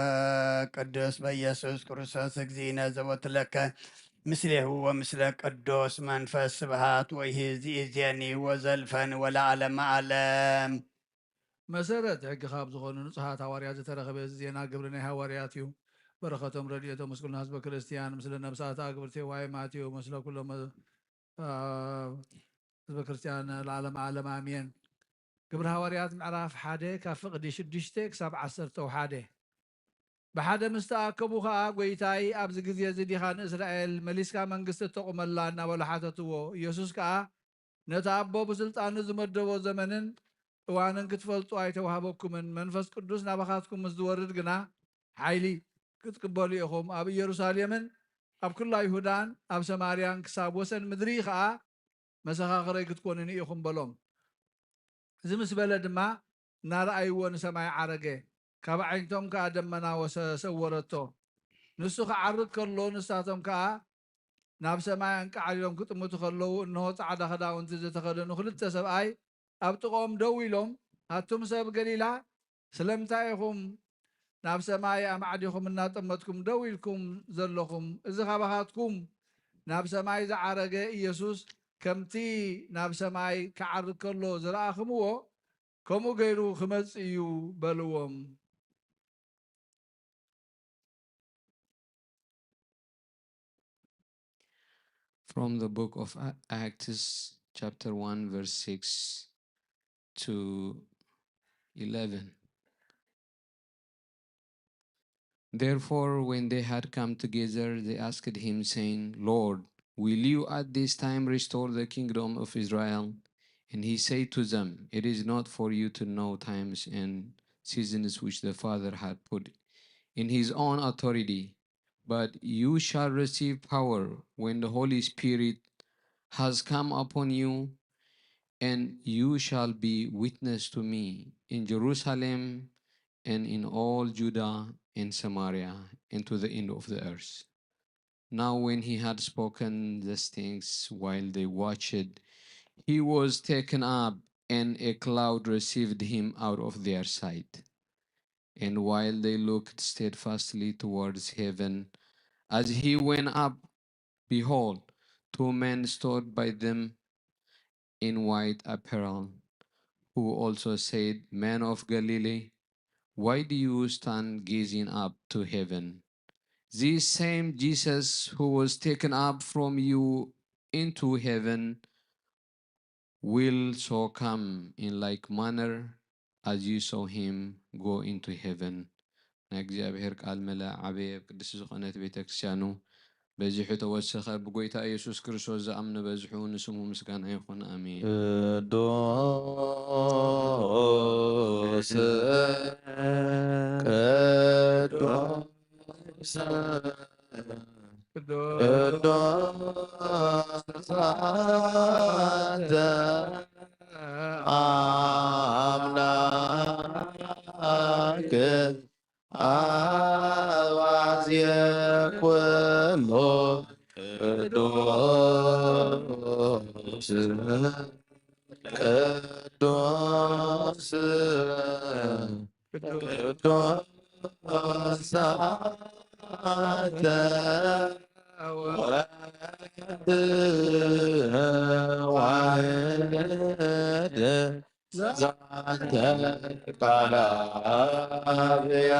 ቅዱስ በኢየሱስ ክርስቶስ እግዚእነ ዘወትለከ ምስሌሁ ወምስለ ቅዱስ መንፈስ ስብሃት ወይሂ ዝኢዜኒ ወዘልፈን ወለዓለመ ዓለም። መሰረት ሕጊ ካብ ዝኾኑ ንጹሃት ሃዋርያት ዝተረኸበ እዚ ዜና ግብሪ ናይ ሃዋርያት እዩ። በረኸቶም ረድኤቶም ምስ ኩልና ህዝበ ክርስቲያን፣ ምስለ ነብሳት ኣግብርቲ ዋይ ማቴዎ፣ ምስለ ኩሎም፣ አ፣ ህዝበ ክርስቲያን ለዓለመ ዓለም ኣሜን። ግብሪ ሃዋርያት ምዕራፍ ሓደ ካብ ፍቕዲ ሽዱሽተ ክሳብ ዓሰርተ ሓደ። ብሓደ ምስ ተኣከቡ ኸኣ፣ "ጐይታይ፣ ኣብዚ ግዜ እዚ ዲኻ ንእስራኤል መሊስካ መንግስቲ እተቑመላ?" እናበሉ ሓተትዎ። ኢየሱስ ከኣ፣ "ነቲ ኣቦ ብስልጣኑ ዝመደቦ ዘመንን እዋንን ክትፈልጡ ኣይተዋህበኩምን። መንፈስ ቅዱስ ናባኻትኩም ምስ ዝወርድ ግና፣ ሓይሊ ክትቅበሉ ኢኹም። ኣብ ኢየሩሳሌምን ኣብ ኩላ ይሁዳን ኣብ ሰማርያን ክሳብ ወሰን ምድሪ ኸኣ መሰኻኽረይ ክትኮኑኒ ኢኹም" በሎም። እዚ ምስ በለ ድማ እናረኣይዎ ንሰማይ ዓረገ። ካብ ኣዒንቶም ከኣ ደመና ወሰ-፣ ሰወረቶ። ንሱ ክዓርግ ከሎ ንሳቶም ከኣ ናብ ሰማይ ኣንቃዕሪሮም ክጥምቱ ከለዉ፣ እንሆ ጻዕዳ ክዳውንቲ ዝተኸደኑ ክልተ ሰብኣይ ኣብ ጥቕኦም ደው ኢሎም፣ "ኣቱም ሰብ ገሊላ፣ ስለምንታይ ኢኹም ናብ ሰማይ ኣማዕዲኹም እናጠመትኩም ደው ኢልኩም ዘለኹም? እዚ ካባኻትኩም ናብ ሰማይ ዝዓረገ ኢየሱስ ከምቲ ናብ ሰማይ ክዓርግ ከሎ ዝረኣኽምዎ፣ ከምኡ ገይሩ ክመጽእ እዩ" በልዎም። From the book of A-, Acts, chapter one, verse six to eleven. Therefore, when they had come together, they asked him, saying, "Lord, will you at this time restore the kingdom of Israel?" And he said to them, "It is not for you to know times and seasons which the Father had put in his own authority, but you shall receive power when the Holy Spirit has come upon you, and you shall be witness to me in Jerusalem and in all Judah and Samaria and to the end of the earth." Now, when he had spoken these things while they watched, he was taken up, and a cloud received him out of their sight. And while they looked steadfastly towards heaven, as he went up, behold, two men stood by them in white apparel, who also said, "Men of Galilee, why do you stand gazing up to heaven? This same Jesus who was taken up from you into heaven will so come in like manner as you saw him go into heaven." ናይ እግዚኣብሔር ቃል መለ ዓበየ ኣብ ቅድስቲ ዝኾነት ቤተ ክርስቲያኑ በዚሑ ተወሰኸ። ብጎይታ ኢየሱስ ክርስቶስ ዝኣምኑ በዝሑ፣ ንስሙ ምስጋና ይኹን። ኣሜን። ቅዱስ፣ ቅዱስ፣ ቅዱስ ኣንተ ኣምላክ ኣባዜ ቅዱስ ቅዱስ ዘተዋሕደ ዘንተ ቃል አብያ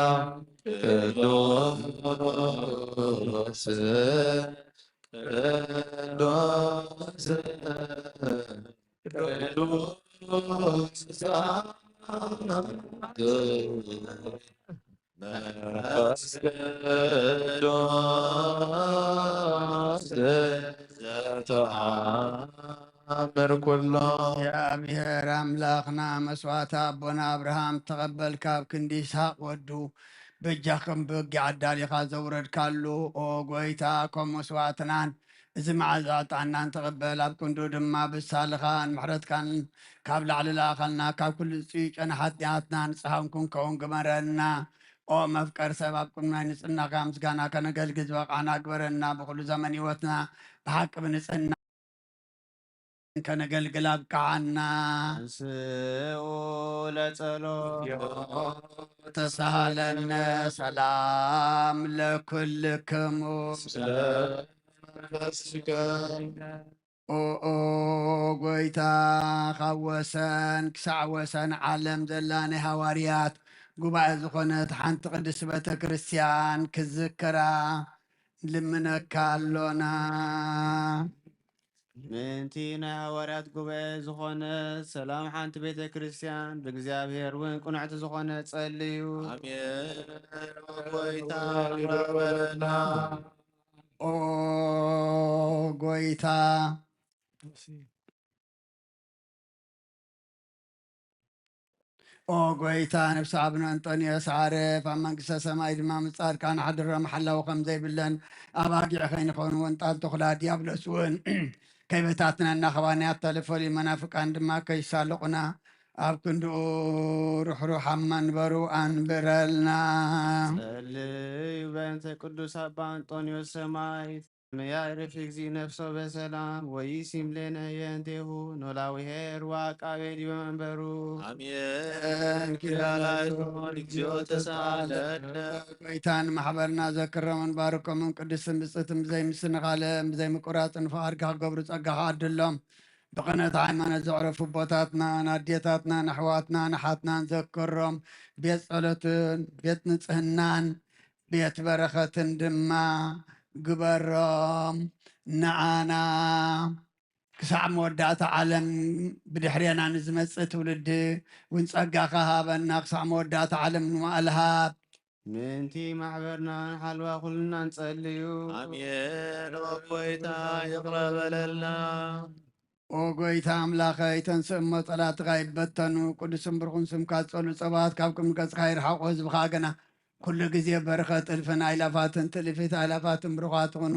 ቅዱስ ቅዱስ ቅዱስ መንፈስ ቅዱስ ዘተአምር ኩሎ። እግዚኣብሔር ኣምላኽና መስዋዕቲ ኣቦና ኣብርሃም ተቐበል፣ ካብ ክንዲ ይስሐቅ ወዱ በጃ ከም በጊዕ ኣዳሊኻ ዘውረድካሉ፣ ኦ ጎይታ፣ ከም መስዋዕትናን እዚ መዓዛ ዕጣንናን ተቐበል። ኣብ ክንዱ ድማ ብሳልኻን ምሕረትካን ካብ ላዕሊ ለኣኸልና፣ ካብ ኩሉ ጽዩይ ጨና ሓጢኣትና ንጽሃን ክንከውን ግበረና። ኦ መፍቀር ሰብ፣ ኣብ ቅድሚ ናይ ንጽህናኻ ምስጋና ከነገልግል ዝበቓዕና ግበረና። ብኹሉ ዘመን ህይወትና ብሓቂ ብንጽህና ከነገልግል ኣብቅዓና። ተንስኡ ለጸሎት። ተሳሃለነ ሰላም ለኩልክሙ። ስለ መንፈስከ። ኦ፣ ኦ ጎይታ፣ ካብ ወሰን ክሳዕ ወሰን ዓለም ዘላ ናይ ሃዋርያት ጉባኤ ዝኾነት ሓንቲ ቅድስቲ ቤተ ክርስቲያን ክዝክራ ንልምነካ ኣሎና። ምእንቲ ናይ ሃዋርያት ጉባኤ ዝኾነ ሰላም ሓንቲ ቤተ ክርስቲያን ብእግዚኣብሔር እውን ቅኑዕቲ ዝኾነ ጸልዩ። ኣሜን። ጎይታ ይቕረ በለና። ኦ ጎይታ፣ ኦ ጎይታ፣ ነፍሲ ኣቡነ እንጦንዮስ ዓረፍ፣ ኣብ መንግስተ ሰማይ ድማ ምስ ጻድቃን ኣሕድሮም። ሓላዊ ከም ዘይብለን ኣባጊዕ ከይንኸውን እውን ጣል ተኹላ ዲያብሎስ እውን ከይበታትነና፣ ከባንያት ተለፈሉ መናፍቃን ድማ ከይሳለቑና ኣብ ክንድኡ ርሕሩሕ ኣብ መንበሩ ኣንብረልና። ጸልዩ በእንተ ቅዱስ ኣባ እንጦንዮስ ሰማይ። መያዕርፍ እግዚእ ነፍሶ በሰላም ወይሲም ሌነ የንቴሁ ኖላዊ ኄር ወአቃቤ ዲበ መንበሩ። ኣሜን። ኪርያላይሶን እግዚኦ ተሳሃለነ። ጎይታን ማሕበርና ዘክሮምን ባርኮምን ቅዱስን ብጽእትን ብዘይ ምስንኻለን ብዘይ ምቁራጽን ፍቓድካ ክገብሩ ጸጋኻ ዓድሎም። ብቕንዕቲ ሃይማኖት ዘዕረፉ ኣቦታትናን ኣዴታትናን ኣሕዋትናን ኣሓትናን ዘክሮም። ቤት ጸሎትን ቤት ንጽህናን ቤት በረኸትን ድማ ግበሮም። ንዓና ክሳዕ መወዳእታ ዓለም ብድሕሬና ንዝመጽእ ትውልዲ እውን ጸጋኻ ሃበና። ክሳዕ መወዳእታ ዓለም ንማእልሃብ ምእንቲ ማሕበርናን ሓልዋ ኩልና ንጸልዩ። ኣሜን። ኦ ጎይታ ይቕረ በለልና። ኦ ጎይታ ኣምላኸይ፣ ተንስእ እሞ ጸላትኻ ይበተኑ። ቅዱስን ብሩኽን ስምካ ዝጸልኡ ጸባኦት ካብ ቅድሚ ገጽካ ይርሓቑ። ህዝብኻ ግና ኩሉ ግዜ በረኸት እልፍን ኣይላፋትን ትእልፊት ኣይላፋትን ብሩኻት ይኹኑ።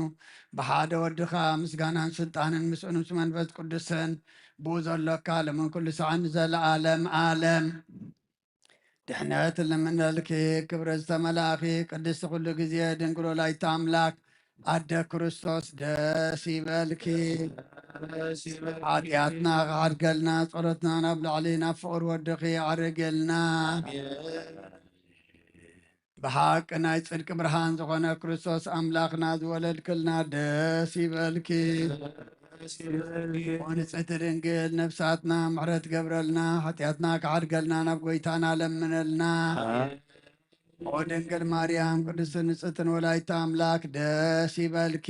ብሓደ ወድኻ ምስጋናን ስልጣንን ምስኡን ምስ መንፈስ ቅዱስን ብኡ ዘሎካ ሎምን ኩሉ ሰዓን ንዘለኣለም ኣለም። ድሕነት ልምነልኪ ክብሪ ዝተመላእኺ ቅድስቲ ኩሉ ግዜ ድንግል ወላዲተ ኣምላክ ኣደ ክርስቶስ ደስ ይበልኪ። ሓጢኣትና ክሓድገልና ጸሎትና ናብ ላዕሊ ናብ ፍቕሪ ወድኺ ኣዕርግልና። ብሓቂ ናይ ጽድቂ ብርሃን ዝኾነ ክርስቶስ ኣምላኽና ዝወለድክልና ደስ ይበልኪ። ኦ ንጽሕቲ ድንግል ነፍሳትና ምሕረት ገብረልና፣ ሓጢኣትና ክሓድገልና ናብ ጎይታና ለምነልና። ኦ ድንግል ማርያም ቅድስትን ንጽሕትን ወላዲተ ኣምላክ ደስ ይበልኪ።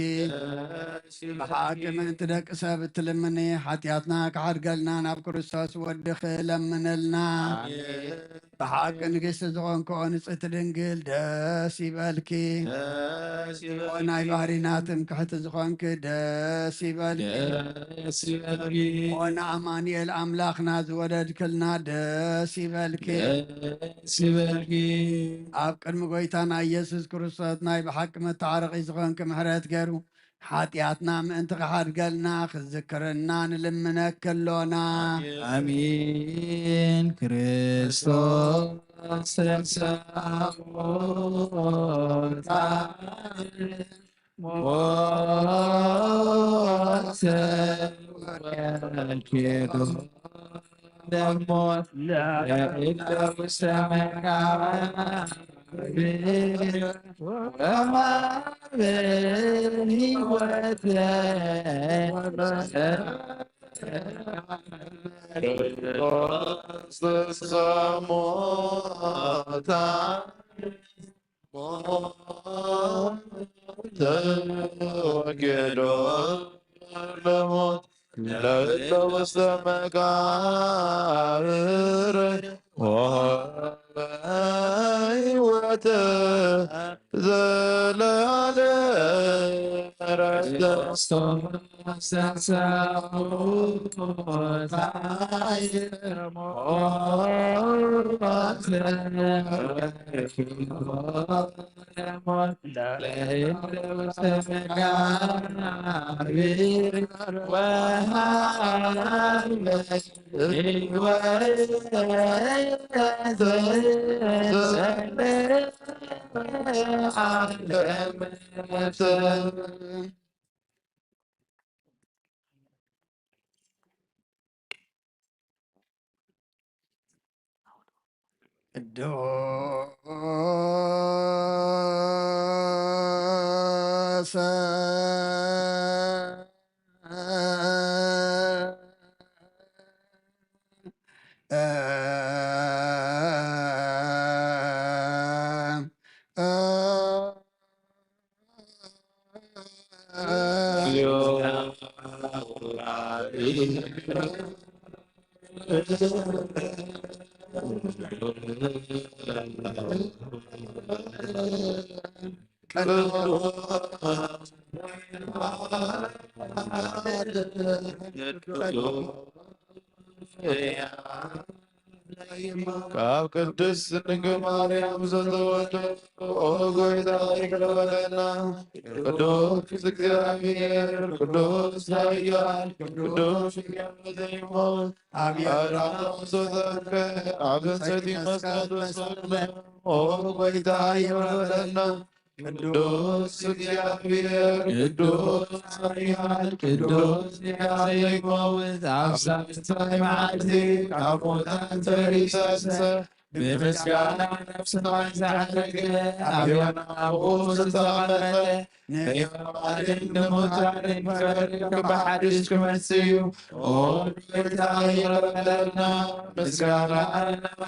ብሓቂ ምእንቲ ደቂ ሰብ እትልምኒ፣ ሓጢኣትና ክሓድገልና ናብ ክርስቶስ ወድኺ ለምንልና። ብሓቂ ንግስቲ ዝኾንኪ ኦ ንጽሕቲ ድንግል ደስ ይበልኪ። ኦ ናይ ባህሪና ትምክሕቲ ዝኾንኪ ደስ ይበልኪ። ኦ ንኣማኑኤል ኣምላኽና ዝወለድክልና ደስ ይበልኪ። ደስ ይበልኪ። ኣብ ቅድሚ ጎይታና ኢየሱስ ክርስቶስ ናይ ብሓቂ መተዓረቒ ዝኾንኪ ምሕረት ገይሩ ሓጢኣትና ምእንቲ ክሓድገልና ክዝክረና ንልምነኪ ኣሎና። ኣሜን። ክርስቶስ ተንሥአ እሙታን ሞተ ወልኪዶ ሞት ለእለ ውስተ መቃብር ወሃበ ሕይወተ። ተወግዶ ለሞት ለእለ ውስተ መቃብር ወሃበ ሕይወተ ዘለዓለም። ክርስቶስ ተንሥአ እሙታን ሞት ቅዱስ ካብ ቅድስት ድንግል ማርያም ዘተወልደ ኦ ጎይታ ይቅር በለና። ቅዱስ እግዚአብሔር፣ ቅዱስ ኃያል፣ ቅዱስ ሕያው ዘይሞት አብያራም ሶተከ አብሰቲ መስቀል ተሰቅለ ኦ ጎይታ ይቅር በለና። ቅዱስ እግዚአብሔር፣ ቅዱስ ኃያል፣ ቅዱስ ሕያው ዘይሞት፣ ኣብ ሳልሳይ መዓልቲ ካብ ሙታን ተሪሰሰ፣ ብምስጋና ናብ ሰማይ ዝዓረገ፣ ኣብ የማነ ኣቡኡ ዝተቐመጠ፣ ንሕያዋንን ንሙታንን ክፈርድ ብሓድሽ ክመጽእ እዩ። ኦ ጎይታ ይቕረ በለልና። ምስጋና ንኣብ፣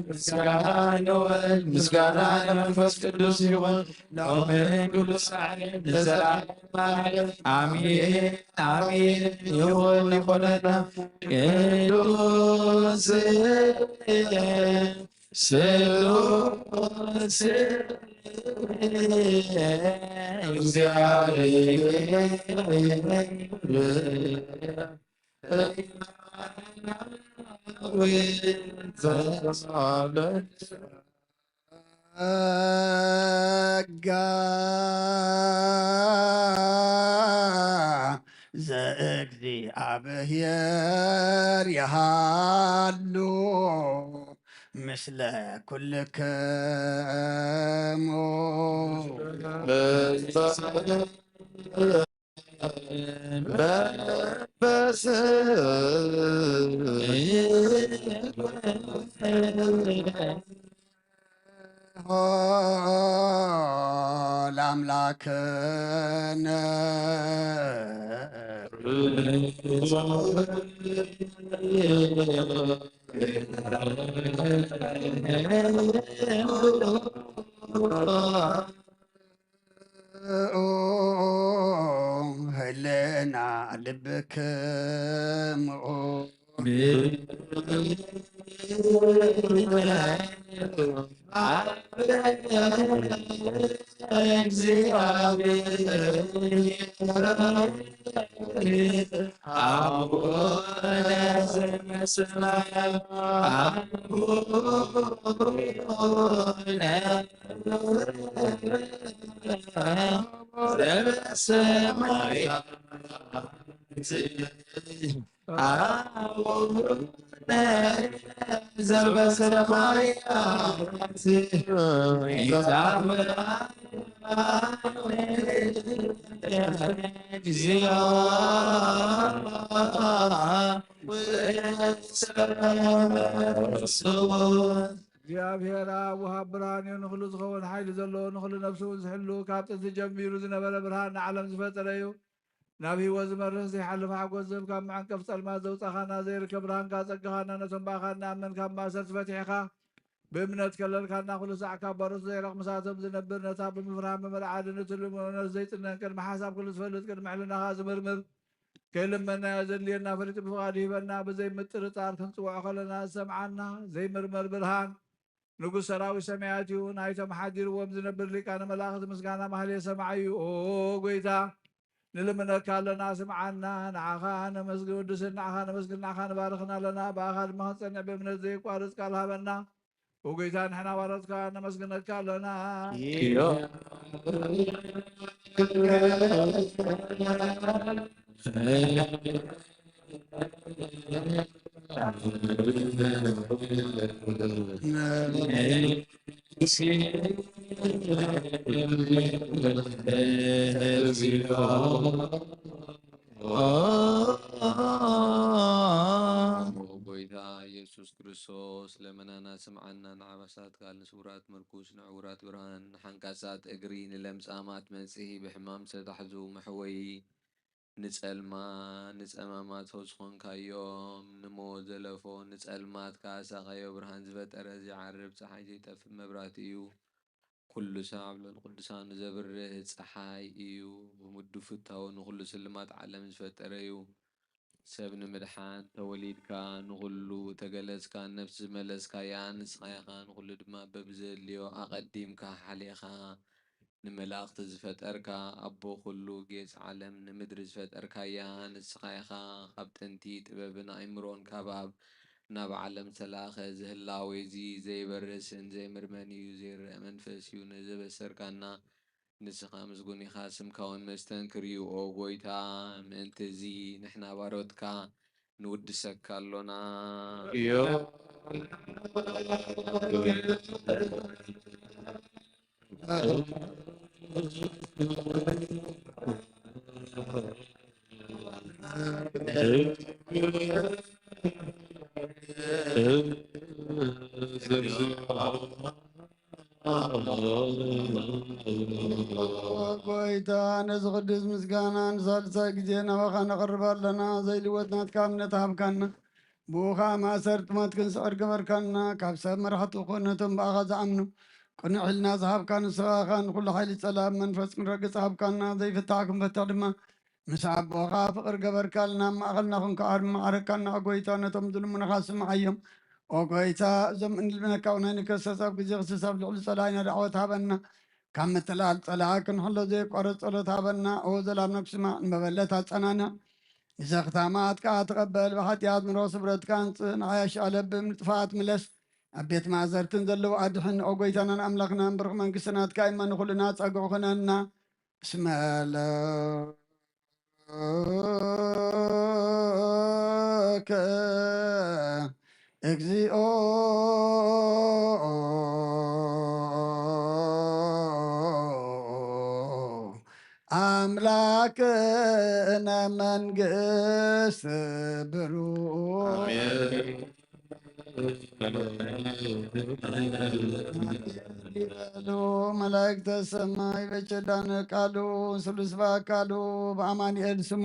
ምስጋና ንወልድ፣ ምስጋና ንመንፈስ ቅዱስ ይኹን። ሎምን ኩሉ ሳዕን ንዘለዓለም ዓለም። ኣሜን፣ ኣሜን። ይኹን፣ ይኹነና። ቅዱስ ስሉስ እግዚአብሔር ጸጋ ዘእግዚኣብሔር ይሃሉ ምስለ ኩልክሙ። ለአምላክነ ህልና ልብክሙ ዘበሰማያት እግዚኦ ስቡሕ። እግዚኣብሔር ኣብ ወሃብ ብርሃን እዩ። ንኹሉ ዝኸውን ሓይሊ ዘለዎ፣ ንኹሉ ነፍሱ እውን ዝሕሉ፣ ካብ ጥንቲ ጀሚሩ ዝነበረ፣ ብርሃን ንዓለም ዝፈጠረ እዩ። ናብ ህይወት ዝመርህ ዘይሓልፍ ሓጎስ ዝህብ፣ ካብ መዐንቀፍ ጸልማት ዘውጻኻና፣ ዘይርከብ ብርሃንካ ጸግኻና፣ ነቶም ብኣኻ እንኣምን ካብ ማእሰርቲ ፈቲሕኻ፣ ብእምነት ከለልካና፣ ኩሉ ሳዕ ካብ ባሮት ዘይረቕ ምሳቶም ዝነብር፣ ነታ ብምፍራህን ብምርዓድን እትልምኖ ነፍሲ ዘይጽነን፣ ቅድሚ ሓሳብ ኩሉ ዝፈልጥ፣ ቅድሚ ሕልናኻ ዝምርምር፣ ከይልመናዮ ዘድልየና ፈሊጡ ብፍቓዱ ይህበና። ብዘይ ምጥርጣር ክንጽውዖ ከለና ዝሰምዓና፣ ዘይምርመር ብርሃን፣ ንጉስ ሰራዊት ሰማያት እዩ። ናይቶም ሓዲርዎም ዝነብር ሊቃነ መላእኽቲ ምስጋና ማህሌ ሰማዒ እዩ። ኦ ጎይታ፣ ንልምነካ ኣለና፣ ስምዓና። ንዓኻ ነመስግን፣ ወድስን ንዓኻ ነመስግን፣ ንዓኻ ንባርኽን ኣለና። ብኣኻ ድማ ክንጸንዕ ብእምነት ዘየቋርጽ ቃል ሃበና። ኦ ጎይታ፣ ንሕና ባሮትካ ነመስግነካ ኣለና። ኦ ጎይታ ኢየሱስ ክርስቶስ፣ ለመናና ስምዓና። ንዓባሳት ቃል፣ ንስውራት ምርኩስ፣ ንዕውራት ብርሃን፣ ንሓንካሳት እግሪ፣ ንለምጻማት መጽሂ፣ ብሕማም ዝተታሕዙ መሕወዪ፣ ንጸልማ ንጸማማት ዝኾንካዮም፣ ንሞት ዘለፎ ንጸልማት ካሳኸዮ። ብርሃን ዝፈጠረ ዘይዓርብ ጸሓይ ዘይጠፍእ መብራህቲ እዩ። ኩሉ ሳዕ ኣብ ልዕሊ ቅዱሳኑ ዘብርህ ጸሓይ እዩ። ብምዱፍታው ንኹሉ ስልማት ዓለም ዝፈጠረ እዩ። ሰብ ንምድሓን ተወሊድካ፣ ንኹሉ ተገለጽካ፣ ነፍሲ ዝመለስካያ ንስኻ ኢኻ። ንኹሉ ድማ በብዘድልዮ ኣቐዲምካ ሓሊኻ፣ ንመላእኽቲ ዝፈጠርካ፣ ኣቦ ኩሉ ጌጽ ዓለም ንምድሪ ዝፈጠርካያ ንስኻ ኢኻ። ካብ ጥንቲ ጥበብን ኣእምሮን ካብ ኣብ ናብ ዓለም ዝተላእኸ፣ እዚ ህላዌ እዚ ዘይበርስን ዘይምርመን እዩ፣ ዘይረአ መንፈስ እዩ። ነዚ ዘበሰርካና ንስኻ ምስጉን ኢኻ፣ ስምካ እውን መስተንክር እዩ። ኦ ጎይታ፣ ምእንቲ እዚ ንሕና ባሮትካ ንውድሰካ ኣሎና። ጎይታ፣ ነዚ ቅዱስ ምስጋና ንሳልሳይ ግዜ ናባኻ ነቕርብ ኣለና። ዘይልወጥ ናትካ እምነት ሃብካና። ብኡ ኸኣ ማእሰርቲ ሞት ክንስዕር ገበርካና። ካብ ሰብ መራሕቲ ኮነ ነቶም ብኣኻ ዝኣምኑ ቅኑዕ ሕልና ዝሃብካ ንስኻ ኢኻ። ንኹሉ ሓይሊ ጸላኢ መንፈስ ክንረግጽ ሃብካና። ዘይፍታሕ ክንፈትሕ ድማ ምስ ኣቦኻ ፍቕሪ ገበርካልና። ኣብ ማእኸልና ኹንካ ኣርማዕረካና። ኦ ጎይታ፣ ነቶም ዝልምኑኻ ስምዓዮም። ኦ ጎይታ፣ እዞም እንልምነካ እውን ኣይንከሰስ። ኣብ ግዜ ክስስ ኣብ ልዕሊ ጸላኢና ደዕወት ሃበና። ካብ ምትላል ጸላኢ ክንሕሎ ዘየቋርጽ ጸሎት ሃበና። ኦ ዘላብና ክስማዕ፣ ንመበለት ኣጸናንዕ። ንዘኽታማት ከኣ ተቐበል። ብሓጢኣት ንረኽስ ስብረትካ ኣምጽእ። ንዓያሽ ኣለብም ንጥፍኣት ምለስ። ኣብ ቤት ማእሰርትን ዘለዉ ኣድሕን። ኦ ጎይታናን ኣምላኽናን፣ ብሩኽ መንግስቲ ናትካ እማ ንኹልና ጸግዑ ኹነና። እስመ ለከ እግዚኦ ኣምላክነ መንግስት ብሩክ። ቃሉ መላእክተ ሰማይ በቸዳነ ቃሉ ስሉስ በአካሉ በአማኑኤል ስሙ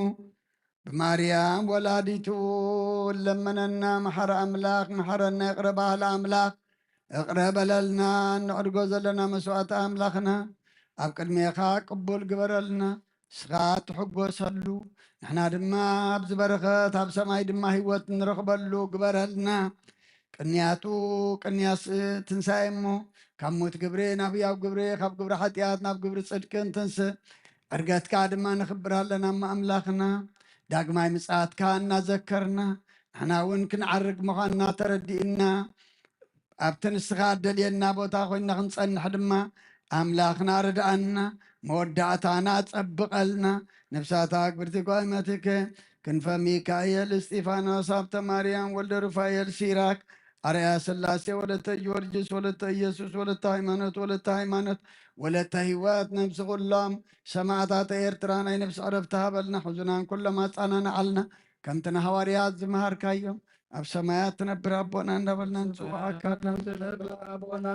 ብማርያም ወላዲቱ ለመነና። መሐረ አምላክ መሐረና። ይቅረ በሃሊ አምላክ እቅረ በለልና። እንዕድጎ ዘለና መስዋእቲ አምላክና ኣብ ቅድሜካ ቅቡል ግበረልና። ንስኻ ትሕጎሰሉ፣ ንሕና ድማ ኣብዚ በረኸት ኣብ ሰማይ ድማ ህይወት ንረኽበሉ ግበረልና። ቅንያቱ ቅንያት ትንሳኤ እሞ፣ ካብ ሞት ግብሪ ናብ ህያው ግብሪ፣ ካብ ግብሪ ሓጢኣት ናብ ግብሪ ጽድቂ እንትንስእ፣ ዕርገትካ ድማ ንኽብር ኣለና እሞ ኣምላኽና። ዳግማይ ምጽኣትካ እናዘከርና፣ ንሕና እውን ክንዓርግ ምዃንና ተረዲእና፣ ኣብቲ ንስኻ እደልየና ቦታ ኮይንና ክንጸንሕ ድማ ኣምላኽና ርድኣና፣ መወዳእታና ጸብቐልና። ነፍሳታ ግብርቲ ጓይመትከ ክንፈ ሚካኤል እስጢፋኖስ ሃብተ ማርያም ወልደ ሩፋኤል ሲራክ ኣርያ ስላሴ፣ ወለተ ጊዮርጊስ፣ ወለተ ኢየሱስ፣ ወለተ ሃይማኖት፣ ወለተ ሃይማኖት፣ ወለተ ህይወት፣ ነብሲ ኩሎም ሰማዕታት ኤርትራ ናይ ነብሲ ዕረፍቲ ሃበልና። ሕዙናን ኩሎም ኣጻናንዓልና። ከምቲ ንሃዋርያት ዝመሃርካዮም፣ ኣብ ሰማያት ትነብር ኣቦና እንዳበልና ንጽውዓካ። ኣቦና፣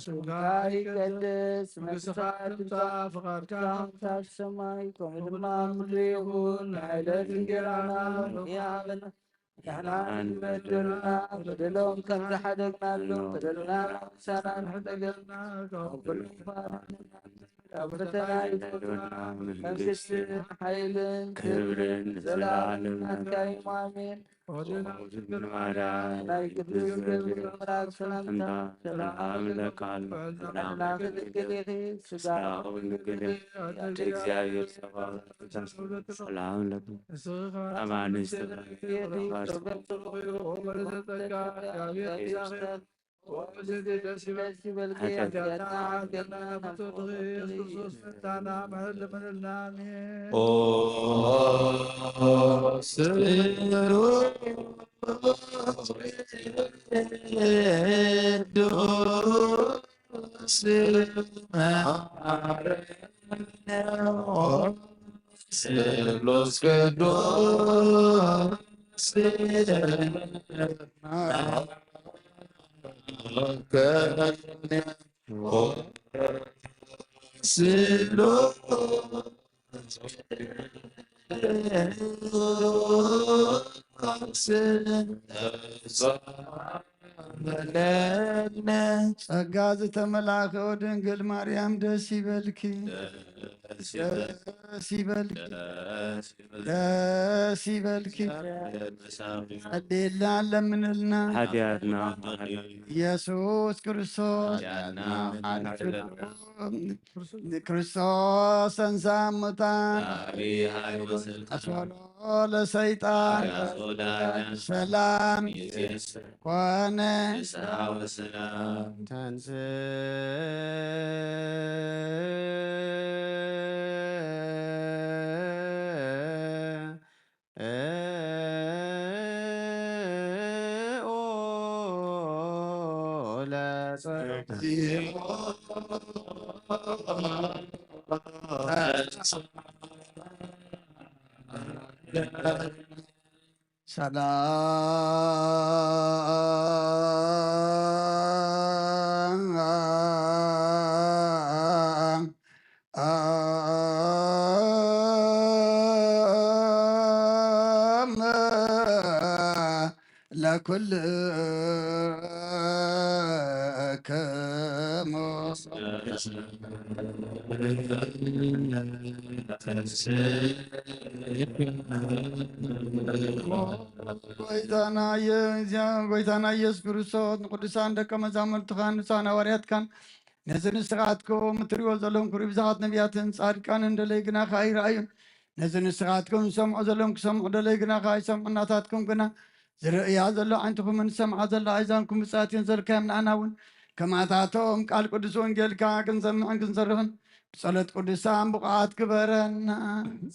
ስምካ ይቀደስ፣ መንግስትኻ ትምጻእ፣ ፍቓድካ ከምቲ ኣብ ሰማይ ከምኡ ድማ ኣብ ምድሪ ይኹን። ናይ ዕለት እንጀራና ሎሚ ሃበና። ንሕና ንበድልና በደሎም ከም ዝሓደግናሎም በደልና ምሳና ንሕደገልና። ካብ ኩሉ ካብ ፈተና ይፈቱና። መንግስትን ሓይልን ክብርን ዘለዓለም ናትካ እዩ። ኣሜን። ወድና ድንግል ማርያም ናይ ቅዱስ ገብርኤል መልኣክ ሰላምታ ሰላም ለኪ፣ ሰላም ለኪ፣ ስጋ ድንግል፣ እግዚኣብሔር ሰላም ለኪ፣ ኣማን ደስ ይበልኪ፣ ኃጢአትና ኃጢአትና ብትወድኺ ኢየሱስ ክርስቶስ መድኃኒና ምሕረት ለምንልና። አሜን። ኦ ስሩር ቅዱስ መሐረነ ስሉስ ቅዱስ ጸጋ ዝተመላእከ ድንግል ማርያም ደስ ይበልኪ፣ ደስ ይበልኪ፣ ደስ ይበልኪ። ጸልየልና ለምንልና ኃጢአትና ኢየሱስ ክርስቶስ ኃጢአትና ክርስቶስ ተንሥአ እሙታን አስወሮ ለሰይጣን ሰላም ኮነ። ተንሥእ ሰላም ለኩልክሙ። ጎይታና ኢየ-፣ ጎይታና ኢየሱስ ክርስቶስ ንቅዱሳን ደቀ መዛሙርትኻን ንጹሓን ሃዋርያትካን ነዚ ንስኻትኩም እትርእይዎ ዘለኹም ክብሪ ብዙሓት ነቢያትን ጻድቃንን ደለይ ግናኻ ኣይረኣዩን። ነዚ ንስኻትኩም ዝሰምዑ ዘለኹም ክሰምዑ ደለይ ግናኻ ኣይሰምዑን። ናታትኩም ግና ዝርእያ ዘሎ ዓይንትኹምን ዝሰምዓ ዘሎ ኣእዛንኩም ብፅኣት እየን ዘልካዮም። ንኣና እውን ከማታቶም ቃል ቅዱስ ወንጌልካ ክንሰምዕን ክንሰርሕን ብጸሎት ቅዱሳን ብቑዓት ግበረና።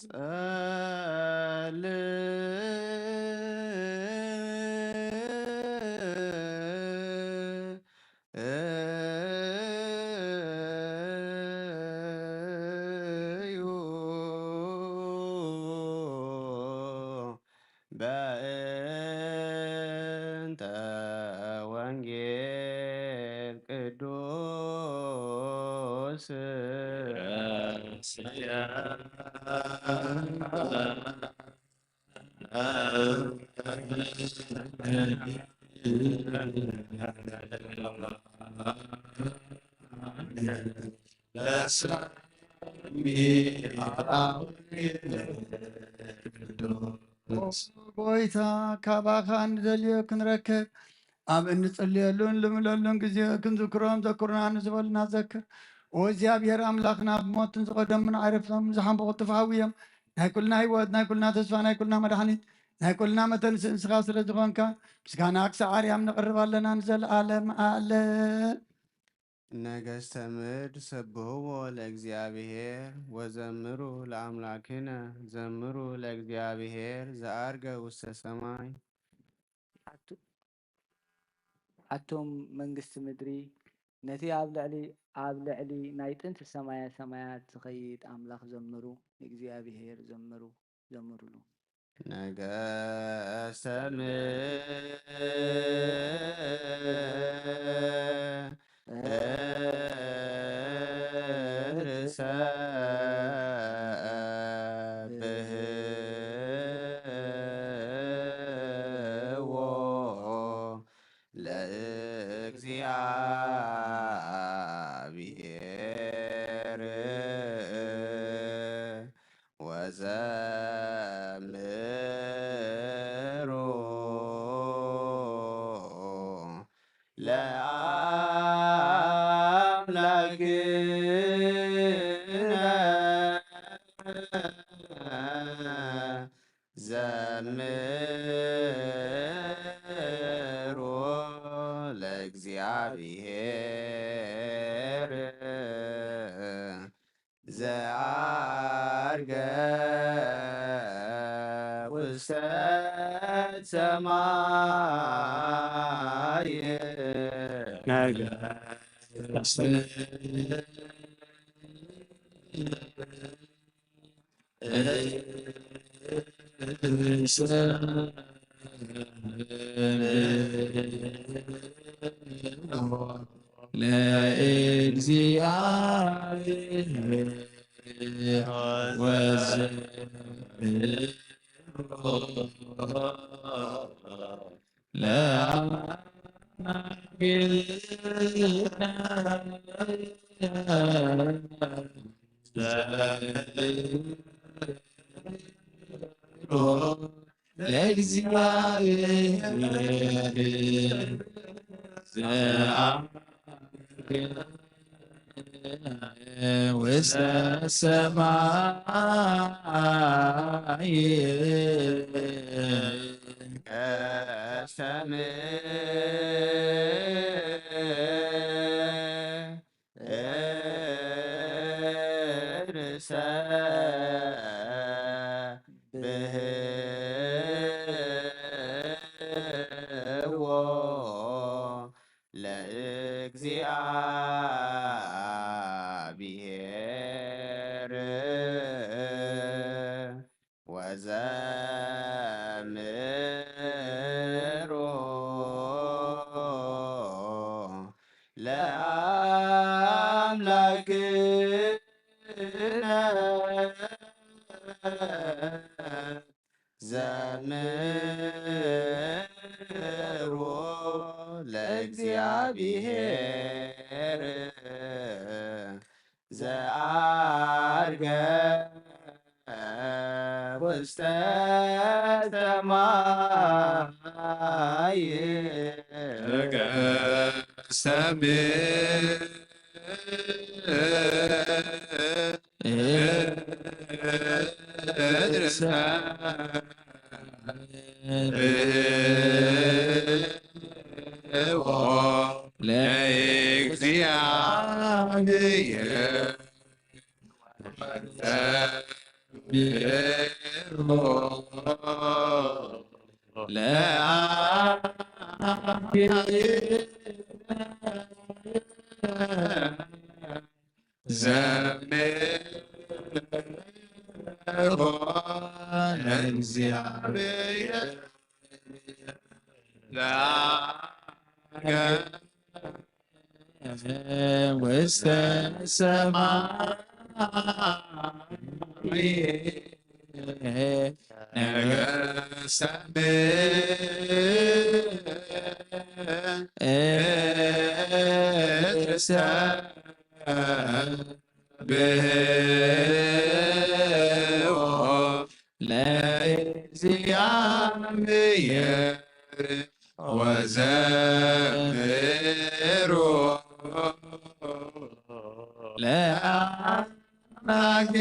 ጸል እዩ በእንተ ወንጌል ቅዱስ። ጎይታ፣ ካባኻ እንደልዮ ክንረክብ፣ ኣብ እንጽልየሉን ልምለሉን ግዜ ክንዝክሮም ዘክሩና ንዝበሉና ዘክር። ኦ እግዚኣብሔር ኣምላኽና፣ ብሞትን ዝቐደሙን ዓረፍቶም ዝሓንበቑ ትፍሃዊ እዮም። ናይ ኩልና ህይወት፣ ናይ ኩልና ተስፋ፣ ናይ ኩልና መድሓኒት፣ ናይ ኩልና መተንስኢ ንስኻ ስለ ዝኾንካ፣ ምስጋና ክሳዕ ኣርያም ነቕርብ ኣለና ንዘለኣለም ኣለም። ነገስተ ምድር ሰብህዎ ለእግዚኣብሔር ወዘምሩ ለኣምላክነ፣ ዘምሩ ለእግዚኣብሔር ዘኣርገ ውስተ ሰማይ። ኣቱም መንግስቲ ምድሪ፣ ነቲ ኣብ ልዕሊ፣ ኣብ ልዕሊ ናይ ጥንቲ ሰማያ ሰማያት ዝኸይድ ኣምላኽ ዘምሩ፣ ንእግዚኣብሄር ዘምሩ፣ ዘምሩሉ። ነገስተ ምድር ሰብሕዎ ለእግዚኣብሔር ወዘምሩ ለአምላክነ። ዘምሩ ለእግዚኣብሔር ዘዐርገ ውስተ ሰማይ። ነገስት ለእግዚኣብሔር ወዘምሩ ለአምላክነ። ለእግዚኣብሔር ዘአርገ ውስተ ሰማይ። ቀሰም ርእሰ ብህዎ ለእግዚኣብሔር ወዘምሩ ለአምላክነ። ዘምሩ ለእግዚኣብሔር ዘዐርገ ውስተ ሰማይ። ነገስተ ምድር ሰብሕዎ ለእግዚኣብሔር። ዘምሩ ለእግዚኣብሔር ለአምላክነ ውስተ ሰማይ። ነገስተ ምድር ሰብሕዎ ለእግዚኣብሔር ወዘምሩ ለአምላክነ።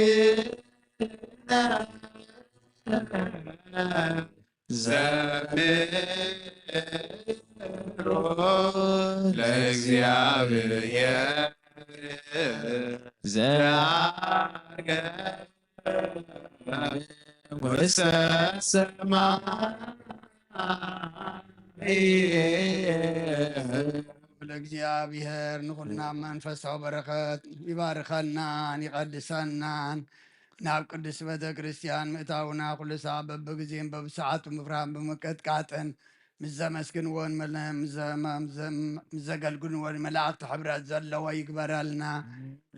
ዘምሩ ለእግዚኣብሔር ዘዐርገ ውስተ ሰማይ። ለእግዚኣብሔር ንኹልና መንፈሳዊ በረኸት ይባርከናን ይቐድሰናን፣ ናብ ቅድስት ቤተ ክርስቲያን ምእታውና ኩሉ ሰዓት በብግዜን በብሰዓቱ ምፍራህን ብምቅጥቃጥን ምስ ዘመስግንዎን መለ-፣ ምስ ዘ-፣ ምስ ዘ-፣ ምስ ዘገልግልዎን መላእኽቲ ሕብረት ዘለዎ ይግበረልና።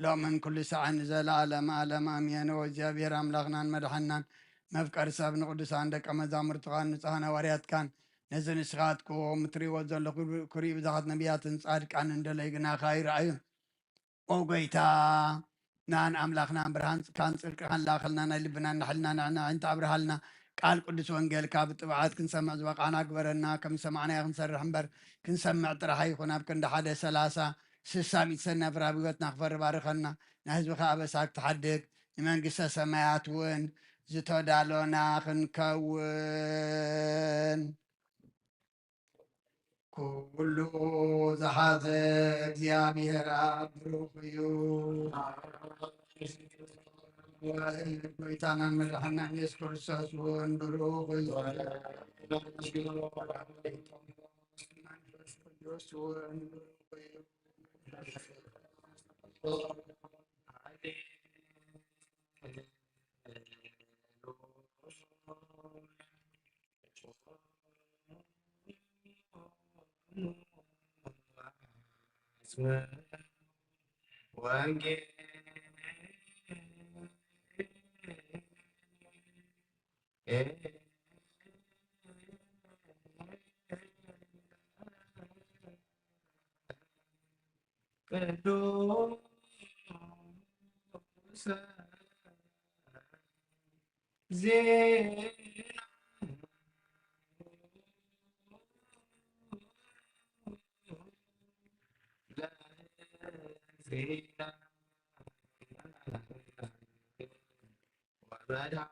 ሎምን ኩሉ ሰዓት ንዘለዓለም ዓለም ኣሜን። ወእግዚኣብሔር ኣምላኽናን መድሓናን መፍቀር ሰብ ንቅዱሳን ደቀ መዛሙርትኻን ንጹሃን ሃዋርያትካን ነዚ ንስኻትኩም እትርእይዎ ዘለኹም ክርኢ ብዙሓት ነቢያትን ጻድቃንን እንደ ለይግናኻ ይረኣዩ። ኦ ጎይታ፣ ናን ኣምላኽናን ብርሃን ጽድቅኻን ላኸልና፣ ናይ ልብናን ንሕልናን ንዕና ኣዒንቲ ኣብርሃልና። ቃል ቅዱስ ወንጌልካ ብጥብዓት ክንሰምዕ ዝበቓዕና ግበረና። ከም ዝሰማዕናዮ ክንሰርሕ እምበር፣ ክንሰምዕ ጥራሕ ኣይኹን። ኣብ ክንዲ ሓደ ሰላሳ፣ ስሳ፣ ሚእቲ ሰናፍር ኣብ ህይወትና ክፈሪ ባርኸና። ንህዝብኻ ኣበሳ ክትሓድግ፣ ንመንግስተ ሰማያት እውን ዝተዳሎና ክንከውን። ኩሉ ዝሓዘ እግዚኣብሔር ኣብ ብሩኽ እዩ። ጎይታናን መድሓናን ኢየሱስ ክርስቶስ እውን ብሩኽ እዩ። መንፈስ ቅዱስ እውን ብሩኽ እዩ። ቅዱስ ዜና ለእግዚእነ ወመድኃኒነ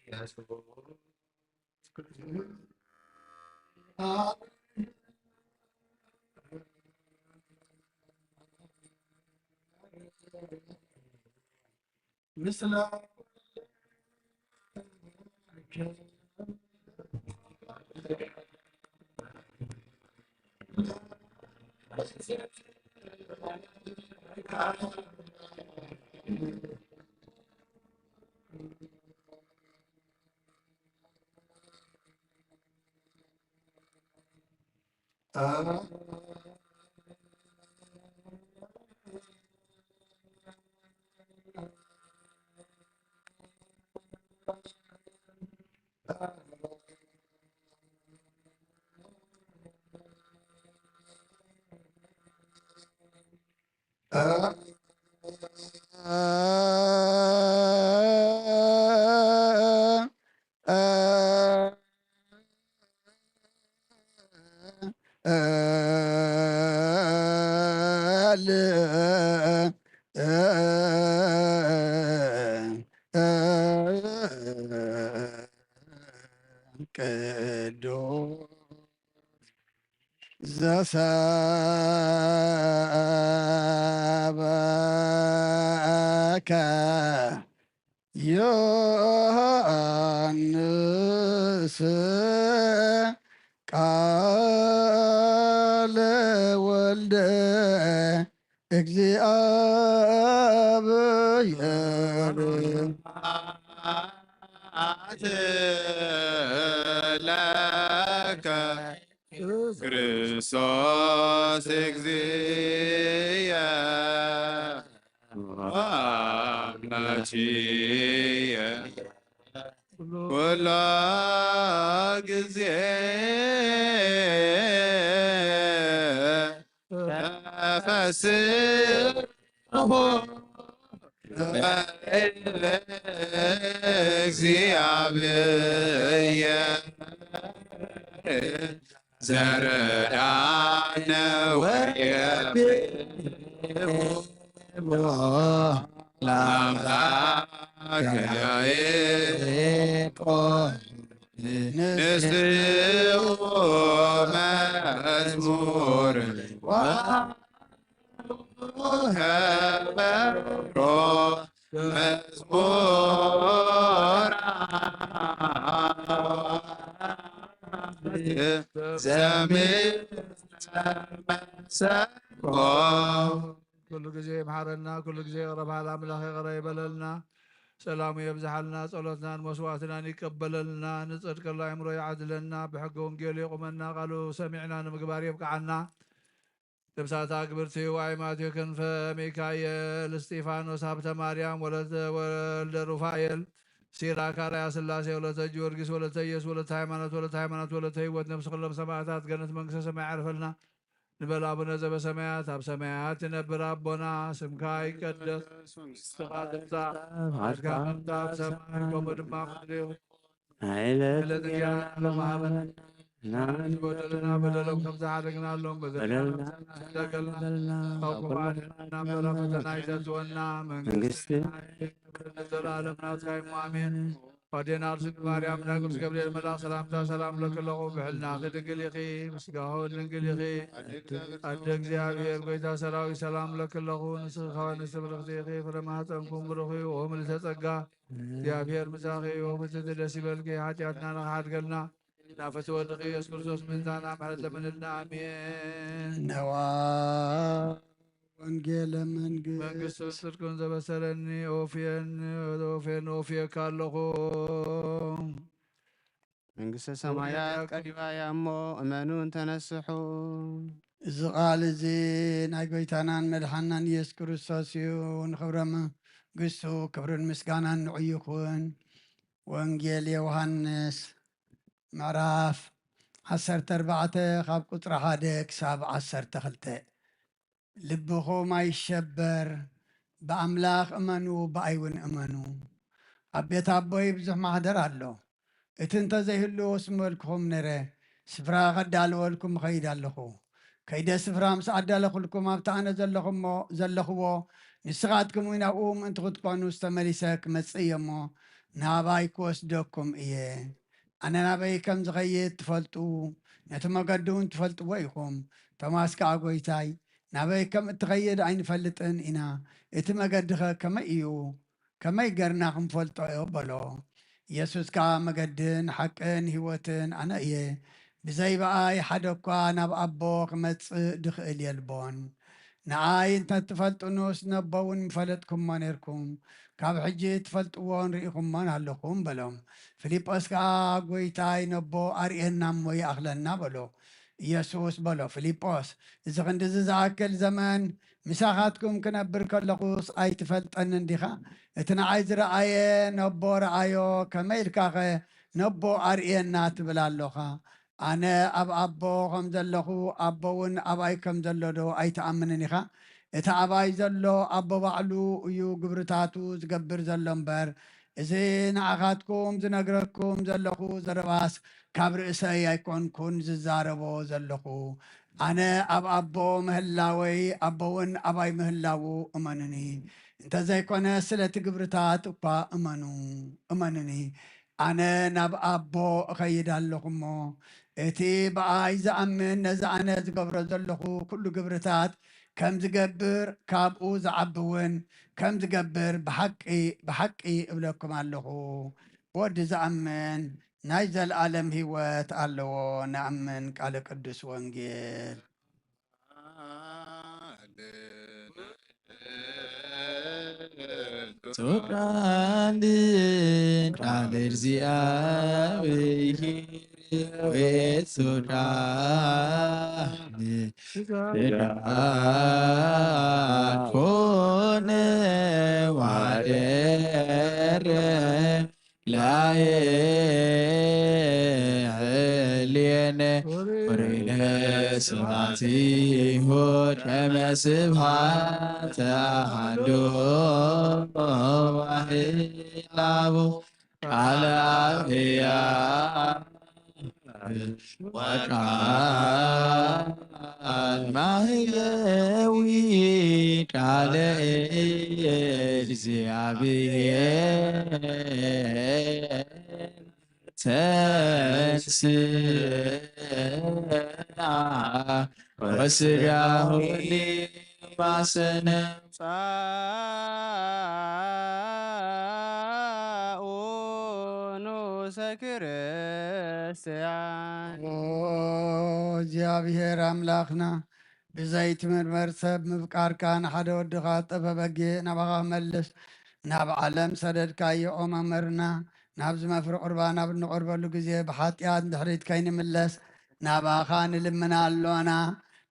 ኢየሱስ ቅዱስ ዘሰበከ ዮሐንስ ቃለ ወልደ እግዚኣብሔር። ለከ ክርስቶስ እግዚእየ ወአምላክየ ኩሎ ጊዜ ተፈስሑ በእግዚአብሔር ዘረዳነ ወየብቦ ለአምላከ ያዕቆብ። ንስኡ መዝሙር ወከበሮ መዝሙር ዘምር መሰንቆ። ኩሉ ግዜ ይምሓረና፣ ኩሉ ግዜ ይቕረ በሃሊ ኣምላኽ ይቕረ ይበለልና። ሰላሙ የብዝሓልና፣ ጸሎትናን መስዋዕትናን ይቀበለልና፣ ንጽድቀሉ ኣእምሮ ይዓድለና፣ ብሕገ ወንጌሉ የቑመና፣ ቃሉ ሰሚዕና ንምግባር የብቅዓና። ነብሳታ ግብርቲ ዋይ ማቴዎ ክንፈ ሚካኤል፣ እስጢፋኖስ ሃብተ ማርያም፣ ወለተ ወልደ ሩፋኤል፣ ሲራክ ኣርኣያ ስላሴ፣ ወለተ ጊዮርጊስ፣ ወለተ ኢየሱስ፣ ወለተ ሃይማኖት፣ ወለተ ሃይማኖት፣ ወለተ ህይወት፣ ነብሲ ኩሎም ሰማዕታት ገነት መንግስተ ሰማይ ያዕርፈልና። ንበል ኣቡነ ዘበሰማያት፣ ኣብ ሰማያት ትነብር ኣቦና፣ ስምካ ይቀደስ፣ መንግስትኻ ትምጻእ፣ ፍቓድካ ከምቲ ኣብ ሰማይ ከምኡ ድማ ኣብ ምድሪ ይኹን። ዕለት ዕለት እንጀራና ሎሚ ሃበና፣ ንሕና ንበደልና በደሎም ከም ዝሓደግናሎም በደልና በደልና በደልና፣ ካብ ክፉእ ኣድሕነና እምበር ኣብ ፈተና ኣይተእትወና፣ መንግስቲ መንግስቲ ንዘለኣለም ናትካ እዩ። ኣሜን። ኦዴና ርሱን ማርያም ናይ ቅዱስ ገብርኤል መልኣክ ሰላምታ ሰላም ለክለኹ ብሕልናኺ ድንግል ኢኺ፣ ምስጋኹ ድንግል ኢኺ። ኣደ እግዚኣብሔር ጎይታ ሰራዊት ሰላም ለክለኹ፣ ንስኺ ከዋንስ ብርኽቲ ኢኺ፣ ፍረ ማህፀንኩም ብሩኽ እዩ። ኦ ምልዕተ ጸጋ እግዚኣብሔር ምሳኺ እዩ፣ ኦ ፍጽምቲ ደስ ይበልኪ፣ ሓጢኣትና ንኽሓድገልና ናፍቲ ወድኺ ኢየሱስ ክርስቶስ ምሕረትና ምሕረት ለምንልና። ኣሜን። ነዋ ወንጌለ መንግስት መንግስትን ጽድቅን ዘበሰረኒ ኦፍየን ኦፍየን ኦፍየካ ኣለኹ። መንግስተ ሰማያት ቀሪባ እያ እሞ እመኑን ተነስሑ። እዚ ቃል እዚ ናይ ጎይታናን መድሓናን ኢየሱስ ክርስቶስ እዩ። ንኽብረ መንግስቱ ክብርን ምስጋናን ንዑ ይኹን። ወንጌል ዮሃንስ ምዕራፍ ዓሰርተ ኣርባዕተ ካብ ቁጽሪ ሓደ ክሳብ ዓሰርተ ክልተ። ልብኹም ኣይሸበር፣ ብኣምላኽ እመኑ፣ ብኣይ እውን እመኑ። ኣብ ቤት ኣቦይ ብዙሕ ማሕደር ኣሎ። እቲ እንተ ዘይህልዎስ ምበልኩኹም ነይረ፣ ስፍራ ከዳልወልኩም እኸይድ ኣለኹ። ከይደ ስፍራ ምስ ኣዳለኹልኩም፣ ኣብቲ ኣነ ዘለኹሞ-፣ ዘለኹዎ፣ ንስኻትኩም እውን ኣብኡ ምእንቲ ክትኮኑ ዝተመሊሰ ክመጽእ እየ እሞ፣ ናባይ ክወስደኩም እየ። ኣነ ናበይ ከም ዝኸይድ ትፈልጡ፣ ነቲ መገዲ እውን ትፈልጥዎ ኢኹም። ቶማስ ከኣ፣ ጎይታይ፣ ናበይ ከም እትኸይድ ኣይንፈልጥን ኢና፣ እቲ መገዲኸ ከመይ እዩ? ከመይ ገርና ክንፈልጦ? በሎ። ኢየሱስ ከኣ፣ መገድን ሓቅን ህይወትን ኣነ እየ፣ ብዘይ ብኣይ ሓደ እኳ ናብ ኣቦ ክመጽእ ድኽእል የልቦን። ንኣይ እንተ ትፈልጡንስ፣ ነቦ እውን ምፈለጥኩሞ ነርኩም፣ ካብ ሕጂ ትፈልጥዎን ርኢኹሞን ኣለኹም በሎም። ፊልጶስ ከኣ፣ ጎይታይ፣ ነቦ ኣርእየና እሞ ይኣኽለና በሎ። ኢየሱስ በሎ፣ ፊልጶስ፣ እዚ ክንድዚ ዝኣክል ዘመን ምሳኻትኩም ክነብር ከለኹስ ኣይትፈልጠንን ዲኻ? እቲ ንኣይ ዝረኣየ ነቦ ረኣዮ፣ ከመይ ኢልካኸ ነቦ ኣርእየና ትብል ኣሎኻ? ኣነ ኣብ ኣቦ ከም ዘለኹ፣ ኣቦ እውን ኣባይ ከም ዘሎ ዶ ኣይትኣምንን ኢኻ? እቲ ኣባይ ዘሎ ኣቦ ባዕሉ እዩ ግብርታቱ ዝገብር ዘሎ እምበር፣ እዚ ንዓኻትኩም ዝነግረኩም ዘለኹ ዘረባስ ካብ ርእሰይ ኣይኮንኩን ዝዛረቦ ዘለኹ። ኣነ ኣብ ኣቦ ምህላወይ፣ ኣቦ እውን ኣባይ ምህላዉ እመኑኒ። እንተዘይኮነ፣ ስለ እቲ ግብርታት እኳ እመኑ፣ እመኑኒ። ኣነ ናብ ኣቦ እኸይድ ኣለኹ እሞ፣ እቲ ብኣይ ዝኣምን ነዚ ኣነ ዝገብሮ ዘለኹ ኩሉ ግብርታት ከም ዝገብር፣ ካብኡ ዝዓቢ እውን ከም ዝገብር ብሓቂ፣ ብሓቂ እብለኩም ኣለኹ። ብወዲ ዝኣምን ናይ ዘለኣለም ህይወት ኣለዎ። ንኣምን። ቃለ ቅዱስ ወንጌል። ቃል ቃል እግዚኣብሔር ቤት ሱዳን ስጋ ኮነ ዋደረ ላዕሌነ። ወርይነ ስብሐቲሁ ደመ ስብሐተ አሐዱ ዋህላቡ ቃለ አብያ ወቃል ማህየዊ ቃለ እግዚአብሔር ተንሥአ ወስጋሁ ሊማሰነ። ጻኡ ኑ ንጉሰ ክርስቲያን። ኦ እግዚኣብሔር ኣምላኽና፣ ብዘይትምርመር ሰብ ምፍቃርካ፣ ንሓደ ወድኻ ዝጠፈ በጊዕ ናባኻ ክመልስ ናብ ዓለም ሰደድካዮ። ኦ መምህርና፣ ናብዚ መፍሪ ቁርባን ኣብ እንቐርበሉ ግዜ ብሓጢኣት ንድሕሪት ከይንምለስ ናባኻ ንልምን ኣሎና።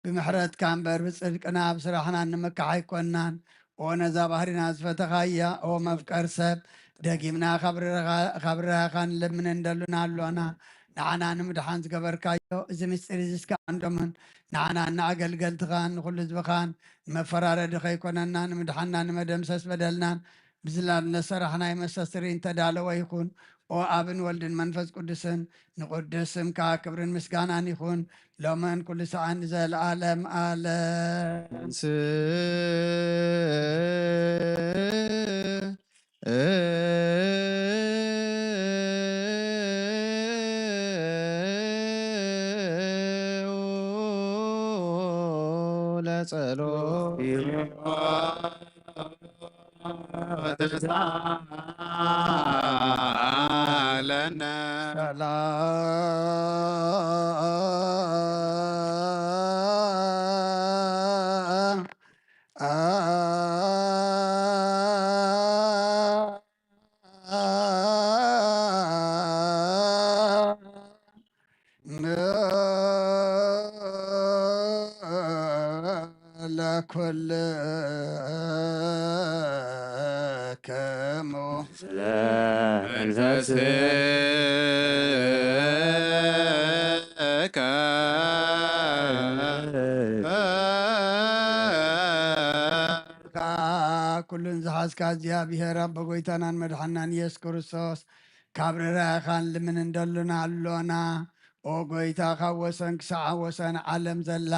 ብምሕረትካ እምበር ብጽድቅና ብስራሕና ንምካሕ ኣይኮናን። ኦ ነዛ ባህሪና ዝፈተኻያ፣ ኦ መፍቀር ሰብ፣ ደጊምና ካብ ርራ-፣ ካብ ርራኻ ንልምን እንደሉና ኣሎና። ንዓና ንምድሓን ዝገበርካዮ እዚ ምስጢር እዚ እስከ ኣንዶምን ንዓና ንኣገልገልትኻን ንኹሉ ህዝብኻን ንመፈራረዲ ከይኮነና ንምድሓና ንመደምሰስ በደልናን ብዝላል ነሰራሕናይ መሰስሪ እንተዳለወ ይኹን። ኦ ኣብን ወልድን መንፈስ ቅዱስን ንቅዱስ ስምካ ክብርን ምስጋናን ይኹን ሎምን ኩሉ ሰዓን ንዘለኣለም ኣለም። ለጸሎት ተሳለነ። ሰላም ለኩልክሙ ስለ መንፈስከ ኩሉን ዝሓዝካ እግዚኣብሔር ኣቦ ጎይታናን መድሓናን ኢየሱስ ክርስቶስ ካብ ርራኻን ልምን እንደሉና ኣሎና። ኦ ጎይታ፣ ካብ ወሰን ክሳዕ ወሰን ዓለም ዘላ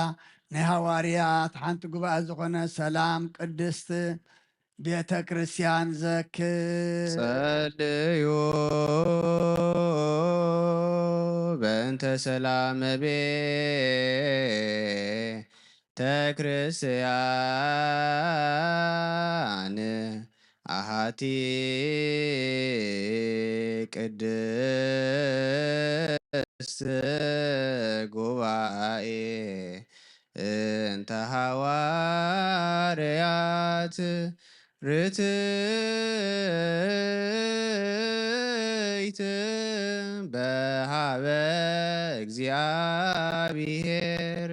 ናይ ሃዋርያት ሓንቲ ጉባኤ ዝኾነ ሰላም ቅድስት ቤተ ክርስቲያን ዘክር። ጸልዩ በእንተ ሰላም ቤተ ክርስቲያን ኣሃቲ ቅድስት ጉባኤ እንተ ሃዋርያት ርትይት በሃበ እግዚኣብሔር።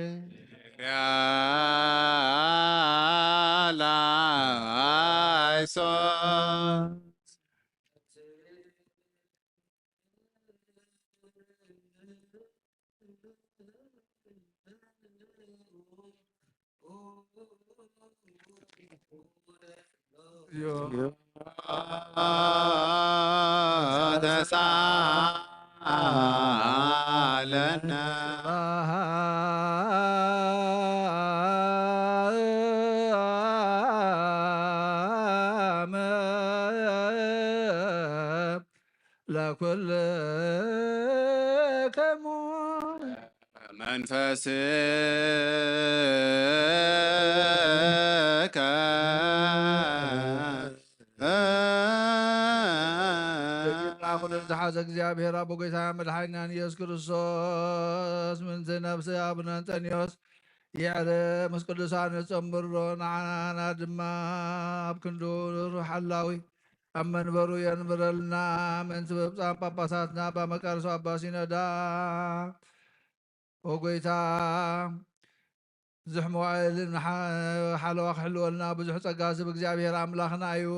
ተሳለነ። ለኩልክሙ መንፈስከ ኩሉ ዝሓዘ እግዚኣብሔር ኣቦ ጎይታ መድሓኒናን ኢየሱስ ክርስቶስ ምንቲ ነብሲ ኣቡነ እንጠንዮስ ይዕረ ምስ ቅዱሳን ንጸምብሮ ንዓና ድማ ኣብ ክንዱ ርሩሕ ሓላዊ ኣብ መንበሩ የንብረልና። ምእንቲ ብብጻን ጳጳሳትና ኣባ መቃርስ ኣባ ሲኖዳ ኦ ጎይታ ብዙሕ መዋዕልን ሓ-፣ ሓለዋ ክሕልወልና ብዙሕ ጸጋ ዝህብ እግዚኣብሔር ኣምላኽና እዩ።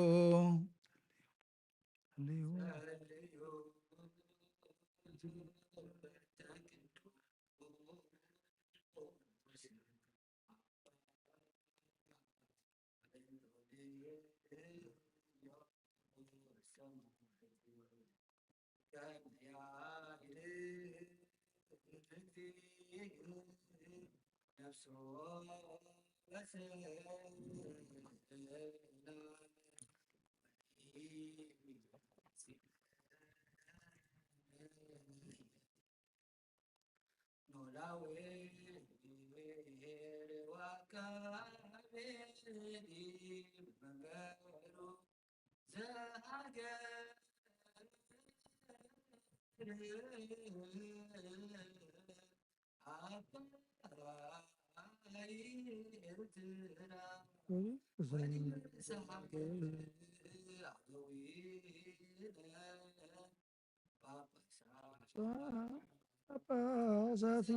ጳጳሳት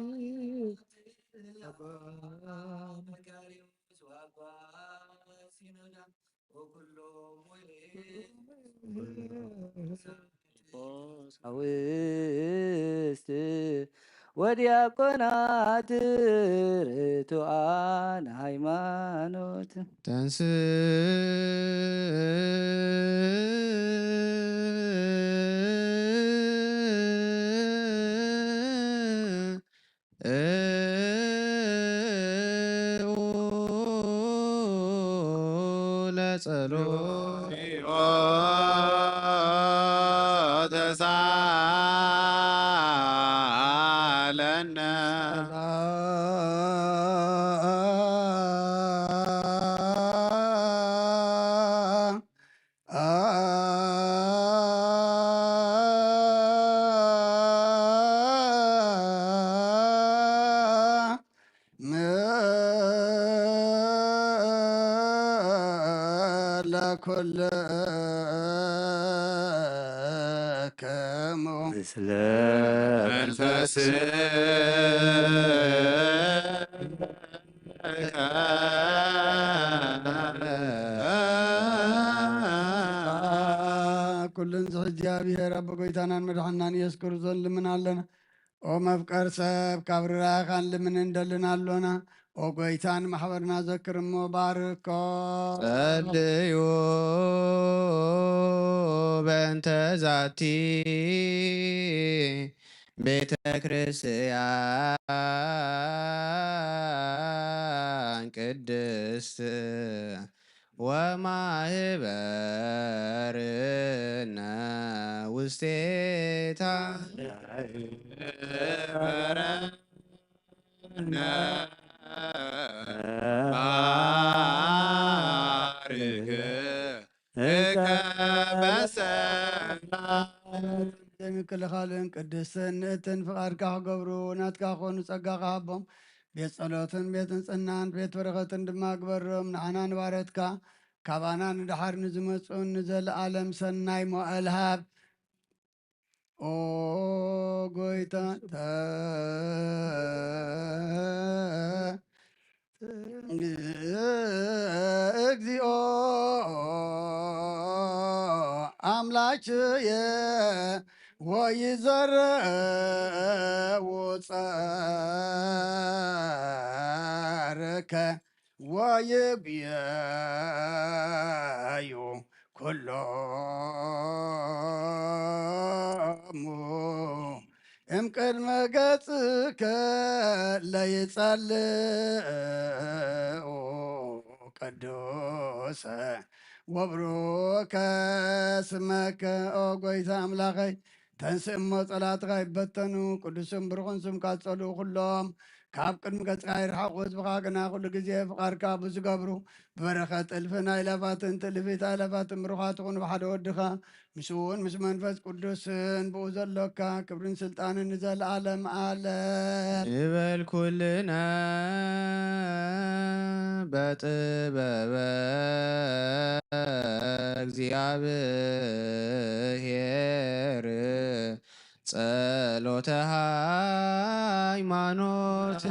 አባ ቀሳውስት ወዲያቆናት ርቱዓን ሃይማኖት። ተንስ ለጸሎት ተሳለነ። ለኩልክሙ ምስለ መንፈስ ኩልን ዝሕዚ እግዚኣብሔር ኣቦ ጎይታናን መድሓናን ኢየሱስ ክርስቶስ ልምን ኣለና። ኦ መፍቀር ሰብ፣ ካብ ርራኻን ልምን እንደልን ኣሎና። ኦ ጎይታን ማሕበርና ዘክር እሞ ባርኮ። ጸልዩ በእንተ ዛቲ ቤተ ክርስቲያን ቅድስት ወማህበርነ ውስቴታ ባርክ እከ በሰላም። ዘይምክልኻልን ቅድስትን ንእትን ፍቓድካ ክገብሩ ናትካ ክኾኑ ጸጋኻ ሃቦም። ቤት ጸሎትን ቤት ንጽህናን ቤት በረኸትን ድማ ግበሮም። ንዓና ንባረትካ ካባና ንድሓር ንዝመጹን ንዘለኣለም ሰናይ መዋእል ሃብ። ኦ ጎይታ ተ- እግዚኦ አምላክየ ወይዘርኡ ጸርከ ወይጉየዩ ኩሎሙ እምቅድመ ገጽከ ለይጸልኡ ቅዱሰ ወብሩከ ስመከ። ኦ ጎይታ ኣምላኸይ፣ ተንስእ እሞ ጸላእትኻ ይበተኑ፣ ቅዱስን ብሩኽን ስምካ ዝጸልኡ ኩሎም ካብ ቅድሚ ገጽካ ይርሓቑ። ህዝብኻ ግና ኩሉ ግዜ ፍቓድካ ብዝገብሩ ብበረኸት እልፍን ኣእላፋትን ትእልፊት ኣእላፋትን ብሩኻት ይኹኑ ብሓደ ወድኻ ምስኡ እውን ምስ መንፈስ ቅዱስን ብኡ ዘሎካ ክብርን ስልጣንን ንዘለኣለም ኣለም። ንበል ኩልና በጥበበ እግዚኣብሔር ጸሎተ ሃይማኖት።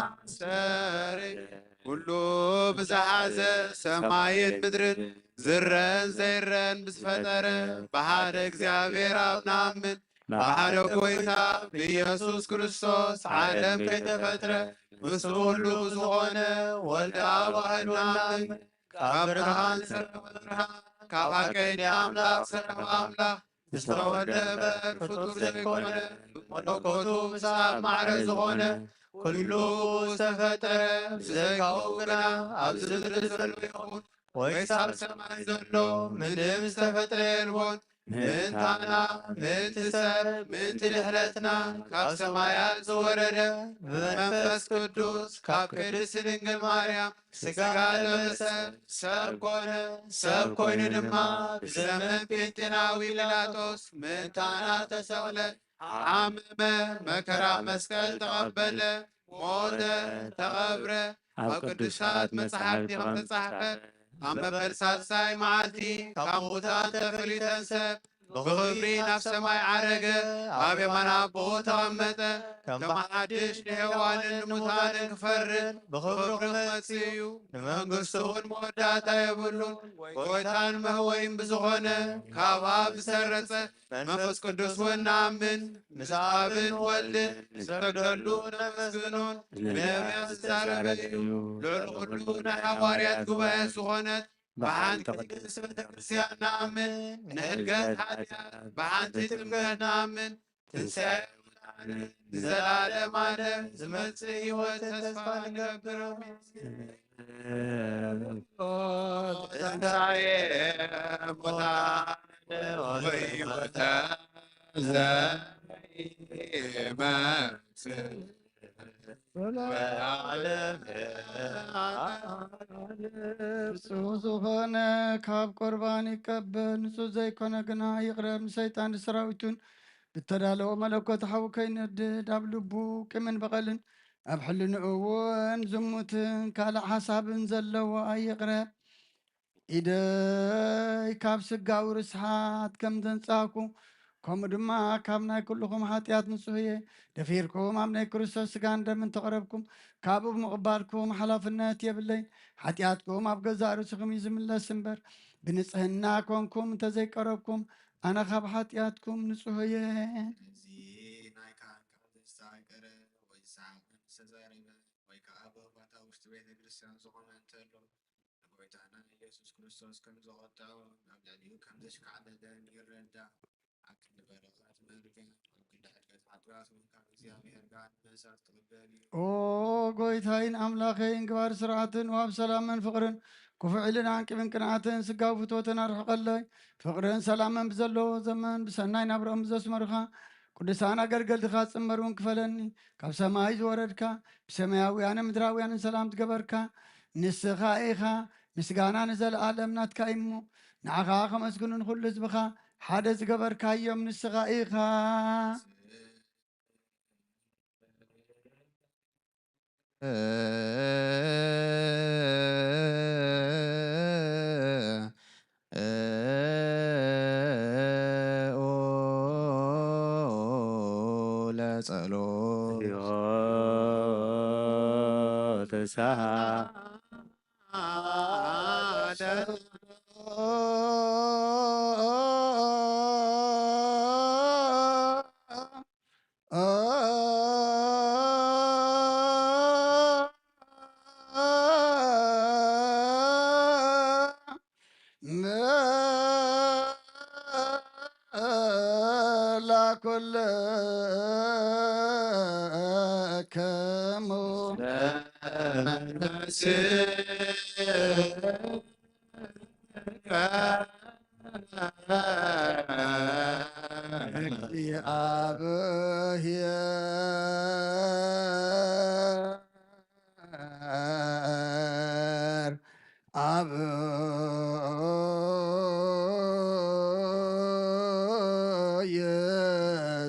ወዘኢያስተርእይ ኩሉ ብዝሓዘ ሰማይን ምድርን ዝረን ዘይረን ብዝፈጠረ ብሓደ እግዚኣብሔር ኣብ ንኣምን፣ ብሓደ ጎይታ ብኢየሱስ ክርስቶስ ዓለም ከይተፈጥረ ምስኡ ኩሉ ብዝኾነ ወልደ ኣብ ዋህድ ንኣምን። ካብ ብርሃን ዝረኸበ ብርሃን፣ ካብ ሓቀኛ ኣምላኽ ዝረኸበ ኣምላኽ፣ ዝተወደበ ፍጡር ዘይኮነ፣ ብመለኮቱ ምስ ኣብ ማዕረ ዝኾነ፣ ኩሉ ዝተፈጠረ፣ ብዘይካኡ ግና ኣብዚ ምድሪ ዘሎ ይኹን ወይስ ኣብ ሰማይ ዘሎ ምንም ዝተፈጥረ የልቦን። ምእንታና፣ ምእንቲ ሰብ፣ ምእንቲ ድሕነትና ካብ ሰማያት ዝወረደ ብመንፈስ ቅዱስ ካብ ቅድስቲ ድንግል ማርያም ስጋ ለበሰ፣ ሰብ ኮነ። ሰብ ኮይኑ ድማ ብዘመን ጴንጤናዊ ጲላጦስ ምእንታና ተሰቕለ፣ ሓመመ፣ መከራ መስቀል ተቐበለ፣ ሞተ፣ ተቐብረ፣ ኣብ ቅዱሳት መጻሕፍቲ ከም ተጻሕፈ ኣብ መበል ሳልሳይ መዓልቲ ካብ ምዉታት ተፈልዩ ተንሰእ፣ ብኽብሪ ናብ ሰማይ ዓረገ፣ ኣብ የማን ኣቦኡ ተቐመጠ። ከም ሓድሽ ንሕያዋንን ንሙታንን ክፈርድ ብኽብሩ ክመጽእ እዩ። ንመንግስቱ እውን መወዳእታ የብሉን። ጎይታን መህወይን ብዝኾነ ካብ ኣብ ዝሰረጸ መንፈስ ቅዱስ እውን ንኣምን። ምስ ኣብን ወልድን ንሰግደሉ ነመስግኖን። ብነቢያት ዝዛረበ እዩ። ልዑል ኩሉ ናይ ሃዋርያት ጉባኤ ዝኾነት ብሓንቲ ቅድስቲ ቤተ ክርስቲያን ንኣምን። ንሕድገት ሓጢኣት ብሓንቲ ጥምቀት ንኣምን። ትንሳኤ ሙታን ንዘላለም ዓለም ዝመጽእ ህይወት ተስፋ ንገብር። ኣሜን። ትንሳኤ ሙታን ወህይወተ ዘይመጽእ ብፁዕ ዝኾነ ካብ ቁርባን ይቀበል፣ ንጹህ ዘይኮነ ግና ይቕረብ። ንሰይጣን ንሰራዊቱን ብተዳለወ መለኮት ሓዊ ከይነድድ ኣብ ልቡ ቂምን በቐልን ኣብ ሕልንኡ እውን ዝሙትን ካልእ ሓሳብን ዘለዎ ኣይቕረብ። ኢደይ ካብ ስጋዊ ርስሓት ከም ዘንጻህኩ፣ ከምኡ ድማ ካብ ናይ ኩልኹም ሓጢኣት ንጹህ እየ። ደፊርኩም ኣብ ናይ ክርስቶስ ስጋን ደምን ተቐረብኩም፣ ካብኡ ብምቕባልኩም ሓላፍነት የብለይን። ሓጢኣትኩም ኣብ ገዛእ ርእስኹም እዩ ዝምለስ እምበር፣ ብንጽህና ኮንኩም እንተዘይቀረብኩም፣ ኣነ ካብ ሓጢኣትኩም ንጹህ እየ። እዚ ናይ ካህን ቃል ዝተጻቀረ ወይ ዝሰሓቐ ዝተዛረበ ወይ ከኣ ብባታ ውሽጢ ቤተ ክርስቲያን ዝኾነ እንተሎ፣ ንጎይታና ኢየሱስ ክርስቶስ ከም ዘቖጥዖ፣ ኣብ ልዕሊኡ ከም ዘሽካዕለለን ይረዳእ። ኣብ ክንዲ በረኸት መርገም፣ ኣብ ክንዲ ሕድገት ሓጢኣት እውን ካብ እግዚኣብሔር ጋር መእሳት ክቕበል እዩ። ኦ ጎይታይን ኣምላኸይን፣ ግባር ስርዓትን ወሃብ ሰላምን ፍቕርን፣ ክፉእ ኢልናን ቂምን ቅንኣትን ስጋዊ ፍትወትን ኣርሕቐለይ። ፍቕርን ሰላምን ብዘለዎ ዘመን ብሰናይ ናብርኦም ዘስመሩኻ ቅዱሳን ኣገልገልትኻ ጽመር እውን ክፈለኒ። ካብ ሰማይ ዝወረድካ፣ ብሰማያውያንን ምድራውያንን ሰላም ዝገበርካ ንስኻ ኢኻ። ምስጋና ንዘለኣለም ናትካ እዩ እሞ፣ ንዓኻ ከመስግኑ ንኹሉ ህዝብኻ ሓደ ዝገበርካዮም ንስኻ ኢኻ። ለጸሎት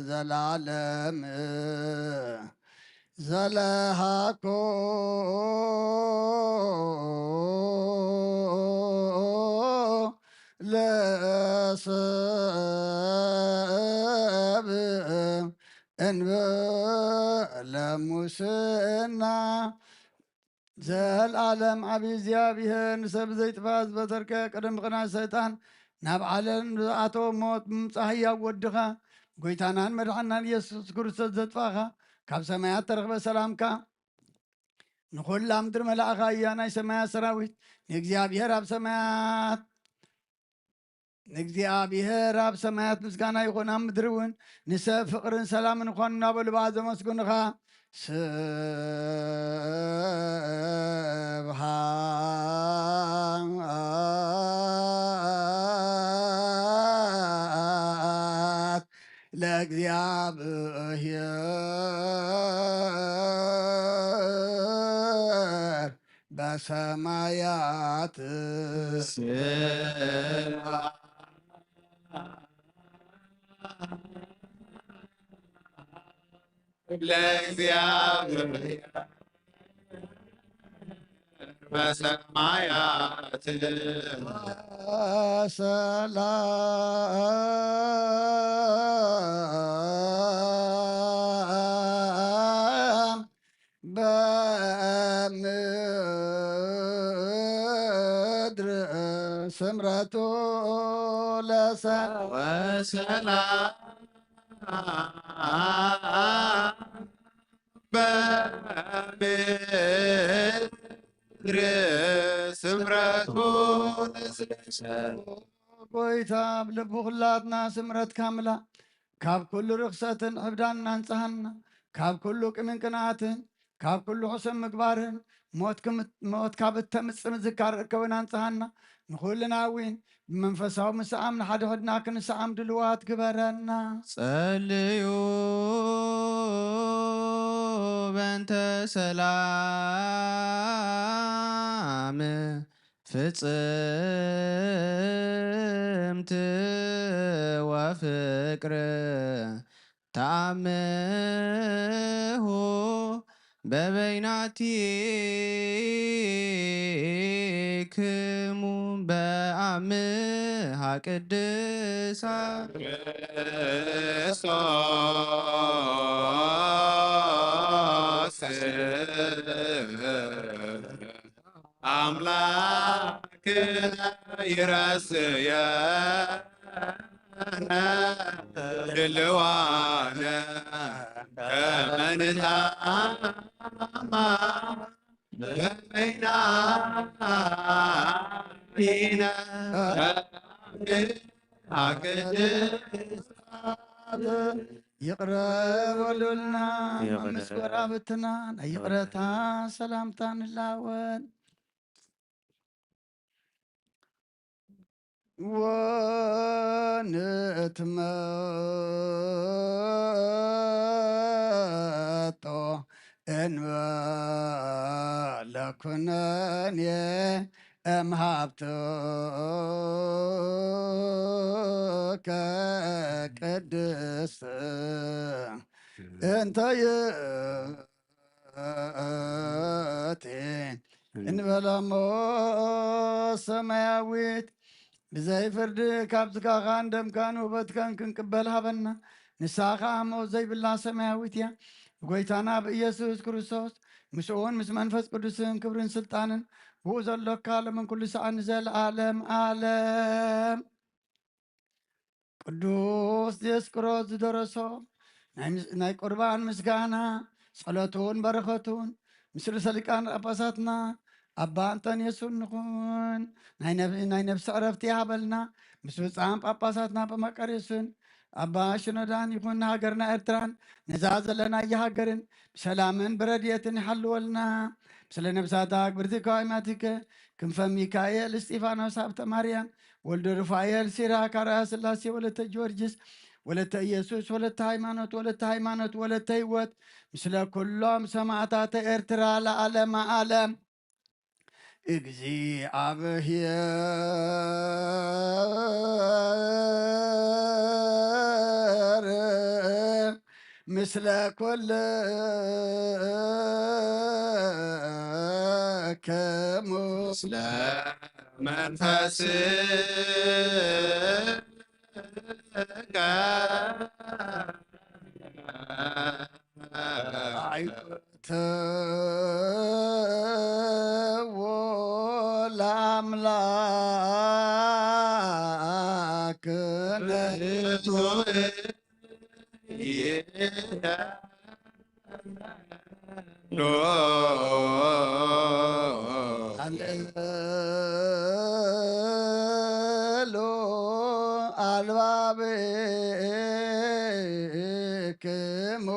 ዘለዓለም ዘለሃኮ ለሰብ እንበለ ሙስና። ዘልኣለም ዓቢ እግዚኣብሔር ንሰብ ዘይጥፋእ ዝበተርከ ቅድሚ ምቕናይ ሰይጣን ናብ ዓለም ዝኣተወ ሞት ብምምጻእ ህያው ወድኻ ጎይታናን መድሓናን ኢየሱስ ክርስቶስ ዘጥፋእኻ ካብ ሰማያት ተረኽበ ሰላምካ ንኹላ ምድሪ መላእኻ እያ ናይ ሰማያት ሰራዊት ንእግዚኣብሔር ኣብ ሰማያት ንእግዚኣብሔር ኣብ ሰማያት ምስጋና ይኹን ኣብ ምድሪ እውን ንሰብ ፍቕርን ሰላምን ይኹን እናበሉ ብኣ ዘመስግኑኻ ስብሐት ለእግዚኣብሔር በሰማያት። ለእግዚኣብሔር በሰማያት። ሰላም በምድር ስምረቱ ለሰ- ወሰላም በምድር ስምረቱ ለሰ- ጎይታ ኣብ ልቡ ኩላትና ስምረትካ ምላ። ካብ ኩሉ ርኽሰትን ዕብዳን ናንጽሃና። ካብ ኩሉ ቅንን ቅንኣትን፣ ካብ ኩሉ ሕሱም ምግባርን፣ ሞት ክም-፣ ሞት ካብ እተምጽእ ምዝካር ርከብን ኣንጽሃና። ንኹልና እውን ብመንፈሳዊ ምስኣም ንሓድሕድና ክንስኣም ድልዋት ግበረና። ጸልዩ በእንተ ሰላም ፍጽምት ወፍቅር ተአምሁ በበይናቲክሙ በአምሃ ቅድሳ ክርስቶስ አምላክ ይረስየነ ድልዋነ ከመ ንታማ በበይናቲነ ቅድሳት። ይቕረ በሉልና። ይቕረ። ምስ ጎረባብትና ናይ ይቕረታ ሰላምታ ንላወን። ወንትመጦ እንበለ ኩነኔ እምሃብትከ ቅድስት እንተ ይእቲ እንበለ እሞ ሰማያዊት ብዘይ ፍርዲ ካብ ስጋኻን ደምካን ውህበትካን ክንቅበል ሃበና። ንስኻ ኸኣ ሞት ዘይብላ ሰማያዊት እያ። ብጎይታና ብኢየሱስ ክርስቶስ ምስኡውን ምስ መንፈስ ቅዱስን ክብርን ስልጣንን ብኡ ዘሎካ ለምን ኩሉ ሰዓት ንዘለዓለም ዓለም። ቅዱስ ዲዮስቆሮስ ዝደረሶ ናይ ምስ-፣ ናይ ቁርባን ምስጋና ጸሎቱን በረኸቱን ምስ ርእሰ ሊቃነ ጳጳሳትና ኣባ እንጠንዮስን ንኹን። ናይ ነብ-፣ ናይ ነፍሲ ዕረፍቲ ይሃበልና። ምስ ብፁዓን ጳጳሳትና ጳጳመቃርዮስን ኣባ ሽኖዳን ይኹን። ንሃገርና ኤርትራን ነዛ ዘለናያ ሃገርን ብሰላምን ብረድኤትን ይሓልወልና። ምስለ ነብሳታ ግብርቲ ከዋይማቲከ ክንፈ ሚካኤል እስጢፋኖስ ሃብተ ማርያም ወልደ ሩፋኤል ሲራክ ኣርኣያ ስላሴ ወለተ ጊዮርጊስ ወለተ ኢየሱስ ወለተ ሃይማኖት ወለተ ሃይማኖት ወለተ ህይወት ምስለ ኩሎም ሰማዕታተ ኤርትራ ለዓለመ ዓለም። እግዚኣብሔር ምስለ ኩልክሙ። ምስለ መንፈስከ። አይ-፣ ተዎ ለአምላክነ። አልዕሉ አልባብክሙ።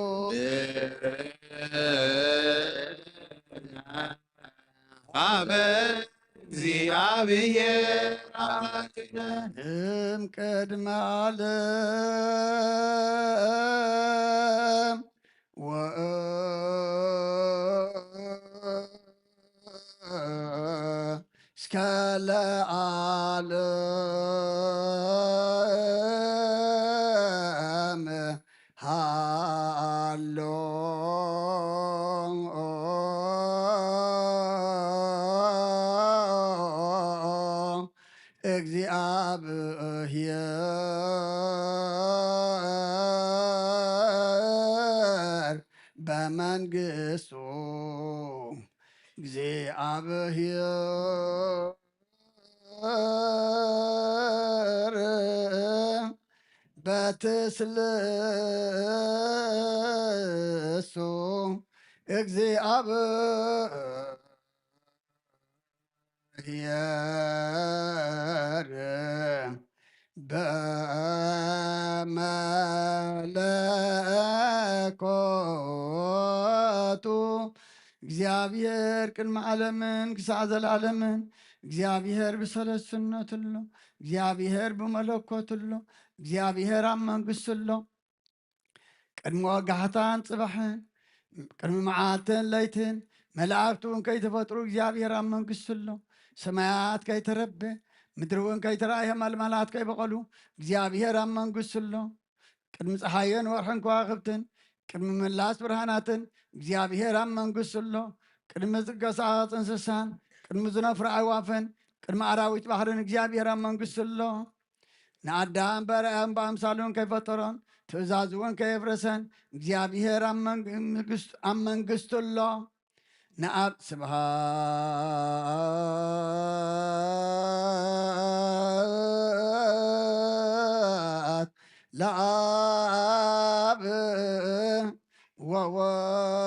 አበ እግዚአብሔር አምላክነ እምቅድመ ዓለም ወእስከ ለዓለም ሃሎ እግዚአብሔር በመንግስቱ። እግዚአብሔር በትስልሱ። እግዚአብሔር በመለኮቱ። እግዚኣብሔር ቅድሚ ዓለምን ክሳዕ ዘለዓለምን እግዚኣብሔር ብሰለስነቱ ኣሎ። እግዚኣብሔር ብመለኮቱ ኣሎ። እግዚኣብሔር ኣብ መንግስቱ ኣሎ። ቅድሚ ወጋሕታን ጽባሕን፣ ቅድሚ መዓልትን ለይትን፣ መላእክቱ እውን ከይተፈጥሩ እግዚኣብሔር ኣብ መንግስቱ ኣሎ። ሰማያት ከይተረበ፣ ምድሪ እውን ከይተራእየ፣ መልማላት ከይበቐሉ እግዚኣብሔር ኣብ መንግስቱ ኣሎ። ቅድሚ ጸሓይን ወርሕን ከዋኽብትን፣ ቅድሚ ምላስ ብርሃናትን እግዚኣብሔር ኣብ መንግስቱ ኣሎ። ቅድሚ ዝንቀሳቐስ እንስሳን፣ ቅድሚ ዝነፍሩ ኣዕዋፍን፣ ቅድሚ ኣራዊት ባሕርን እግዚኣብሔር ኣብ መንግስቱ ኣሎ። ንኣዳም በርኣያን ብኣምሳሉን ከይፈጠሮን ትእዛዝ እውን ከየፍረሰን እግዚኣብሔር ኣብ መንግ-፣ ኣብ መንግስቱ ኣሎ። ንኣብ ስብሃት ለኣብ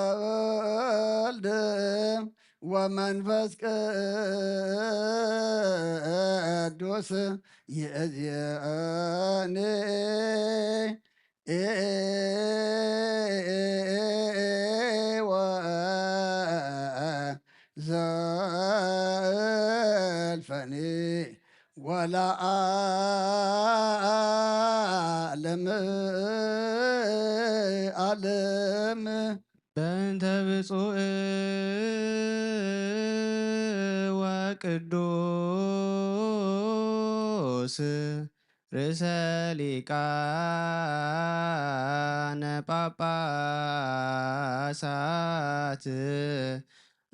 ወወልድ ወመንፈስ ቅዱስ ይእዜኒ ወዘልፈኒ ወለዓለም ዓለም። በእንተ ብፁዕ ወቅዱስ ርእሰ ሊቃነ ጳጳሳት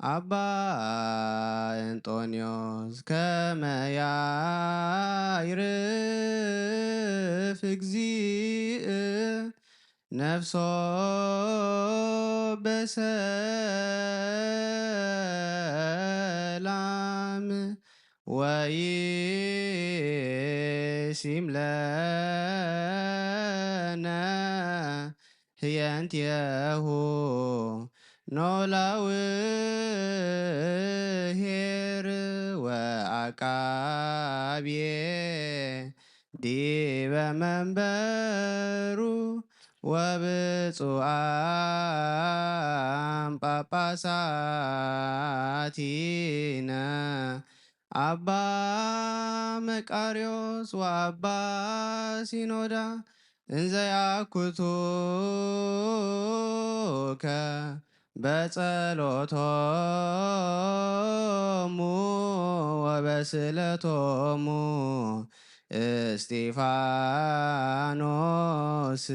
አባ እንጦንዮስ ከመ ያዕርፍ እግዚእ ነፍሶ በሰላም ወይሲም ለነ ህየንቲሁ ኖላዊ ኄር ወአቃቤ ዲበ መንበሩ ወብፁዓን ጳጳሳቲነ አባ መቃርዮስ ወአባ ሲኖዳ እንዘ ያኩቱከ በጸሎቶሙ ወበስእለቶሙ እስጢፋኖስ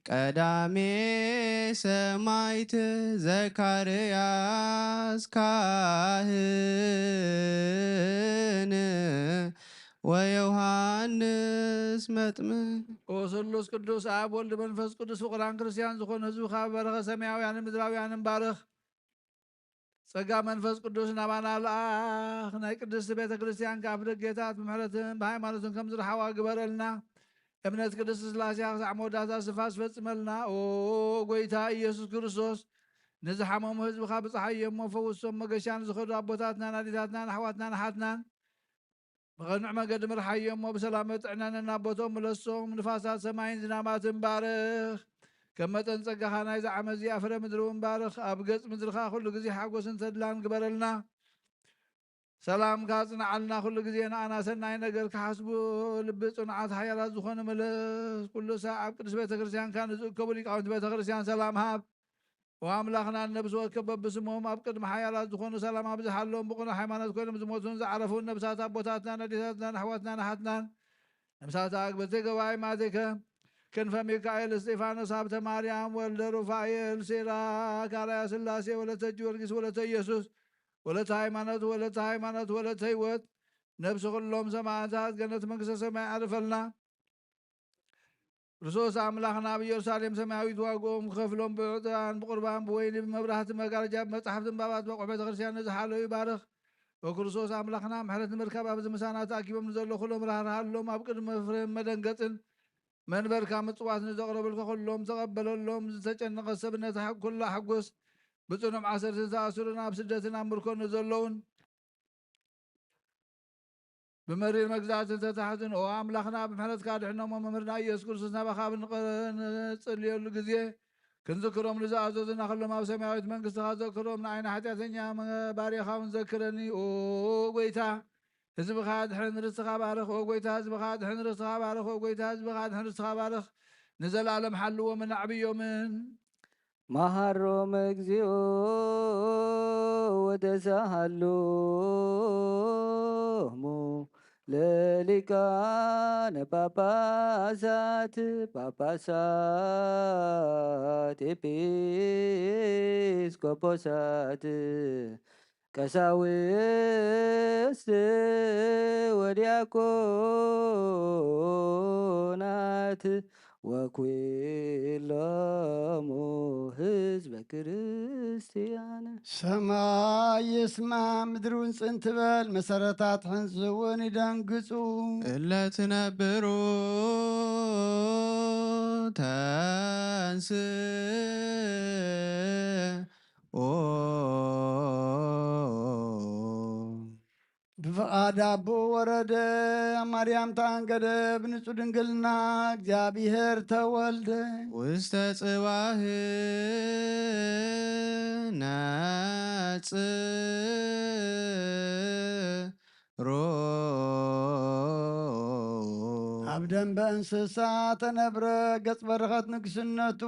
ቀዳሜ ሰማይት ዘካርያስ ካህን ወዮሃንስ መጥምቅ። ኦ ስሉስ ቅዱስ ኣብ ወልድ መንፈስ ቅዱስ ፍቁራን ክርስቲያን ዝኾኑ ህዝብኻ በረኸ ሰማያውያንን ምድራውያንን ባርኽ። ጸጋ መንፈስ ቅዱስ ናባና ልኣኽ። ናይ ቅድስቲ ቤተ ክርስቲያን ከኣ ብደጌታት ብምሕረትን ብሃይማኖትን ከም ዝረሓዋ ግበረልና። እምነት ቅድስቲ ስላሴያ ክሳዕ መወዳእታ ስፋስ ፈጽመልና። ኦ ጎይታ ኢየሱስ ክርስቶስ፣ ንዝሓመሙ ህዝብኻ ብጽሓይ እሞ ፈውሶም። መገሻ ንዝኸዱ ኣቦታትናን ኣዴታትናን ኣሕዋትናን ኣሓትናን ብቐኑዕ መገዲ ምርሓዮ እሞ ብሰላም ጥዕናን ናብ ቦትኦም ምለሶም። ንፋሳት ሰማይን ዝናማትን ባርኽ። ከም መጠን ጸጋኻ ናይዚ ዓመት እዚኣ ፍረ ምድሪ እውን ባርኽ። ኣብ ገጽ ምድርኻ ኩሉ ግዜ ሓጎስን ተድላን ግበረልና። ሰላምካ ጽንዓልና፣ ኩሉ ግዜ ንኣና ሰናይ ነገር ክሓስቡ ልቢ ጽኑዓት ሓያላት ዝኾነ መለስ ኩሉ ሳዕ ኣብ ቅድስት ቤተ ክርስቲያንካ ንዝእከቡ ሊቃውንቲ ቤተ ክርስቲያን ሰላም ሃብ። ወኣምላኽና ነብሲ ወከፍ በብስሞም ኣብ ቅድሚ ሓያላት ዝኾኑ ሰላም ኣብዝሓሎም። ብቕኑዕ ሃይማኖት ኮይኖም ዝሞቱን ዝዓረፉን ነብሳት ኣቦታትናን ኣዴታትናን ኣሕዋትናን ኣሓትናን ነብሳት ኣግብርቲ ገባይ ማቴከ ክንፈ ሚካኤል እስጢፋኖስ ሃብተ ማርያም ወልደ ሩፋኤል ሲራክ ኣርያ ስላሴ ወለተ ጊዮርጊስ ወለተ ኢየሱስ ወለተ ሃይማኖት ወለተ ሃይማኖት ወለተ ህይወት ነብሲ ኩሎም ሰማዕታት ገነት መንግስተ ሰማይ ኣዕርፈልና። ክርስቶስ ኣምላኽና ኣብ ኢየሩሳሌም ሰማያዊት ዋግኦም ክኸፍሎም ብዕጣን ብቁርባን ብወይኒ ብመብራህቲ መጋረጃ ብመጻሕፍቲ እምባባት በቑሕ ቤተ ክርስቲያን ንዝሓለዩ ይባርኽ። ኦ ክርስቶስ ኣምላኽና ምሕረት ንምርካብ ኣብዚ ምሳና ተኣኪቦም ንዘሎ ኩሎም ራህርሃሎም ኣብ ቅድሚ ፍርህን መደንገጽን መንበርካ ምጽዋት ንዘቕረቡልካ ኩሎም ተቐበለሎም። ዝተጨነቐ ሰብ ነታ ኩላ ሕጉስ ብጽኑዕ ማእሰርቲ ዝተኣስሩን ኣብ ስደትን ኣብ ምርኮን ንዘለውን ብመሪር መግዛእትን ተታሕትን ኦ ኣምላኽና ብምሕረትካ ድሕኖሞ መምህርና ኢየሱስ ክርስቶስ ናባኻ ኣብ ንጸልየሉ ግዜ ክንዝክሮም ንዝኣዘዙና ኩሎም ኣብ ሰማያዊት መንግስትኻ ዘክሮም። ንዓይና ሓጢኣተኛ ባሪያኻ እውን ዘክረኒ ኦ ጎይታ። ህዝብኻ ድሕን ርስትኻ ባርኽ ኦ ጎይታ፣ ህዝብኻ ድሕን ርስትኻ ባርኽ ኦ ጎይታ፣ ህዝብኻ ድሕን ርስትኻ ባርኽ። ንዘለኣለም ሓልዎምን ኣዕብዮምን። መሃሮም እግዚኦ ወተሳሃሎሙ ለሊቃነ ጳጳሳት ጳጳሳት ኤጲስቆጶሳት ቀሳውስት ወዲያቆናት ወኩሎሙ ህዝበ ክርስቲያን። ሰማይ ይስማ ምድሪ እውን ጽን ትበል፣ መሰረታት ሕንዚ እውን ይደንግጹ። እለ ትነብሩ ተንስ ኦ ብፍቓድ ኣቦ ወረደ፣ ማርያም ተኣንገደ፣ ብንጹህ ድንግልና እግዚኣብሔር ተወልደ። ውስተ ጽባህ ነጽሮ። ኣብ ደንበ እንስሳ ተነብረ፣ ገጽ በረኸት ንግስነቱ።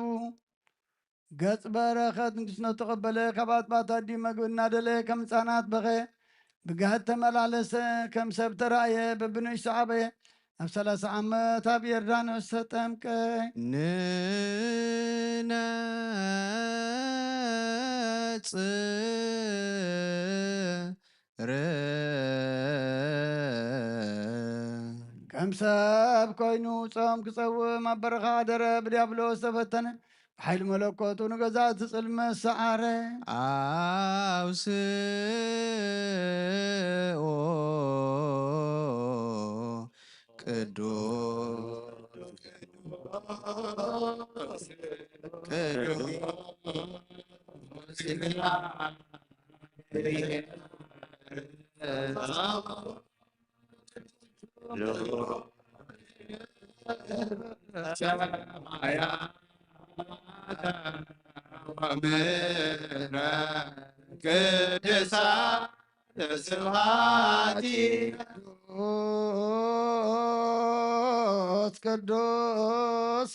ገጽ በረኸት ንግስነቱ ተቐበለ፣ ካብ ኣጥባት ኣዲ መግቢ እናደለየ ከም ህፃናት በኸ፣ ብጋህድ ተመላለሰ፣ ከም ሰብ ተራእየ፣ በብንእሽቱ ዓበየ፣ ኣብ ሰላሳ ዓመት ኣብ ዮርዳኖስ ተጠምቀ። ንነጽ ር ከም ሰብ ኮይኑ ጾም ክጸውም ኣብ በረኻ ኣደረ፣ ብዲያብሎስ ተፈተነ፣ ብሓይሊ መለኮቱ ንገዛእቲ ጽልመት ሰዓረ። ኣውስኦ ቅዱስ ቅዱስ ቅዱሳን ስብሐት ቅዱስ ቅዱስ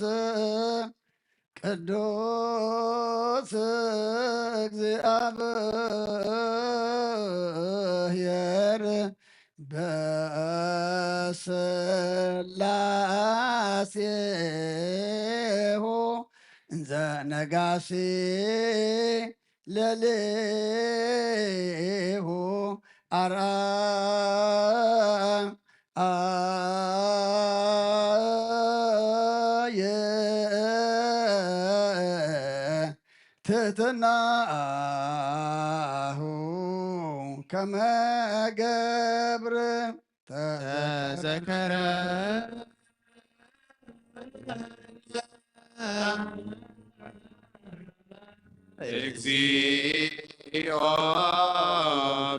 ቅዱስ እግዚአብሔር በስላሴሁ ዘነጋሲ ለሌሁ አርአየ ትሕትናሁ ከመ ገብር ተዘከረ። እግዚኦ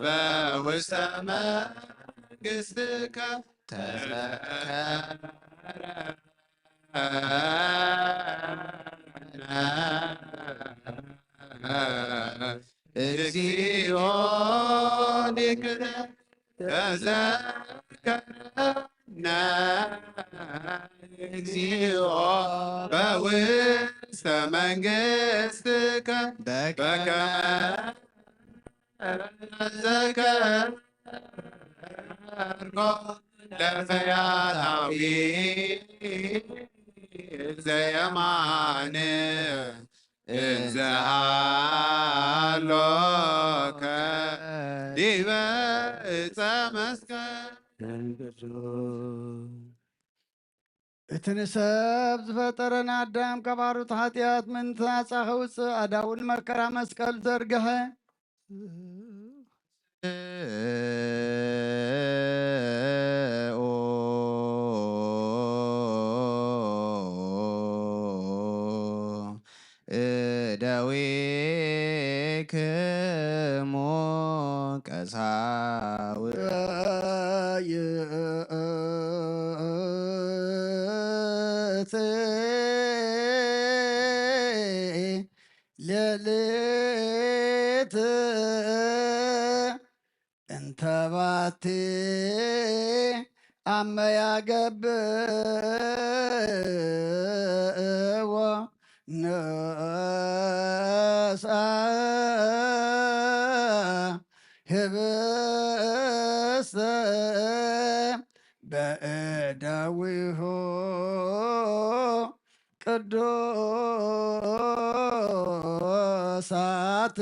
በውስተ መንግሥትከ ተዘከረ። እግዚኦ ሊቅነ ነእግዚኦ በውስተ መንግሥትከ በከመ ዘከርኮ ለፈያታዊ ዘየማን እንዘ ሃሎከ ዲበ ዕፀ መስቀል። እቲ ንሰብ ዝፈጠረን ኣዳም ካብ ኣሩት ሓጢኣት ምንታጻ ከውፅእ ኣዳውን መከራ መስቀል ዘርግሐ። እደዊክሙ ቀሳውስት ሌሊት እንተ ባቲ ኣመያገብእዎ ንእሳ ህብስተ በእደዊሁ ቅዱሳት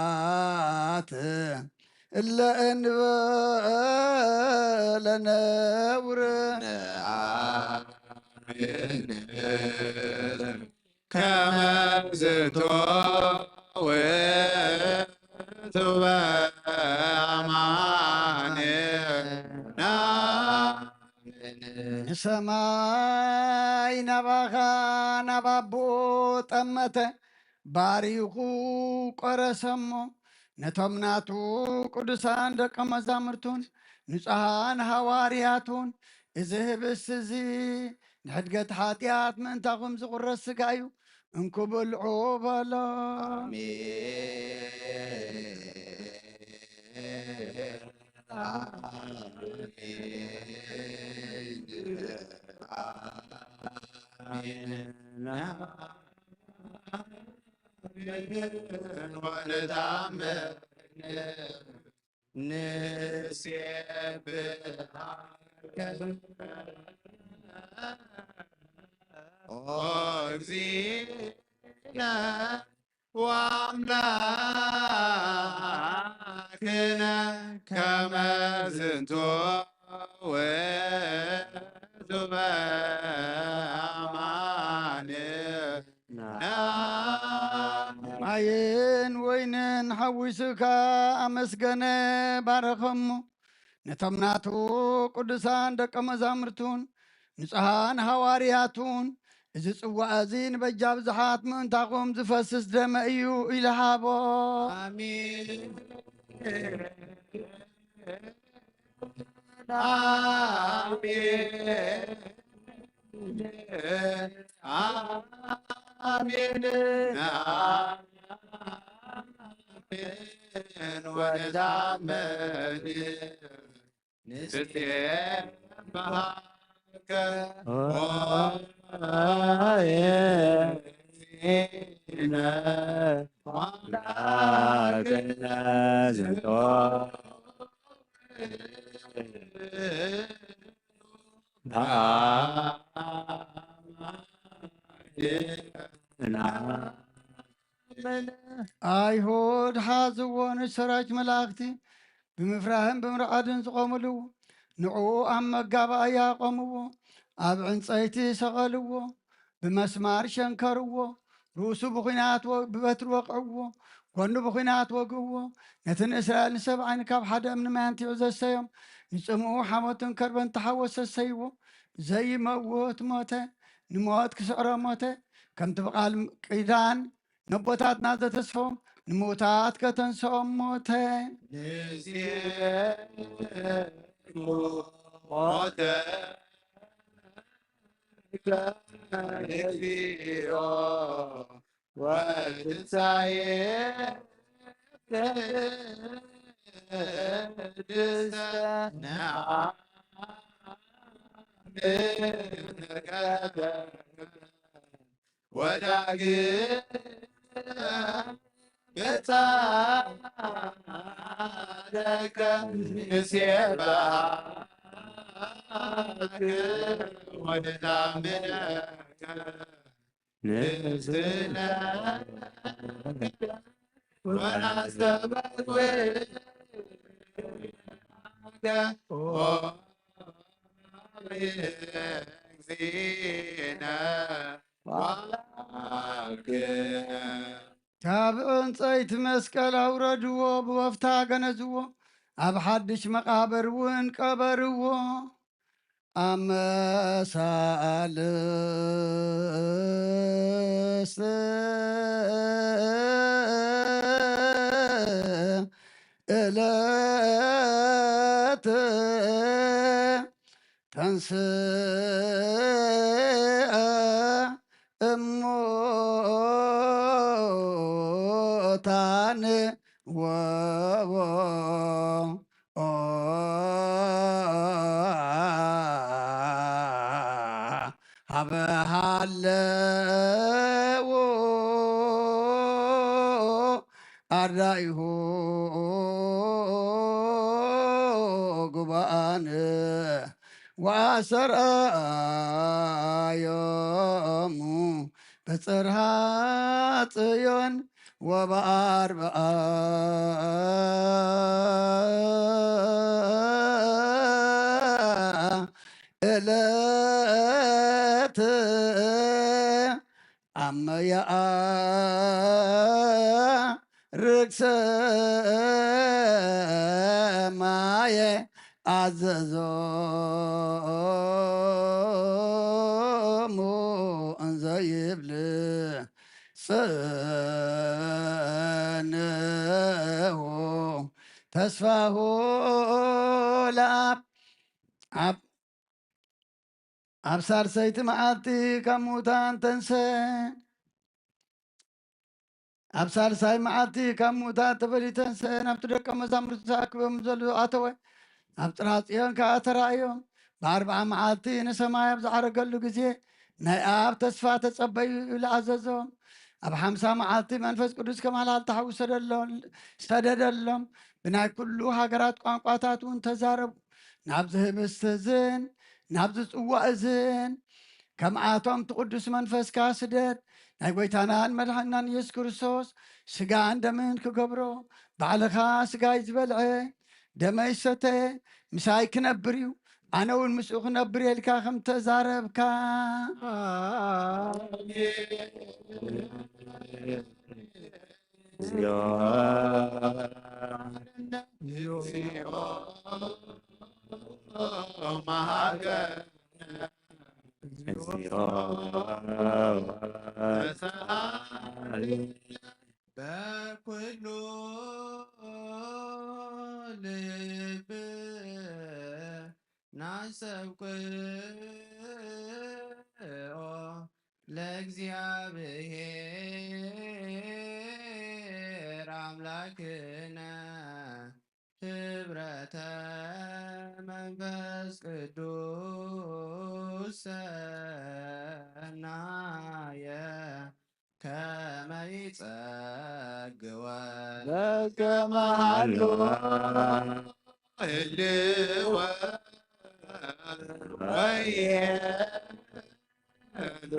ወብፁዓት እለ እንበለ ነውር ከመ ዝንቱ ውእቱ በአማን ንሰማይ ናባኻ ናብ ኣቦኡ ጠመተ፣ ባሪኹ ቆረሰሞ። ነቶም ናቱ ቅዱሳን ደቀ መዛሙርቱን ንጹሓን ሃዋርያቱን፣ እዚ ህብስቲ እዚ ንሕድገት ሓጢኣት ምእንታኹም ዝቑረስ ሥጋ እዩ፣ እንኩ ብልዑ በሎ። ኣሜን። ኣሜን። ኣሜን። ወንታመን ንሴብሐከ ኦ እግዚእነ ወአምላክነ ከመ ዝንቱ ውእቱ በአማን ማይን ወይንን ሓዊስካ ኣመስገነ፣ ባረኸሞ። ነቶም ናቱ ቅዱሳን ደቀ መዛሙርቱን ንጹሓን ሃዋርያቱን፣ እዚ ጽዋእ እዚ ንበጃ ብዙሓት ምእንታኹም ዝፈስስ ደመ እዩ ኢሉ ሃቦ። ኣሜን። ኣሜን። ኣሜን። ኣሜን። ወንታመን ንሴብሐከ ኦ እግዚእነ ወአምላክነ ዝንቱ ኣይሁድ ሓዝዎ፣ ንሰራዊት መላእኽቲ ብምፍራህን ብምርዓድን ዝቖምሉ፣ ንዕኡ ኣብ መጋባእያ ኣቖምዎ፣ ኣብ ዕንጸይቲ ሰቐልዎ፣ ብመስማር ሸንከርዎ፣ ርእሱ ብኹናት ወ-፣ ብበትሪ ወቕዕዎ፣ ጎኑ ብኹናት ወግእዎ። ነቲ ንእስራኤል ንሰብዓይን ካብ ሓደ እምኒ ማይ ኣንቲዑ ዘሰዮም፣ ንጽምኡ ሓሞትን ከርበን ተሓወሰ ሰይዎ። ዘይመውት ሞተ፣ ንሞት ክስዕሮ ሞተ። ከምቲ ብቓል ኪዳን ነቦታትና ዘተስፎም፣ ንምውታት ከተንስኦም ሞተ። ንሴብሖ ሞተ እግዚኦ ወትንሳኤ ቅድስተ ነአምን ተቀበል ወዳግም ብጻድቀ ንሴብሐከ ወንታምነከ ንስለ ወናስተበቅበ ካብ ዕንጸይቲ መስቀል ኣውረድዎ፣ ብወፍታ ገነዝዎ፣ ኣብ ሓድሽ መቓብር እውን ቀበርዎ። ኣብ መሳልስቲ እለት ተንስአ እሙታን ወቦ ሀበ ሃለዉ ኣርዳኢሁ ጉባኣን ወአስተርአዮሙ በጽርሐ ጽዮን ወበአርብዓ እለት አመ የዐርግ ሰማየ አዘዞሙ እንዘ ይብል ጽንሑ ተስፋሁ ለአብ። ኣብ ኣብ ሳልሰይቲ መዓልቲ ካብ ምዉታን ተንስአ። ኣብ ሳልሳይ መዓልቲ ካብ ምዉታን ተፈልዩ ተንስአ፣ ናብቲ ደቀ መዛሙርቱ ተኣኪቦም ዘለዉ ኣተወ። ኣብ ጽርሐ ጽዮን ከኣ ተራእዮም። ብኣርብዓ መዓልቲ ንሰማይ ኣብ ዝዓረገሉ ግዜ፣ ናይ ኣብ ተስፋ ተጸበዩ ኢሉ ኣዘዞም። ኣብ ሓምሳ መዓልቲ መንፈስ ቅዱስ ከም ሃልሃልታ ሓዊ ሰደሎ-፣ ሰደደሎም። ብናይ ኩሉ ሃገራት ቋንቋታት እውን ተዛረቡ። ናብዚ ህብስቲ እዝን ናብዚ ጽዋእ እዝን ከምኣቶም እቲ ቅዱስ መንፈስካ ስደድ። ናይ ጐይታናን መድሓንናን ኢየሱስ ክርስቶስ ስጋን ደምን ክገብሮ፣ ባዕልኻ ስጋይ ዝበልዐ ደመይ ዝሰተየ ምሳይ ክነብር እዩ፣ ኣነ እውን ምስኡ ክነብር እየ ኢልካ ከም ተዛረብካ። በኩሉ ልብ ናሰብክኦ ለእግዚኣብሔር ኣምላክነ ህብረተ መንፈስ ቅዱስ ሰናየ ከመ ይጸግወ በከመ ሀሎ ህልወ ወይሄሎ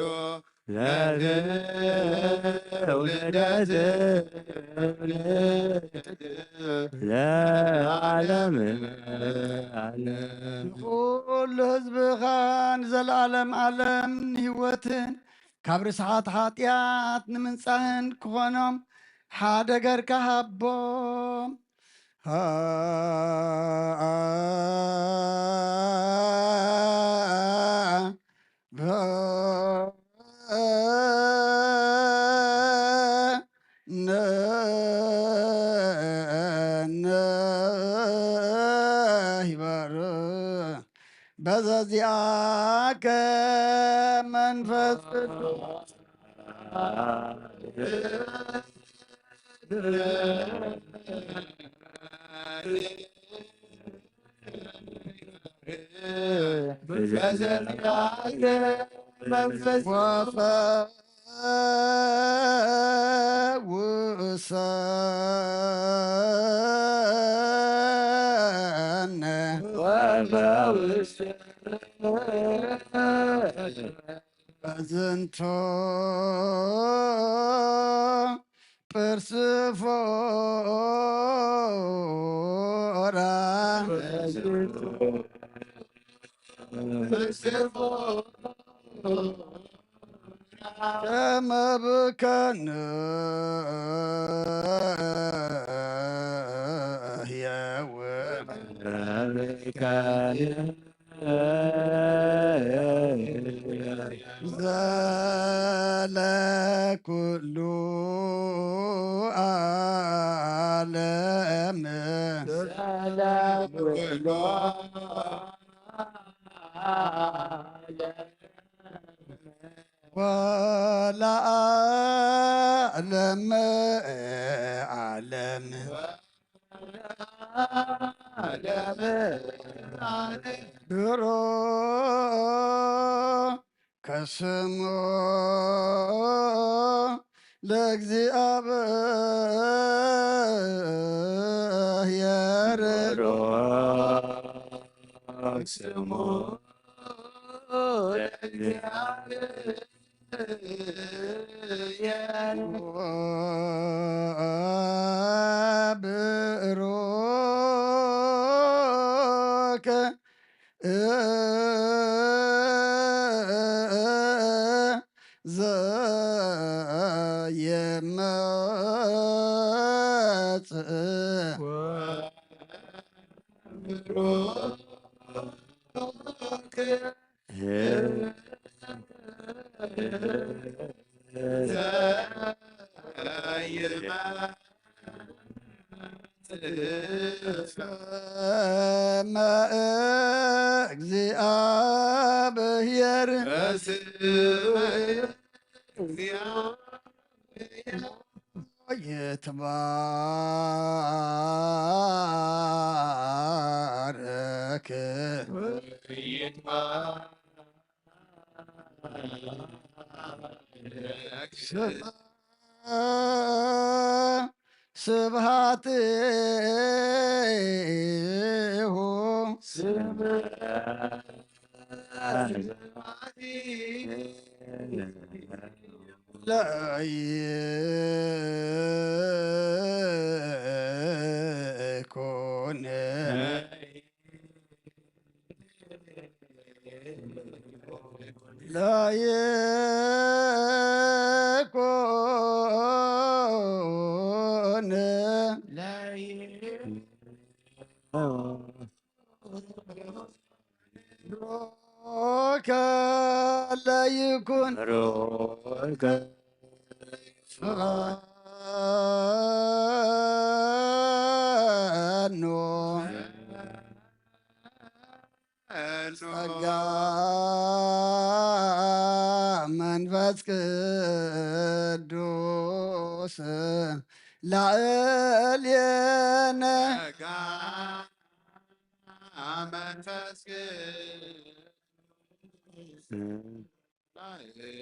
ለዓለመ ዓለም። ንኹሉ ህዝብኻ ንዘለዓለም ዓለም ንህይወትን ካብ ርስሓት ሓጢኣት ንምንጻህን ክኾኖም ሓደ ገርካ ሃቦም። ነነ ይበርህ በዘዚአከ መንፈስ ቅዱስ በዘንተ መንፈስ ወፈውሰነ ወፈውሰነ በዝንቱ ጵርስፎራ ፕርስፎራ ከመ ብከነ ህያው ዘለ ኩሉ ዓለም ዘለ ኩሉ ዓለም ወለዓለመ ዓለም። ዓለም ድሮ ከስሙ ለእግዚኣብሔር ስሙ ለእግዚኣብሔር ብሩክ ዘየመጽእ እግዚአብሔር ይትባረክ። ስብሐቲሁ ለይኩን ለይኩን ሮከ ለይኩን ሮከ ፈኖ ጸጋ መንፈስ ቅዱስ ላዕሌነ ጸጋ መንፈስ ቅዱስ ላዕሌነ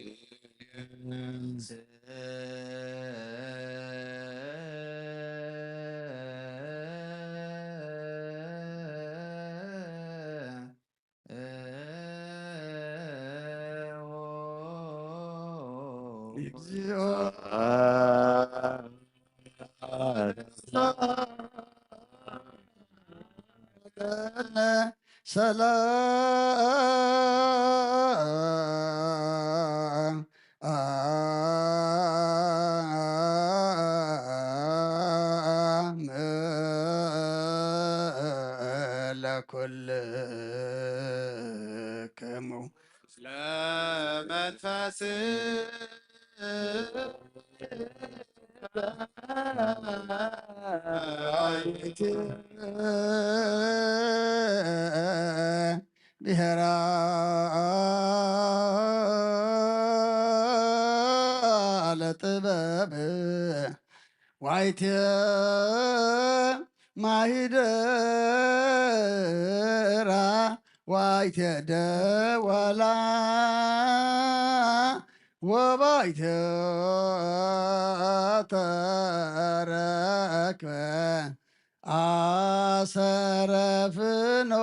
እግዚኦ ሰላም ለኩልክሙ ለመንፈስ ብሔራ ለጥበብ ዋይቴ ማሂደራ ዋይተ ደወላ ወባይተ ተረክበ ኣሰረ ፍኖታ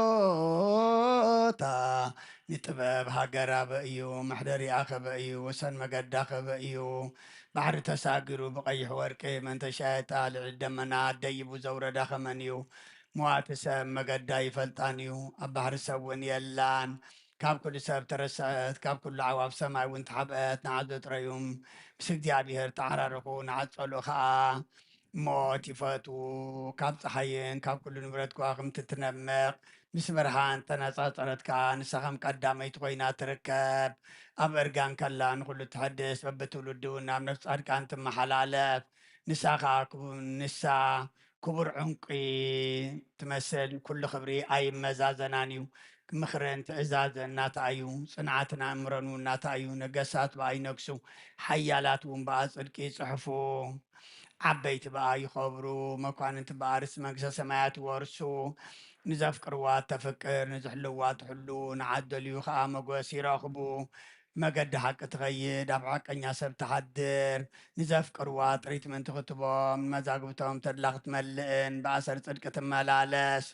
ንጥበብ ሃገር ኣበ እዩ፣ መሕደሪኣ ከበ እዩ፣ ወሰን መገዳ ከበ እዩ። ባሕሪ ተሳጊሩ ብቐይሕ ወርቂ መንተሻየጣ ልዕሊ ደመና ደይቡ ዘውረዳ ከመን እዩ። መዋቲ ሰብ መገዳ ይፈልጣን እዩ፣ ኣብ ባሕሪ ሰብ እውን የላን። ካብ ኩሉ ሰብ ተረስዐት፣ ካብ ኩሉ ኣዕዋፍ ሰማይ እውን ተሓብአት። ንዓዞ ጥረዩም ምስ እግዚኣብሔር ተዓራረኹ፣ ንዓጸሉ ኸኣ ሞት ይፈትዉ። ካብ ጸሓይን ካብ ኩሉ ንብረት ከዋኽብቲ ትነምቕ፣ ምስ ብርሃን ተነጻጸረት ከኣ ንሳ ከም ቀዳመይቲ ኮይና ትርከብ። ኣብ እርጋን ከላ ንኹሉ ትሕድስ፣ በብትውልዱ ናብ ነፍሲ ጻድቃን ትመሓላለፍ። ንሳ ከኣ ክቡ-፣ ንሳ ክቡር ዕንቁ ትመስል፣ ኩሉ ክብሪ ኣይመዛዘናን እዩ። ምኽርን ትእዛዝን ናታ እዩ፣ ጽንዓትን ኣእምሮን እውን ናታ እዩ። ነገሳት ብኣ ይነግሱ፣ ሓያላት እውን ብኣ ጽድቂ ይጽሕፉ። ዓበይቲ ብኣ ይኸብሩ፣ መኳንንቲ ብኣ ርስቲ መንግስተ ሰማያት ይወርሱ። ንዘፍቅርዋ ተፍቅር፣ ንዝሕልዋ ትሕሉ፣ ንዓት ደልዩ ኸኣ መጎስ ይረኽቡ። መገዲ ሓቂ ትኸይድ፣ ኣብ ሓቀኛ ሰብ ትሓድር። ንዘፍቅርዋ ጥሪት ምእንቲ ክትቦም፣ ንመዛግብቶም ተድላ ክትመልእን ብኣሰር ጽድቂ ትመላለስ።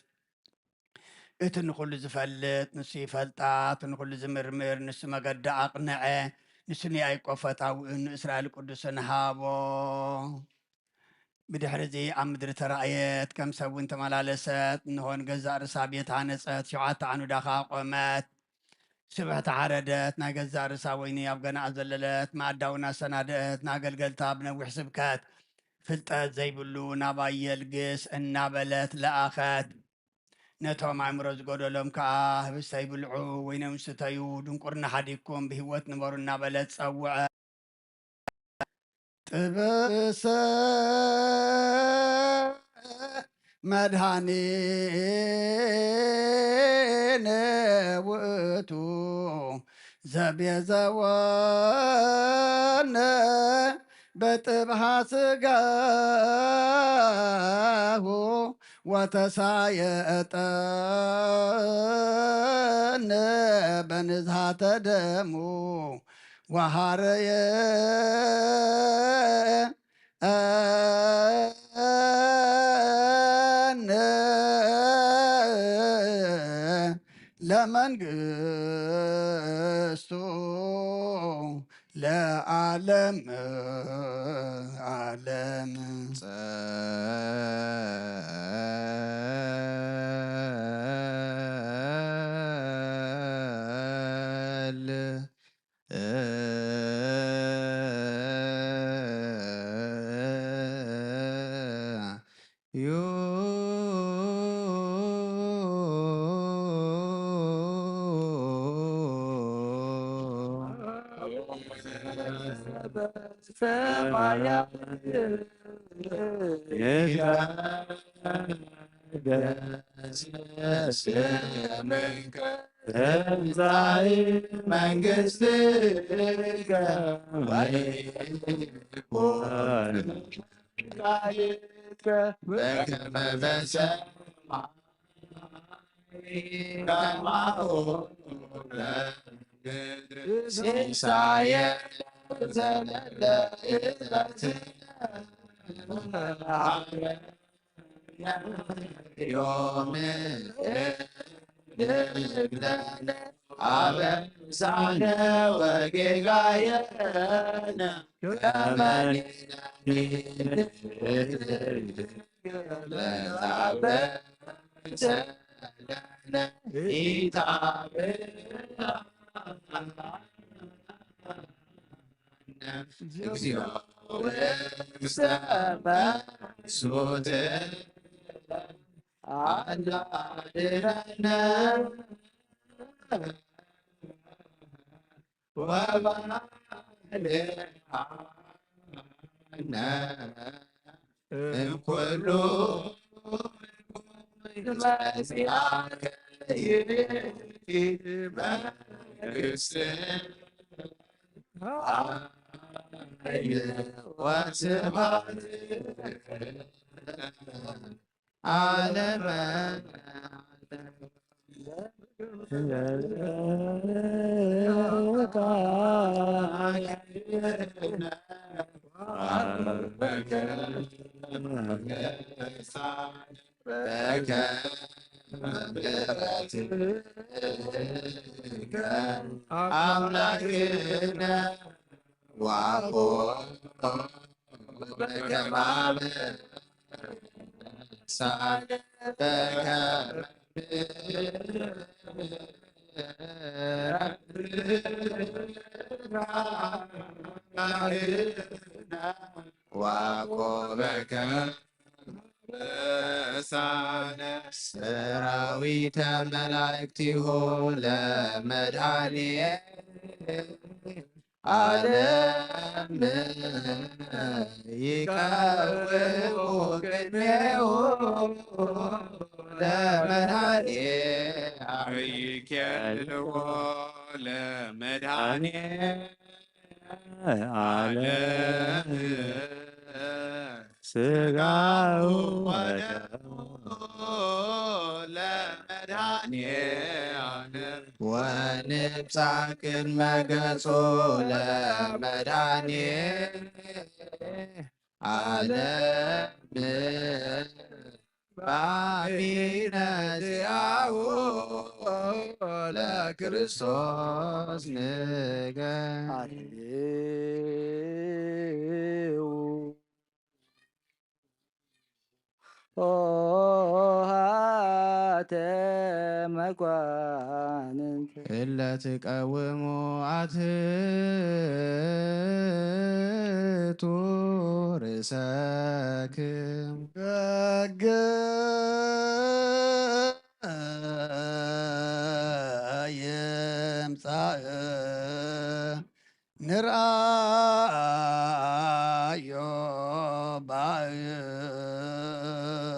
እቲ ንኹሉ ዝፈልጥ ንሱ ይፈልጣ፣ እቲ ንኹሉ ዝምርምር ንሱ መገዲ ኣቕንዐ። ንሱ ንያዕቆብ ፈታውኡ፣ ንእስራኤል ቅዱስን ሃቦ። ብድሕሪ እዚ ኣብ ምድሪ ተራእየት፣ ከም ሰብ እውን ተመላለሰት። እንሆ ንገዛእ ርእሳ ቤት ሃነጸት፣ ሸውዓተ ዓኑዳ ኸኣ ቆመት። ስብሕቲ ሓረደት፣ ናይ ገዛእ ርእሳ ወይኒ ኣብ ገናኣ ዘለለት፣ መኣዳ እውን ኣሰናደአት። ንኣገልገልታ ብነዊሕ ስብከት፣ ፍልጠት ዘይብሉ ናባይ የልግስ እናበለት ለኣኸት። ነቶም ኣእምሮ ዝጎደሎም ከኣ ህብስተ ይብልዑ፣ ወይኖም ይስተዩ፣ ድንቁርና ሓዲግኩም ብህይወት ንበሩ እናበለት ጸውዐ። ጥበሰ መድኃኒነ ውእቱ ዘቤዘወነ በጥብሃ ስጋሁ ወተሳየጠነ በንዝሃተ ደሙ ወሃረየ ለመንግስቱ ለዓለም ዓለም። ጸል ዩ ሰማያት ይትቀደስ ስምከ ትምጻእ መንግስትከ ወይኩን ፈቃድከ በከመ በሰማይ ከማሁ በምድር። ሲሳየነ ዘለለ ዕለትነ ሀበነ ዮም። ወህብ ለነ አበሳነ ወጌጋየነ ከመ ንሕነኒ ንህብ ለዘአበሰ ለነ ኢታብአነ እግዚኦ ውስተ መንሱት አላ አድነነ ወባልዓነ እምኩሉ መሲአከ ይእቲ መንግስት ኃይል ወስብሐት። ዓለም ኣምላክነ ዋቆ በከማመ ሳገበከ ዋቆበከ ሳነ ሰራዊተ መላእክቲሁ ለመድኃኒየ ዓለም ይቀውሙ ቅድሜሁ ለመድኃኒየ ይኬልዎ ለመድኃኒየ ዓለም ስጋሁ ወደሙ ለመድኃኒዓለም ወንብጻሕ ቅድመ ገጹ ለመድኃኒዓለም በአቢነ ዚአሁ ለክርስቶስ ንገ ኦሃተ መኳንንት እለ ትቀውሙ አትሕቱ ርእሰክም በግ ይምጻእ ንርኣዮ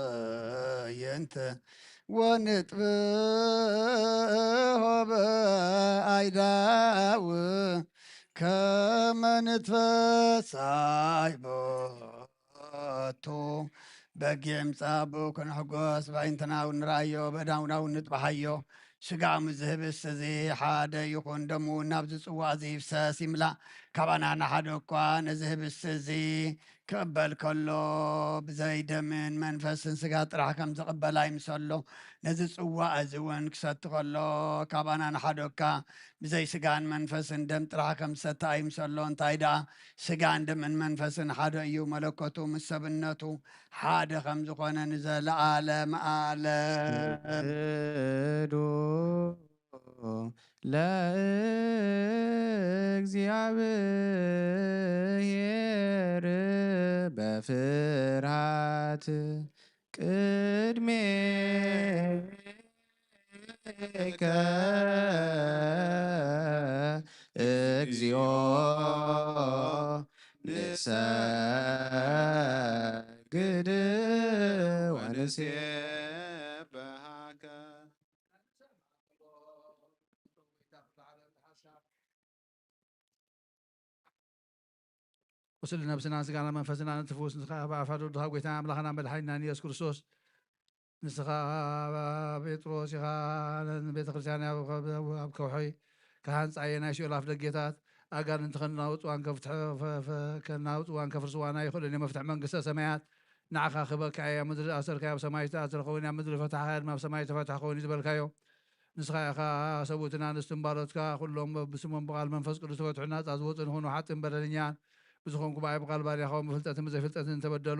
ባእየንተ ወንጥብሖ በኣይዳው ከመ ንትፈሳይ ቦቱ በጊዕ ምጻእ ኣቦ ክንሕጎስ በኣይንትና እውን ንርኣዮ በእዳውና እውን ንጥብሓዮ። ስጋሙ ዝህብስ እዚ ሓደ ይኹን ደሙ እውን ናብዚ ጽዋእ እዚ ይፍሰስ ይምላእ። ካባና ንሓደ እኳ ነዚ ህብስቲ እዚ ክቕበል ከሎ ብዘይ ደምን መንፈስን ስጋ ጥራሕ ከም ዝቕበል ኣይምሰሎ። ነዚ ጽዋእ እዚ እውን ክሰቲ ከሎ ካባና ንሓደ እኳ ብዘይ ስጋን መንፈስን ደም ጥራሕ ከም ዝሰቲ ኣይምሰሎ። እንታይ ደኣ ስጋን ደምን መንፈስን ሓደ እዩ። መለኮቱ ምስ ሰብነቱ ሓደ ከም ዝኾነ ንዘለዓለም ዓለም። ስግዱ ለእግዚኣብሔር በፍርሃት ቅድሜከ እግዚኦ ንሰግድ ወንሴብሐከ። ቁስሊ ነብስና፣ ስጋና፣ መንፈስና ንትፍውስ ንስኻ ኢኻ። ብኣፋ ወድኻ ጎይታና ኣምላኽና መድሓኒናን ኢየሱስ ክርስቶስ፣ ንስኻ ጴጥሮስ ኢኻ፣ ቤተ ክርስቲያን ኣብ፣ ኣብ ከውሒ ክሃንጻ እየ፣ ናይ ሲኦል ኣፍ ደጌታት ኣጋንንቲ ከናውጽዋን ከፍትሐ-፣ ፈ-፣ ፈ-፣ ከናውጽዋን ከፍርስዋን ኣይኽእሉን እዮም። መፍትሕ መንግስተ ሰማያት ንዓኻ ክህበካ እየ። ኣብ ምድሪ ዝኣሰርካዮ ኣብ ሰማይ ዝተኣስረ ክኸውን እዩ፣ ኣብ ምድሪ ዝፈታሕካዮ ድማ ኣብ ሰማይ ዝተፈትሐ ክኸውን እዩ ዝበልካዮ። ንስኻ ኢኻ ሰብኡትን ኣንስትን ባሮትካ፣ ኩሎም በብስሞም ብቓል መንፈስ ቅዱስ ተፈትሑ ናጻ ዝወጹ ንኹኑ። ሓጥእን በደለኛን ብዝኾንኩ ብኣይ ብቓል ባርያኻ እውን ብፍልጠትን ብዘይፍልጠትን እንተበደሉ፣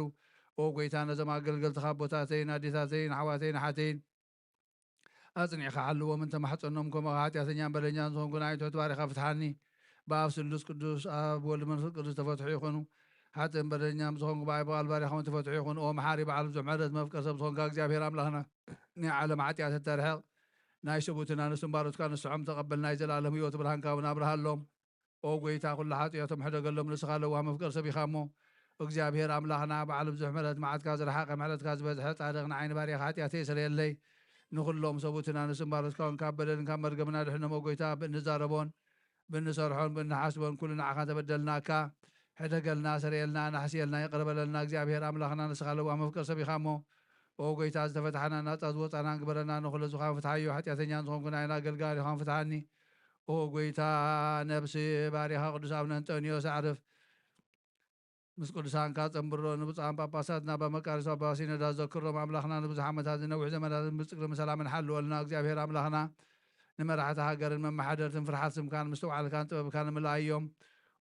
ኦ ጎይታ፣ ነዞም ኣገልገልትኻ ኣቦታተይን ኣዴታተይን ኣሕዋተይን ኣሓተይን ኣጽኒዕካ ሓልዎም፣ እንተማሕጸኖም፣ ከምኡ ሓጢኣተኛን በደለኛን ዝኾንኩ ንኣይ ትሑት ባርያኻ ፍትሓኒ። ብኣብ ስሉስ ቅዱስ፣ ኣብ ወልድ መንፈስ ቅዱስ ተፈትሑ ይኹኑ። ሓጥእን በደለኛን ብዝኾንኩ ብኣይ ብቓል ባርያኻ እውን ተፈትሑ ይኹኑ። ኦ መሓሪ በዓል ብዙሕ ምሕረት መፍቀር ሰብ ዝኾንካ እግዚኣብሔር ኣምላኽና፣ ናይ ዓለም ሓጢኣት እተርሕቕ ናይ ሰብኡትን ኣንስትን ባሮትካ ንስዖም ተቐበል፣ ናይ ዘላለም ህይወት ብርሃንካ እውን ኣብርሃሎም። ኦ ጎይታ፣ ኩሉ ሓጢኣቶም ሕደገሎም፣ ንስኻ ለዋህ መፍቀር ሰብ ኢኻ እሞ። እግዚኣብሔር ኣምላኽና፣ በዓል ብዙሕ ምሕረት፣ መዓትካ ዝረሓቐ፣ ምሕረትካ ዝበዝሐ፣ ጻድቕ፣ ንዓይ ንባርያኻ ሓጢኣተይ ስረየለይ፣ ንኹሎም ሰብኡትን ኣንስትን ባሮትካ እውን ካብ በደልን ካብ መርገምን ኣድሕኖም። ኦ ጎይታ፣ ብእንዛረቦን ብእንሰርሖን ብእንሓስቦን ኩሉ ንዓኻ እንተበደልናካ፣ ሕደገልና፣ ስረየልና፣ ናሕስየልና፣ ይቕረ በለልና። እግዚኣብሔር ኣምላኽና፣ ንስኻ ለዋህ መፍቀር ሰብ ኢኻ እሞ። ኦ ጎይታ፣ ዝተፈትሓና ናጻ ዝወጻና ግበረና። ንኹሉ ዝኻን ፍትሓዮ፣ ሓጢኣተኛ ዝኾንኩ ንዓይና ኣገልጋሊኻን ፍትሓኒ። ኦ ጎይታ፣ ነብሲ ባሪኻ ቅዱስ ኣቡነ እንጠንዮስ ኣዕርፍ። ምስ ቅዱሳንካ ጸንብሮ፣ ንብፁዓን ጳጳሳትና ኣባ መቃርዮስ ኣባ ሲኖዳ ዘክሮም። ኣምላኽና ንብዙሕ ዓመታት ንነዊሕ ዘመናትን ብጽግርን ብሰላምን ሓልወልና። እግዚኣብሔር ኣምላኽና ንመራሕቲ ሃገርን መመሓደርትን ፍርሓት ስምካን ምስትውዓልካን ጥበብካን ንምልኣዮም።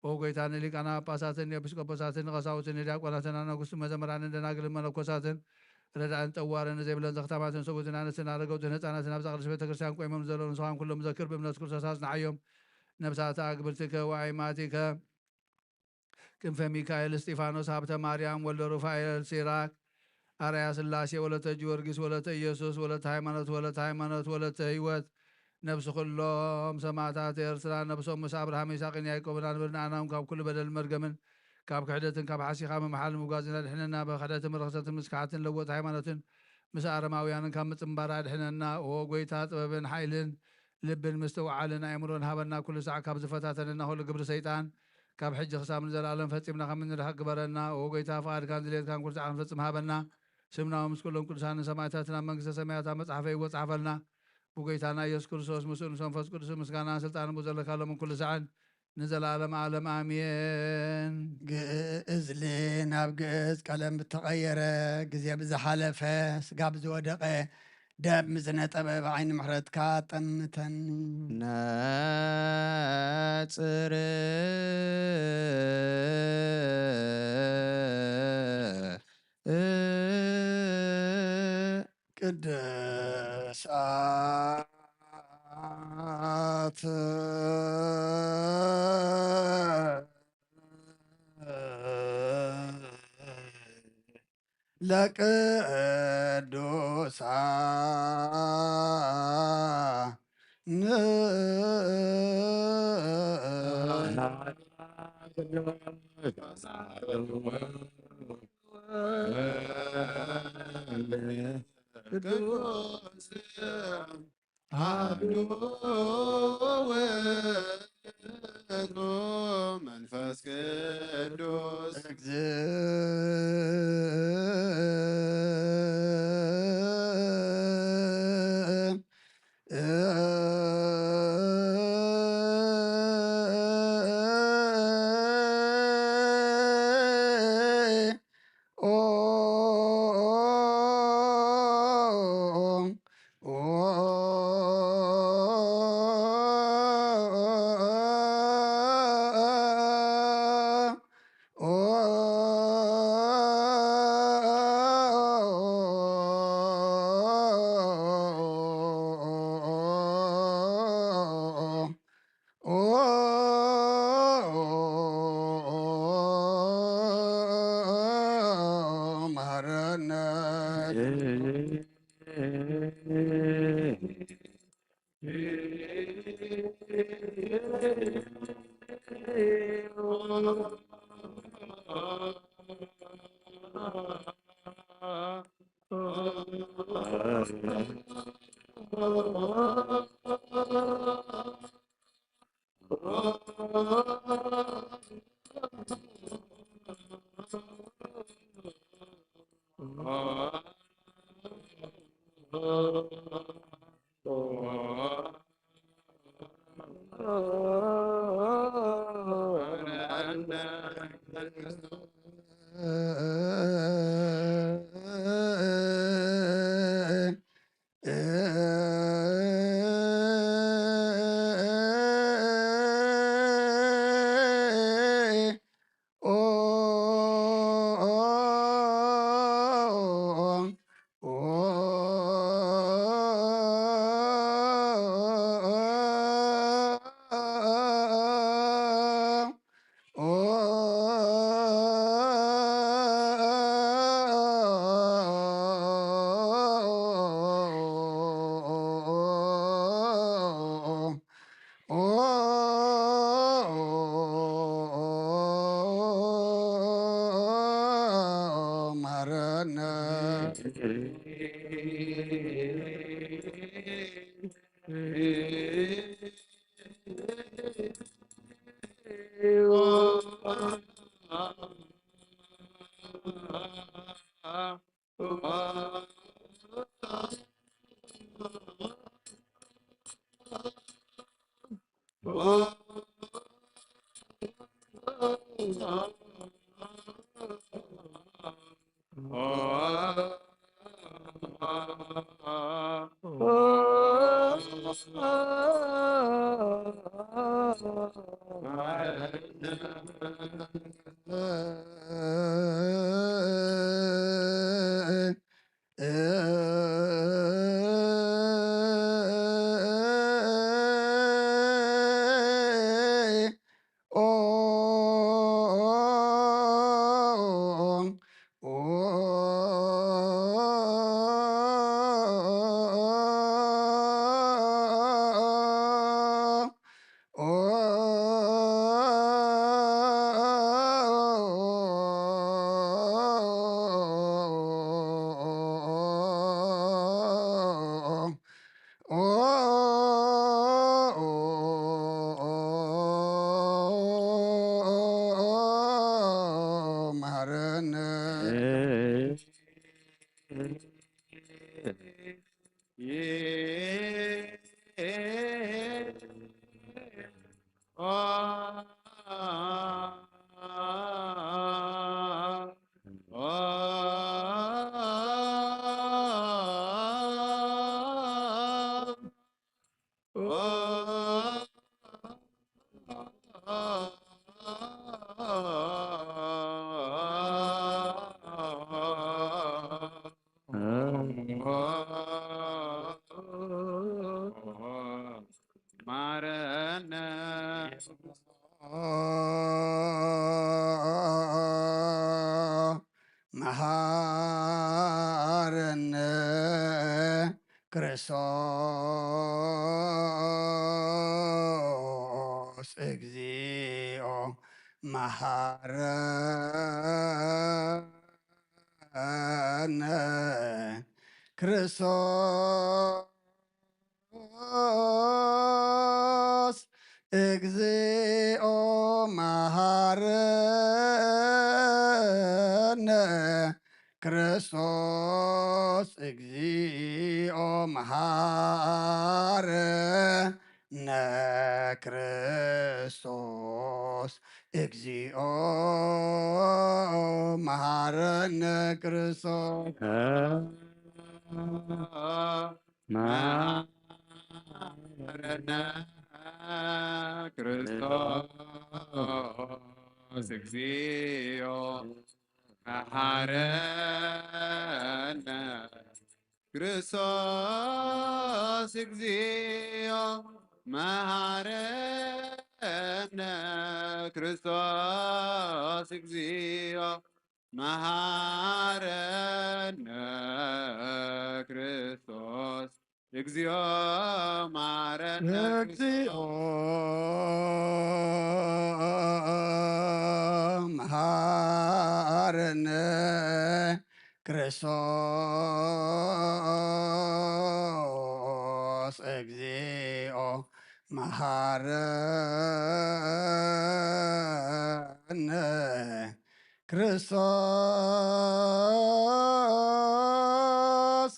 ኦ ጎይታ፣ ንሊቃነ ጳጳሳትን ንኤጲስቆጶሳትን ንቐሳውስትን ንዲያቆናትን ኣናጉስትን መዘምራንን ደናግልን መነኮሳትን ረዳእን ጠዋርን ዘይብለን ዘኽታማትን ሰብኡትን ኣንስትን ኣረገውትን ህፃናትን ኣብዛ ቅድስት ቤተ ክርስቲያን ቆይሞም ዘለዉ ንስኻን ኩሎም ዘክር ብእምነት ክርስቶስ ኣጽንዓዮም። ነፍሳት ኣግብርቲከ ወኣይማቲከ ክንፈ ሚካኤል እስጢፋኖስ፣ ሃብተ ማርያም፣ ወልደ ሩፋኤል፣ ሲራክ፣ ኣርያ ስላሴ፣ ወለተ ጊዮርጊስ፣ ወለተ ኢየሱስ፣ ወለተ ሃይማኖት፣ ወለተ ሃይማኖት፣ ወለተ ህይወት፣ ነብሲ ኩሎም ሰማዕታት ኤርትራ፣ ነብሶም ምስ ኣብርሃም፣ ይስሐቅን ያዕቆብን ኣንብር፣ ንኣናውን ካብ ኩሉ በደልን መርገምን፣ ካብ ክሕደትን ካብ ሓሲኻ ምምሓል ምጓዝን ኣድሕነና። ብክሕደትን ብርኽሰትን ምስካሓትን ለወጥ ሃይማኖትን ምስ ኣረማውያንን ካብ ምጽንባር ኣድሕነና። ኦ ጎይታ፣ ጥበብን ሓይልን ልብን ምስትውዓልን ኣእምሮን ሃበና፣ ኩሉ ሳዕ ካብ ዝፈታተነና ኩሉ ግብሪ ሰይጣን፣ ካብ ሕጂ ክሳብ ንዘለኣለም ፈጺምና ከም እንርሕቅ ግበረና። ኦ ጎይታ፣ ፍቓድካን ድሌትካን ኩሉ ሳዕ ክንፈጽም ሃበና። ስምና ምስ ኩሎም ቅዱሳንን ሰማዕታትን ኣብ መንግስተ ሰማያት ኣብ መጽሓፈ ህይወት ጸሓፈልና። ብጎይታና ኢየሱስ ክርስቶስ፣ ምስኡ ምስ መንፈስ ቅዱስ ምስጋናን ስልጣንን ብዘለካ ሎምን ኩሉ ሳዕን ንዘለኣለም ዓለም ኣሜን። ግእዝ ል ናብ ግእዝ ቀለም ብተቐየረ፣ ግዜ ብዝሓለፈ፣ ስጋ ብዝወደቐ፣ ደም ብዝነጠበ፣ ብዓይኒ ምሕረትካ ጠምተኒ። ነጽር ቅዱሳት ለቅዱሳን ቅዱስ አሐዱ ውእቱ መንፈስ ቅዱስ። እግዝእ መሃረነ። ማረነ። መሃረነ ክርስቶስ እግዚኦ፣ መሃረነ ክርስቶስ ክርስቶስ እግዚኦ መሃረነ፣ ክርስቶስ እግዚኦ መሃረነ፣ ክርስቶስ እግዚኦ መሃረነ፣ ክርስቶስ መሃረነ ክርስቶስ እግዚኦ መሃረነ፣ ክርስቶስ እግዚኦ መሃረነ፣ ክርስቶስ እግዚኦ መሃረነ ክርስቶስ፣ እግዚኦ መሃረነ እግዚኦ መሃረነ ክርስቶስ፣ እግዚኦ መሃረነ ክርስቶስ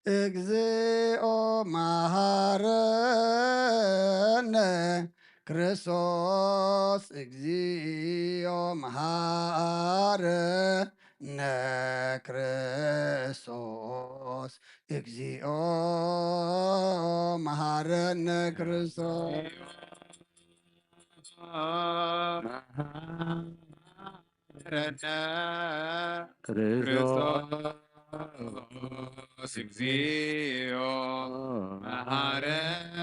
እግዚኦ መሃረነ፣ ክርስቶስ እግዚኦ መሃረነ፣ ክርስቶስ እግዚኦ መሃረነ፣ ክርስቶስ መሃረነ ክርስቶስ እግዚኦ መሃረነ፣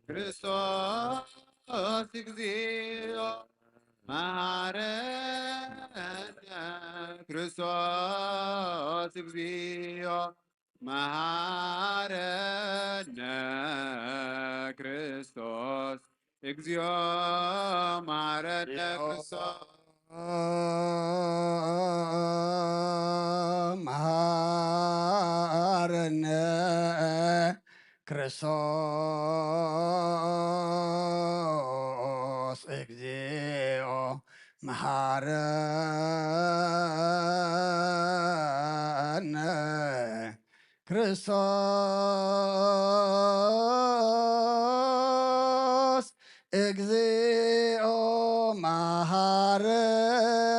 ክርስቶስ እግዚኦ መሃረነ፣ ክርስቶስ እግዚኦ መሃረነ ክርስቶስ፣ እግዚኦ መሃረነ ክርስቶስ። መሃረነ ክርስቶስ፣ እግዚኦ መሃረነ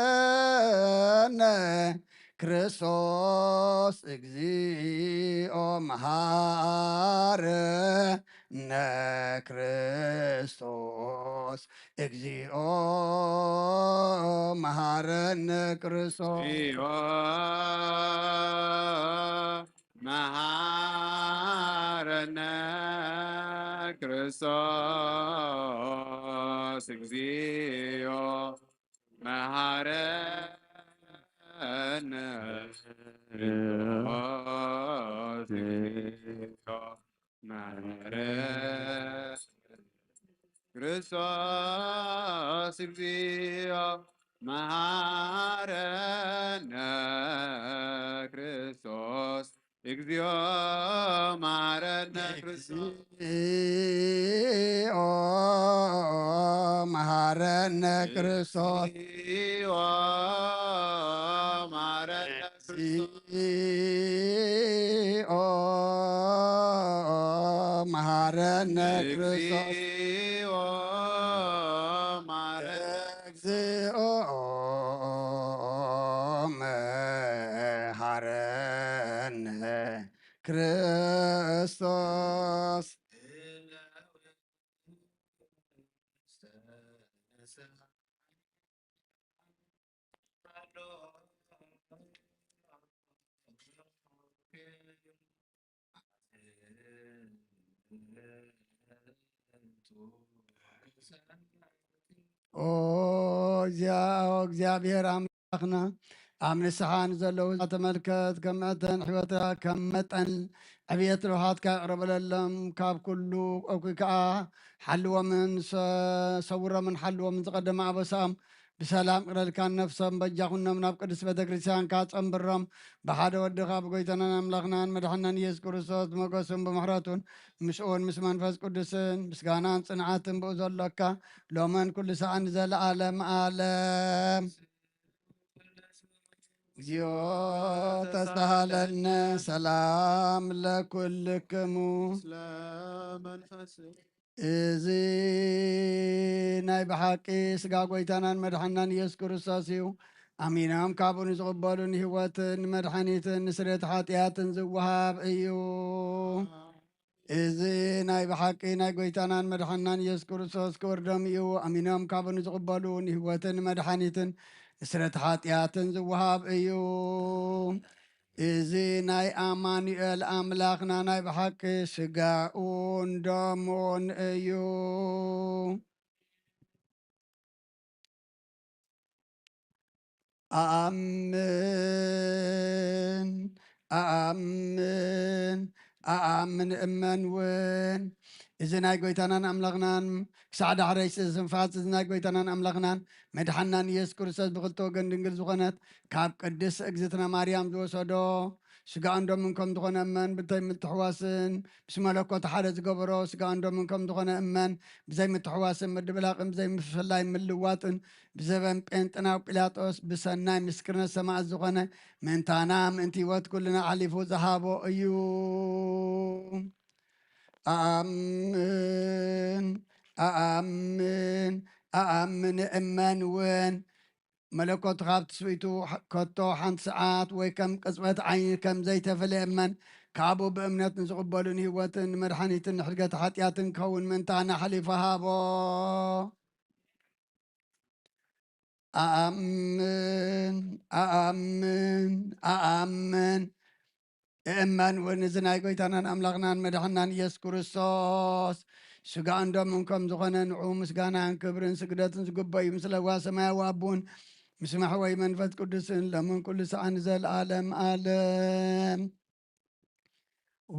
መሃረነ ክርስቶስ፣ እግዚኦ መሃረነ ክርስቶስ፣ እግዚኦ መሃረነ ክርስቶስ። መሃረነ ክርስቶስ፣ እግዚኦ መሃረነ ክርስቶስ፣ እግዚኦ መሃረነ ክርስቶስ፣ እግዚኦ መሃረነ ክርስቶስ፣ እግዚኦ መሃረነ ክርስቶስ። እግዚኦ መሃረነ ክርስቶስ። እግዚኦ መሃረነ ክርስቶስ። እግዚኦ መሃረነ ክርስቶስ። እግዚኦ መሃረነ። እግዚኦ መሃረነ ክርስቶስ። ኦ፣ እግዚኣ-፣ ኦ፣ እግዚኣብሔር ኣምላኽና፣ ኣብ ንስሓ ንዘለዉ ተመልከት፣ ከም መጠን ሕይወታ፣ ከም መጠን ዕብየት ለውሃትካ ይቕረበለሎም። ካብ ኩሉ ቆኩ ከኣ ሓልዎምን ሰ-፣ ሰውሮምን ሓልዎምን ዝቐደመ ኣበሳም ብሰላም ቅረልካን ነፍሶም በጃ ኩኖም ናብ ቅድስት ቤተ ክርስቲያንካ ጸንብሮም። ብሓደ ወድኻ ብጎይታናን ኣምላኽናን መድሓናን ኢየሱስ ክርስቶስ ብሞገሱን ብምሕረቱን ምስኡን ምስ መንፈስ ቅዱስን ምስጋናን ጽንዓትን ብኡ ዘሎካ ሎመን ኩሉ ሰዓን ንዘለዓለም ዓለም። እግዚኦ ተሳሃለነ ሰላም ለኩልክሙ። እዚ ናይ ብሓቂ ስጋ ጎይታናን መድሓናን ኢየሱስ ክርስቶስ እዩ። ኣሚኖም ካብኡ ንዝቕበሉ ንህይወትን ንመድሓኒትን ንስርየት ሓጢኣትን ዝወሃብ እዩ። እዚ ናይ ብሓቂ ናይ ጎይታናን መድሓናን ኢየሱስ ክርስቶስ ክብር ደም እዩ። ኣሚኖም ካብኡ ንዝቕበሉ ንህይወትን ንመድሓኒትን ንስርየት ሓጢኣትን ዝወሃብ እዩ። እዚ ናይ ኣማኑኤል ኣምላኽና ናይ ብሓቂ ስጋኡን ደሙን እዩ። ኣኣምን፣ ኣኣምን፣ ኣኣምን እመን እውን። እዚ ናይ ጎይታናን ኣምላኽናን ክሳዕ ዳሕረይ ስንፋስ፣ እዚ ናይ ጎይታናን ኣምላኽናን መድሓናን ኢየሱስ ክርስቶስ ብኽልተ ወገን ድንግል ዝኾነት ካብ ቅድስት እግዝእትነ ማርያም ዝወሰዶ ስጋኡን ደሙን ከም ዝኾነ እመን። ብዘይ ምትሕዋስን ምስ መለኮት ሓደ ዝገበሮ ስጋኡን ደሙን ከም ዝኾነ እመን። ብዘይ ምትሕዋስን ምድብላቕን ብዘይ ምፍልላይ ምልዋጥን ብዘበን ጴንጥናዊ ጲላጦስ ብሰናይ ምስክርነት ሰማዕት ዝኾነ ምእንታና ምእንቲ ህይወት ኩልና ኣሕሊፉ ዝሃቦ እዩ። ኣኣምን፣ ኣኣምን፣ ኣኣምን እመን እውን። መለኮት ካብ ትስብእቱ ከቶ ሓንቲ ሰዓት ወይ ከም ቅጽበት ዓይኒ ከም ዘይተፈልየ እመን። ካብኡ ብእምነት ንዝቕበሉ ንህይወትን ንመድሓኒትን ንሕድገት ሓጢኣትን ክኸውን ምእንታና ኣሕሊፉ ሃቦ። ኣኣምን፣ ኣኣምን፣ ኣኣምን። እእመን እውን እዚ ናይ ጎይታናን ኣምላኽናን መድሓናን ኢየሱስ ክርስቶስ ስጋኡን ደሙን ከም ዝኾነ ንዑ ምስጋናን ክብርን ስግደትን ዝግበ እዩ። ምስ ለዋ ሰማያዊ ኣቦን ምስ ማሕወይ መንፈስ ቅዱስን ለምን ኩሉ ሰዓን ንዘለዓለም ዓለም። ኦ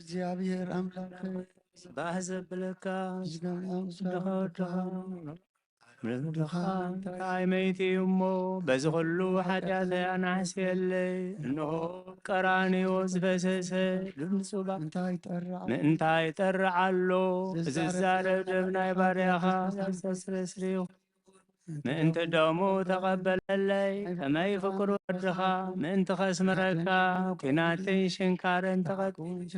እግዚኣብሔር ኣምላኽ፣ ባህ ዘብለካ ምስጋና ምስጋና ድኻ ድኻ ምድኻ እንታይ መይቲ እዩ እሞ በዚ ኹሉ ሓጢኣተይ ኣናሕስየለይ። እንሆ ቀራንዮ ዝፈሰሰ ደም ንጹባ እንታይ ጠርዓ ምእንታይ ጠርዓ ኣሎ። እዚ ዝዛረብ ደም ናይ ባርያኻ ዘስተስርዩ ምእንቲ ደሙ ተቐበለለይ። ከመይ ፍቅሩ ወድኻ ምእንቲ ከስምረካ፣ ኲናትን ሽንካርን ተቐቢለ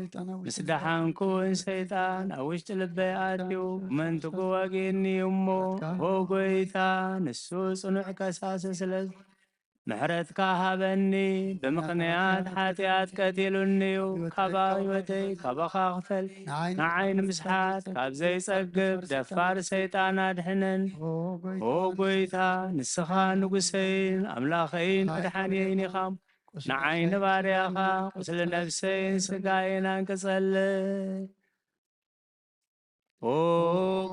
ምስ ደሓንኩ እውን ሰይጣን ኣብ ውሽጢ ልበይ ኣትዩ መንትጉ ወጊእኒ እዩ እሞ፣ ኦ ጎይታ፣ ንሱ ጽኑዕ ከሳሲ ስለ ምሕረትካ ሃበኒ። ብምኽንያት ሓጢኣት ቀቲሉኒ እዩ። ካብ ህይወተይ ካባኻ ክፈል፣ ንዓይ ንምስሓት ካብ ዘይጸግብ ደፋር ሰይጣን ኣድሕነን። ኦ ጎይታ፣ ንስኻ ንጉሰይን ኣምላኸይን መድሓንየይን ኢኻ። ንዓይ ንባርያኻ ቁስሊ ነፍሰይን ስጋይን ኣንቅጸለይ። ኦ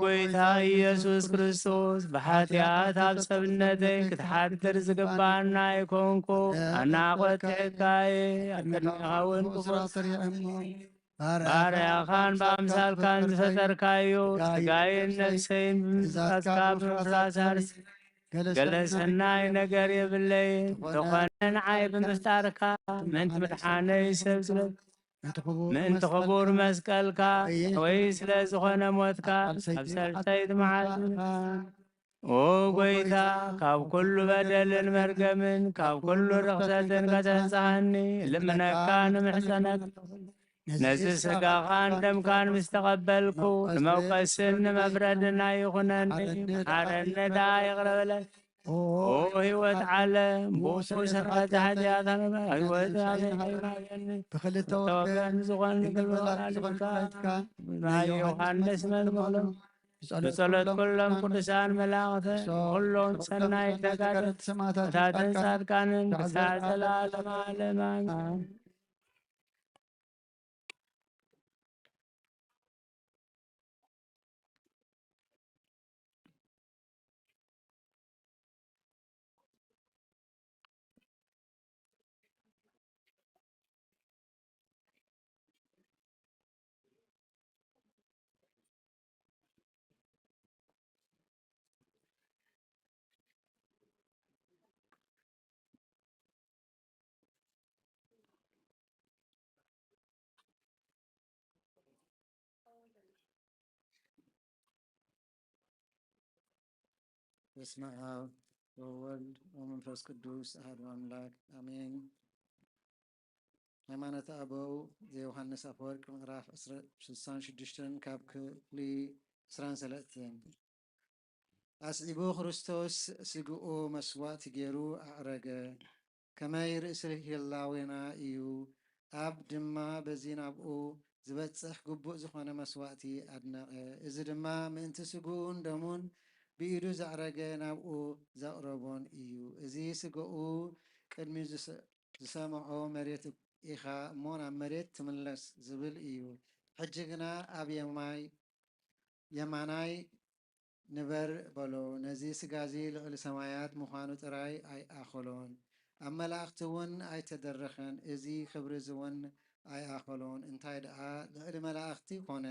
ጎይታ ኢየሱስ ክርስቶስ፣ ብሓጢኣት ኣብ ሰብነተይ ክትሓድር ዝግባና ኣይኮንኩ። ኣናቆት ትሕካየ ኣብ ቅድሜኻ እውን ክፉእ ባርያኻን ብኣምሳልካን ዝፈጠርካዮ ስጋይን ነፍሰይን ብምትእዛዝካ ብምፍራስ ሃርሲ። ገለ ሰናይ ነገር የብለይን። እንተኾነ ንዓይ ብምፍጣርካ ምእንቲ ምድሓነይ ሰብ ስለ ምእንቲ ክቡር መስቀልካ ወይ ስለ ዝኾነ ሞትካ ኣብ ሳልሰይቲ መዓልቲ። ኦ ጎይታ፣ ካብ ኩሉ በደልን መርገምን ካብ ኩሉ ርኽሰትን ከተንጽሃኒ ልምነካ ንምሕጸነካ። ነዚ ስጋኻን ደምካን ምስ ተቐበልኩ ንመውቀስን ንመፍረድን ኣይኹነኒ። መሓረኒ ደኣ ይቕረ በለኒ። ኦ ህይወት ዓለም፣ ብኡ ስርዓት ሓጢኣት ኣነባ ህይወት ኣበየኒ። ብክልተ ወገን ዝኾን ድንግል ወላዲትካ ናይ ዮሃንስ መጥምቕ ብጸሎት ኩሎም ቅዱሳን መላእኽትን ኩሎም ሰናይ ተጋደልቲ ሰማዕታትን ጻድቃንን ክሳዕ ዘላለመ ዓለም ኣሜን። በስመ አብ ወወልድ ወመንፈስ ቅዱስ አሐዱ አምላክ አሜን። ሃይማኖተ አበው ዘዮሐንስ አፈወርቅ ምዕራፍ ዕስራን ሽዱሽተን ካብ ክፍሊ ዕስራን ሰለስተን። ኣስዒቡ ክርስቶስ ስግኡ መስዋእቲ ገይሩ ኣዕረገ። ከመይ ርእሲ ህላዌና እዩ። ኣብ ድማ በዚ ናብኡ ዝበጽሕ ግቡእ ዝኾነ መስዋእቲ ኣድነቐ። እዚ ድማ ምእንቲ ስግኡን ደሙን ብኢዱ ዘዕረገ ናብኡ ዘቕረቦን እዩ። እዚ ስግኡ ቅድሚ ዝሰ-፣ ዝሰምዖ መሬት ኢኻ እሞ ናብ መሬት ትምለስ ዝብል እዩ። ሕጂ ግና ኣብ የማይ-፣ የማናይ ንበር በሎ። ነዚ ስጋዚ ልዕሊ ሰማያት ምዃኑ ጥራይ ኣይኣኸሎን፣ ኣብ መላእኽቲ እውን ኣይተደረኸን፣ እዚ ክብሪ እዚ እውን ኣይኣኸሎን። እንታይ ደኣ ልዕሊ መላእኽቲ ኮነ፣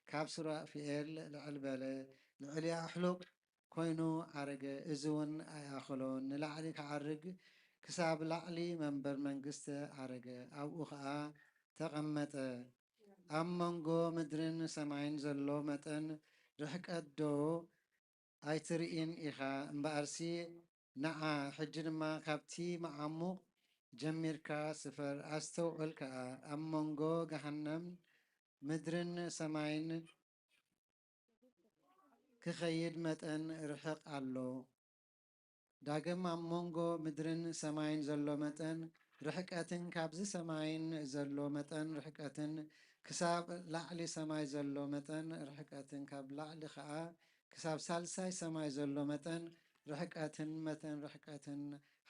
ካብ ሱራፊኤል ልዕል በለ፣ ልዕሊ ኣሕሉቕ ኮይኑ ዓረገ፣ እዚ እውን ኣይኣኸሎን። ንላዕሊ ክዓርግ ክሳብ ላዕሊ መንበር መንግስቲ ዓረገ፣ ኣብኡ ኸኣ ተቐመጠ። ኣብ መንጎ ምድርን ሰማይን ዘሎ መጠን ርሕቀት ዶ ኣይትርእን ኢኻ? እምበኣርሲ ንዓ፣ ሕጂ ድማ ካብቲ መዓሙቕ ጀሚርካ ስፈር፣ ኣስተውዕል ከኣ። ኣብ መንጎ ገሃነም ምድርን ሰማይን ክኸይድ መጠን ርሕቕ ኣሎ። ዳግም ኣብ መንጎ ምድርን ሰማይን ዘሎ መጠን ርሕቀትን ካብዚ ሰማይን ዘሎ መጠን ርሕቀትን ክሳብ ላዕሊ ሰማይ ዘሎ መጠን ርሕቀትን ካብ ላዕሊ ኸኣ ክሳብ ሳልሳይ ሰማይ ዘሎ መጠን ርሕቀትን መጠን ርሕቀትን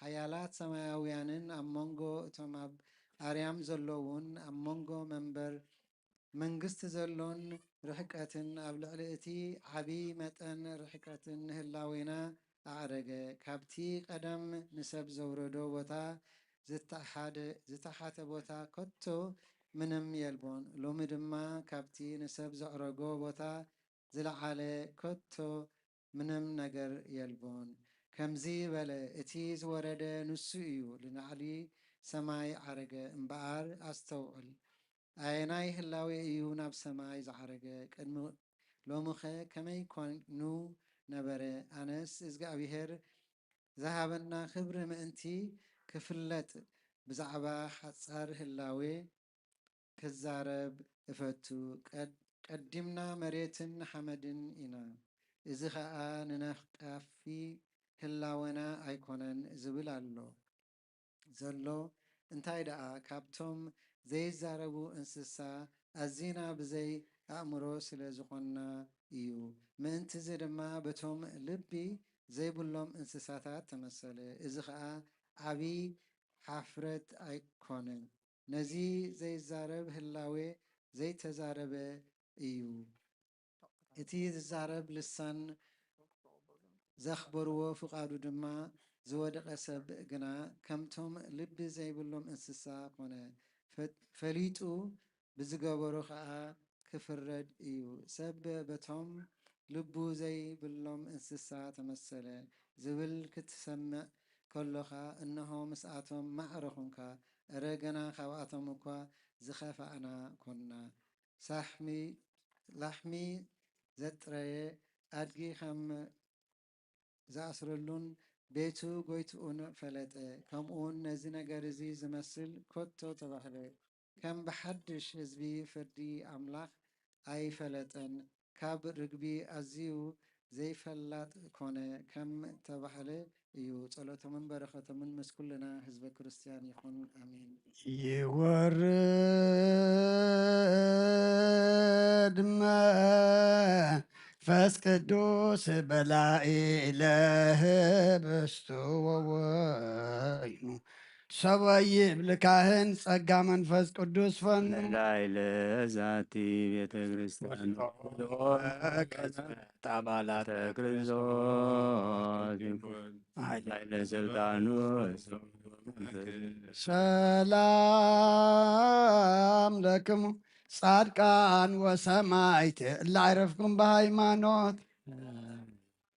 ሓያላት ሰማያውያንን ኣብ መንጎ እቶም ኣብ ኣርያም ዘለዉን ኣብ መንጎ መንበር መንግስቲ ዘሎን ርሕቀትን ኣብ ልዕሊ እቲ ዓቢ መጠን ርሕቀትን ንህላዌና ኣዕረገ። ካብቲ ቀደም ንሰብ ዘውረዶ ቦታ ዝተሓደ-፣ ዝተሓተ ቦታ ከቶ ምንም የልቦን። ሎሚ ድማ ካብቲ ንሰብ ዘዕረጎ ቦታ ዝለዓለ ከቶ ምንም ነገር የልቦን። ከምዚ በለ፣ እቲ ዝወረደ ንሱ እዩ፣ ንላዕሊ ሰማይ ዓረገ። እምበኣር ኣስተውዕል፣ ኣየናይ ህላዌ እዩ ናብ ሰማይ ዝዓረገ? ቅድሚ ሎሚኸ ከመይ ኮይኑ ነበረ። ኣነስ እግዚኣብሔር ዝሃበና ክብሪ ምእንቲ ክፍለጥ ብዛዕባ ሓጻር ህላዌ ክዛረብ እፈቱ። ቀድ-፣ ቀዲምና መሬትን ሓመድን ኢና፣ እዚ ኸኣ ንነቃፊ ህላወና ኣይኮነን ዝብል ኣሎ ዘሎ። እንታይ ደኣ፣ ካብቶም ዘይዛረቡ እንስሳ ኣዚና ብዘይ ኣእምሮ ስለ ዝኾንና እዩ። ምእንትዚ ድማ በቶም ልቢ ዘይብሎም እንስሳታት ተመሰለ። እዚ ኸኣ ዓቢ ሓፍረት ኣይኮነን። ነዚ ዘይዛረብ ህላዌ ዘይተዛረበ እዩ። እቲ ዝዛረብ ልሳን ዘኽበርዎ ፍቓዱ ድማ ዝወደቐ ሰብ ግና ከምቶም ልቢ ዘይብሎም እንስሳ ኮነ። ፈ-፣ ፈሊጡ ብዝገበሮ ኸኣ ክፍረድ እዩ። ሰብ በቶም ልቡ ዘይብሎም እንስሳ ተመሰለ ዝብል ክትሰምዕ ከሎኻ፣ እንሆ ምስኣቶም ማዕረ ኹንካ። እረ ገና ካብኣቶም እኳ ዝኸፋእና ኮንና። ሳሕሚ፣ ላሕሚ ዘጥረየ ኣድጊ ከም ዝኣስረሉን ቤቱ ጎይትኡን ፈለጠ። ከምኡውን ነዚ ነገር እዚ ዝመስል ከቶ ተባህለ። ከም ብሓድሽ ህዝቢ ፍርዲ ኣምላኽ ኣይፈለጠን። ካብ ርግቢ ኣዝዩ ዘይፈላጥ ኮነ ከም ተባህለ እዩ። ጸሎቶምን በረኸቶምን ምስ ኩልና ህዝበ ክርስቲያን ይኹን። ኣሜን። ይወርድ መንፈስ ቅዱስ በላዒ ለህብስቱ ወወይኑ። ሰበይ ይብል ካህን ጸጋ መንፈስ ቅዱስ ፈኑ። ላዕለ ዛቲ ቤተ ክርስቲያን ኩሎ አባላተ ክርስቶስ ይኩን። ላዕለ ስልጣኑ ሰላም ለክሙ ጻድቃን ወሰማይት እለ ዕረፍኩም ብሃይማኖት።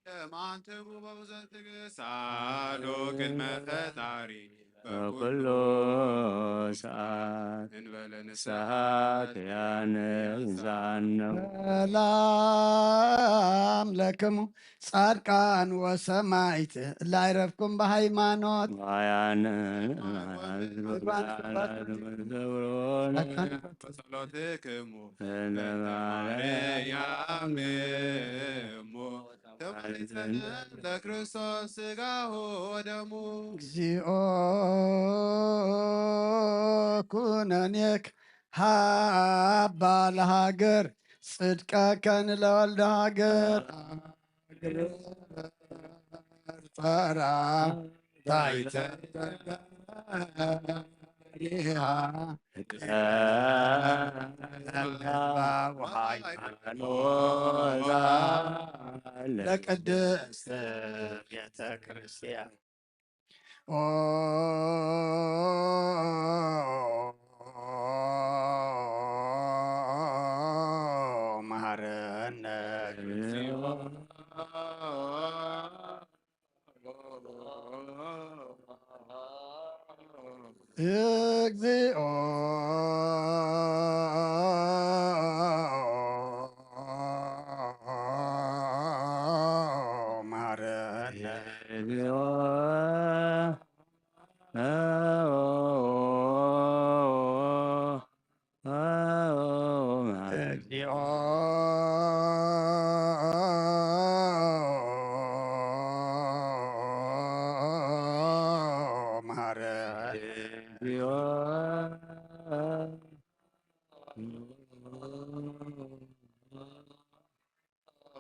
ለማንትሙ በውዘት ትግሳዶ ቅድመ ፈጣሪ በኩሉ ሰዓት እንበለ ንስሓት ያነዛነው። ሰላም ለክሙ ጻድቃን ወሰማይት እለ ዕረፍኩም ብሃይማኖት። ማያነ ጸሎትክሙ ማርያም እሞ ተማሪጸነ ለክርስቶስ ስጋሁ ወደሙ። እግዚኦ ኩነኔክ ሃባ ለሃገር ጽድቀከን ለወልደ ሃገር። ጸራ ታይተ ሪሃ ለቅድስት ቤተ ክርስቲያን። ኦ መሐረነ እግዚኦ። እግዚኦ መሐረነ። እግዚኦ እግዚኦ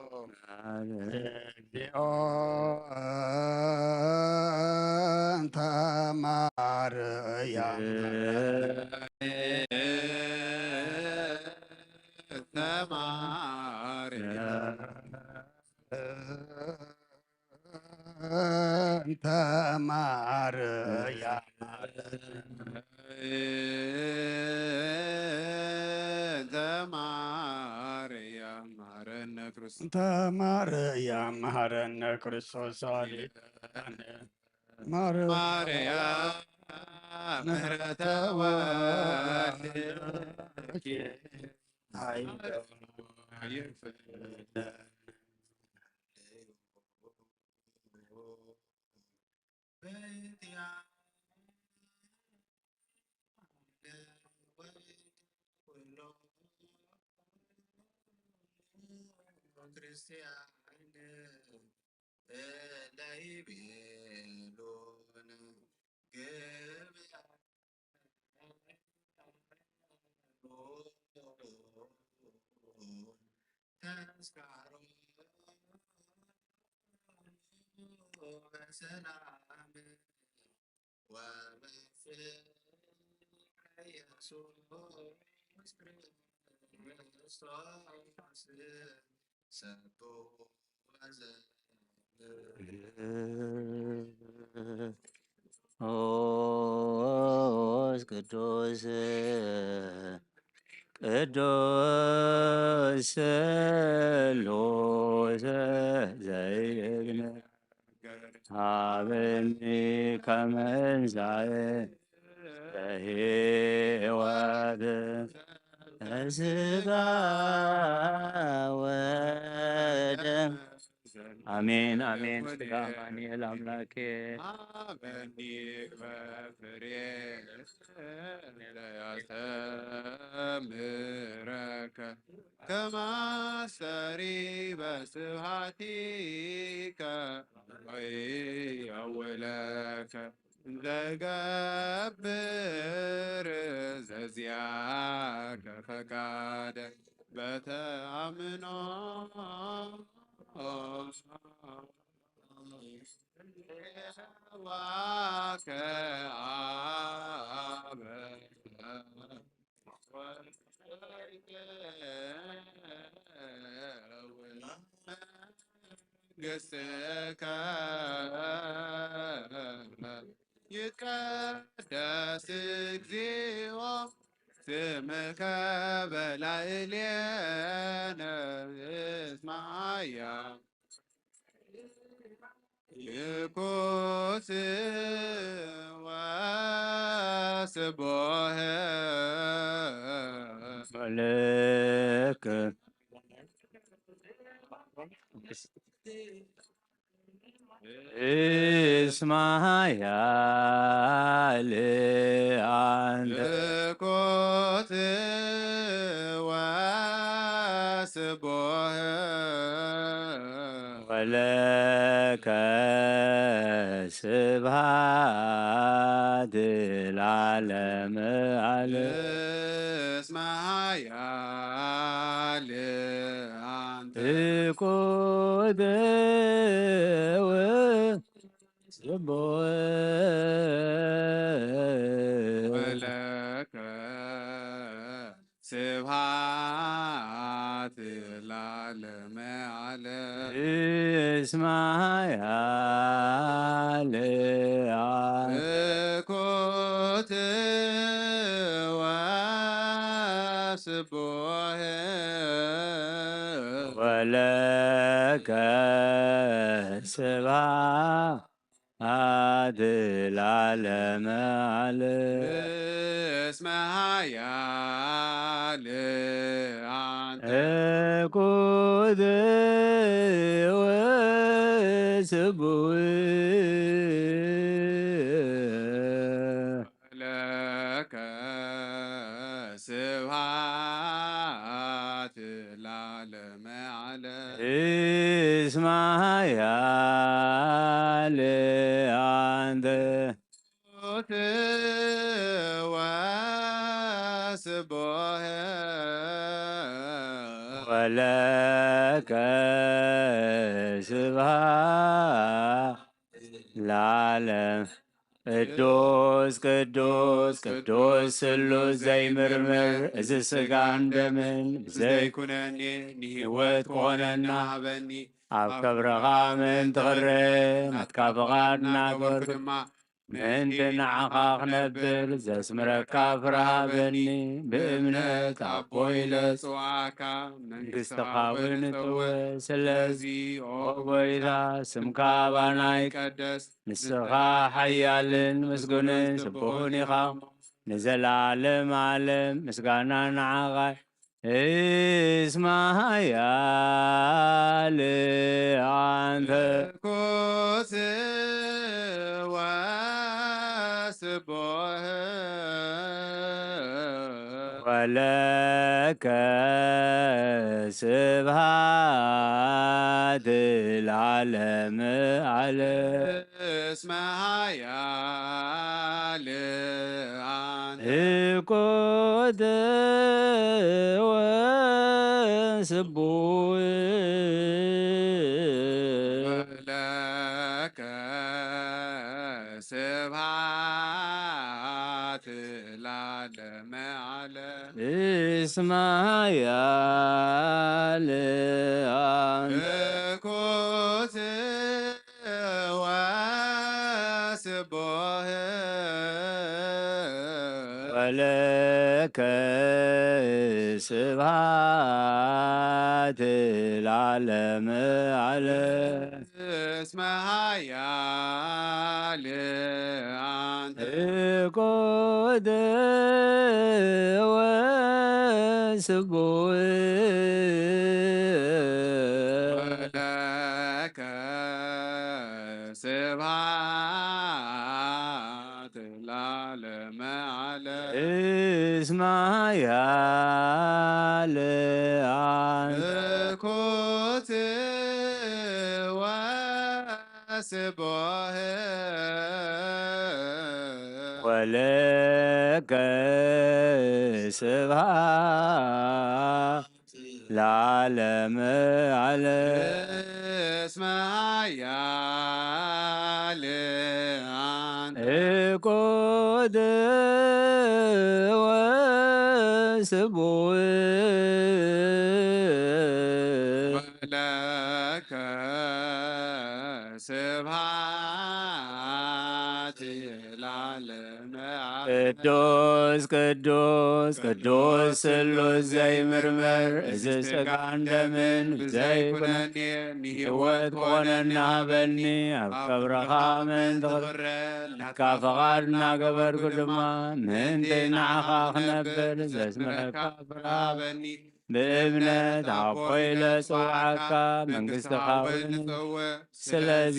መሐረነ። እግዚኦ እንተ ማርያም። እንተ ማርያም። እንተ ማርያም። እንተ ማርያም መሐረነ ክርስቶስ። እንተ ማርያም መሐረነ ክርስቶስ። አሌ ማርያም። ማርያም ምህረተ ወልድኪ ኃይለ ይፍለነ። በይትያ ኩሎም ክርስቲያን እለ ይቤሉን ግብር ተስካሮ በሰላም ወመፍቅር ኢየሱስ ክርስቶስ ሰብሖ ወዘምር። ቅዱስ ቅዱስ ስሉስ ዘይግነ ሀበኒ ከመ እንሳኤ ለሕይወት ስጋ ወደም። አሜን፣ አሜን። ስጋ አማኑኤል አምላኬ ሀበኒ በፍሬ ለያስተምረከ ከማሰሪ በስብሐቲከ ወየውለከ ዘገብር ዘዚአከ ፈቃደ በተአምኖ ዋከ አበ መንግሥትከ ይትቀደስ እግዚኦ ስምከ በላዕሌነ እስመ ኃያል ይኩን ወስቡሕ ለከ እስመ ኃያል አንተ። ትኩት ወስቡሕ ወለከ ስብሐት ለዓለመ ዓለም። እስመ ኃያል አንተ ትኩት ወስቡሕ ወለከ ስብሐት ለዓለመ ዓለም። እስመ ኃያል አንተ ትኩት ወስቡሕ ወለከ ስብሐት ለዓለመ ዓለም። እስመ ኃያል አንተ ትኩት ወስቡሕ ለከ ስብሐት ለዓለመ ዓለም። እስመ ኃያል አንተ ትኩት ወስቡሕ ወለከ ስብሐት ለዓለም። ቅዱስ ቅዱስ ቅዱስ ስሉስ ዘይምርምር፣ እዚ ስጋን ደምን ብዘይኩነኒ ንህይወት ክኾነና ሃበኒ። ኣብ ክብርኻ ምእንቲ ክረ ናትካ ፍቓድ ናገርኩ ድማ ምእንቲ ንዓኻ ክነብር ዘስምረካ ፍረ ሃበኒ። ብእምነት ኣቦ ኢለ ጽዋዕካ መንግስትኻ እውን እጥውዕ። ስለዚ ኦ ጎይታ ስምካ ኣባና ይቀደስ። ንስኻ ሓያልን ምስጉንን ስቡሕን ኢኻ። ንዘለዓለም ዓለም ምስጋና ንዓኻ። እስመ ኃያል አንተ ትኩስ ለከ ስብሐት ለዓለመ ዓለም። እስመ ኃያል አንተ። እኮተ ወስቡሕ። ወለከ ስብሐት ለዓለመ ዓለም። እስመ ኃያል አንተ። እኮተ ወስቡሕ። ወለከ ስብሐት ለዓለመ ዓለም። እስመ ኃያል አንተ። እኮተ ወስቡሕ። ወለከ ስብሐት ለዓለመ ዓለም። እስመ ኃያል አንተ። እኮተ ወስቡሕ። ወለከ ስብሐት ለዓለመ ዓለም። እስመ ኃያል አንተ። እኮተ ወስቡሕ። ወለከ ስብሐት ለዓለመ ዓለም። ቅዱስ ቅዱስ ቅዱስ ስሉስ ዘይምርመር፣ እዚ ስጋን ደምን ብዘይ ኩነኔ ንህይወት ክኾነኒ ሃበኒ። ኣብ ክብርኻ ምእንቲ ክብረ ናትካ ፍቓድ እናገበርኩ ድማ ምእንቲ ንዓኻ ክነብር ዘስምረካ ፍረ ሃበኒ። ብእምነት ኣቦ ኢለ ጽውዓካ፣ መንግስትኻ እውን እጸውዕ። ስለዚ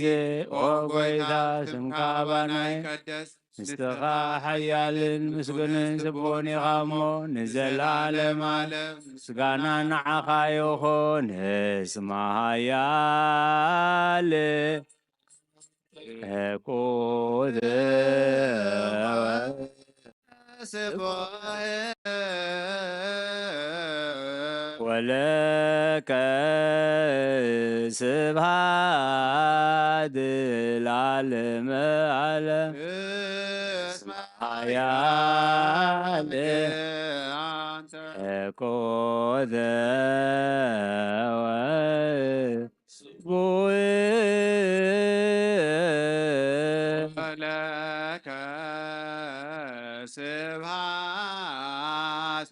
ኦ ጎይታ፣ ስምካ ኣባና ይቀደስ። ንስኻ ሓያልን ምስጉንን ስቡን ኢኻ እሞ፣ ንዘለዓለም ዓለም ምስጋና ንዓኻ ይኹን። እስመ ኃያል እኩት ስቡሕ። ወለከ ስብሐት ለዓለመ ዓለም። እስመ ኃያል አንተ። እኩት ወ ስቡሕ። ወለከ ስብሐት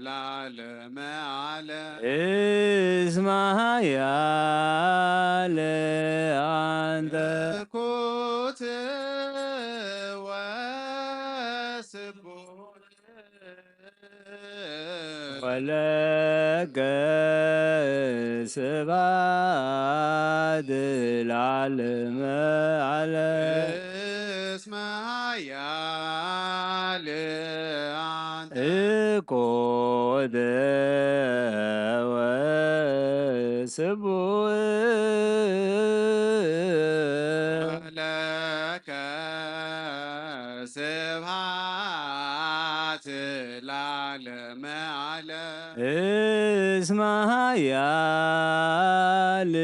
ለዓለመ ዓለም። እስመ ኃያል አንተ። እኩት ወስቡሕ። ወለከ ስብሐት ለዓለመ ዓለም። እስመ ኃያል አንተ። እኩት ወስቡሕ። ወለከ ስብሐት ለዓለመ ዓለም። እስመ ኃያል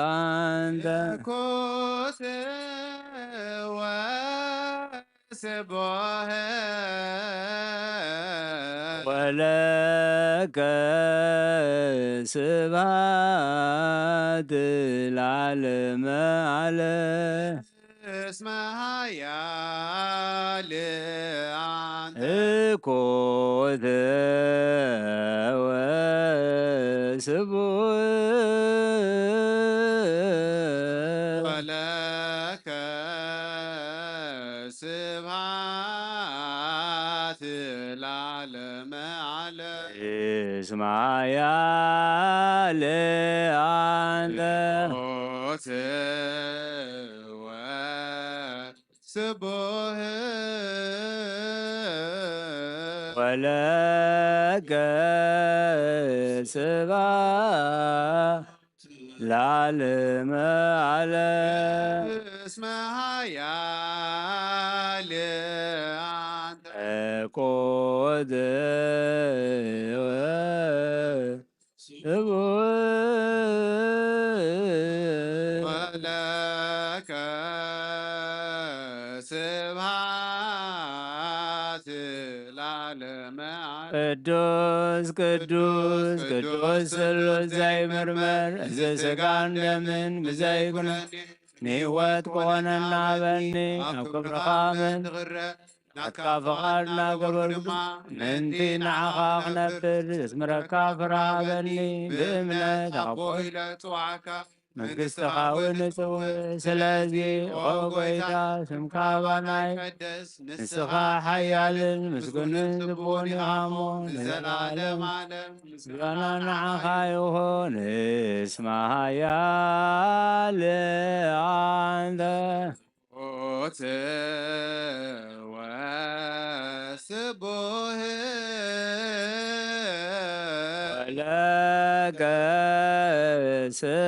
አንተ። እኩት ወስቡሕ። ወለከ ስብሐት ለዓለመ ዓለም። እስመ ኃያል አንተ። እኩት ወስቡሕ። ወለከ ስብሐት ለዓለመ ዓለም። እስመ ኃያል አንተ። ሞት ወስቡሕ። ለከ ስብሐት ለዓለመ ዓለም። እስመ ኃያል አንተ። ኮተ ወስቡሕ። ወለከ ስብሐት ለዓለመ ዓለም። ቅዱስ ቅዱስ ቅዱስ ስሉስ ዘይምርመር፣ እዚ ሥጋን ደምን ብዘይኩነኔ ንሕይወት ክኾነና ሃበኒ። ኣብ ክብርኻ ምእንቲ ክረእ ናትካ ፍቓድ እናገበርኩ ድማ ምእንቲ ንዓኻ ክነብር ዘስምረካ ፍረ ሃበኒ። ብእምነት ኣቦ ኢለ ጽዋዕካ መንግሥትኻ እውን እጽውዕ። ስለዚ ኦ ጐይታ፣ ስምካ ባና ይቀደስ። ንስኻ ሓያልን ምስጉንን ስቡሕን ኢኻ እሞ ንዘለዓለም ዓለም ምስጋና ንዓኻ ይኹን። እስመ ኃያል አንተ። ኦት ወስቡህ። ወለከ ስብሐት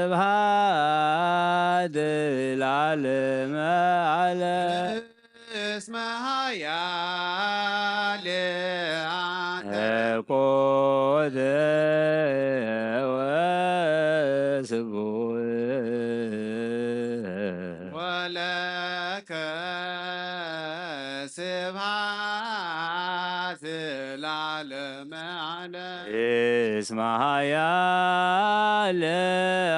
ለዓለመ ዓለም። እስመ ኃያል አንተ። ኮተ ወስቡህ። ወለከ ስብሐት ለዓለመ ዓለም። እስመ ኃያል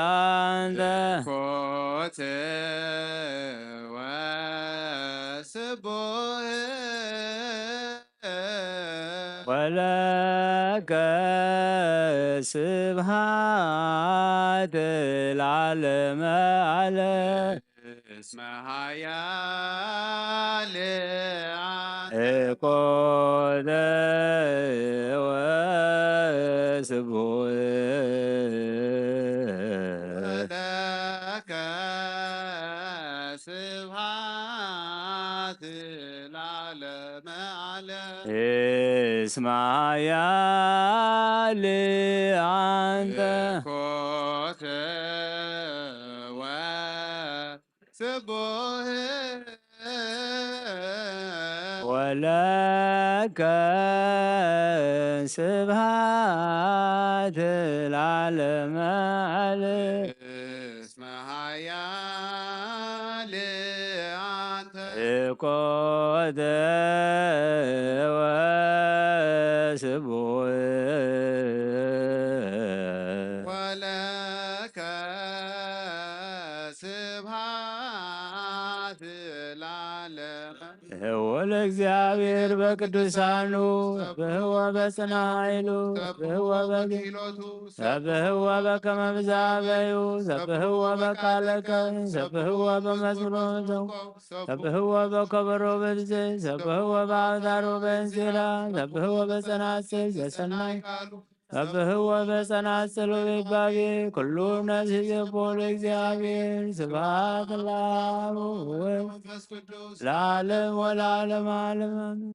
አንተ። ኮተ ወስቡህ። ወለከ ስብሐት ለዓለመ ዓለም። እስመ ኃያል አንተ። ኮተ ወስቡህ። ወለከ ስብሐት ለዓለመ ዓለም። እስመ ኃያል አንተ። ኮተ ወስቡህ። ወለከ ስብሐት ለዓለመ ዓለም። እስመ ኃያል አንተ። ኮተ ወስቡህ። ወለከ ስብሐት ለዓለመ። ወለእግዚአብሔር በቅዱሳኑ ሰብሕዎ በጽንዓ ኃይሉ ሰብሕዎ በክህሎቱ ሰብሕዎ በከመ ብዝኣበዩ ሰብሕዎ በቃለ ቀን ሰብሕዎ በመዝሙር ሰብሕዎ በከበሮ በብዘ ሰብሕዎ በአውታሮ በእንዚራ ሰብሕዎ በጸናጽል ዘሰናይ ቃሉ ሰብሕዎ በጸናጽል ወበይባቤ ኩሉ ነፍስ ይሴብሖ ለእግዚአብሔር። ስብሐት ለአብ ወወልድ ወመንፈስ ቅዱስ ለዓለም ወለዓለመ ዓለም አሜን።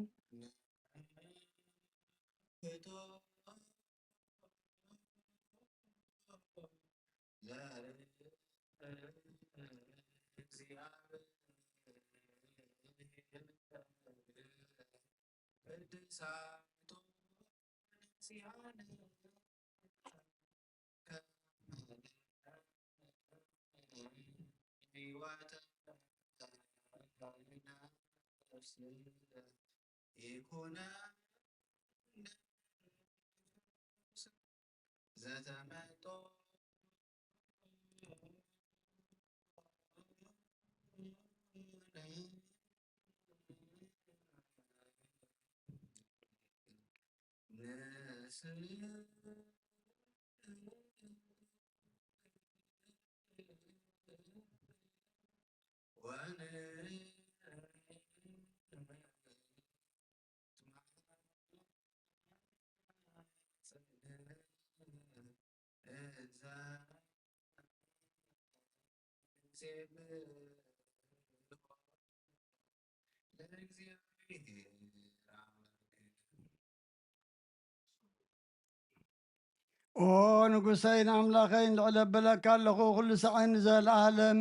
ኦ ንጉሰይን ኣምላኸይን፣ ልዕል ኣበለካ ኣለኹ፣ ኩሉ ሳዕን ንዘለዓለም።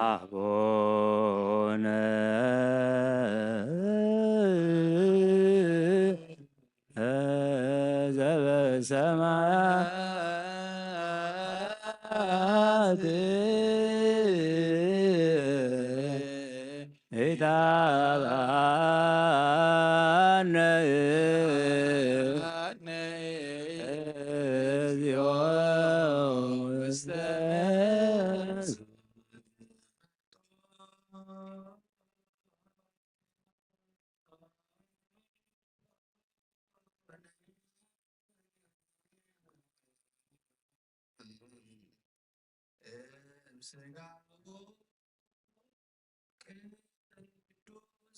ኣቦነ ዘበሰማያት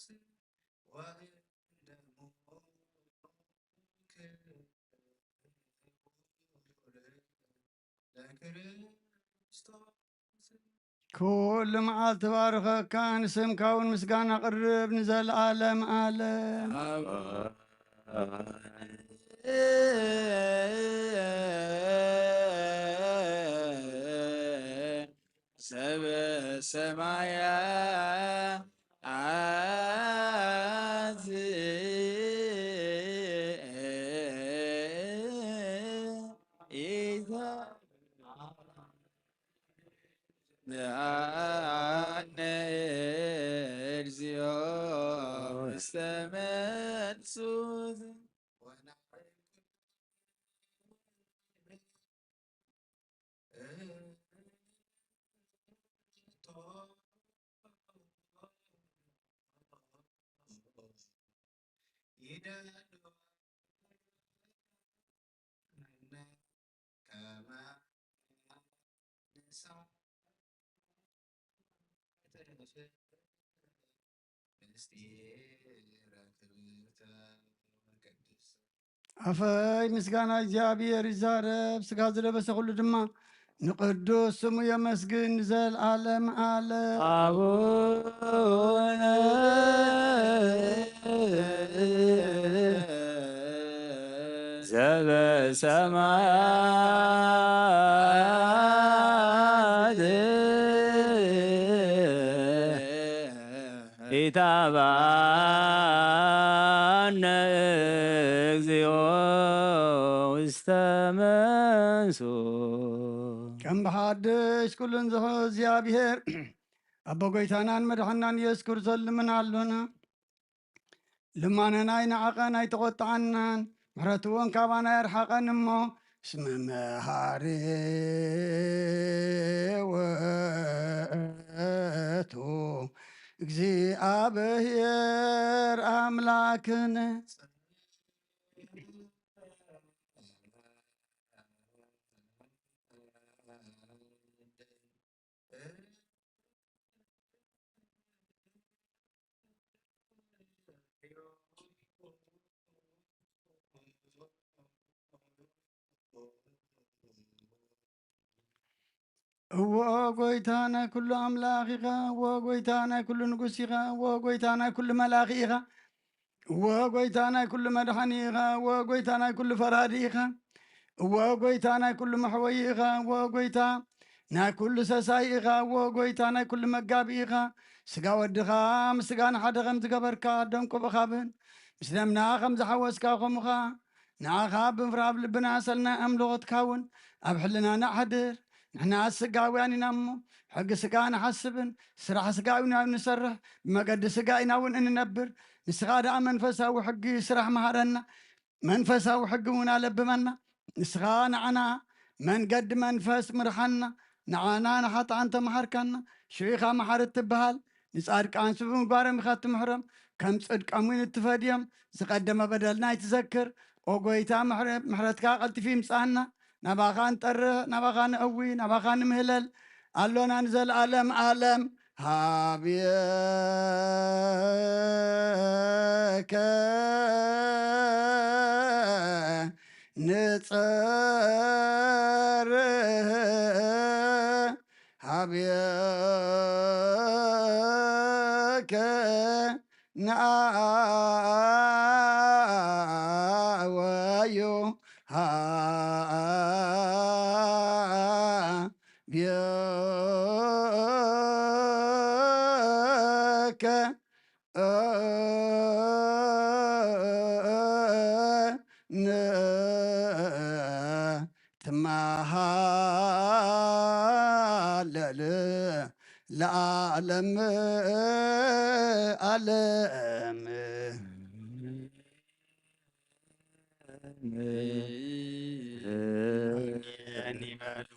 ይትባረክ ስምከ እግዚኦ ውስተ ኩሉ መዓልቲ ባርኸካ፣ ንስምካ እውን ምስጋና ቅርብ ንዘለዓለም ዓለም። ሰብ ሰማያ ኣዚ ኢዛ ኣነ እግዚኦ ውስተ መንሱት ኣፈይ ምስጋና እግዚኣብሔር ይዛረብ፣ ስጋ ዝለበሰ ኩሉ ድማ ንቅዱስ ስሙ የመስግን ንዘለዓለም ዓለም። ኣቡነ ዘበሰማያት ኢታብአነ እግዚኦ ውስተ መንሱ። ከም ብሓድሽ ኩሉን ዝኽእል እግዚኣብሔር ኣቦ ጎይታናን መድሓናን ኢየሱስ ክርስቶስ ልምን ኣሎና። ልማነና ኣይነዓቐን ኣይተቖጥዓናን፣ ምሕረቱ እውን ካባና ኣይርሓቐን እሞ፣ እስመ መሃሪ ውእቱ እግዚኣብሔር ኣምላክነ። እዎ ጎይታ ናይ ኩሉ ኣምላኽ ኢኻ፣ እዎ ጎይታ ናይ ኩሉ ንጉስ ኢኻ፣ እዎ ጎይታ ናይ ኩሉ መላኺ ኢኻ። እወ ጎይታ ናይ ኩሉ መድሓኒ ኢኻ፣ እወ ጎይታ ናይ ኩሉ ፈራዲ ኢኻ፣ እወ ጎይታ ናይ ኩሉ መሕወዪ ኢኻ፣ እወ ጎይታ ናይ ኩሉ ሰሳይ ኢኻ፣ እወ ጎይታ ናይ ኩሉ መጋቢ ኢኻ። ስጋ ወድኻ ምስ ስጋና ሓደ ከም ዝገበርካ፣ ደም ቆብኻብን ምስ ደምና ከም ዝሓወስካ፣ ከምኡ ኸኣ ንዓኻ ብምፍራህ ኣብ ልብና ሰልና ኣምልኾትካ እውን ኣብ ሕልናና ኣሕድር። ንሕና ስጋውያን ኢና እሞ፣ ሕጊ ስጋ ንሓስብን ስራሕ ስጋ ኢና ንሰርሕ፣ ብመገዲ ስጋ ኢና እውን እንነብር። ንስኻ ደኣ መንፈሳዊ ሕጊ ስራሕ መሃረና፣ መንፈሳዊ ሕጊ እውን ኣለብመና። ንስኻ ንዓና መንገዲ መንፈስ ምርሓና፣ ንዓና ንሓጥኣን ተመሃርካና። ሽዑ ኢኻ መሓሪ እትበሃል። ንጻድቃን ስብ ምግባሮም ኢኻ እትምሕሮም፣ ከም ጽድቆም እውን እትፈድዮም። ዝቐደመ በደልና ኣይትዘክር። ኦ ጎይታ፣ ምሕረ-፣ ምሕረትካ ቀልጢፉ ይምጽኣና። ናባኻ ንጠርህ፣ ናባኻ ንእዊ፣ ናባኻ ንምህለል ኣሎና ንዘለኣለም ኣለም። ሃብየከ ንጸርህ፣ ሃብየከ ንኣወዩ፣ ሃ የከ ን ትመሃለል ለዓለም ዓለም። ኣሜን ይበሉ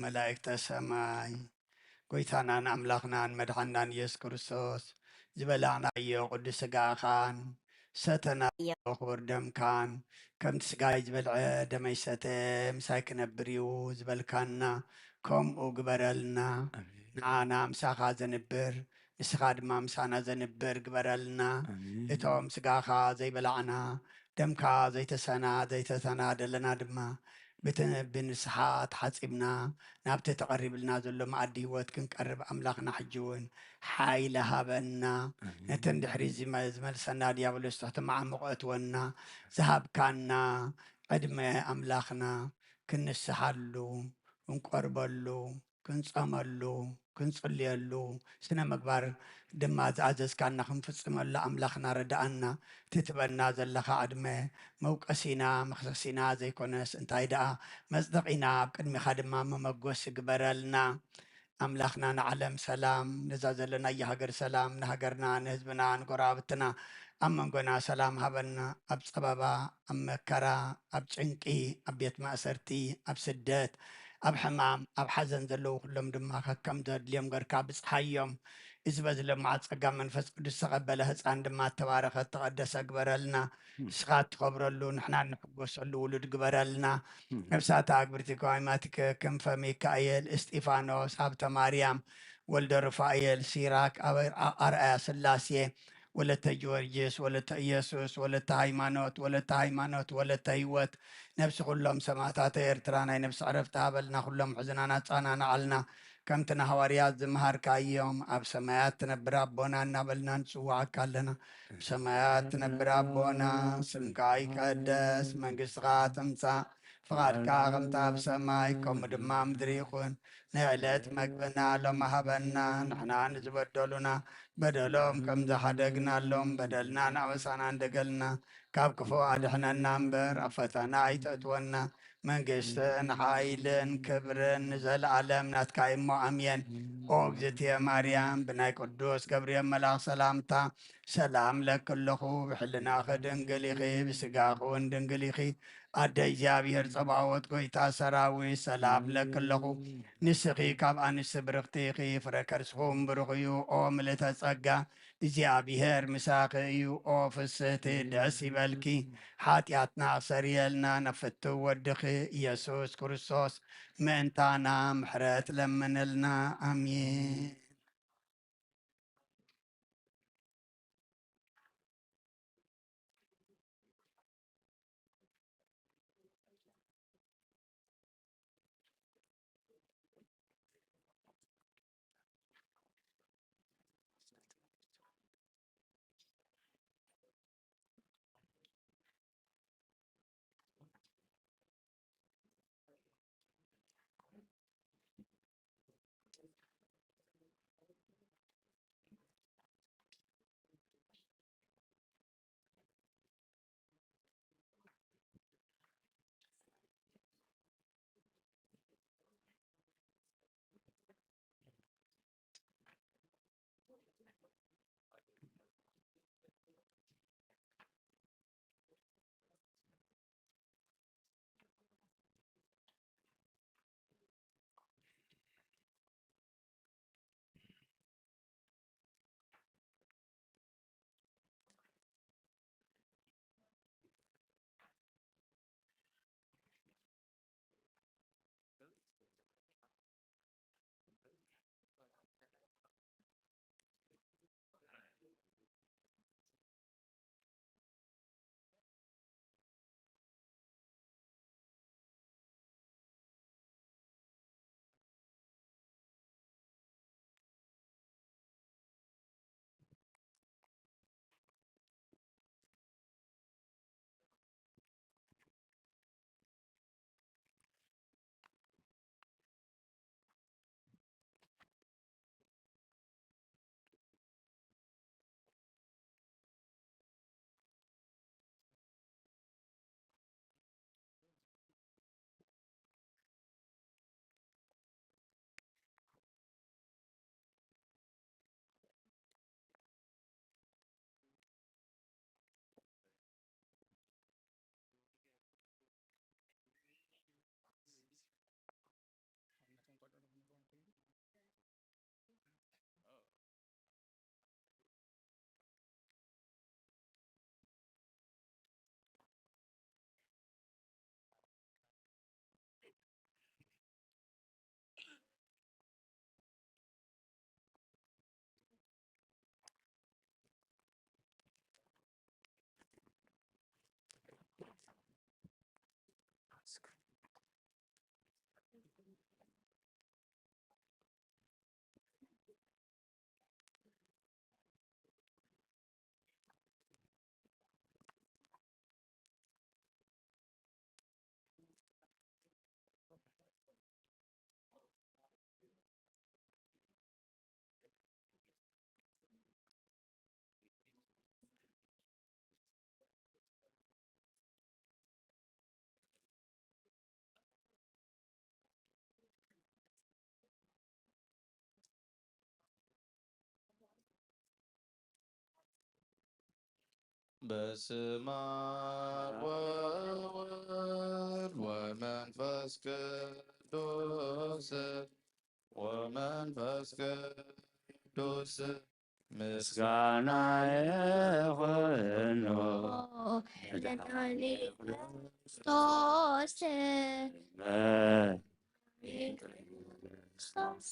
መላእክተ ሰማይ። ጎይታናን ኣምላኽናን መድሓንናን ኢየሱስ ክርስቶስ፣ ዝበላዕናዮ ቅዱስ ስጋኻን ሰተናዮ ክቡር ደምካን፣ ከምቲ ስጋይ ዝበልዐ ደመይ ዝሰተ ምሳይ ክነብር እዩ ዝበልካና፣ ከምኡ ግበረልና። ኣሜን። ንዓና ምሳኻ ዘንብር፣ ንስኻ ድማ ምሳና ዘንብር ግበረልና። ኣሜን። እቶም ስጋኻ ዘይበላዕና፣ ደምካ ዘይተሰና-፣ ዘይተሰናደለና ድማ ብት-፣ ብንስሓ ተሓጺብና፣ ናብቲ ተቐሪብልና ዘሎ መኣዲ ህይወት ክንቀርብ ኣምላኽና ሕጂ እውን ሓይሊ ሃበና። ኣሜን። ነተን ድሕሪ ዝመ-፣ ዝመልሰና ዲያብሎስ ትሕቲ መዓሙቕ እትወና ዝሃብካና ዕድመ ኣምላኽና ክንስሓሉ፣ ክንቆርበሉ፣ ክንጸመሉ፣ ክንጽልየሉ፣ ስነ ምግባር ድማ ዝኣዘዝካና ክንፍጽመሉ ኣምላኽና ርድኣና። ትትበና ዘለኻ ዕድመ መውቀሲና መኽሰሲና ዘይኮነስ እንታይ ደኣ መጽደቒና ኣብ ቅድሚኻ ድማ መመጎሲ ግበረልና። ኣምላኽና ንዓለም ሰላም፣ ነዛ ዘለናያ ሃገር ሰላም፣ ንሃገርና፣ ንህዝብና፣ ንጎረባብትና ኣብ መንጎና ሰላም ሃበና። ኣብ ጸበባ፣ ኣብ መከራ፣ ኣብ ጭንቂ፣ ኣብ ቤት ማእሰርቲ፣ ኣብ ስደት፣ ኣብ ሕማም፣ ኣብ ሓዘን ዘለዉ ኩሎም ድማ ከከም ዘድልዮም ገርካ ብጽሓዮም። እዚ በዚ ለማዓት ጸጋ መንፈስ ቅዱስ ዝተቐበለ ህጻን ድማ እተባረኸ እተቐደሰ ግበረልና። ንስኻ እትኸብረሉ ንሕና እንሕጎሰሉ ውሉድ ግበረልና። ነፍሳት ኣግብርቲ ከዋይማቲከ ክንፈ ሚካኤል፣ እስጢፋኖስ፣ ሃብተ ማርያም፣ ወልደ ሩፋኤል፣ ሲራክ፣ ኣበ-፣ ኣ-፣ ኣርኣያ ስላሴ፣ ወለተ ጊዮርጊስ፣ ወለተ ኢየሱስ፣ ወለተ ሃይማኖት፣ ወለተ ሃይማኖት፣ ወለተ ህይወት፣ ነፍሲ ኩሎም ሰማእታተ ኤርትራ ናይ ነፍሲ ዕረፍቲ ሃበልና። ኩሎም ሕዝናና ጻናናዓልና። ከምቲ ንሃዋርያት ዝመሃርካዮም፣ ኣብ ሰማያት ትነብር ኣቦና እናበልና ንጽውዓካ ኣለና። ብሰማያት ትነብር ኣቦና፣ ስምካ ይቀደስ፣ መንግስትኻ ትምጻእ፣ ፍቓድካ ከምቲ ኣብ ሰማይ፣ ከምኡ ድማ ኣብ ምድሪ ይኹን። ንዕለት መግብና ሎም ሃበና፣ ንሕና ንዝበደሉና በደሎም ከም ዝሓደግናሎም፣ በደልናን ኣበሳናን ደገልና፣ ካብ ክፉእ ኣድሕነና እምበር፣ ኣብ ፈተና ኣይተእትወና። መንግስትን ሓይልን ክብርን ንዘለኣለም ናትካ እዩ እሞ፣ ኣሜን። ኦ እግዝእትየ ማርያም፣ ብናይ ቅዱስ ገብርኤል መልኣኽ ሰላምታ ሰላም እለኪ ኣለኹ። ብሕልናኺ ድንግል ኢኺ፣ ብስጋኺ እውን ድንግል ኢኺ። ኣደ እግዚኣብሔር ጸባኦት፣ ጎይታ ሰራዊት፣ ሰላም እለኪ ኣለኹ። ንስኺ ካብ ኣንስቲ ብርኽቲ ኢኺ፣ ፍረ ከርስኹም ብሩኽ እዩ። ኦ ምልእተ ጸጋ፣ እግዚኣብሔር ምሳኺ እዩ። ኦ ፍስህቲ፣ ደስ ይበልኪ። ሓጢኣትና ክሰርየልና፣ ነፍቱ ወድኺ ኢየሱስ ክርስቶስ ምእንታና ምሕረት ለምንልና። ኣሜን። በስመ አብ ወወልድ ወመንፈስ ቅዱስ ወመንፈስ ቅዱስ ምስጋና ይኹኖ ለመድኃኔ ክርስቶስ። ክርስቶስ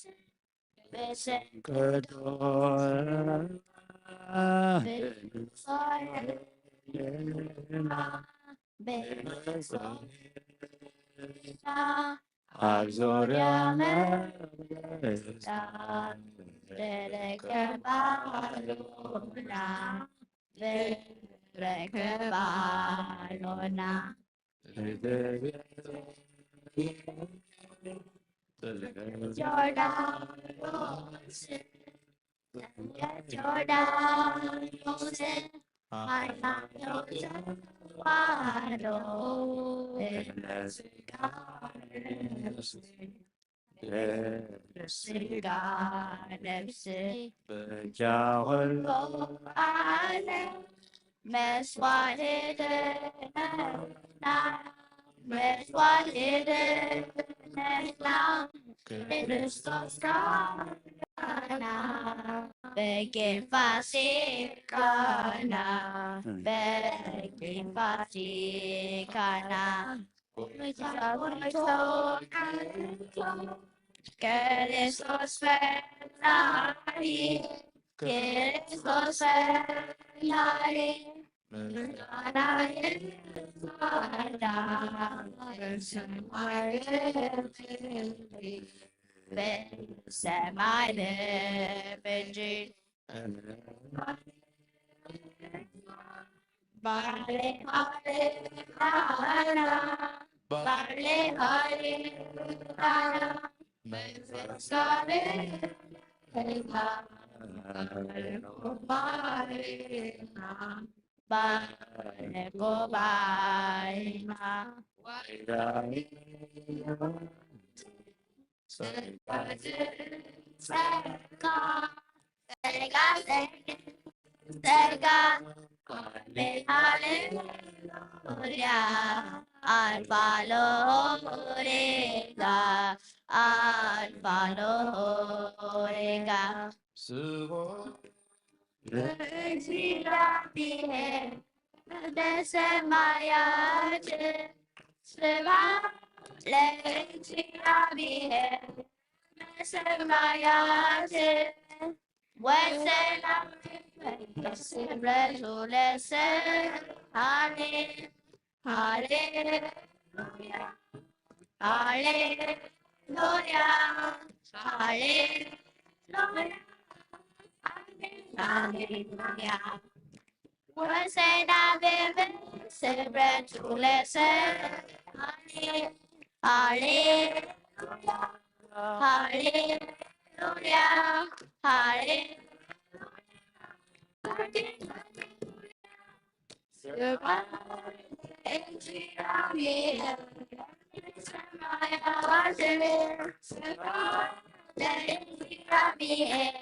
በሰንቀዶ በመሳይና ኣብ ዙርያ መብለታ ደረቀ ባሎና ደረቀ ባሎና ዮርዳኖስ ዮርዳኖስ ሃይማኖት ተዋህዶ ስጋ ነፍስ ስጋ ነፍስ በጃ ኩሉ ዓለም መስዋዕት ነህና መስዋዕት ነህና ክርስቶስ ካህና በጌ ፋሲካና በጌ ፋሲካና ክርስቶስ ፈጣሪ ክርስቶስ ፈጣሪ ምስጋና ይግባህ በሰማይ በምድር በሰማይ በምድር ጸጋ፣ ጸጋ፣ ጸጋ፣ ሃሌ፣ ሃሌሉያ፣ አልፋ ለኦሜጋ፣ አልፋ ለኦሜጋ። ስብሐት ለእግዚአብሔር በሰማያት፣ ስብሐት ለእግዚአብሔር በሰማያት፣ ወሰላም ስብረቱ ለሰብሐ ሃሌ፣ ሃሌሉያ፣ ሃሌሉያ፣ ሃሌሉያ፣ ሃሌሉያ። ወሰላም ስብረቱ ለሰብሐ ሃሌ፣ ሃሌሉያ፣ ሃሌሉያ፣ ሃሌሉያ። ስብሐት ለእግዚአብሔር በሰማያት፣ ስብሐት ለእግዚአብሔር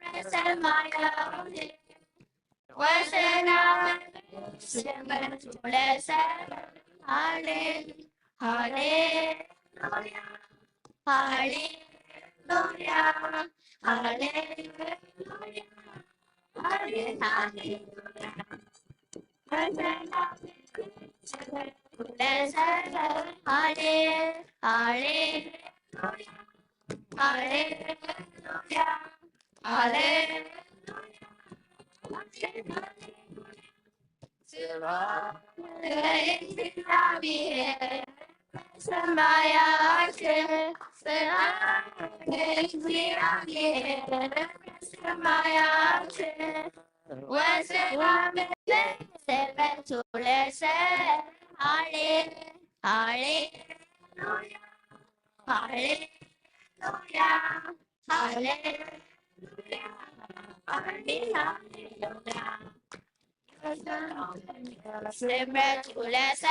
በሰማያት፣ ወሰላም ስብሐት ለሰብሐ ሃሌ፣ ሃሌሉያ፣ ሃሌሉያ፣ ሃሌሉያ፣ ሃሌ፣ ሃሌሉያ። ወሰላም ስብሐት ለሰብሐ ሃሌ፣ ሃሌሉያ፣ ሃሌሉያ፣ ሃሌሉያ። ስብሐት ለእግዚአብሔር ሰማያት ሰላም እግዚአብሔር ሰማያት ወሰላም ሰበቱ ለሰ ሃሌ ሃሌሉያ ሃሌሉያ ሃሌሉያ ሃሌሉያ ስምረት ውለሰ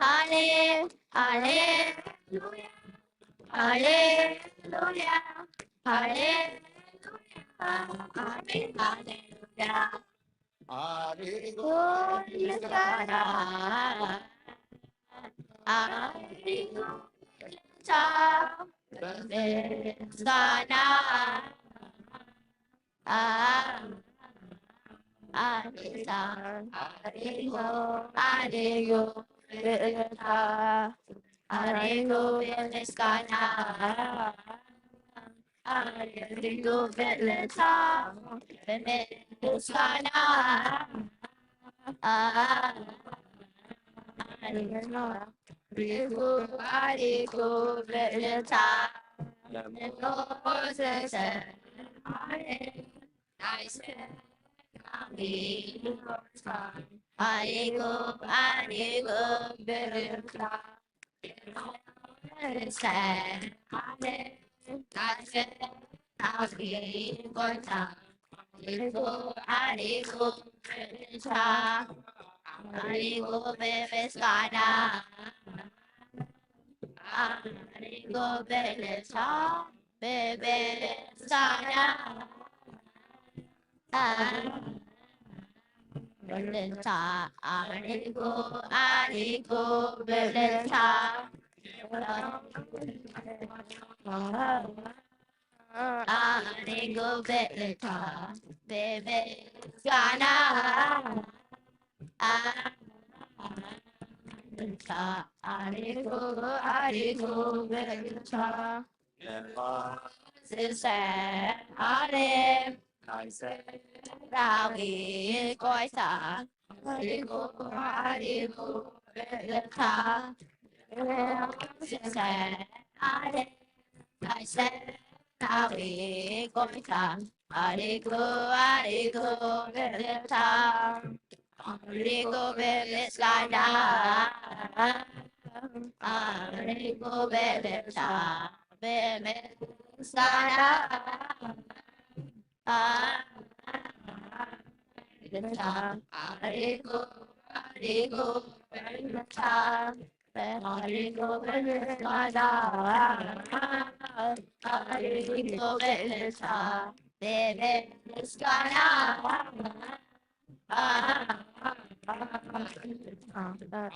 ሃሌ ሃሌሉያ ሃሌሉያ ሃሌሉያ አሜን ሃሌሉያ አሪጎ ምስጋና አሪጎ ምስጋና ምስጋና አሪጎ አሪጎ ምስጋና አሪጎ ምስጋና አሪጎ ምስጋና አሪጎ አሪጎ ምስጋና አሪጎ አሪጎ ምስጋና በእልልታ አሪጎ አሪጎ በእልልታ አሪጎ በእልልታ በምስጋና አሪጎ አሪጎ በእልልታ ዝሰዓረ ናይ ሰራዊት ጐይታ አሪጎ አሪጎ በእልልታ ዝሰዓረ ናይ ሰራዊት ጐይታ አሪጎ አሪጎ በእልልታ አሪጎ በምስጋና አሪጎ በእልልታ በምስጋና አሪጎ አሪጎ በእልልታ አሪጎ በምስጋና አሪጎ በእልልታ በምስጋና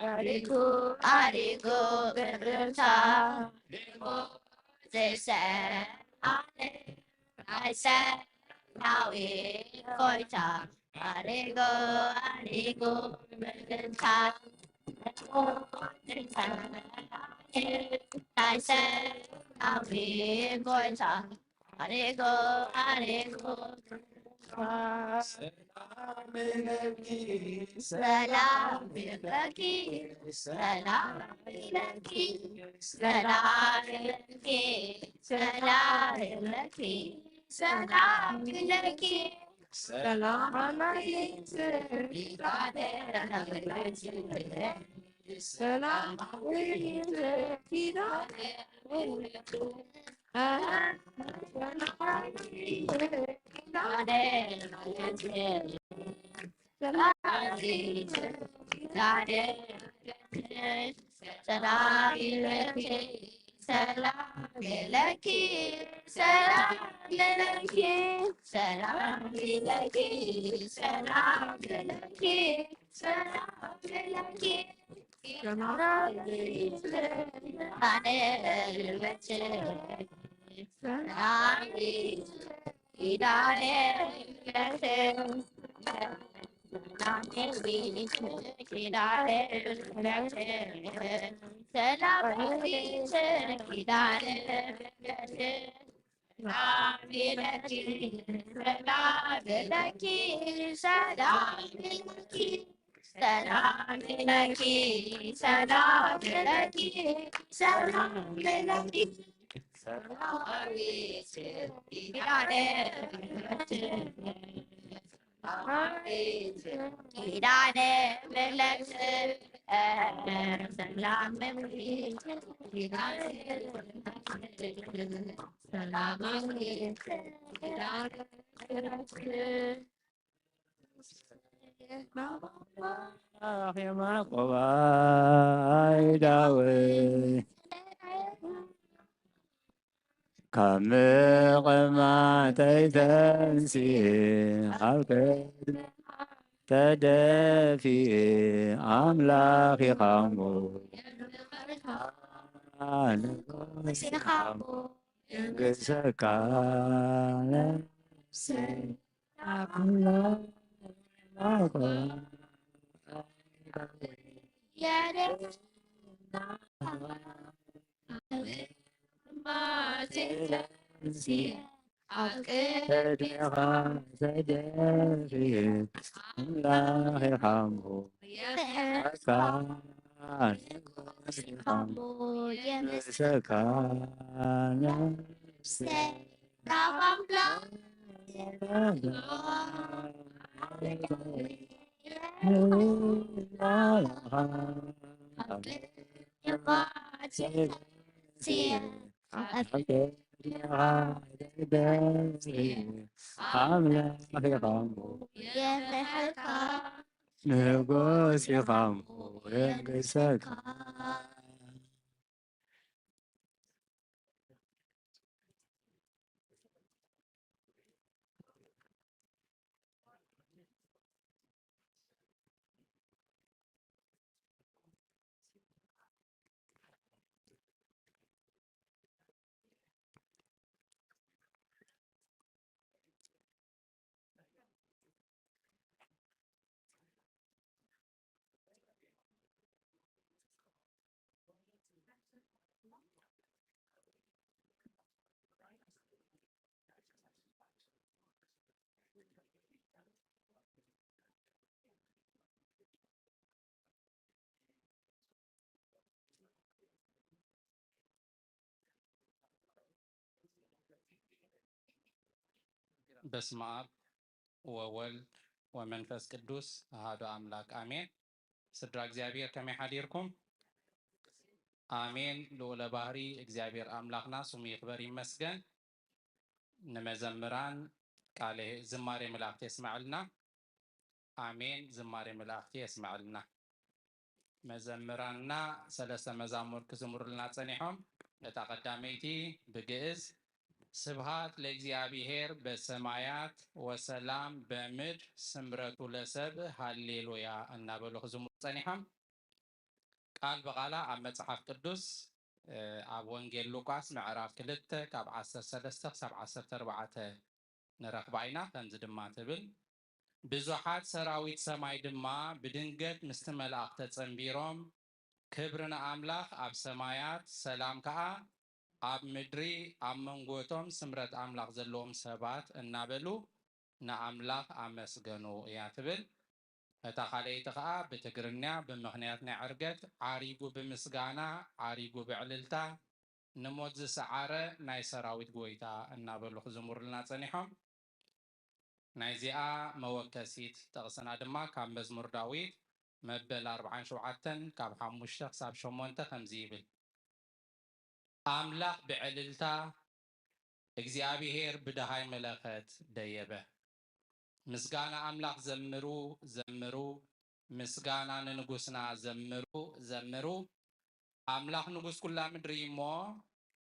አሪጎ አሪጎ በእልልታ ዝሰዓረ ናይ ሰራዊት ጐይታ አሪጎ አሪጎ በእልልታ ናይ ሰራዊት ጐይታ አሪጎ አሪጎ ሰላም ለኪ ሰላም ለኪ ሰላም ለኪ ሰላም ለኪ ሰላም ለኪ ሰላም ለኪ ሰላም ለኪ ሰላም ለኪ ሰላም ለኪ ሰላም ለኪ ሰላም ለኪ ሰላም ለኪ ሰላም ለኪ ሰላም ለኪ ሰላም ለኪ ሰላም ለኪ ሰላም ለኪ፣ ሰላም ለኪ፣ ሰላም ለኪ፣ ሰላማዊት ኪዳነ ምሕረት፣ ሰላማዊት ኪዳነ ምሕረት፣ ሰላም ለኪ፣ ኪዳነ ምሕረት፣ ሰላማዊት ኪዳነ ምሕረት። ኣኼማ ቆባይ ዳዊት ካብ ምቕማተይ ተንሲኤ ኣብ ቅድሜኻ ተደፊኤ ኣምላኽ ኢኻሞ ንጉስ ኢኻሞ የንግሰካ ነፍሰይ። ኣምላኽ ኢኻሞ ንጉስ ኢኻሞ የንግሰካ። በስመ አብ ወወልድ ወመንፈስ ቅዱስ አሐዱ አምላክ አሜን። ስድራ እግዚኣብሔር ከመይ ሓዲርኩም? ኣሜን። ልዑለ ባህሪ እግዚኣብሔር ኣምላኽና ስሙ ይኽበር ይመስገን። ንመዘምራን ቃለ ዝማሬ መላእክት የስመዐልና። ኣሜን። ዝማሬ መላእክት የስመዐልና። መዘምራንና ሰለስተ መዛሙር ክዝምሩልና ጸኒሖም። እታ ቀዳመይቲ ብግእዝ ስብሃት ለእግዚኣብሔር በሰማያት ወሰላም በምድር ስምረቱ ለሰብ ሃሌሉያ እናበሉ ክዝምሩ ጸኒሖም። ቃል ብቓላ ኣብ መጽሓፍ ቅዱስ ኣብ ወንጌል ሉቃስ ምዕራፍ ክልተ ካብ ዓሰርተ ሰለስተ ክሳብ ዓሰርተ ኣርባዕተ ንረኽባ ኢና። ከምዚ ድማ ትብል፣ ብዙሓት ሰራዊት ሰማይ ድማ ብድንገት ምስቲ መልኣኽ ተጸንቢሮም፣ ክብሪ ንኣምላኽ ኣብ ሰማያት፣ ሰላም ከኣ ኣብ ምድሪ ኣብ መንጎ እቶም ስምረት ኣምላኽ ዘለዎም ሰባት እናበሉ ንኣምላኽ ኣመስገኑ እያ ትብል። እታ ካልኣይቲ ኸኣ ብትግርኛ ብምኽንያት ናይ ዕርገት ዓሪጉ ብምስጋና ዓሪጉ ብዕልልታ ንሞት ዝሰዓረ ናይ ሰራዊት ጎይታ እናበሉ ክዝምሩልና ጸኒሖም። ናይዚኣ መወከሲት ጥቕስና ድማ ካብ መዝሙር ዳዊት መበል ኣርብዓን ሸውዓተን ካብ ሓሙሽተ ክሳብ ሸሞንተ ከምዚ ይብል። ኣምላኽ ብዕልልታ እግዚኣብሔር ብደሃይ መለኸት ደየበ። ምስጋና ኣምላኽ ዘምሩ ዘምሩ፣ ምስጋና ንንጉስና ዘምሩ ዘምሩ። ኣምላኽ ንጉስ ኩላ ምድሪ እሞ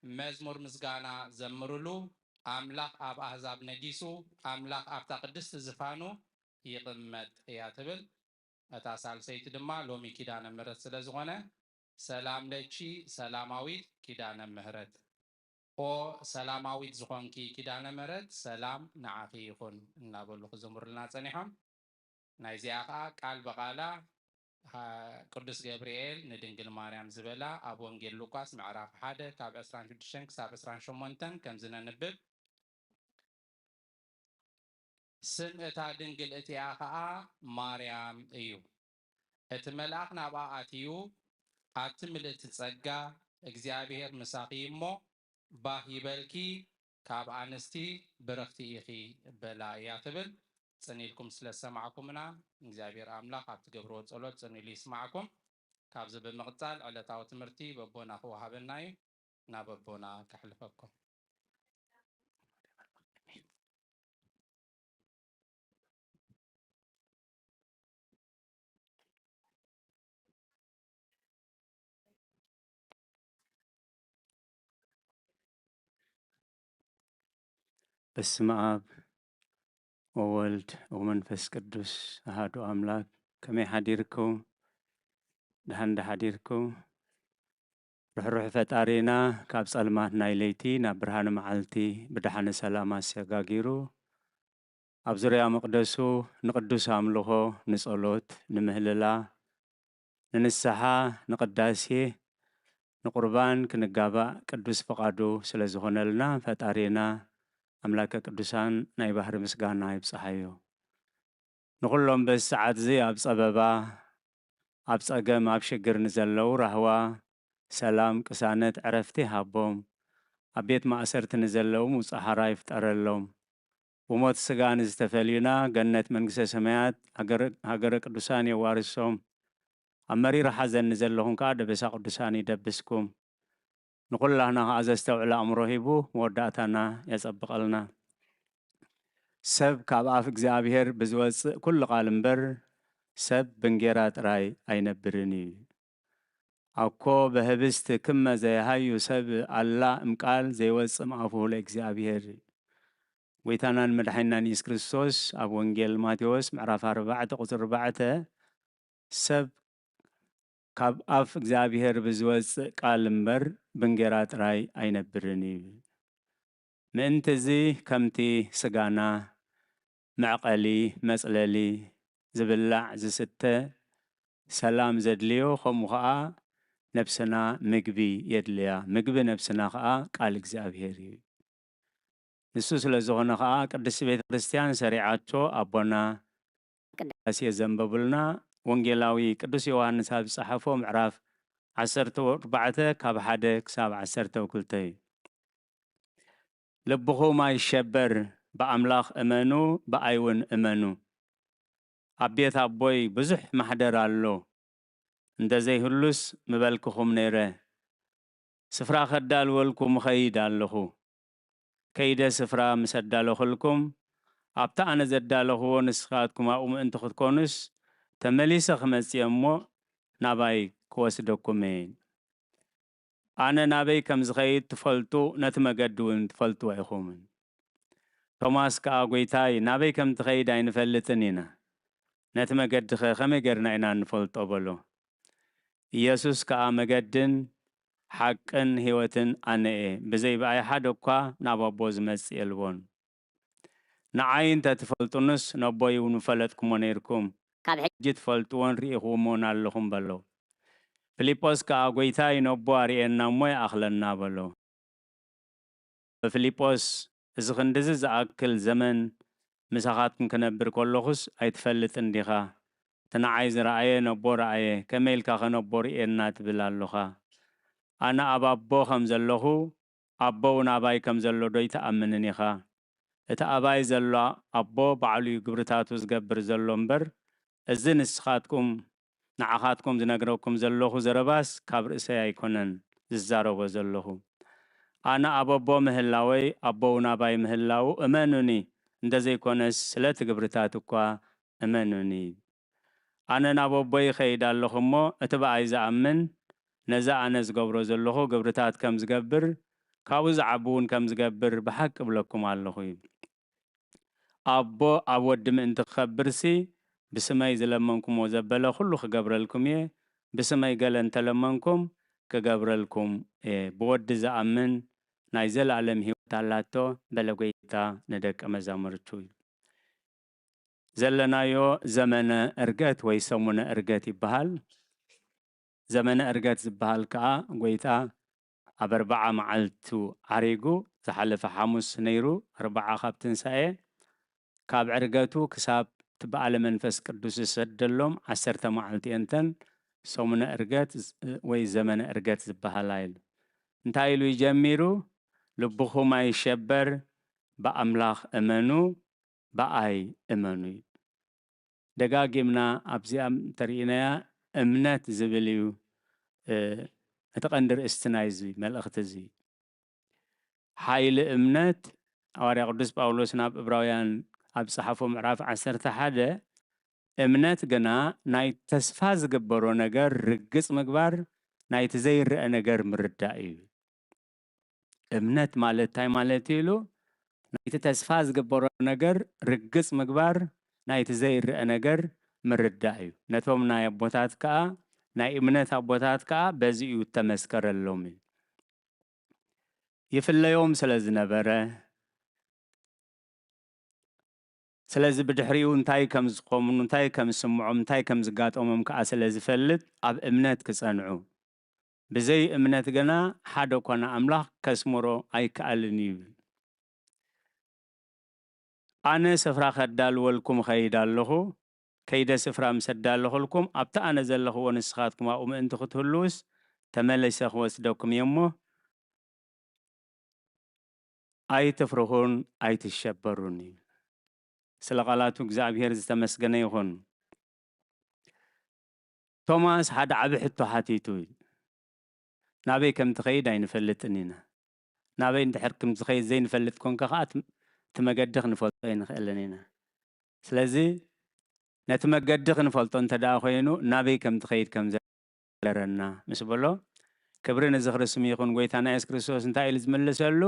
መዝሙር ምስጋና ዘምሩሉ። ኣምላኽ ኣብ ኣህዛብ ነጊሱ፣ ኣምላኽ ኣብታ ቅድስቲ ዝፋኑ ይቕመጥ እያ ትብል። እታ ሳልሰይቲ ድማ ሎሚ ኪዳነ ምሕረት ስለ ዝኾነ ሰላም ለኪ ሰላማዊት ኪዳነ ምሕረት። ኦ ሰላማዊት ዝኾንኪ ኪዳነ ምሕረት ሰላም ንዓኺ ይኹን እናበሉ ክዝምሩልና ጸኒሖም። ናይዚኣ ኸኣ ቃል ብቓላ ቅዱስ ገብርኤል ንድንግል ማርያም ዝበላ ኣብ ወንጌል ሉቃስ ምዕራፍ ሓደ ካብ ዕስራን ሽዱሽተን ክሳብ ዕስራን ሸሞንተን ከምዚ ነንብብ። ስም እታ ድንግል እቲኣ ኸኣ ማርያም እዩ። እቲ መልኣኽ ናብኣ ኣትዩ፣ ኣቲ ምልእቲ ጸጋ፣ እግዚኣብሄር ምሳኺ እሞ፣ ባህ ይበልኪ፣ ካብ ኣንስቲ ብርኽቲ ኢኺ በላ እያ ትብል። ጽን ኢልኩም ስለ ዝሰማዕኩምና እግዚኣብሔር ኣምላኽ ኣብ ትገብርዎ ጸሎት ጽን ኢሉ ይስማዕኩም። ካብዚ ብምቕጻል ዕለታዊ ትምህርቲ በቦና ክወሃበና እዩ። ናብ ኣቦና ከሕልፈኩም። በስመ ኣብ ወወልድ ወመንፈስ ቅዱስ ኣሃዱ ኣምላክ። ከመይ ሓዲርኩም? ደሓን ዶ ሓዲርኩም? ርሕሩሕ ፈጣሪና ካብ ጸልማት ናይ ለይቲ ናብ ብርሃን መዓልቲ ብደሓነ ሰላም ኣሰጋጊሩ ኣብ ዙርያ መቕደሱ ንቕዱስ ኣምልኾ፣ ንጸሎት፣ ንምህልላ፣ ንንስሓ፣ ንቕዳሴ፣ ንቁርባን ክንጋባእ ቅዱስ ፍቓዱ ስለ ዝኾነልና ፈጣሪና ኣምላከ ቅዱሳን ናይ ባህሪ ምስጋና ይብጽሓዮ። ንኹሎም በዚ ሰዓት እዚ ኣብ ጸበባ፣ ኣብ ጸገም፣ ኣብ ሽግር ንዘለዉ ራህዋ፣ ሰላም፣ ቅሳነት፣ ዕረፍቲ ሃቦም። ኣብ ቤት ማእሰርቲ ንዘለዉ ምውጻእ ሓራ ይፍጠረሎም። ብሞት ስጋ ንዝተፈልዩና ገነት መንግስተ ሰማያት ሃገረ ቅዱሳን የዋርሶም። ኣብ መሪር ሓዘን ንዘለኹም ከኣ ደበሳ ቅዱሳን ይደብስኩም። ንኹላህና ከኣ ዘስተውዕል ኣእምሮ ሂቡ መወዳእታና የጸብቐልና። ሰብ ካብ ኣፍ እግዚኣብሔር ብዝወጽእ ኩሉ ቃል እምበር ሰብ ብንጌራ ጥራይ ኣይነብርን እዩ። ኣኮ በህብስት ክመ ዘይሃዩ ሰብ ኣላ እምቃል ዘይወጽእ እምኣፉሁ ለእግዚኣብሔር። ጎይታናን መድሓኒናን ኢየሱስ ክርስቶስ ኣብ ወንጌል ማቴዎስ ምዕራፍ ኣርባዕተ ቁጽሪ ኣርባዕተ ሰብ ካብ ኣፍ እግዚኣብሔር ብዝወጽእ ቃል እምበር ብንጌራ ጥራይ ኣይነብርን እዩ። ምእንቲ እዚ ከምቲ ስጋና መዕቐሊ፣ መጽለሊ፣ ዝብላዕ ዝስተ፣ ሰላም ዘድልዮ፣ ከምኡ ኸኣ ነብስና ምግቢ የድልያ። ምግቢ ነብስና ኸኣ ቃል እግዚኣብሔር እዩ። ንሱ ስለ ዝኾነ ኸኣ ቅድስቲ ቤተ ክርስቲያን ሰሪዓቶ ኣቦና ቅዳሴ ዘንበቡልና ወንጌላዊ ቅዱስ ዮሃንስ ኣብ ዝጸሓፎ ምዕራፍ ዓሰርተ ኣርባዕተ ካብ ሓደ ክሳብ ዓሰርተ ክልተ እዩ። ልብኹም ኣይሸበር፣ ብኣምላኽ እመኑ፣ ብኣይ እውን እመኑ። ኣብ ቤት ኣቦይ ብዙሕ ማሕደር ኣሎ፣ እንተዘይህሉስ ምበልክኹም ነይረ። ስፍራ ከዳልወልኩም እኸይድ ኣለኹ። ከይደ ስፍራ ምስ ኣዳለኹልኩም፣ ኣብቲ ኣነ ዘዳለኽዎ ንስኻትኩም ኣብኡ ምእንቲ ክትኮኑስ፣ ተመሊሰ ክመጽእ እየ እሞ ናባይ ክወስደኩም እየ። ኣነ ናበይ ከም ዝኸይድ ትፈልጡ፣ ነቲ መገዲ እውን ትፈልጥዎ ኢኹምን። ቶማስ ከኣ፣ ጐይታይ፣ ናበይ ከም ትኸይድ ኣይንፈልጥን ኢና። ነቲ መገዲኸ ከመይ ጌርና ኢና እንፈልጦ? በሎ። ኢየሱስ ከኣ፣ መገድን ሓቅን ህይወትን ኣነ እየ፣ ብዘይ ብኣይ ሓደ እኳ ናብ ኣቦ ዝመጽእ የልቦን። ንዓይ እንተ ትፈልጡንስ፣ ነቦይ እውን ምፈለጥኩሞ ነይርኩም። ካብ ሕጂ ትፈልጥዎን ርኢኹምዎን ኣለኹም በሎ። ፊልጶስ ከኣ፣ ጐይታይ፣ ነቦ ኣርእየና እሞ ይኣኽለና በሎ። ፊልጶስ፣ እዚ ክንድዚ ዝኣክል ዘመን ምሳኻትኩም ክነብር ከለኹስ ኣይትፈልጥን ዲኻ? እቲ ንዓይ ዝረኣየ ነቦ ረኣየ፣ ከመይ ኢልካኸ ነቦ ርእየና ትብል ኣሎኻ? ኣነ ኣብ ኣቦ ከም ዘለኹ፣ ኣቦ እውን ኣባይ ከም ዘሎ ዶ ኣይትኣምንን ኢኻ? እቲ ኣባይ ዘሎ ኣቦ ባዕሉ እዩ ግብርታቱ ዝገብር ዘሎ እምበር፣ እዚ ንስኻትኩም ንዓኻትኩም ዝነግረኩም ዘለኹ ዘረባስ ካብ ርእሰይ ኣይኮነን ዝዛረቦ ዘለኹ። ኣነ ኣብ ኣቦ ምህላወይ፣ ኣቦ እውን ኣባይ ምህላዉ እመኑኒ፣ እንተዘይኮነስ ስለቲ ግብርታት እኳ እመኑኒ። ኣነ ናብ ኣቦይ እኸይድ ኣለኹ እሞ፣ እቲ ብኣይ ዝኣምን ነዚ ኣነ ዝገብሮ ዘለኹ ግብርታት ከም ዝገብር፣ ካብኡ ዝዓቢ እውን ከም ዝገብር ብሓቂ እብለኩም ኣለኹ። ኣቦ ኣብ ወዲ ምእንቲ ክኸብርሲ፣ ብስመይ ዝለመንኩምዎ ዘበለ ኩሉ ክገብረልኩም እየ። ብስመይ ገለ እንተለመንኩም፣ ክገብረልኩም እየ። ብወዲ ዝኣምን ናይ ዘለኣለም ህይወት ኣላቶ፣ በለ ጐይታ ንደቀ መዛሙርቱ። ዘለናዮ ዘመነ ዕርገት ወይ ሰሙነ ዕርገት ይበሃል። ዘመነ ዕርገት ዝበሃል ከኣ ጐይታ ኣብ ኣርብዓ መዓልቱ ዓሪጉ፣ ዝሓለፈ ሓሙስ ነይሩ፣ ኣርብዓ ካብ ትንሳኤ፣ ካብ ዕርገቱ ክሳብ እቲ በዓለ መንፈስ ቅዱስ ዝሰደሎም ዓሰርተ መዓልቲ እየንተን ሰሙነ ዕርገት ዝ-፣ ወይ ዘመነ ዕርገት ዝበሃላ ኢሉ። እንታይ ኢሉ ይጀሚሩ? "ልብኹም ኣይሸበር፣ ብኣምላኽ እመኑ፣ ብኣይ እመኑ" እዩ። ደጋጊምና ኣብዚኣ እንተርኢናያ እምነት ዝብል እዩ፣ እ፣ እቲ ቀንዲ ርእስቲ ናይዚ መልእኽቲ እዚ። ሓይሊ እምነት፣ ሃዋርያ ቅዱስ ጳውሎስ ናብ እብራውያን ኣብ ጸሓፎ ምዕራፍ ዓሰርተ ሓደ፣ እምነት ግና ናይ ተስፋ ዝግበሮ ነገር ርግጽ ምግባር፣ ናይቲ ዘይረአ ነገር ምርዳእ እዩ። እምነት ማለት እንታይ ማለት እዩ ኢሉ፣ ናይቲ ተስፋ ዝግበሮ ነገር ርግጽ ምግባር፣ ናይቲ ዘይረአ ነገር ምርዳእ እዩ። ነቶም ናይ ኣቦታት ከኣ፣ ናይ እምነት ኣቦታት ከኣ በዚ እዩ እተመስከረሎም እዩ። ይፍለዮም ስለ ዝነበረ፣ ስለዚ ብድሕሪኡ እንታይ ከም ዝኾኑ፣ እንታይ ከም ዝስምዖም፣ እንታይ ከም ዝጋጠሞም ከኣ ስለ ዝፈልጥ፣ ኣብ እምነት ክጸንዑ፣ ብዘይ እምነት ግና ሓደ ኮነ ኣምላኽ ከስምሮ ኣይከኣልን እዩ ይብል። ኣነ ስፍራ ከዳልወልኩም እኸይድ ኣለኹ፣ ከይደ ስፍራ ምስ ኣዳለኹልኩም፣ ኣብቲ ኣነ ዘለኽዎ ንስኻትኩም ኣብኡ ምእንቲ ክትህልዉስ፣ ተመሊሰ ክወስደኩም እየ እሞ፣ ኣይትፍርሁን ኣይትሸበሩን እዩ። ስለ ቃላቱ እግዚኣብሔር ዝተመስገነ ይኹን። ቶማስ ሓደ ዓቢ ሕቶ ሓቲቱ እዩ። ናበይ ከም ትኸይድ ኣይንፈልጥን ኢና። ናበይ እንድሕር ከም ትኸይድ ዘይንፈልጥ ኮንካ ከኣ፣ እቲ፣ እቲ መገዲ ክንፈልጦ ኣይንኽእልን ኢና። ስለዚ ነቲ መገዲ ክንፈልጦ እንተ ደኣ ኮይኑ፣ ናበይ ከም ትኸይድ ከም ዘለረና ምስ በሎ፣ ክብሪ ንዝኽሪ ስም ይኹን። ጎይታና የሱስ ክርስቶስ እንታይ ኢሉ ዝምልሰሉ?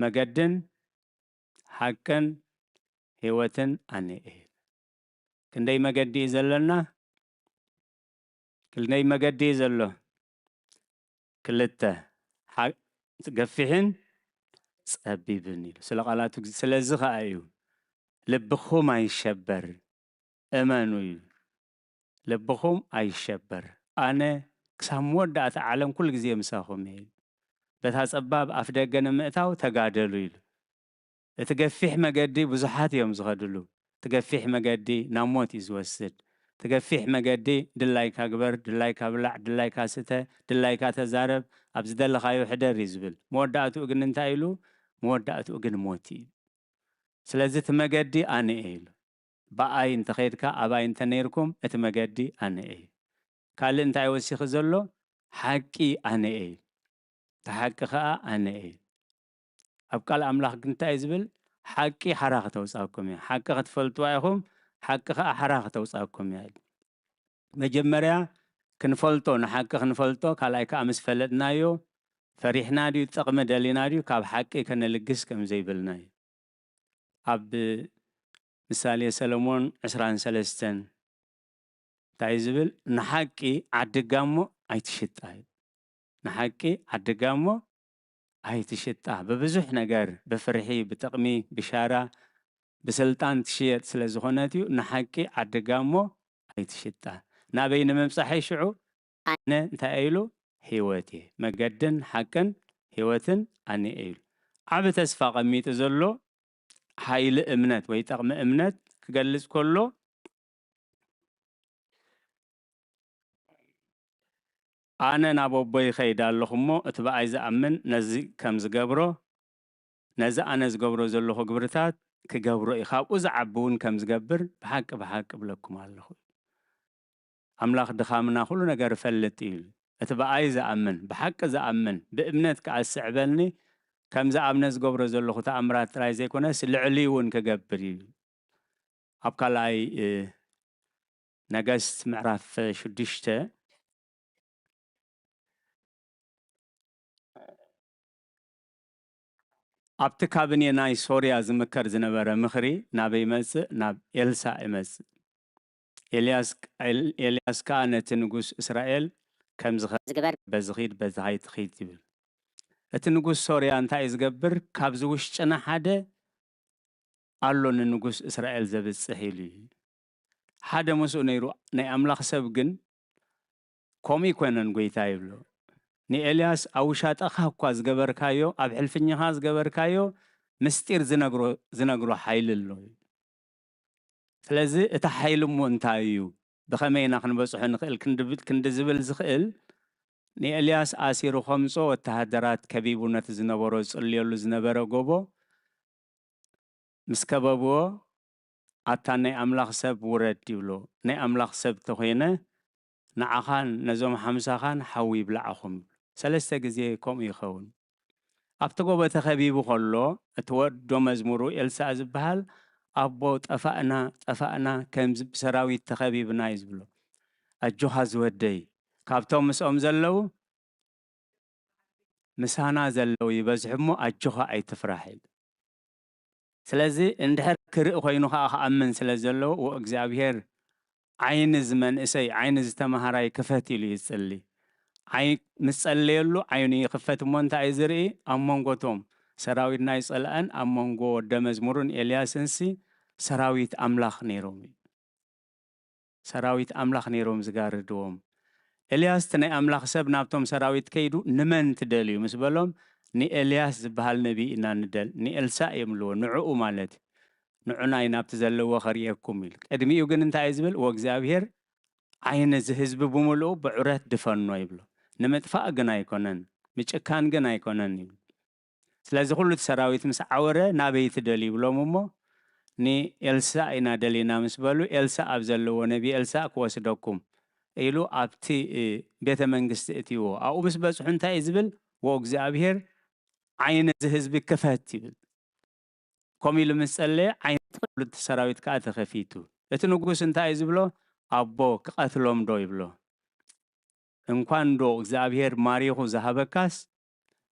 "መገድን ሓቅን ህይወትን ኣነ እየ" ኢሉ። ክንደይ መገዲ እዩ ዘለና? ክንደይ መገዲ እዩ ዘሎ? ክልተ። ሓ-፣ ገፊሕን ጸቢብን ኢሉ። ስለ ቃላቱ ግዜ፣ ስለዚ ኸኣ እዩ፣ "ልብኹም ኣይሸበር፣ እመኑ" እዩ። "ልብኹም ኣይሸበር፣ ኣነ ክሳብ መወዳእታ ዓለም ኩሉ ግዜ ምሳኹም እየ" ኢሉ። በታ ጸባብ ኣፍ ደገ ንምእታው ተጋደሉ ኢሉ። እቲ ገፊሕ መገዲ ብዙሓት እዮም ዝኸድሉ። እቲ ገፊሕ መገዲ ናብ ሞት እዩ ዝወስድ። እቲ ገፊሕ መገዲ ድላይካ ግበር፣ ድላይካ ብላዕ፣ ድላይካ ስተ፣ ድላይካ ተዛረብ፣ ኣብ ዝደለኻዮ ሕደር እዩ ዝብል። መወዳእትኡ ግን እንታይ ኢሉ? መወዳእትኡ ግን ሞት እዩ። ስለዚ እቲ መገዲ ኣነ እየ ኢሉ። ብኣይ እንተኸይድካ፣ ኣባይ እንተነይርኩም፣ እቲ መገዲ ኣነ እየ። ካልእ እንታይ ወሲኺ ዘሎ? ሓቂ ኣነ እየ። እቲ ሓቂ ኸኣ ኣነ እየ። ኣብ ቃል ኣምላኽ ግን እንታይ እዩ ዝብል? ሓቂ ሓራ ከተውጻኩም እያ። ሓቂ ክትፈልጥዋ ኢኹም፣ ሓቂ ኸኣ ሓራ ከተውጻኩም እያ። መጀመርያ ክንፈልጦ፣ ንሓቂ ክንፈልጦ፣ ካልኣይ ከኣ ምስ ፈለጥናዮ፣ ፈሪሕና ድዩ፣ ጥቕሚ ደሊና ድዩ፣ ካብ ሓቂ ከነልግስ ከም ዘይብልና እዩ። ኣብ ምሳሌ ሰሎሞን ዕስራን ሰለስተን እንታይ እዩ ዝብል? "ንሓቂ ዓዲ ጋሞ ኣይትሽጣ" እዩ። ንሓቂ ዓዲ ጋሞ ኣይትሽጣ። ብብዙሕ ነገር፣ ብፍርሒ፣ ብጥቕሚ፣ ብሻራ፣ ብስልጣን ትሽየጥ ስለ ዝኾነት እዩ። ንሓቂ ዓዲ ጋሞ ኣይትሽጣ። ናበይ ንምብጻሕ እዩ ሽዑ? ኣነ እንታይ ኢሉ? ህይወት እየ። መገድን ሓቅን ህይወትን ኣነ እየ ኢሉ። ዓቢ ተስፋ ቀሚጡ ዘሎ ሓይሊ እምነት ወይ ጠቕሚ እምነት ክገልጽ ከሎ፣ ኣነ ናብ ኣቦይ ይኸይድ ኣለኹ እሞ፣ እቲ ብኣይ ዝኣምን ነዚ ከም ዝገብሮ፣ ነዚ ኣነ ዝገብሮ ዘለኹ ግብርታት ክገብሮ እዩ። ካብኡ ዝዓቢ እውን ከም ዝገብር ብሓቂ፣ ብሓቂ እብለኩም ኣለኹ። ኣምላኽ ድኻምና ኩሉ ነገር እፈልጥ እዩ። እቲ ብኣይ ዝኣምን፣ ብሓቂ ዝኣምን፣ ብእምነት ከኣ ዝስዕበኒ፣ ከም ዝኣምነ ዝገብሮ ዘለኹ ተኣምራት ጥራይ ዘይኮነስ፣ ልዕሊኡ እውን ክገብር እዩ። ኣብ ካልኣይ፣ እ፣ ነገስት ምዕራፍ ሽዱሽተ፣ ኣብቲ ካቢኔ ናይ ሶርያ ዝምከር ዝነበረ ምኽሪ ናበይ ይመጽእ? ናብ ኤልሳዕ ይመጽእ። ኤልያስ፣ ኤል-፣ ኤልያስ ከኣ ነቲ ንጉስ እስራኤል ከምዚ ኸ-፣ ዝግበር፣ በዚ ኺድ፣ በዚ ኣይትኺድ ይብል። እቲ ንጉስ ሶርያ እንታይ እዩ ዝገብር? ካብዚ ውሽጥና ሓደ ኣሎ ንንጉስ እስራኤል ዘብጽሕ ኢሉ እዩ። ሓደ ምስኡ ነይሩ፣ ናይ ኣምላኽ ሰብ ግን ከምኡ ኣይኮነን ጎይታ ይብሎ። ንኤልያስ ኣብ ውሻጠኻ እኳ ዝገበርካዮ፣ ኣብ ሕልፍኝኻ ዝገበርካዮ ምስጢር ዝነግሮ፣ ዝነግሮ ሓይሊ ኣሎ። ስለዚ እቲ ሓይሊ እሞ እንታይ እዩ? ብኸመይ ኢና ክንበጽሖ ንኽእል? ክንዲ ዝብል ዝኽእል ንኤልያስ ኣሲሩ ከምጾ ወተሃደራት ከቢቡ ነቲ ዝነበሮ ዝጽልየሉ ዝነበረ ጎቦ ምስ ከበብዎ ኣታ ናይ ኣምላኽ ሰብ ውረድ ይብሎ። ናይ ኣምላኽ ሰብ ተኾይነ ንዓኻን ነዞም ሓምሳኻን ሓዊ ይብልዓኹም። ሰለስተ ግዜ ከምኡ ይኸውን። ኣብቲ ጎቦ ተኸቢቡ ከሎ እቲ ወዶ መዝሙሩ ኤልሳእ ዝበሃል ኣቦ ጠፋእና ጠፋእና ከምዚ ብሰራዊት ተኸቢብና እዩ ዝብሎ። ኣጆኻ ዝወደይ ካብቶም ምስኦም ዘለዉ ምሳና ዘለዉ ይበዝሑ እሞ ኣጆኻ ኣይትፍራሕ ኢሉ። ስለዚ እንድሕር ክርኢ ኮይኑ ከዓ ክኣምን ስለ ዘለዎ ወእግዚኣብሔር ዓይኒ ዝመንእሰይ ዓይኒ ዝተምሃራይ ክፈት ኢሉ ይጽሊ። ምስ ጸለየሉ ዓይኑ ይኽፈት እሞ እንታይ እዩ ዝርኢ? ኣብ መንጎቶም ሰራዊት ናይ ጸላእን ኣብ መንጎ ወደ መዝሙርን ኤልያስንሲ ሰራዊት ኣምላኽ ነይሮም እዩ። ሰራዊት ኣምላኽ ነይሮም ዝጋርድዎም። ኤልያስ እቲ ናይ ኣምላኽ ሰብ ናብቶም ሰራዊት ከይዱ ንመን ትደልዩ ምስ በሎም ንኤልያስ ዝበሃል ነቢይ ኢና ንደል ንኤልሳእ እዮም ልዎ ንዕኡ ማለት እዩ። ንዑናይ ናብቲ ዘለዎ ከርእየኩም ኢሉ ቅድሚኡ ግን እንታይ እዩ ዝብል? ወእግዚኣብሔር ዓይኒ እዚ ህዝቢ ብምልኡ ብዑረት ድፈኖ ይብሎ። ንምጥፋእ ግን ኣይኮነን፣ ምጭካን ግን ኣይኮነን ይብሎ። ስለዚ ኩሉ እቲ ሰራዊት ምስ ዓወረ ናበይ ትደልዩ ይብሎም እሞ ንኤልሳእ ኢና ደሊና ምስ በሉ ኤልሳእ ኣብ ዘለዎ ነቢ ኤልሳእ ክወስደኩም ኢሉ ኣብቲ ቤተ መንግስቲ እትይዎ ኣብኡ ምስ በፅሑ እንታይ እዩ ዝብል? ወእግዚኣብሔር ዓይኒ እዚ ህዝቢ ክፈት ይብል። ከምኡ ኢሉ ምስ ጸለየ ዓይኒ ኩሉ እቲ ሰራዊት ከዓ ተኸፊቱ። እቲ ንጉስ እንታይ እዩ ዝብሎ? ኣቦ ክቐትሎም ዶ ይብሎ። እንኳን ዶ እግዚኣብሔር ማሪኹ ዝሃበካስ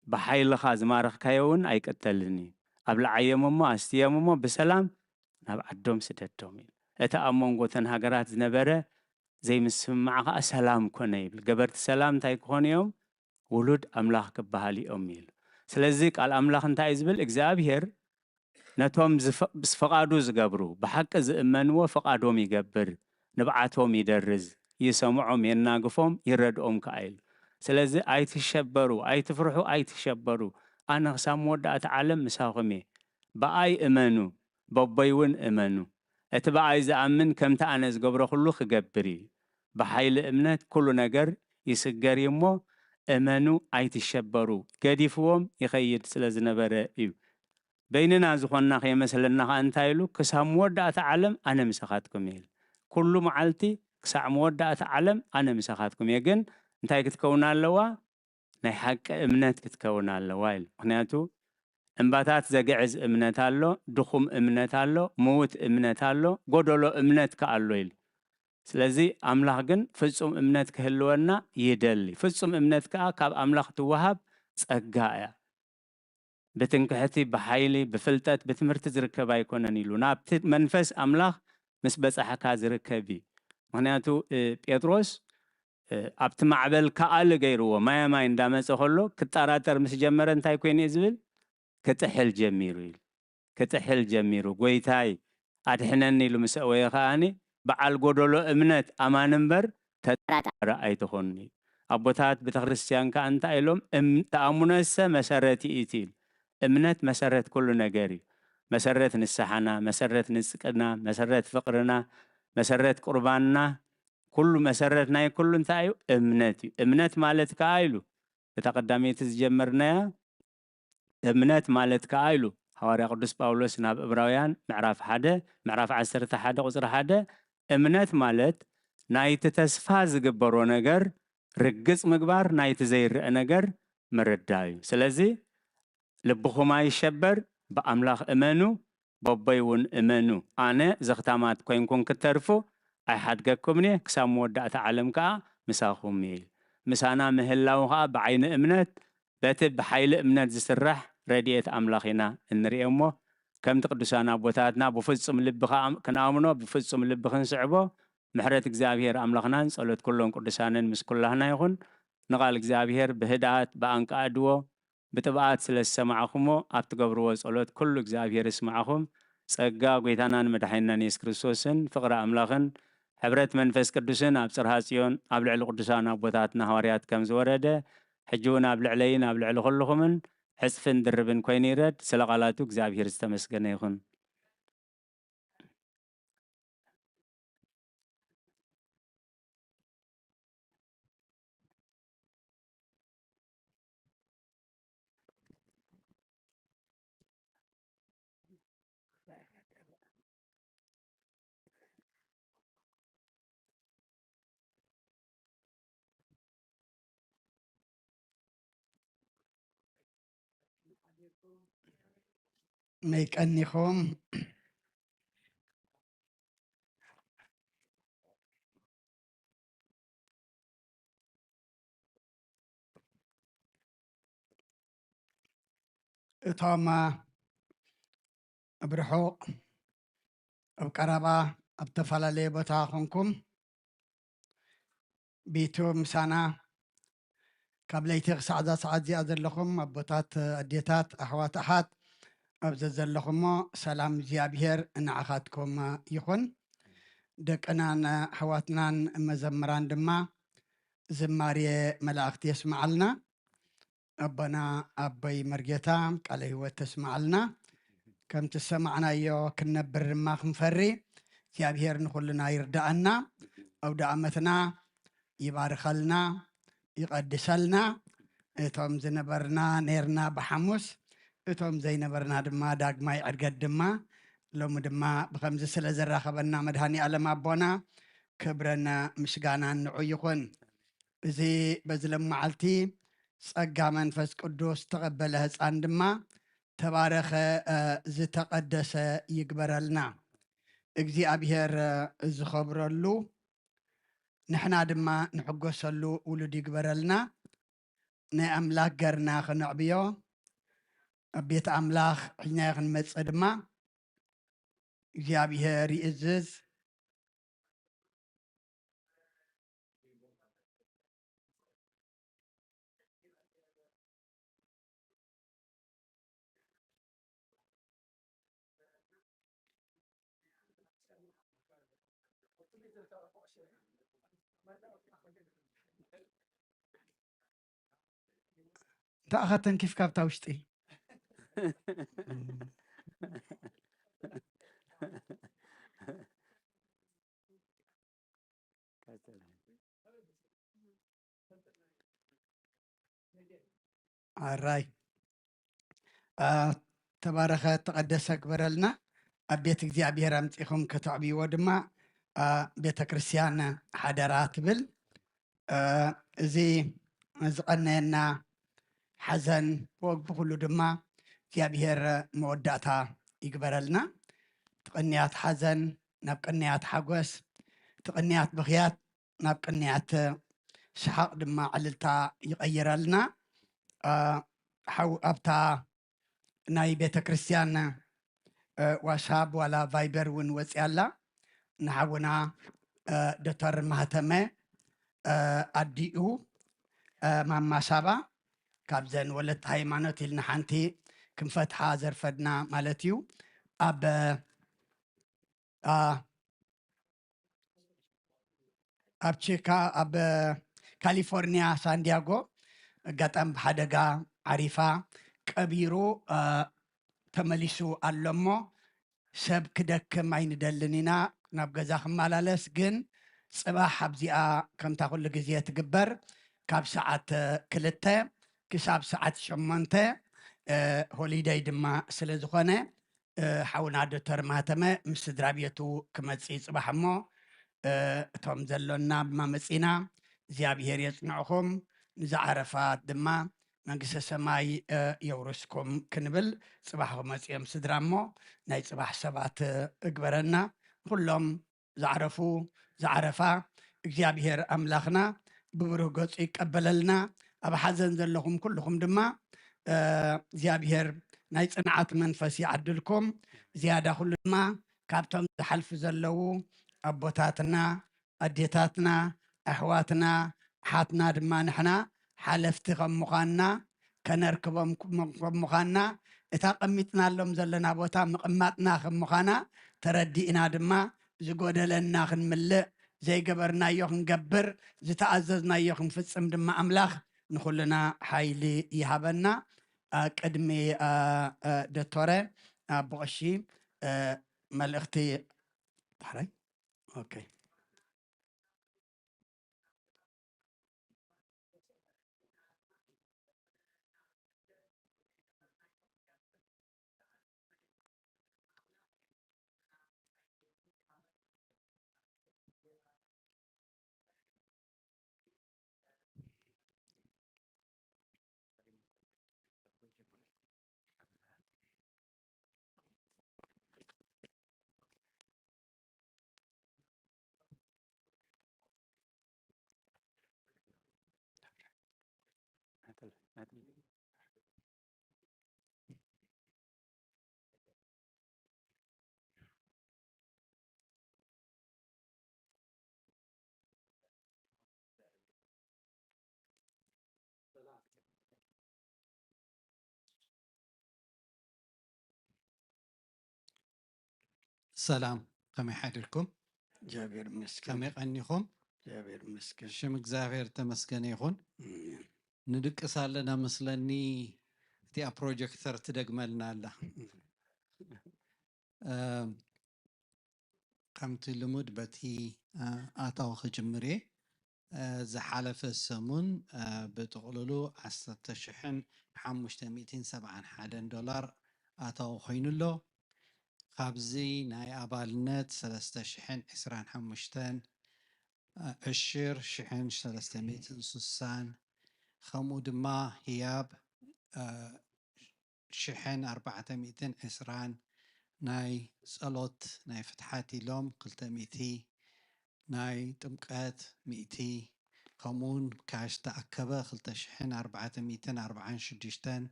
ብሓይልኻ ዝማረኽካዮ እውን ኣይቅተልን እዩ። ኣብልዓዮም እሞ ኣስትዮም እሞ ብሰላም ናብ ዓዶም ስደዶም እዩ። እቲ ኣብ መንጎ እተን ሃገራት ዝነበረ ዘይምስምማዕ ከዓ ሰላም ኮነ ይብል። ገበርቲ ሰላም እንታይ ክኾኑ እዮም? ውሉድ ኣምላኽ ክበሃል እዮም ኢሉ። ስለዚ ቃል ኣምላኽ እንታይ እዩ ዝብል? እግዚኣብሔር ነቶም ምስ ፈቓዱ ዝገብሩ ብሓቂ ዝእመንዎ ፈቓዶም ይገብር፣ ንብዓቶም ይደርዝ፣ ይሰምዖም፣ የናግፎም፣ ይረድኦም ከኣ ኢሉ። ስለዚ ኣይትሸበሩ፣ ኣይትፍርሑ፣ ኣይትሸበሩ፣ ኣነ ክሳብ መወዳእታ ዓለም ምሳኹም እየ። ብኣይ እመኑ፣ በቦይ እውን እመኑ። እቲ ብኣይ ዝኣምን ከምቲ ኣነ ዝገብሮ ኩሉ ክገብር እዩ። ብሓይሊ እምነት ኩሉ ነገር ይስገር እዩ እሞ እመኑ፣ ኣይትሸበሩ። ገዲፍዎም ይኸይድ ስለ ዝነበረ እዩ። በይንና ዝኾንና ከይመስለና ኸዓ እንታይ ኢሉ? ክሳብ መወዳእታ ዓለም ኣነ ምሳኻትኩም እየ ኢሉ። ኩሉ መዓልቲ ክሳዕ መወዳእታ ዓለም ኣነ ምሳኻትኩም እየ። ግን እንታይ ክትከውን ኣለዋ? ናይ ሓቂ እምነት ክትከውን ኣለዋ ኢሉ። ምኽንያቱ እምባታት ዘግዕዝ እምነት ኣሎ፣ ድኹም እምነት ኣሎ፣ ምዉት እምነት ኣሎ፣ ጎደሎ እምነት ከኣ ኣሎ ኢሉ። ስለዚ ኣምላኽ ግን ፍጹም እምነት ክህልወና ይደሊ። ፍጹም እምነት ከኣ ካብ ኣምላኽ ትወሃብ ጸጋ እያ። ብትንክሕቲ፣ ብሓይሊ፣ ብፍልጠት፣ ብትምህርቲ ዝርከብ ኣይኮነን ኢሉ ናብቲ መንፈስ ኣምላኽ ምስ በጻሕካ ዝርከብ እዩ። ምኽንያቱ ጴጥሮስ ኣብቲ ማዕበል ከኣሊ ገይርዎ ማያ ማይ እንዳመጸ ከሎ ክጠራጠር ምስ ጀመረ እንታይ ኮይኑ እዩ ዝብል? ክጥሕል ጀሚሩ ኢሉ። ክጥሕል ጀሚሩ፣ ጎይታይ ኣድሕነኒ ኢሉ ምስ ኣወየ ከኣኒ በዓል ጎደሎ እምነት ኣማን እምበር ተጠራጣሪ ኣይትኾኑ። ኣቦታት ቤተክርስትያን ከኣ እንታይ ኢሎም? ተኣምኖሰ መሰረት ይእቲ ኢሉ። እምነት መሰረት ኩሉ ነገር እዩ። መሰረት ንስሓና፣ መሰረት ንጽቅና፣ መሰረት ፍቅርና፣ መሰረት ቁርባንና፣ ኩሉ መሰረት ናይ ኩሉ እንታይ እዩ? እምነት እዩ። እምነት ማለት ከኣ ኢሉ እታ ቀዳመይቲ ዝጀመርናያ እምነት ማለት ከኣ ኢሉ ሃዋርያ ቅዱስ ጳውሎስ ናብ እብራውያን ምዕራፍ ሓደ ምዕራፍ ዓሰርተ ሓደ ቁጽሪ ሓደ እምነት ማለት ናይቲ ተስፋ ዝግበሮ ነገር ርግጽ ምግባር ናይቲ ዘይረአ ነገር ምርዳእ እዩ። ስለዚ ልብኹም ኣይሸበር፣ ብኣምላኽ እመኑ፣ በቦይ እውን እመኑ። ኣነ ዘኽታማት ኮይንኩም ክትተርፉ ኣይሓድገኩምን እየ፣ ክሳብ መወዳእታ ዓለም ከኣ ምሳኹም እየ ኢሉ። ምሳና ምህላዉ ከኣ ብዓይኒ እምነት በቲ ብሓይሊ እምነት ዝስራሕ ረድኤት ኣምላኽ ኢና እንርእዮ እሞ ከምቲ ቅዱሳን ኣቦታትና ብፍጹም ልቢ ክንኣምኖ ብፍጹም ልቢ ክንስዕቦ ምሕረት እግዚኣብሔር ኣምላኽናን ጸሎት ኩሎም ቅዱሳንን ምስ ኩላህና ይኹን። ንቓል እግዚኣብሔር ብህድኣት ብኣንቃዕድዎ ብጥብኣት ስለ ዝሰማዕኹሞ ኣብ ትገብርዎ ጸሎት ኩሉ እግዚኣብሔር ይስማዕኹም። ጸጋ ጎይታናን መድሓኒናን የሱስ ክርስቶስን ፍቕሪ ኣምላኽን ሕብረት መንፈስ ቅዱስን ኣብ ጽርሃ ጽዮን ኣብ ልዕሊ ቅዱሳን ኣቦታትና ሃዋርያት ከም ዝወረደ ሕጂ እውን ኣብ ልዕለይን ኣብ ልዕሊ ኩልኹምን ዕጽፍን ድርብን ኮይኑ ይረድ። ስለ ቃላቱ እግዚኣብሔር ዝተመስገነ ይኹን። መይቀኒኹም። እቶም ኣብ ርሑቕ፣ ኣብ ቀረባ፣ ኣብ ዝተፈላለየ ቦታ ኾንኩም፣ ቢቱ ምሳና ካብ ለይቲ ክሳዕ እዛ ሰዓት እዚኣ ዘለኹም ኣቦታት፣ ኣዴታት፣ ኣሕዋት፣ ኣሓት፣ ኣብ ዘዘለኹሞ ሰላም እግዚኣብሔር ንዓኻትኩም ይኹን። ደቅናን ኣሕዋትናን መዘምራን ድማ ዝማሬ መላእኽቲ የስምዓልና። ኣቦና ኣቦይ መርጌታ ቃለ ህይወት ተስምዓልና። ከምቲ ዝሰማዕናዮ ክንነብር ድማ ክንፈሪ እግዚኣብሔር ንኹልና ይርዳኣና። ኣውደ ዓመትና ይባርኸልና፣ ይቐድሰልና። እቶም ዝነበርና ነርና ብሓሙስ፣ እቶም ዘይነበርና ድማ ዳግማይ ዕርገት ድማ፣ ሎሚ ድማ ብኸምዚ ስለ ዘራኸበና መድሃኒ ኣለም ኣቦና ክብረን ምስጋናን ንዑ ይኹን። እዚ በዚ ሎም መዓልቲ ጸጋ መንፈስ ቅዱስ ተቐበለ ህፃን ድማ ተባረኸ፣ እ፣ ዝተቐደሰ ይግበረልና። እግዚኣብሔር፣ እ፣ ዝኸብረሉ፣ ንሕና ድማ ንሕጎሰሉ ውሉድ ይግበረልና። ናይ ኣምላኽ ገርና ክነዕብዮ፣ ኣብ ቤት ኣምላኽ ሒዝናዮ ክንመጽእ ድማ እግዚኣብሔር ይእዝዝ። እንተ ኣኻ ተንኪፍካ ኣብታ ውሽጢ። ኣራይ። አ፣ ተባረኸ፣ ተቐደሰ ግበረልና። ኣብ ቤት እግዚኣብሔር ኣምጺኹም ከተዕብይዎ ድማ፣ አ፣ ቤተ ክርስቲያን ሓደራ ትብል። አ፣ እዚ ዝቐነየና ሓዘን ብወግቢ ኩሉ ድማ እግዚኣብሔር መወዳእታ ይግበረልና። ትቕንያት ሓዘን ናብ ቅንያት ሓጎስ፣ ትቕንያት ብኽያት ናብ ቅንያት ሰሓቕ ድማ ዕልልታ ይቐይረልና። አ፣ ሓው-፣ ኣብታ ናይ ቤተ ክርስቲያን፣ እ፣ ዋትሳፕ ዋላ ቫይበር እውን ወፂኣ ኣላ። ንሓውና፣ እ፣ ዶክተር ማህተመ፣ እ፣ ኣዲኡ፣ እ፣ ማማ ሳባ ካብዘን ወለተ ሃይማኖት ኢልና ሓንቲ ክንፈትሓ ዘርፈድና ማለት እዩ። ኣብ፣ እ፣ ኣብ ቺካ-፣ ኣብ ካሊፎርኒያ ሳንዲያጎ ኣጋጣሚ ብሓደጋ ዓሪፋ ቀቢሩ፣ እ፣ ተመሊሱ ኣሎ እሞ ሰብ ክደክም ኣይንደልን ኢና ናብ ገዛ ክመላለስ፣ ግን ጽባሕ ኣብዚኣ ከምታ ኩሉ ግዜ ትግበር ካብ ሰዓት ክልተ ክሳብ ሰዓት ሸሞንተ፣ እ፣ ሆሊደይ ድማ ስለ ዝኾነ፣ እ፣ ሓውና ዶክተር ማህተመ ምስ ስድራ ቤቱ ክመጽእ ይጽባሕ እሞ፣ እ፣ እቶም ዘሎና ድማ መጺና እግዚኣብሔር የጽንዕኹም፣ ንዝዓረፋት ድማ መንግስተ ሰማይ፣ እ፣ የውርስኩም ክንብል ጽባሕ ክመጽኡ እዮም ስድራ እሞ ናይ ጽባሕ ሰባት፣ እ፣ እግበረና። ኩሎም ዝዓረፉ ዝዓረፋ እግዚኣብሔር ኣምላኽና ብብሩህ ገጹ ይቀበለልና። ኣብ ሓዘን ዘለኹም ኩልኹም ድማ፣ እ፣ እግዚኣብሔር ናይ ጽንዓት መንፈስ ይዓድልኩም። ዝያዳ ኩሉ ድማ ካብቶም ዝሓልፉ ዘለዉ ኣቦታትና፣ ኣዴታትና፣ ኣሕዋትና፣ ኣሓትና ድማ ንሕና ሓለፍቲ ከም ምዃንና፣ ከነርክቦም ከም ምዃንና፣ እታ ቀሚጥናሎም ዘለና ቦታ ምቕማጥና ከም ምዃና ተረዲእና ድማ ዝጎደለና ክንምልእ፣ ዘይገበርናዮ ክንገብር፣ ዝተኣዘዝናዮ ክንፍጽም ድማ ኣምላኽ ንኹልና ሓይሊ ይሃበና። አ፣ ቅድሚ፣ አ፣ አ፣ ዶክተረ፣ አ፣ ብቐሺ፣ አ፣ መልእኽቲ ዳሕራይ። ኦኬ። ሰላም፣ ከመይ ሓዲርኩም? እግዚኣብሔር ይመስገን። ከመይ ቀኒኹም? እግዚኣብሔር ይመስገን። ሽም እግዚኣብሔር ተመስገነ ይኹን። እም፣ ንድቅስ ኣለና መስለኒ። እቲኣ ፕሮጀክተር ትደግመልና ኣላ። እም፣ ከምቲ ልሙድ በቲ፣ እ፣ ኣታዊ ክጅምር እየ። እ፣ ዝሓለፈ ሰሙን፣ እ፣ ብጥቕልሉ ዓሰርተ ሽሕን ሓሙሽተ ሚእትን ሰብዓን ሓደን ዶላር ኣታዊ ኮይኑ ኣሎ። ካብዚ ናይ ኣባልነት ሰለስተ ሽሕን ዕስራን ሓሙሽተን፣ እ፣ ዕሽር ሽሕን ሰለስተ ሚእትን ስሳን፣ ከምኡ ድማ ህያብ፣ እ፣ ሽሕን ኣርባዕተ ሚእትን ዕስራን፣ ናይ ጸሎት ናይ ፍትሓት ኢሎም ክልተ ሚእቲ፣ ናይ ጥምቀት ሚእቲ፣ ከምኡውን ካሽ ተኣከበ ክልተ ሽሕን ኣርባዕተ ሚእትን ኣርባዓን ሽዱሽተን፣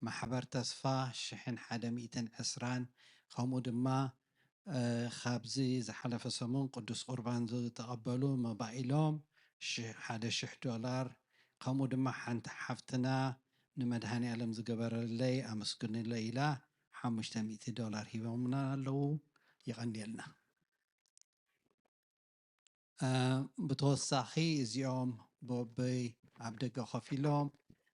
ማሕበር ተስፋ ሽሕን ሓደ ሚእትን ዕስራን፣ ከምኡ ድማ፣ እ፣ ካብዚ ዝሓለፈ ሰሙን ቅዱስ ቁርባን ዝተቐበሉ መባእ ኢሎም ሽ-፣ ሓደ ሽሕ ዶላር፣ ከምኡ ድማ ሓንቲ ሓፍትና ንመድሃኔ ዓለም ዝገበረለይ ኣመስግኑለይ ኢላ ሓሙሽተ ሚእቲ ዶላር ሂቦምና ኣለዉ። የቐንየልና። እ፣ ብተወሳኺ እዚኦም ብኦበይ ኣብ ደገ ኮፍ ኢሎም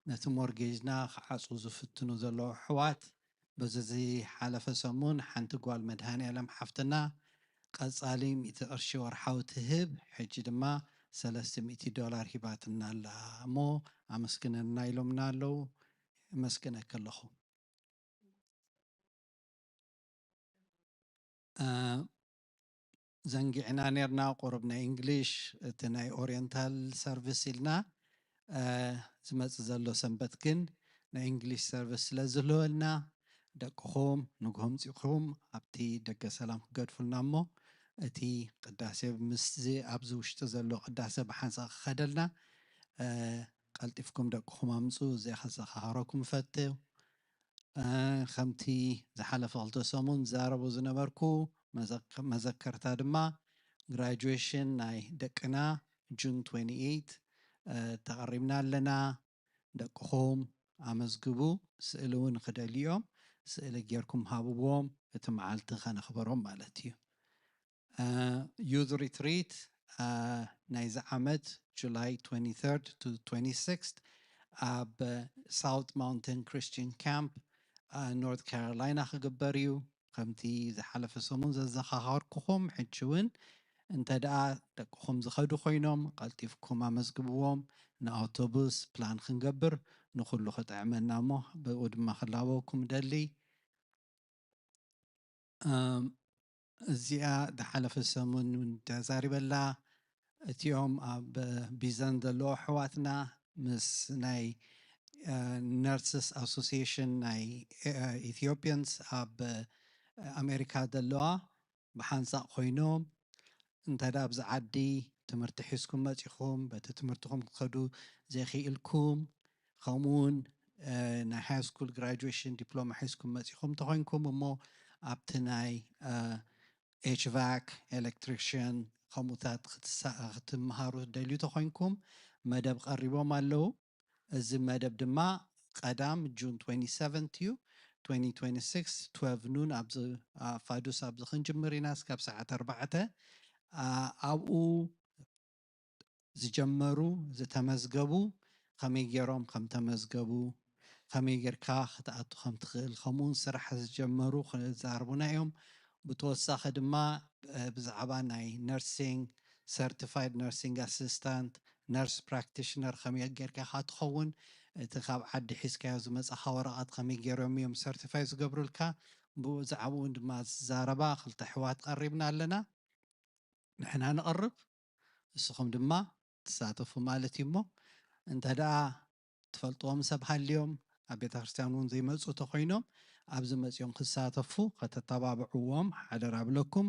ነቲ ሞርጌጅና ክዓጹ ዝፍትኑ ዘለዉ ኣሕዋት፣ በዚ ዝሓለፈ ሰሙን ሓንቲ ጓል መድሃኔ ዓለም ሓፍትና ቀጻሊ ሚእቲ ቅርሺ ወርሓዊ ትህብ፣ ሕጂ ድማ ሰለስተ ሚእቲ ዶላር ሂባትና ኣላ እሞ ኣመስግነና ኢሎምና ኣለዉ። የመስግነኪ ኣለኹ። እ፣ ዘንጊዕና ኔርና ቁሩብ ናይ እንግሊሽ፣ እቲ ናይ ኦሪየንታል ሰርቪስ ኢልና፣ እ፣ ዝመጽእ ዘሎ ሰንበት ግን ናይ እንግሊሽ ሰርቪስ ስለ ዝህልወልና፣ ደቅኹም ንግሆ ኣምጺእኩም ኣብቲ ደገ ሰላም ክገድፉልና እሞ፣ እቲ ቅዳሴ ምስዚ ኣብዚ ውሽጢ ዘሎ ቅዳሴ ብሓንሳእ ክኸደልና፣ እ፣ ቀልጢፍኩም ደቅኹም ኣምጹ፣ እዚኣ ከዘኻኽረኩም እፈቱ። እ፣ ከምቲ ዝሓለፈ ክልተ ሰሙን ዝዛረቦ ዝነበርኩ፣ መዘክ-፣ መዘከርታ ድማ ግራጁዌሽን ናይ ደቅና ጁን ትዌንቲ ኤይት፣ እ፣ ተቐሪብና ኣለና። ደቅኹም ኣመዝግቡ፣ ስእሊ እውን ክደልዮም፣ ስእሊ ጌርኩም ሃብዎም፣ እቲ መዓልቲ ከነኽብሮም ማለት እዩ። እ፣ ዩዝ ሪትሪት፣ እ፣ ናይዚ ዓመት ጁላይ ትዌንቲ ተርድ ቱ ትዌንቲ ሲክስት ኣብ ሳውት ማውንቴን ክርስቲያን ካምፕ፣ እ፣ ኖርት ካሮላይና ክግበር እዩ። ከምቲ ዝሓለፈ ሰሙን ዘዘኻኸርኩኹም፣ ሕጂ እውን እንተ ደኣ ደቅኹም ዝኸዱ ኮይኖም፣ ቀልጢፍኩም ኣመዝግብዎም። ንኣውቶቡስ ፕላን ክንገብር፣ ንኹሉ ክጥዕመና እሞ፣ ብኡ ድማ ክላበወኩም እደሊ። እም፣ እዚኣ ዝሓለፈ ሰሙን እውን ተዛሪበላ። እቲኦም ኣብ ቢዘን ዘለዉ ኣሕዋትና ምስ ናይ፣ እ፣ ነርስስ ኣሶሲዬሽን ናይ፣ እ፣ ኢትዮጵያንስ ኣብ፣ እ፣ ኣሜሪካ ዘለዋ ብሓንሳእ ኮይኖም፣ እንተ ደኣ ኣብዚ ዓዲ ትምህርቲ ሒዝኩም መጺኹም፣ በቲ ትምህርትኹም ክትከዱ ዘይክኢልኩም፣ ከምኡ እውን፣ እ፣ ናይ ሃይ ስኩል ግራጁዌሽን ዲፕሎማ ሒዝኩም መጺኹም እንተኾይንኩም እሞ፣ ኣብቲ ናይ፣ እ፣ ኤች ቫክ፣ ኤሌክትሪሽን፣ ከምኡታት ክትሳ-፣ ክትመሃሩ ትደልዩ ተኾይንኩም፣ መደብ ቀሪቦም ኣለዉ። እዚ መደብ ድማ ቀዳም ጁን ትዌንቲ ሰቨን እዩ። ትዌንቲ ትዌንቲ ሲክስ፣ ትዌልቭ ኑን ኣብዚ፣ ኣ፣ ፋዱስ ኣብዚ ክንጅምር ኢና፣ እስካብ ሰዓት ኣርባዕተ። ኣ፣ ኣብኡ ዝጀመሩ፣ ዝተመዝገቡ፣ ከመይ ገይሮም ከም ተመዝገቡ፣ ከመይ ጌርካ ክትኣቱ ከም ትኽእል፣ ከምኡውን ስራሕ ዝጀመሩ ክዛረቡና እዮም። ብተወሳኺ ድማ፣ እ፣ ብዛዕባ ናይ ነርሲንግ፣ ሰርቲፋይድ ነርሲንግ ኣሲስታንት፣ ነርስ ፕራክቲሽነር ከመይ ጌርካ ኢኻ ትኸውን፣ እቲ ካብ ዓዲ ሒዝካዮ ዝመጻኻ ወረቐት ከመይ ገይሮም እዮም ሰርቲፋይ ዝገብሩልካ፣ ብዛዕባኡ ድማ ዝዛረባ ክልተ ኣሕዋት ቀሪብና ኣለና። ንሕና ንቐርብ፣ ንስኹም ድማ ትሳተፉ ማለት እዩ። እሞ እንተ ደኣ ትፈልጥዎም ሰብ ሃልዮም፣ ኣብ ቤተ ክርስቲያን እውን ዘይመጹ ተኾይኖም፣ ኣብዚ መጺኦም ክሳተፉ ከተተባብዕዎም ሓደራ እብለኩም።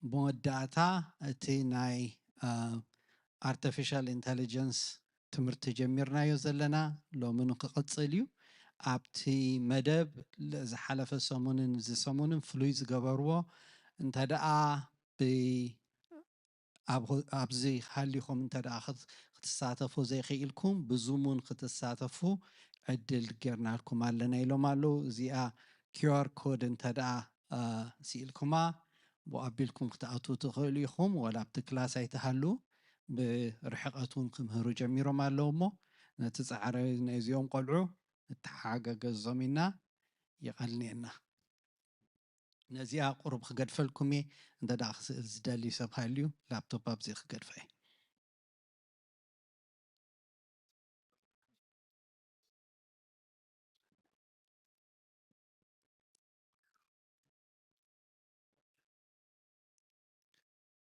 ብመወዳእታ እቲ ናይ፣ እ፣ ኣርቲፊሻል ኢንተሊጀንስ ትምህርቲ ጀሚርናዮ ዘለና፣ ሎሚ ንክቕጽል እዩ። ኣብቲ መደብ ለ-፣ ዝሓለፈ ሰሙንን እዚ ሰሙንን ፍሉይ ዝገበርዎ፣ እንተ ደኣ ብ-፣ ኣብ-፣ ኣብዚ ሃሊኹም እንተ ደኣ ክት-፣ ክትሳተፉ ዘይክኢልኩም፣ ብዙም እውን ክትሳተፉ ዕድል ጌርናልኩም ኣለና ኢሎም ኣለዉ። እዚኣ ኪው ኣር ኮድ እንተ ደኣ ስኢልኩማ ብኡ ኣቢልኩም ክትኣትዉ ትኽእሉ ኢኹም። ወላ ኣብቲ ክላስ ኣይትሃሉ፣ ብርሕቐት እውን ክምህሩ ጀሚሮም ኣለዉ እሞ ነቲ ፃዕሪ ናይዚኦም ቆልዑ ንተሓጋገዞም ኢና። የቐንየልና። ነዚኣ ቁሩብ ክገድፈልኩም እየ። እንተ ደኣ ክስእል ዝደሊ ሰብ ሃልዩ ላፕቶፕ ኣብዚ ክገድፋ እየ።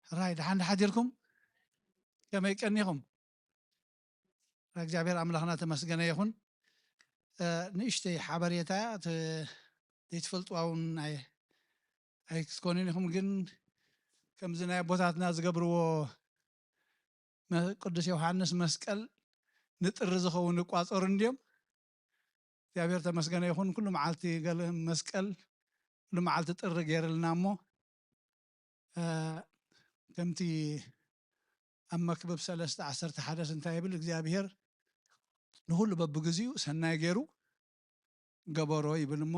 ሕራይ ደሓን ሓዲርኩም? ከመይ ቀኒኹም? እግዚኣብሔር ኣምላኽና ተመስገነ ይኹን። ንእሽተይ ሓበሬታ ዘይትፈልጥዋ እውን ኣይክትኮኑን ኢኹም፣ ግን ከምዚ ናይ ኣቦታትና ዝገብርዎ ቅዱስ ዮሃንስ መስቀል ንጥሪ ዝኸውን ይቋፀሩ እንድዮም። እግዚኣብሔር ተመስገነ ይኹን። ኩሉ መዓልቲ መስቀል፣ ኩሉ መዓልቲ ጥሪ ገይርልና እሞ ከምቲ ኣብ መክብብ ሰለስተ ዓሰርተ ሓደ እንታይ ይብል እግዚኣብሔር ንኹሉ በብግዚኡ ሰናይ ገይሩ ገበሮ ይብል እሞ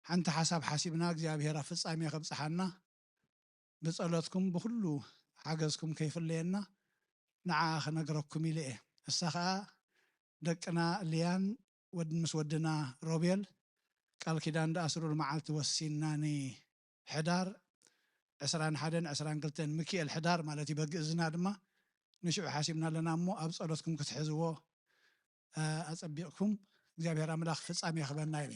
ሓንቲ ሓሳብ ሓሲብና እግዚኣብሔር ኣብ ፍጻሜ ከብጽሓና ብጸሎትኩም ብኹሉ ሓገዝኩም ከይፍለየና ንዓ ክነግረኩም ኢለ እየ። እሳ ኸኣ ደቅና ልያን ወድ ምስ ወድና ሮቤል ቃል ኪዳን ደኣስሩሉ መዓልቲ ወሲንና ንሕዳር ዕስራን ሓደን ዕስራን ክልተን ምክኤል ሕዳር ማለት እዩ በግእዝና ድማ ንሽዑ ሓሲብና ኣለና እሞ ኣብ ጸሎትኩም ክትሕዝዎ ኣጸቢቕኩም እግዚኣብሔር ኣምላኽ ፍጻሜ ክበና እዩ።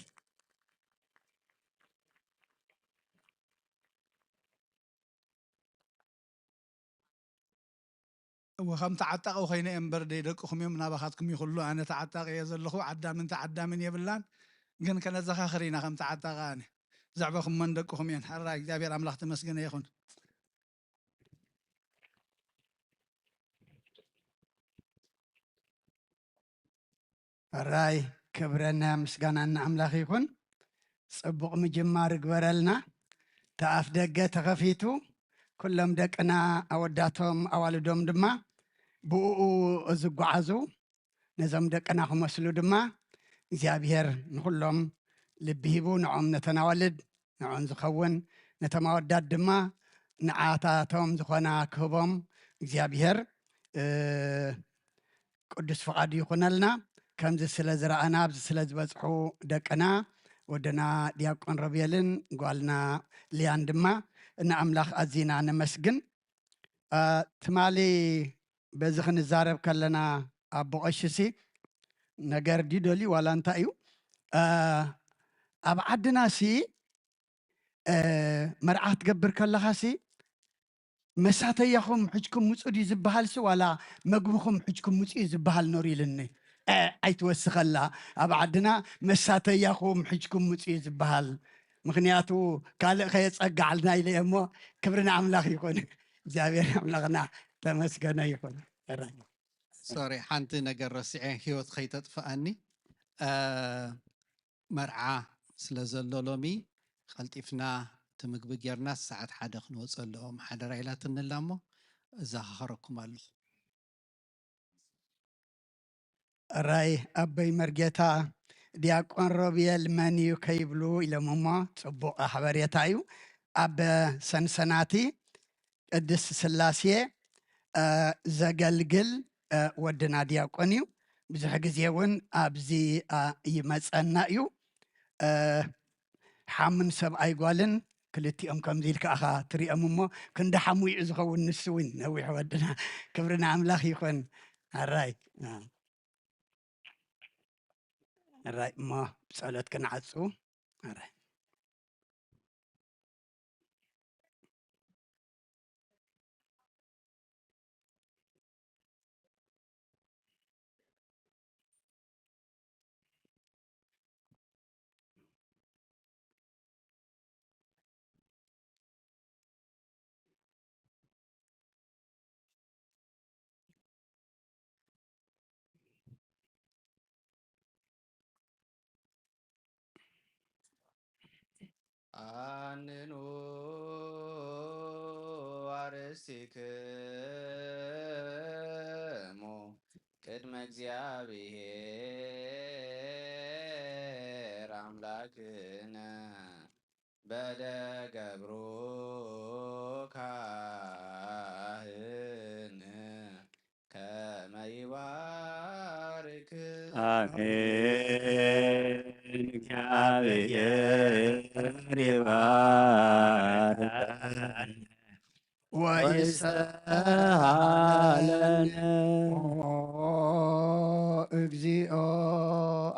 እወ ከም ተዓጣቂ ኮይነ እየ እምበር ደይ ደቅኹም እዮም ናባኻትኩም ይኽሉ ኣነ ተዓጣቂ እየ ዘለኹ ዓዳምን ተዓዳምን የብላን ግን ከነዘኻኽር ኢና ከም ተዓጣቂ ኣነ ዘዕበኹም መን ደቅኹም እየን ሕራይ እግዚኣብሔር ኣምላኽ ተመስገነ ይኹን። ሕራይ ክብረና ምስጋናና ኣምላኽ ይኹን። ጽቡቕ ምጅማር እግበረልና። እቲ ኣፍ ደገ ተኸፊቱ ኩሎም ደቅና ኣወዳቶም ኣዋልዶም ድማ ብእኡ ዝጓዓዙ ነዞም ደቅና ክመስሉ ድማ እግዚኣብሔር ንኹሎም ልቢ ሂቡ ንዖም ነተን ኣዋልድ ንዖን ዝኸውን ነቶም ኣወዳት ድማ ንዓታቶም ዝኾና ክህቦም እግዚኣብሔር ቅዱስ ፍቓዱ ይኹነልና። ከምዚ ስለ ዝረኣና ኣብዚ ስለ ዝበፅሑ ደቅና ወድና ዲያቆን ረብየልን ጓልና ልያን ድማ ንኣምላኽ ኣዚና ነመስግን። ትማሊ በዚ ክንዛረብ ከለና ኣቦ ቀሽሲ ነገር ድዩ ደልዩ ዋላ እንታይ እዩ ኣብ ዓድና ሲ መርዓ ክትገብር ከለኻ ሲ መሳተያኹም ሕጅኩም ምፁ ድዩ ዝበሃል ሲ ዋላ መግብኹም ሕጅኩም ምፁ እዩ ዝበሃል ነሩ ኢልኒ። ኣይትወስኸላ ኣብ ዓድና መሳተያኹም ሕጅኩም ምፁ እዩ ዝበሃል። ምክንያቱ ካልእ ከየፀግዓልና ኢለ እሞ ክብሪ ንኣምላኽ ይኹን እግዚኣብሔር ኣምላኽና ተመስገነ ይኹን። ሶሪ ሓንቲ ነገር ረሲዐ ህይወት ከይተጥፍኣኒ መርዓ ስለ ዘሎ ሎሚ ቀልጢፍና እቲ ምግቢ ጌርና ሰዓት ሓደ ክንወፀ ኣለዎም ሓደራ ኢላትኒ ኣላ እሞ እዘኻኸረኩም ኣለኹ። ራይ ኣበይ መርጌታ ዲያቆን ሮብየል መን እዩ ከይብሉ ኢሎም እሞ ፅቡቕ ሓበሬታ እዩ። ኣብ ሰንሰናቲ ቅድስት ስላሴ ዘገልግል ወድና ዲያቆን እዩ። ብዙሕ ግዜ እውን ኣብዚ ይመፀና እዩ። ሓሙን ሰብኣይ ጓልን ክልቲኦም ከምዚ ኢልካ ኢኻ ትሪኦም እሞ ክንዲ ሓሙይኡ ዝኸውን ንሱ እውን ነዊሕ ወድና ክብሪ ንኣምላኽ ይኹን። ኣራይ ኣራይ እሞ ብፀሎት ክንዓፁ ኣራይ ኣንኑ ኣርሲክሙ ቅድመ እግዚኣብሔር ኣምላክነ በደ ገብሩ ካህን ከመ ይባርክ። አሜን። እግዚአብሔር ይባርክ። ወይሰሃለነ። ኦ እግዚኦ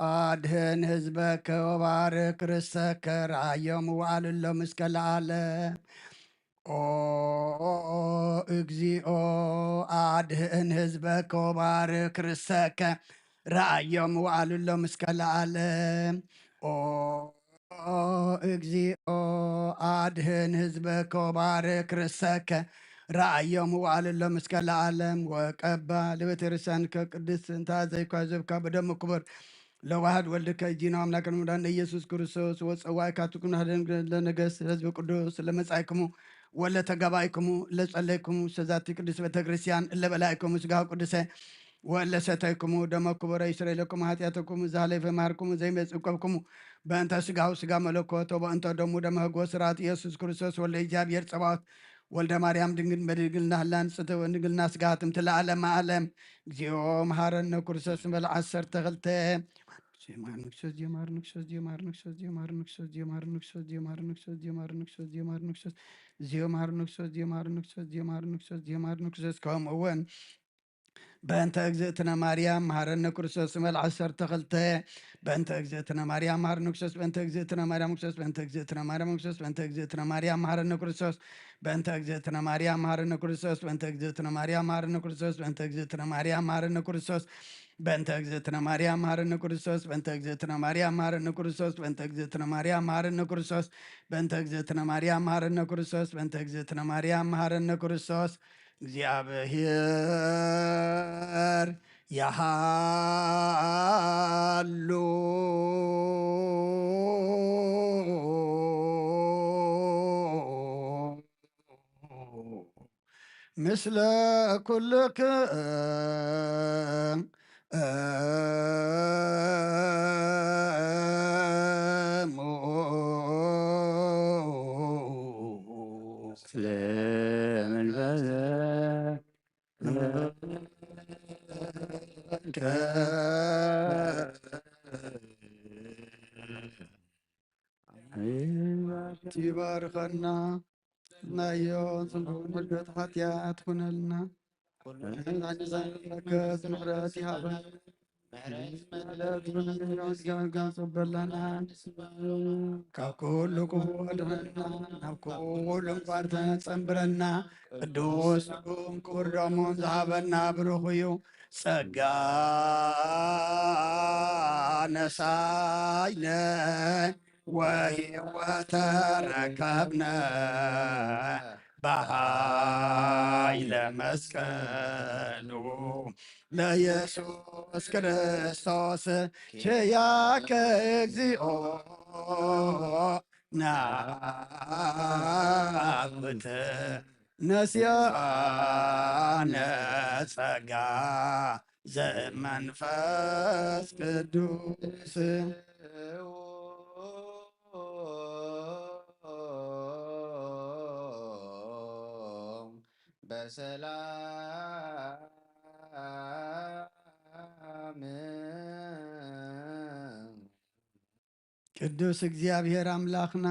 አድህን ህዝበከ ወባርክ ርሰከ ራዮም ዋልሎም እስከ ለዓለም። ኦ እግዚኦ አድህን ህዝበከ ወባርክ ርሰከ ራዮም ዋልሎም እስከ ለዓለም። ኦ ኦ እግዚኦ አድህን ህዝበከ ወባርክ ርሰከ ራእዮም ዋልሎም እስከ ለዓለም። ወቀባ ለቤተክርስቲያንከ ቅድስት እንተ ዘይኳ ዘብካ በደሙ ክቡር ለዋህድ ወልድከ እጂና አምላክን ሙዳን ኢየሱስ ክርስቶስ ወፀዋይ ካትኩም ናህደን ለነገስ ህዝብ ቅዱስ ለመጻይክሙ ወለ ተጋባይክሙ ለጸለይክሙ ሰዛቲ ቅዱስ ቤተክርስቲያን ለበላይክሙ ስጋ ቅዱሰ ወለ ሰተይክሙ ደሞ ክቡረ ይስረ ኢለኩም ኃጢአተኩም ዛለፈ ማርኩም ዘይመጽእ ቆብክሙ በእንተ ስጋው ስጋ መለኮት ወበእንተ ደሙ ደመ ህጎ ስርዓት ኢየሱስ ክርስቶስ ወልደ እግዚኣብሔር ጸባኦት ወልደ ማርያም ድንግል በድንግልና ህላ ንጽሕተ ወድንግልና ስጋ ትምቲ ለዓለመ ዓለም። እግዚኦ መሐረነ ክርስቶስ ንበል ዓሰርተ ክልተ። ዜማር ንክሶስ ዜማር ንክሶስ ዜማር ንክሶስ ዜማር ንክሶስ ዜማር ንክሶስ ዜማር ንክሶስ ዜማር ንክሶስ ከምኡ እውን በእንተ እግዝእትነ ማርያም መሐረነ ክርስቶስ ንበል ዓሰርተ ክልተ። በእንተ እግዝእትነ ማርያም መሐረነ ክርስቶስ በእንተ እግዝእትነ ማርያም ክርስቶስ በእንተ እግዝእትነ ማርያም ክርስቶስ በእንተ እግዝእትነ ማርያም መሐረነ ክርስቶስ በእንተ እግዝእትነ ማርያም መሐረነ ክርስቶስ በእንተ እግዝእትነ ማርያም መሐረነ ክርስቶስ በእንተ እግዝእትነ ማርያም መሐረነ ክርስቶስ በእንተ እግዝእትነ ማርያም መሐረነ ክርስቶስ በእንተ እግዝእትነ ማርያም መሐረነ ክርስቶስ በእንተ እግዝእትነ ማርያም መሐረነ ክርስቶስ በእንተ እግዝእትነ ማርያም መሐረነ ክርስቶስ በእንተ እግዝእትነ ማርያም መሐረነ ክርስቶስ። እግዚኣብሔር ያሃሉ ምስለ ኩልክሙ። ስለምን በዘ ይባርከና ናዮ ጽንሑ ምልከት ሓጢኣት ኩነልና ኩነናንዛንከ ምሕረት ይሃበ ምሕረት መለት ብንግሪዮስ ጋጋ ጸበላና ካብ ኩሉ ክፉ ኣድሕነና ናብ ኩሉ ምግባር ተጸንብረና ቅዱስ ስጉም ክቡር ደሙን ዝሃበና ብሩኽ እዩ ጸጋ ነሳይነ ወህይወተ ረከብነ በሃይለ መስቀሉ ለኢየሱስ ክርስቶስ ኪያከ እግዚኦ ናብት ነስያነ ጸጋ ዘመንፈስ ቅዱስ በሰላም ቅዱስ እግዚኣብሔር ኣምላኽና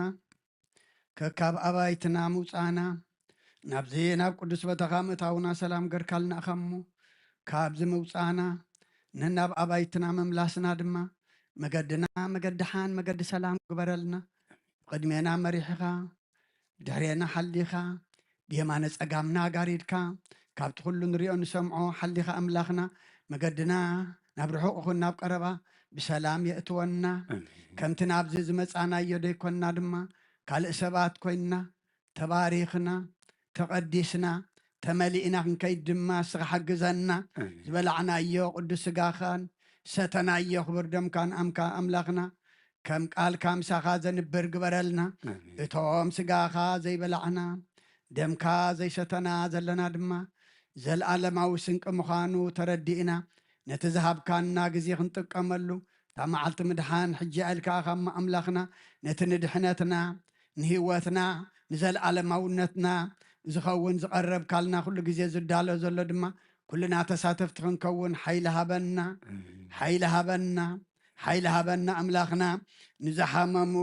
ከካብ ኣባይትና ምውፃእና ናብዚ ናብ ቅዱስ ቦታኻ ምእታውና ሰላም ገርካልና ኢኻ እሞ ካብዚ ምውፃእና ነናብ ኣባይትና ምምላስና ድማ መገድና መገዲ ሓን መገዲ ሰላም ግበረልና። ብቕድሜና መሪሕኻ ብድሕሬና ሓሊኻ ብየማነ ጸጋምና ጋሪድካ ካብቲ ኩሉ ንሪኦ ንሰምዖ ሓሊኻ ኣምላኽና መገድና ናብ ርሑቕ ይኹን ናብ ቀረባ ብሰላም የእትወና። ከምቲ ናብዚ ዝመጻናዮ ደይኮንና ድማ ካልእ ሰባት ኮይንና ተባሪኽና ተቐዲስና ተመሊእና ክንከይድ ድማ እስኻ ሓግዘና። ዝበላዕናዮ ቅዱስ ስጋኻን ሰተናዮ ክቡር ደምካን ኣምካ ኣምላኽና ከም ቃልካ ምሳኻ ዘንብር ግበረልና። እቶም ስጋኻ ዘይበላዕና ደምካ ዘይሰተና ዘለና ድማ ዘለኣለማዊ ስንቂ ምዃኑ ተረዲእና ነቲ ዝሃብካና ግዜ ክንጥቀመሉ እታ መዓልቲ ምድሓን ሕጂ ኣልካ ኢኻ እሞ ኣምላኽና ነቲ ንድሕነትና ንህይወትና ንዘለኣለማውነትና ዝኸውን ዝቐረብካልና ኩሉ ግዜ ዝዳሎ ዘሎ ድማ ኩልና ተሳተፍቲ ክንከውን ሓይሊ ሃበና፣ ሓይሊ ሃበና፣ ሓይሊ ሃበና ኣምላኽና። ንዝሓመሙ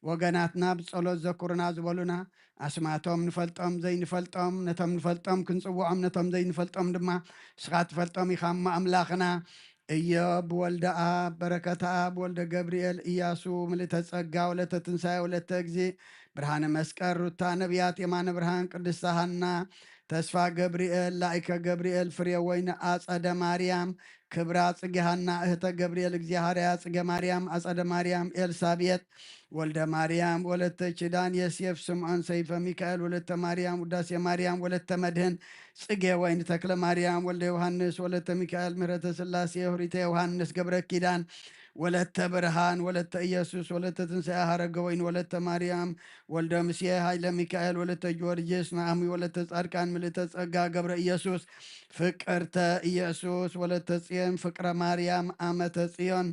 ወገናትና ብጸሎት ዘኩርና ዝበሉና ኣስማቶም ንፈልጦም ዘይንፈልጦም፣ ነቶም ንፈልጦም ክንጽውዖም፣ ነቶም ዘይንፈልጦም ድማ ንስኻ ትፈልጦም ኢኻ እሞ ኣምላኽና። እዮብ ወልደ ኣብ በረከት ኣብ ወልደ ገብርኤል እያሱ ምልእተ ጸጋ ወለተ ትንሳኤ ወለተ እግዚእ ብርሃነ መስቀል ሩታ ነቢያት የማነ ብርሃን ቅድስተ ሃና ተስፋ ገብርኤል ላይከ ገብርኤል ፍሬ ወይን ኣጸደ ማርያም ክብራ ጽጌ ሃና እህተ ገብርኤል እግዚኣብሃርያ ጽጌ ማርያም ኣጸደ ማርያም ኤልሳቤጥ ወልደ ማርያም ወለተ ኪዳን የስየፍ ስምዖን ሰይፈ ሚካኤል ወለተ ማርያም ውዳሴ ማርያም ወለተ መድህን ጽጌ ወይን ተክለ ማርያም ወልደ ዮሃንስ ወለተ ሚካኤል ምህረተ ስላሴ ሁሪተ ዮሃንስ ገብረ ኪዳን ወለተ ብርሃን ወለተ ኢየሱስ ወለተ ትንሳኤ ሃረገ ወይን ወለተ ማርያም ወልደ ሙሴ ሃይለ ሚካኤል ወለተ ጊዮርጊስ ናኣሚ ወለተ ጻድቃን ምልእተ ጸጋ ገብረ ኢየሱስ ፍቅርተ ኢየሱስ ወለተ ጽዮን ፍቅረ ማርያም ኣመተ ጽዮን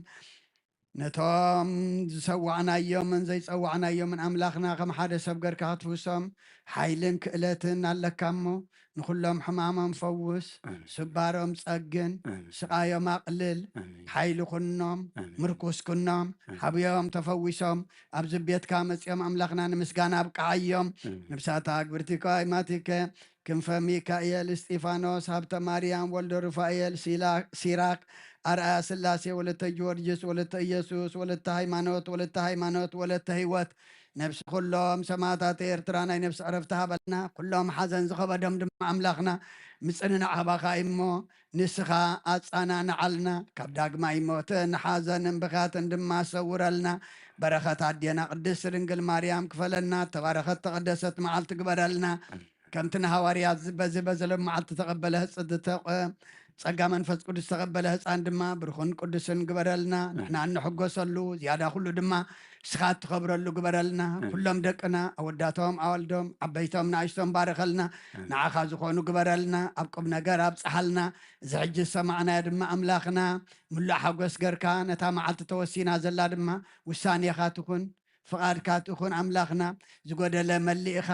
ነቶም ዝሰዋዕናዮምን ዘይጸዋዕናዮምን ኣምላኽና ከም ሓደ ሰብ ገርካ ክትፍውሶም ሓይልን ክእለትን ኣለካ እሞ ንኹሎም ሕማሞም ፈውስ፣ ኣሜን። ስባሮም ጸግን፣ ኣሜን። ስቓዮም ኣቕልል፣ ኣሜን። ሓይሊ ኩኖም፣ ኣሜን። ምርኩስ ኩኖም፣ ኣሜን። ሓብዮም ተፈዊሶም ኣብዚ ቤትካ መጺኦም ኣምላኽና ንምስጋና ኣብቅዓዮም። ኣሜን። ነብሳታ ኣግብርቲ ከዋይማቲከ ክንፈ ሚካኤል፣ እስጢፋኖስ፣ ሃብተ ማርያም፣ ወልደ ሩፋኤል፣ ሲላ-፣ ሲራክ፣ ኣርኣያ ስላሴ፣ ወለተ ጊዮርጊስ፣ ወለተ ኢየሱስ፣ ወለተ ሃይማኖት፣ ወለተ ሃይማኖት፣ ወለተ ህይወት፣ ነብሲ ኩሎም ሰማዕታት ኤርትራ ናይ ነብሲ ዕረፍቲ ሃበልና። ኩሎም ሓዘን ዝኸበዶም ድማ ኣምላኽና ምጽንናዕ ሃባኻ እሞ ንስኻ ኣጻናንዓልና። ካብ ዳግማይ ሞትን ሓዘንን ብኽያትን ድማ ሰውረልና። በረኸት ኣዴና ቅድስቲ ድንግል ማርያም ክፈለና። ተባረኸት ተቐደሰት መዓልቲ ግበረልና። ከምቲ ንሃዋርያት ዝ-፣ በዚ በዘሎም መዓልቲ ተቐበለ ህጽ-፣ ዝተቐ-፣ ጸጋ መንፈስ ቅዱስ ዝተቐበለ ህጻን ድማ ብሩኽን ቅዱስን ግበረልና። ንሕና እንሕጎሰሉ ዝያዳ ኩሉ ድማ ንስኻ እትኸብረሉ ግበረልና። ኣሜን። ኩሎም ደቅና ኣወዳቶም ኣዋልዶም ዓበይቶም ንኣሽቶም ባረኸልና። ኣሜን። ንዓኻ ዝኾኑ ግበረልና። ኣብ ቁም ነገር ኣብጽሓልና። እዚ ሕጂ ዝሰማዕናዮ ድማ ኣምላኽና ምሉእ ሓጎስ ገርካ ነታ መዓልቲ ተወሲና ዘላ ድማ ውሳኔኻ ትኹን ፍቓድካ ትኹን ኣምላኽና። ዝጎደለ መሊእኻ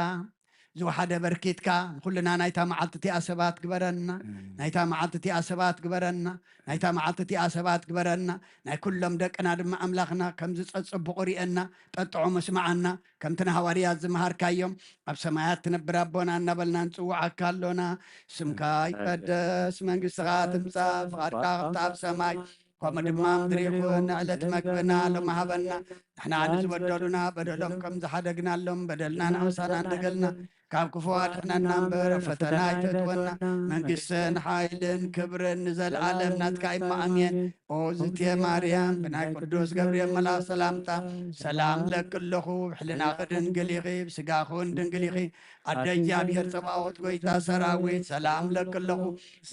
ዝወሓደ በርኪትካ ንኹልና ናይታ መዓልቲ እቲኣ ሰባት ግበረና። ኣሜን። ናይታ መዓልቲ እቲኣ ሰባት ግበረና። ናይታ መዓልቲ እቲኣ ሰባት ግበረና። ናይ ኩሎም ደቅና ድማ ኣምላኽና ከምዚ ጸጽቡቑ ርእየና ጠጥዑ ምስማዓና። ከምቲ ንሃዋርያት ዝመሃርካዮም ኣብ ሰማያት ትነብር ኣቦና እናበልና ንጽውዓካ ኣሎና። ስምካ ይቀደስ፣ መንግስትኻ ትምጻእ፣ ፍቓድካ ከምቲ ኣብ ሰማይ ከምኡ ድማ ምድሪ ይኹን። ዕለት መግብና ሎሚ ሃበና። ንሕና ንዝበደሉና በደሎም ከም ዝሓደግናሎም በደልና ንኣምሳና እንደገልና ካብ ክፉ ኣድሕነና እምበር ኣብ ፈተና ኣይተእትወና። መንግስትን ሓይልን ክብርን ንዘለኣለም ናትካ እዩ። ኣሜን። ኦ ዝትየ ማርያም ብናይ ቅዱስ ገብርኤል መልኣኽ ሰላምታ ሰላም ለኪ ኣለኹ። ብሕልናኺ ድንግል ኢኺ፣ ብስጋኺ እውን ድንግል ኢኺ። ኣደ እግዚኣብሔር ጸባኦት ጎይታ ሰራዊት ሰላም ለኪ ኣለኹ።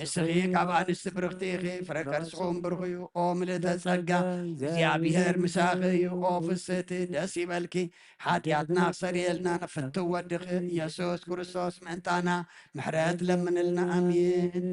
ንስኺ ካብ ኣንስቲ ብርኽቲ ኢኺ፣ ፍረ ከርስኹም ብሩኽ እዩ። ኦ ምልእተ ጸጋ እግዚኣብሔር ምሳኺ እዩ። ኦ ፍስህቲ ደስ ይበልኪ፣ ሓጢኣትና ክሰርየልና ንፍትው ወድኺ ኢየሱስ ክርስቶስ ምእንታና ምሕረት ለምንልና። ኣሜን።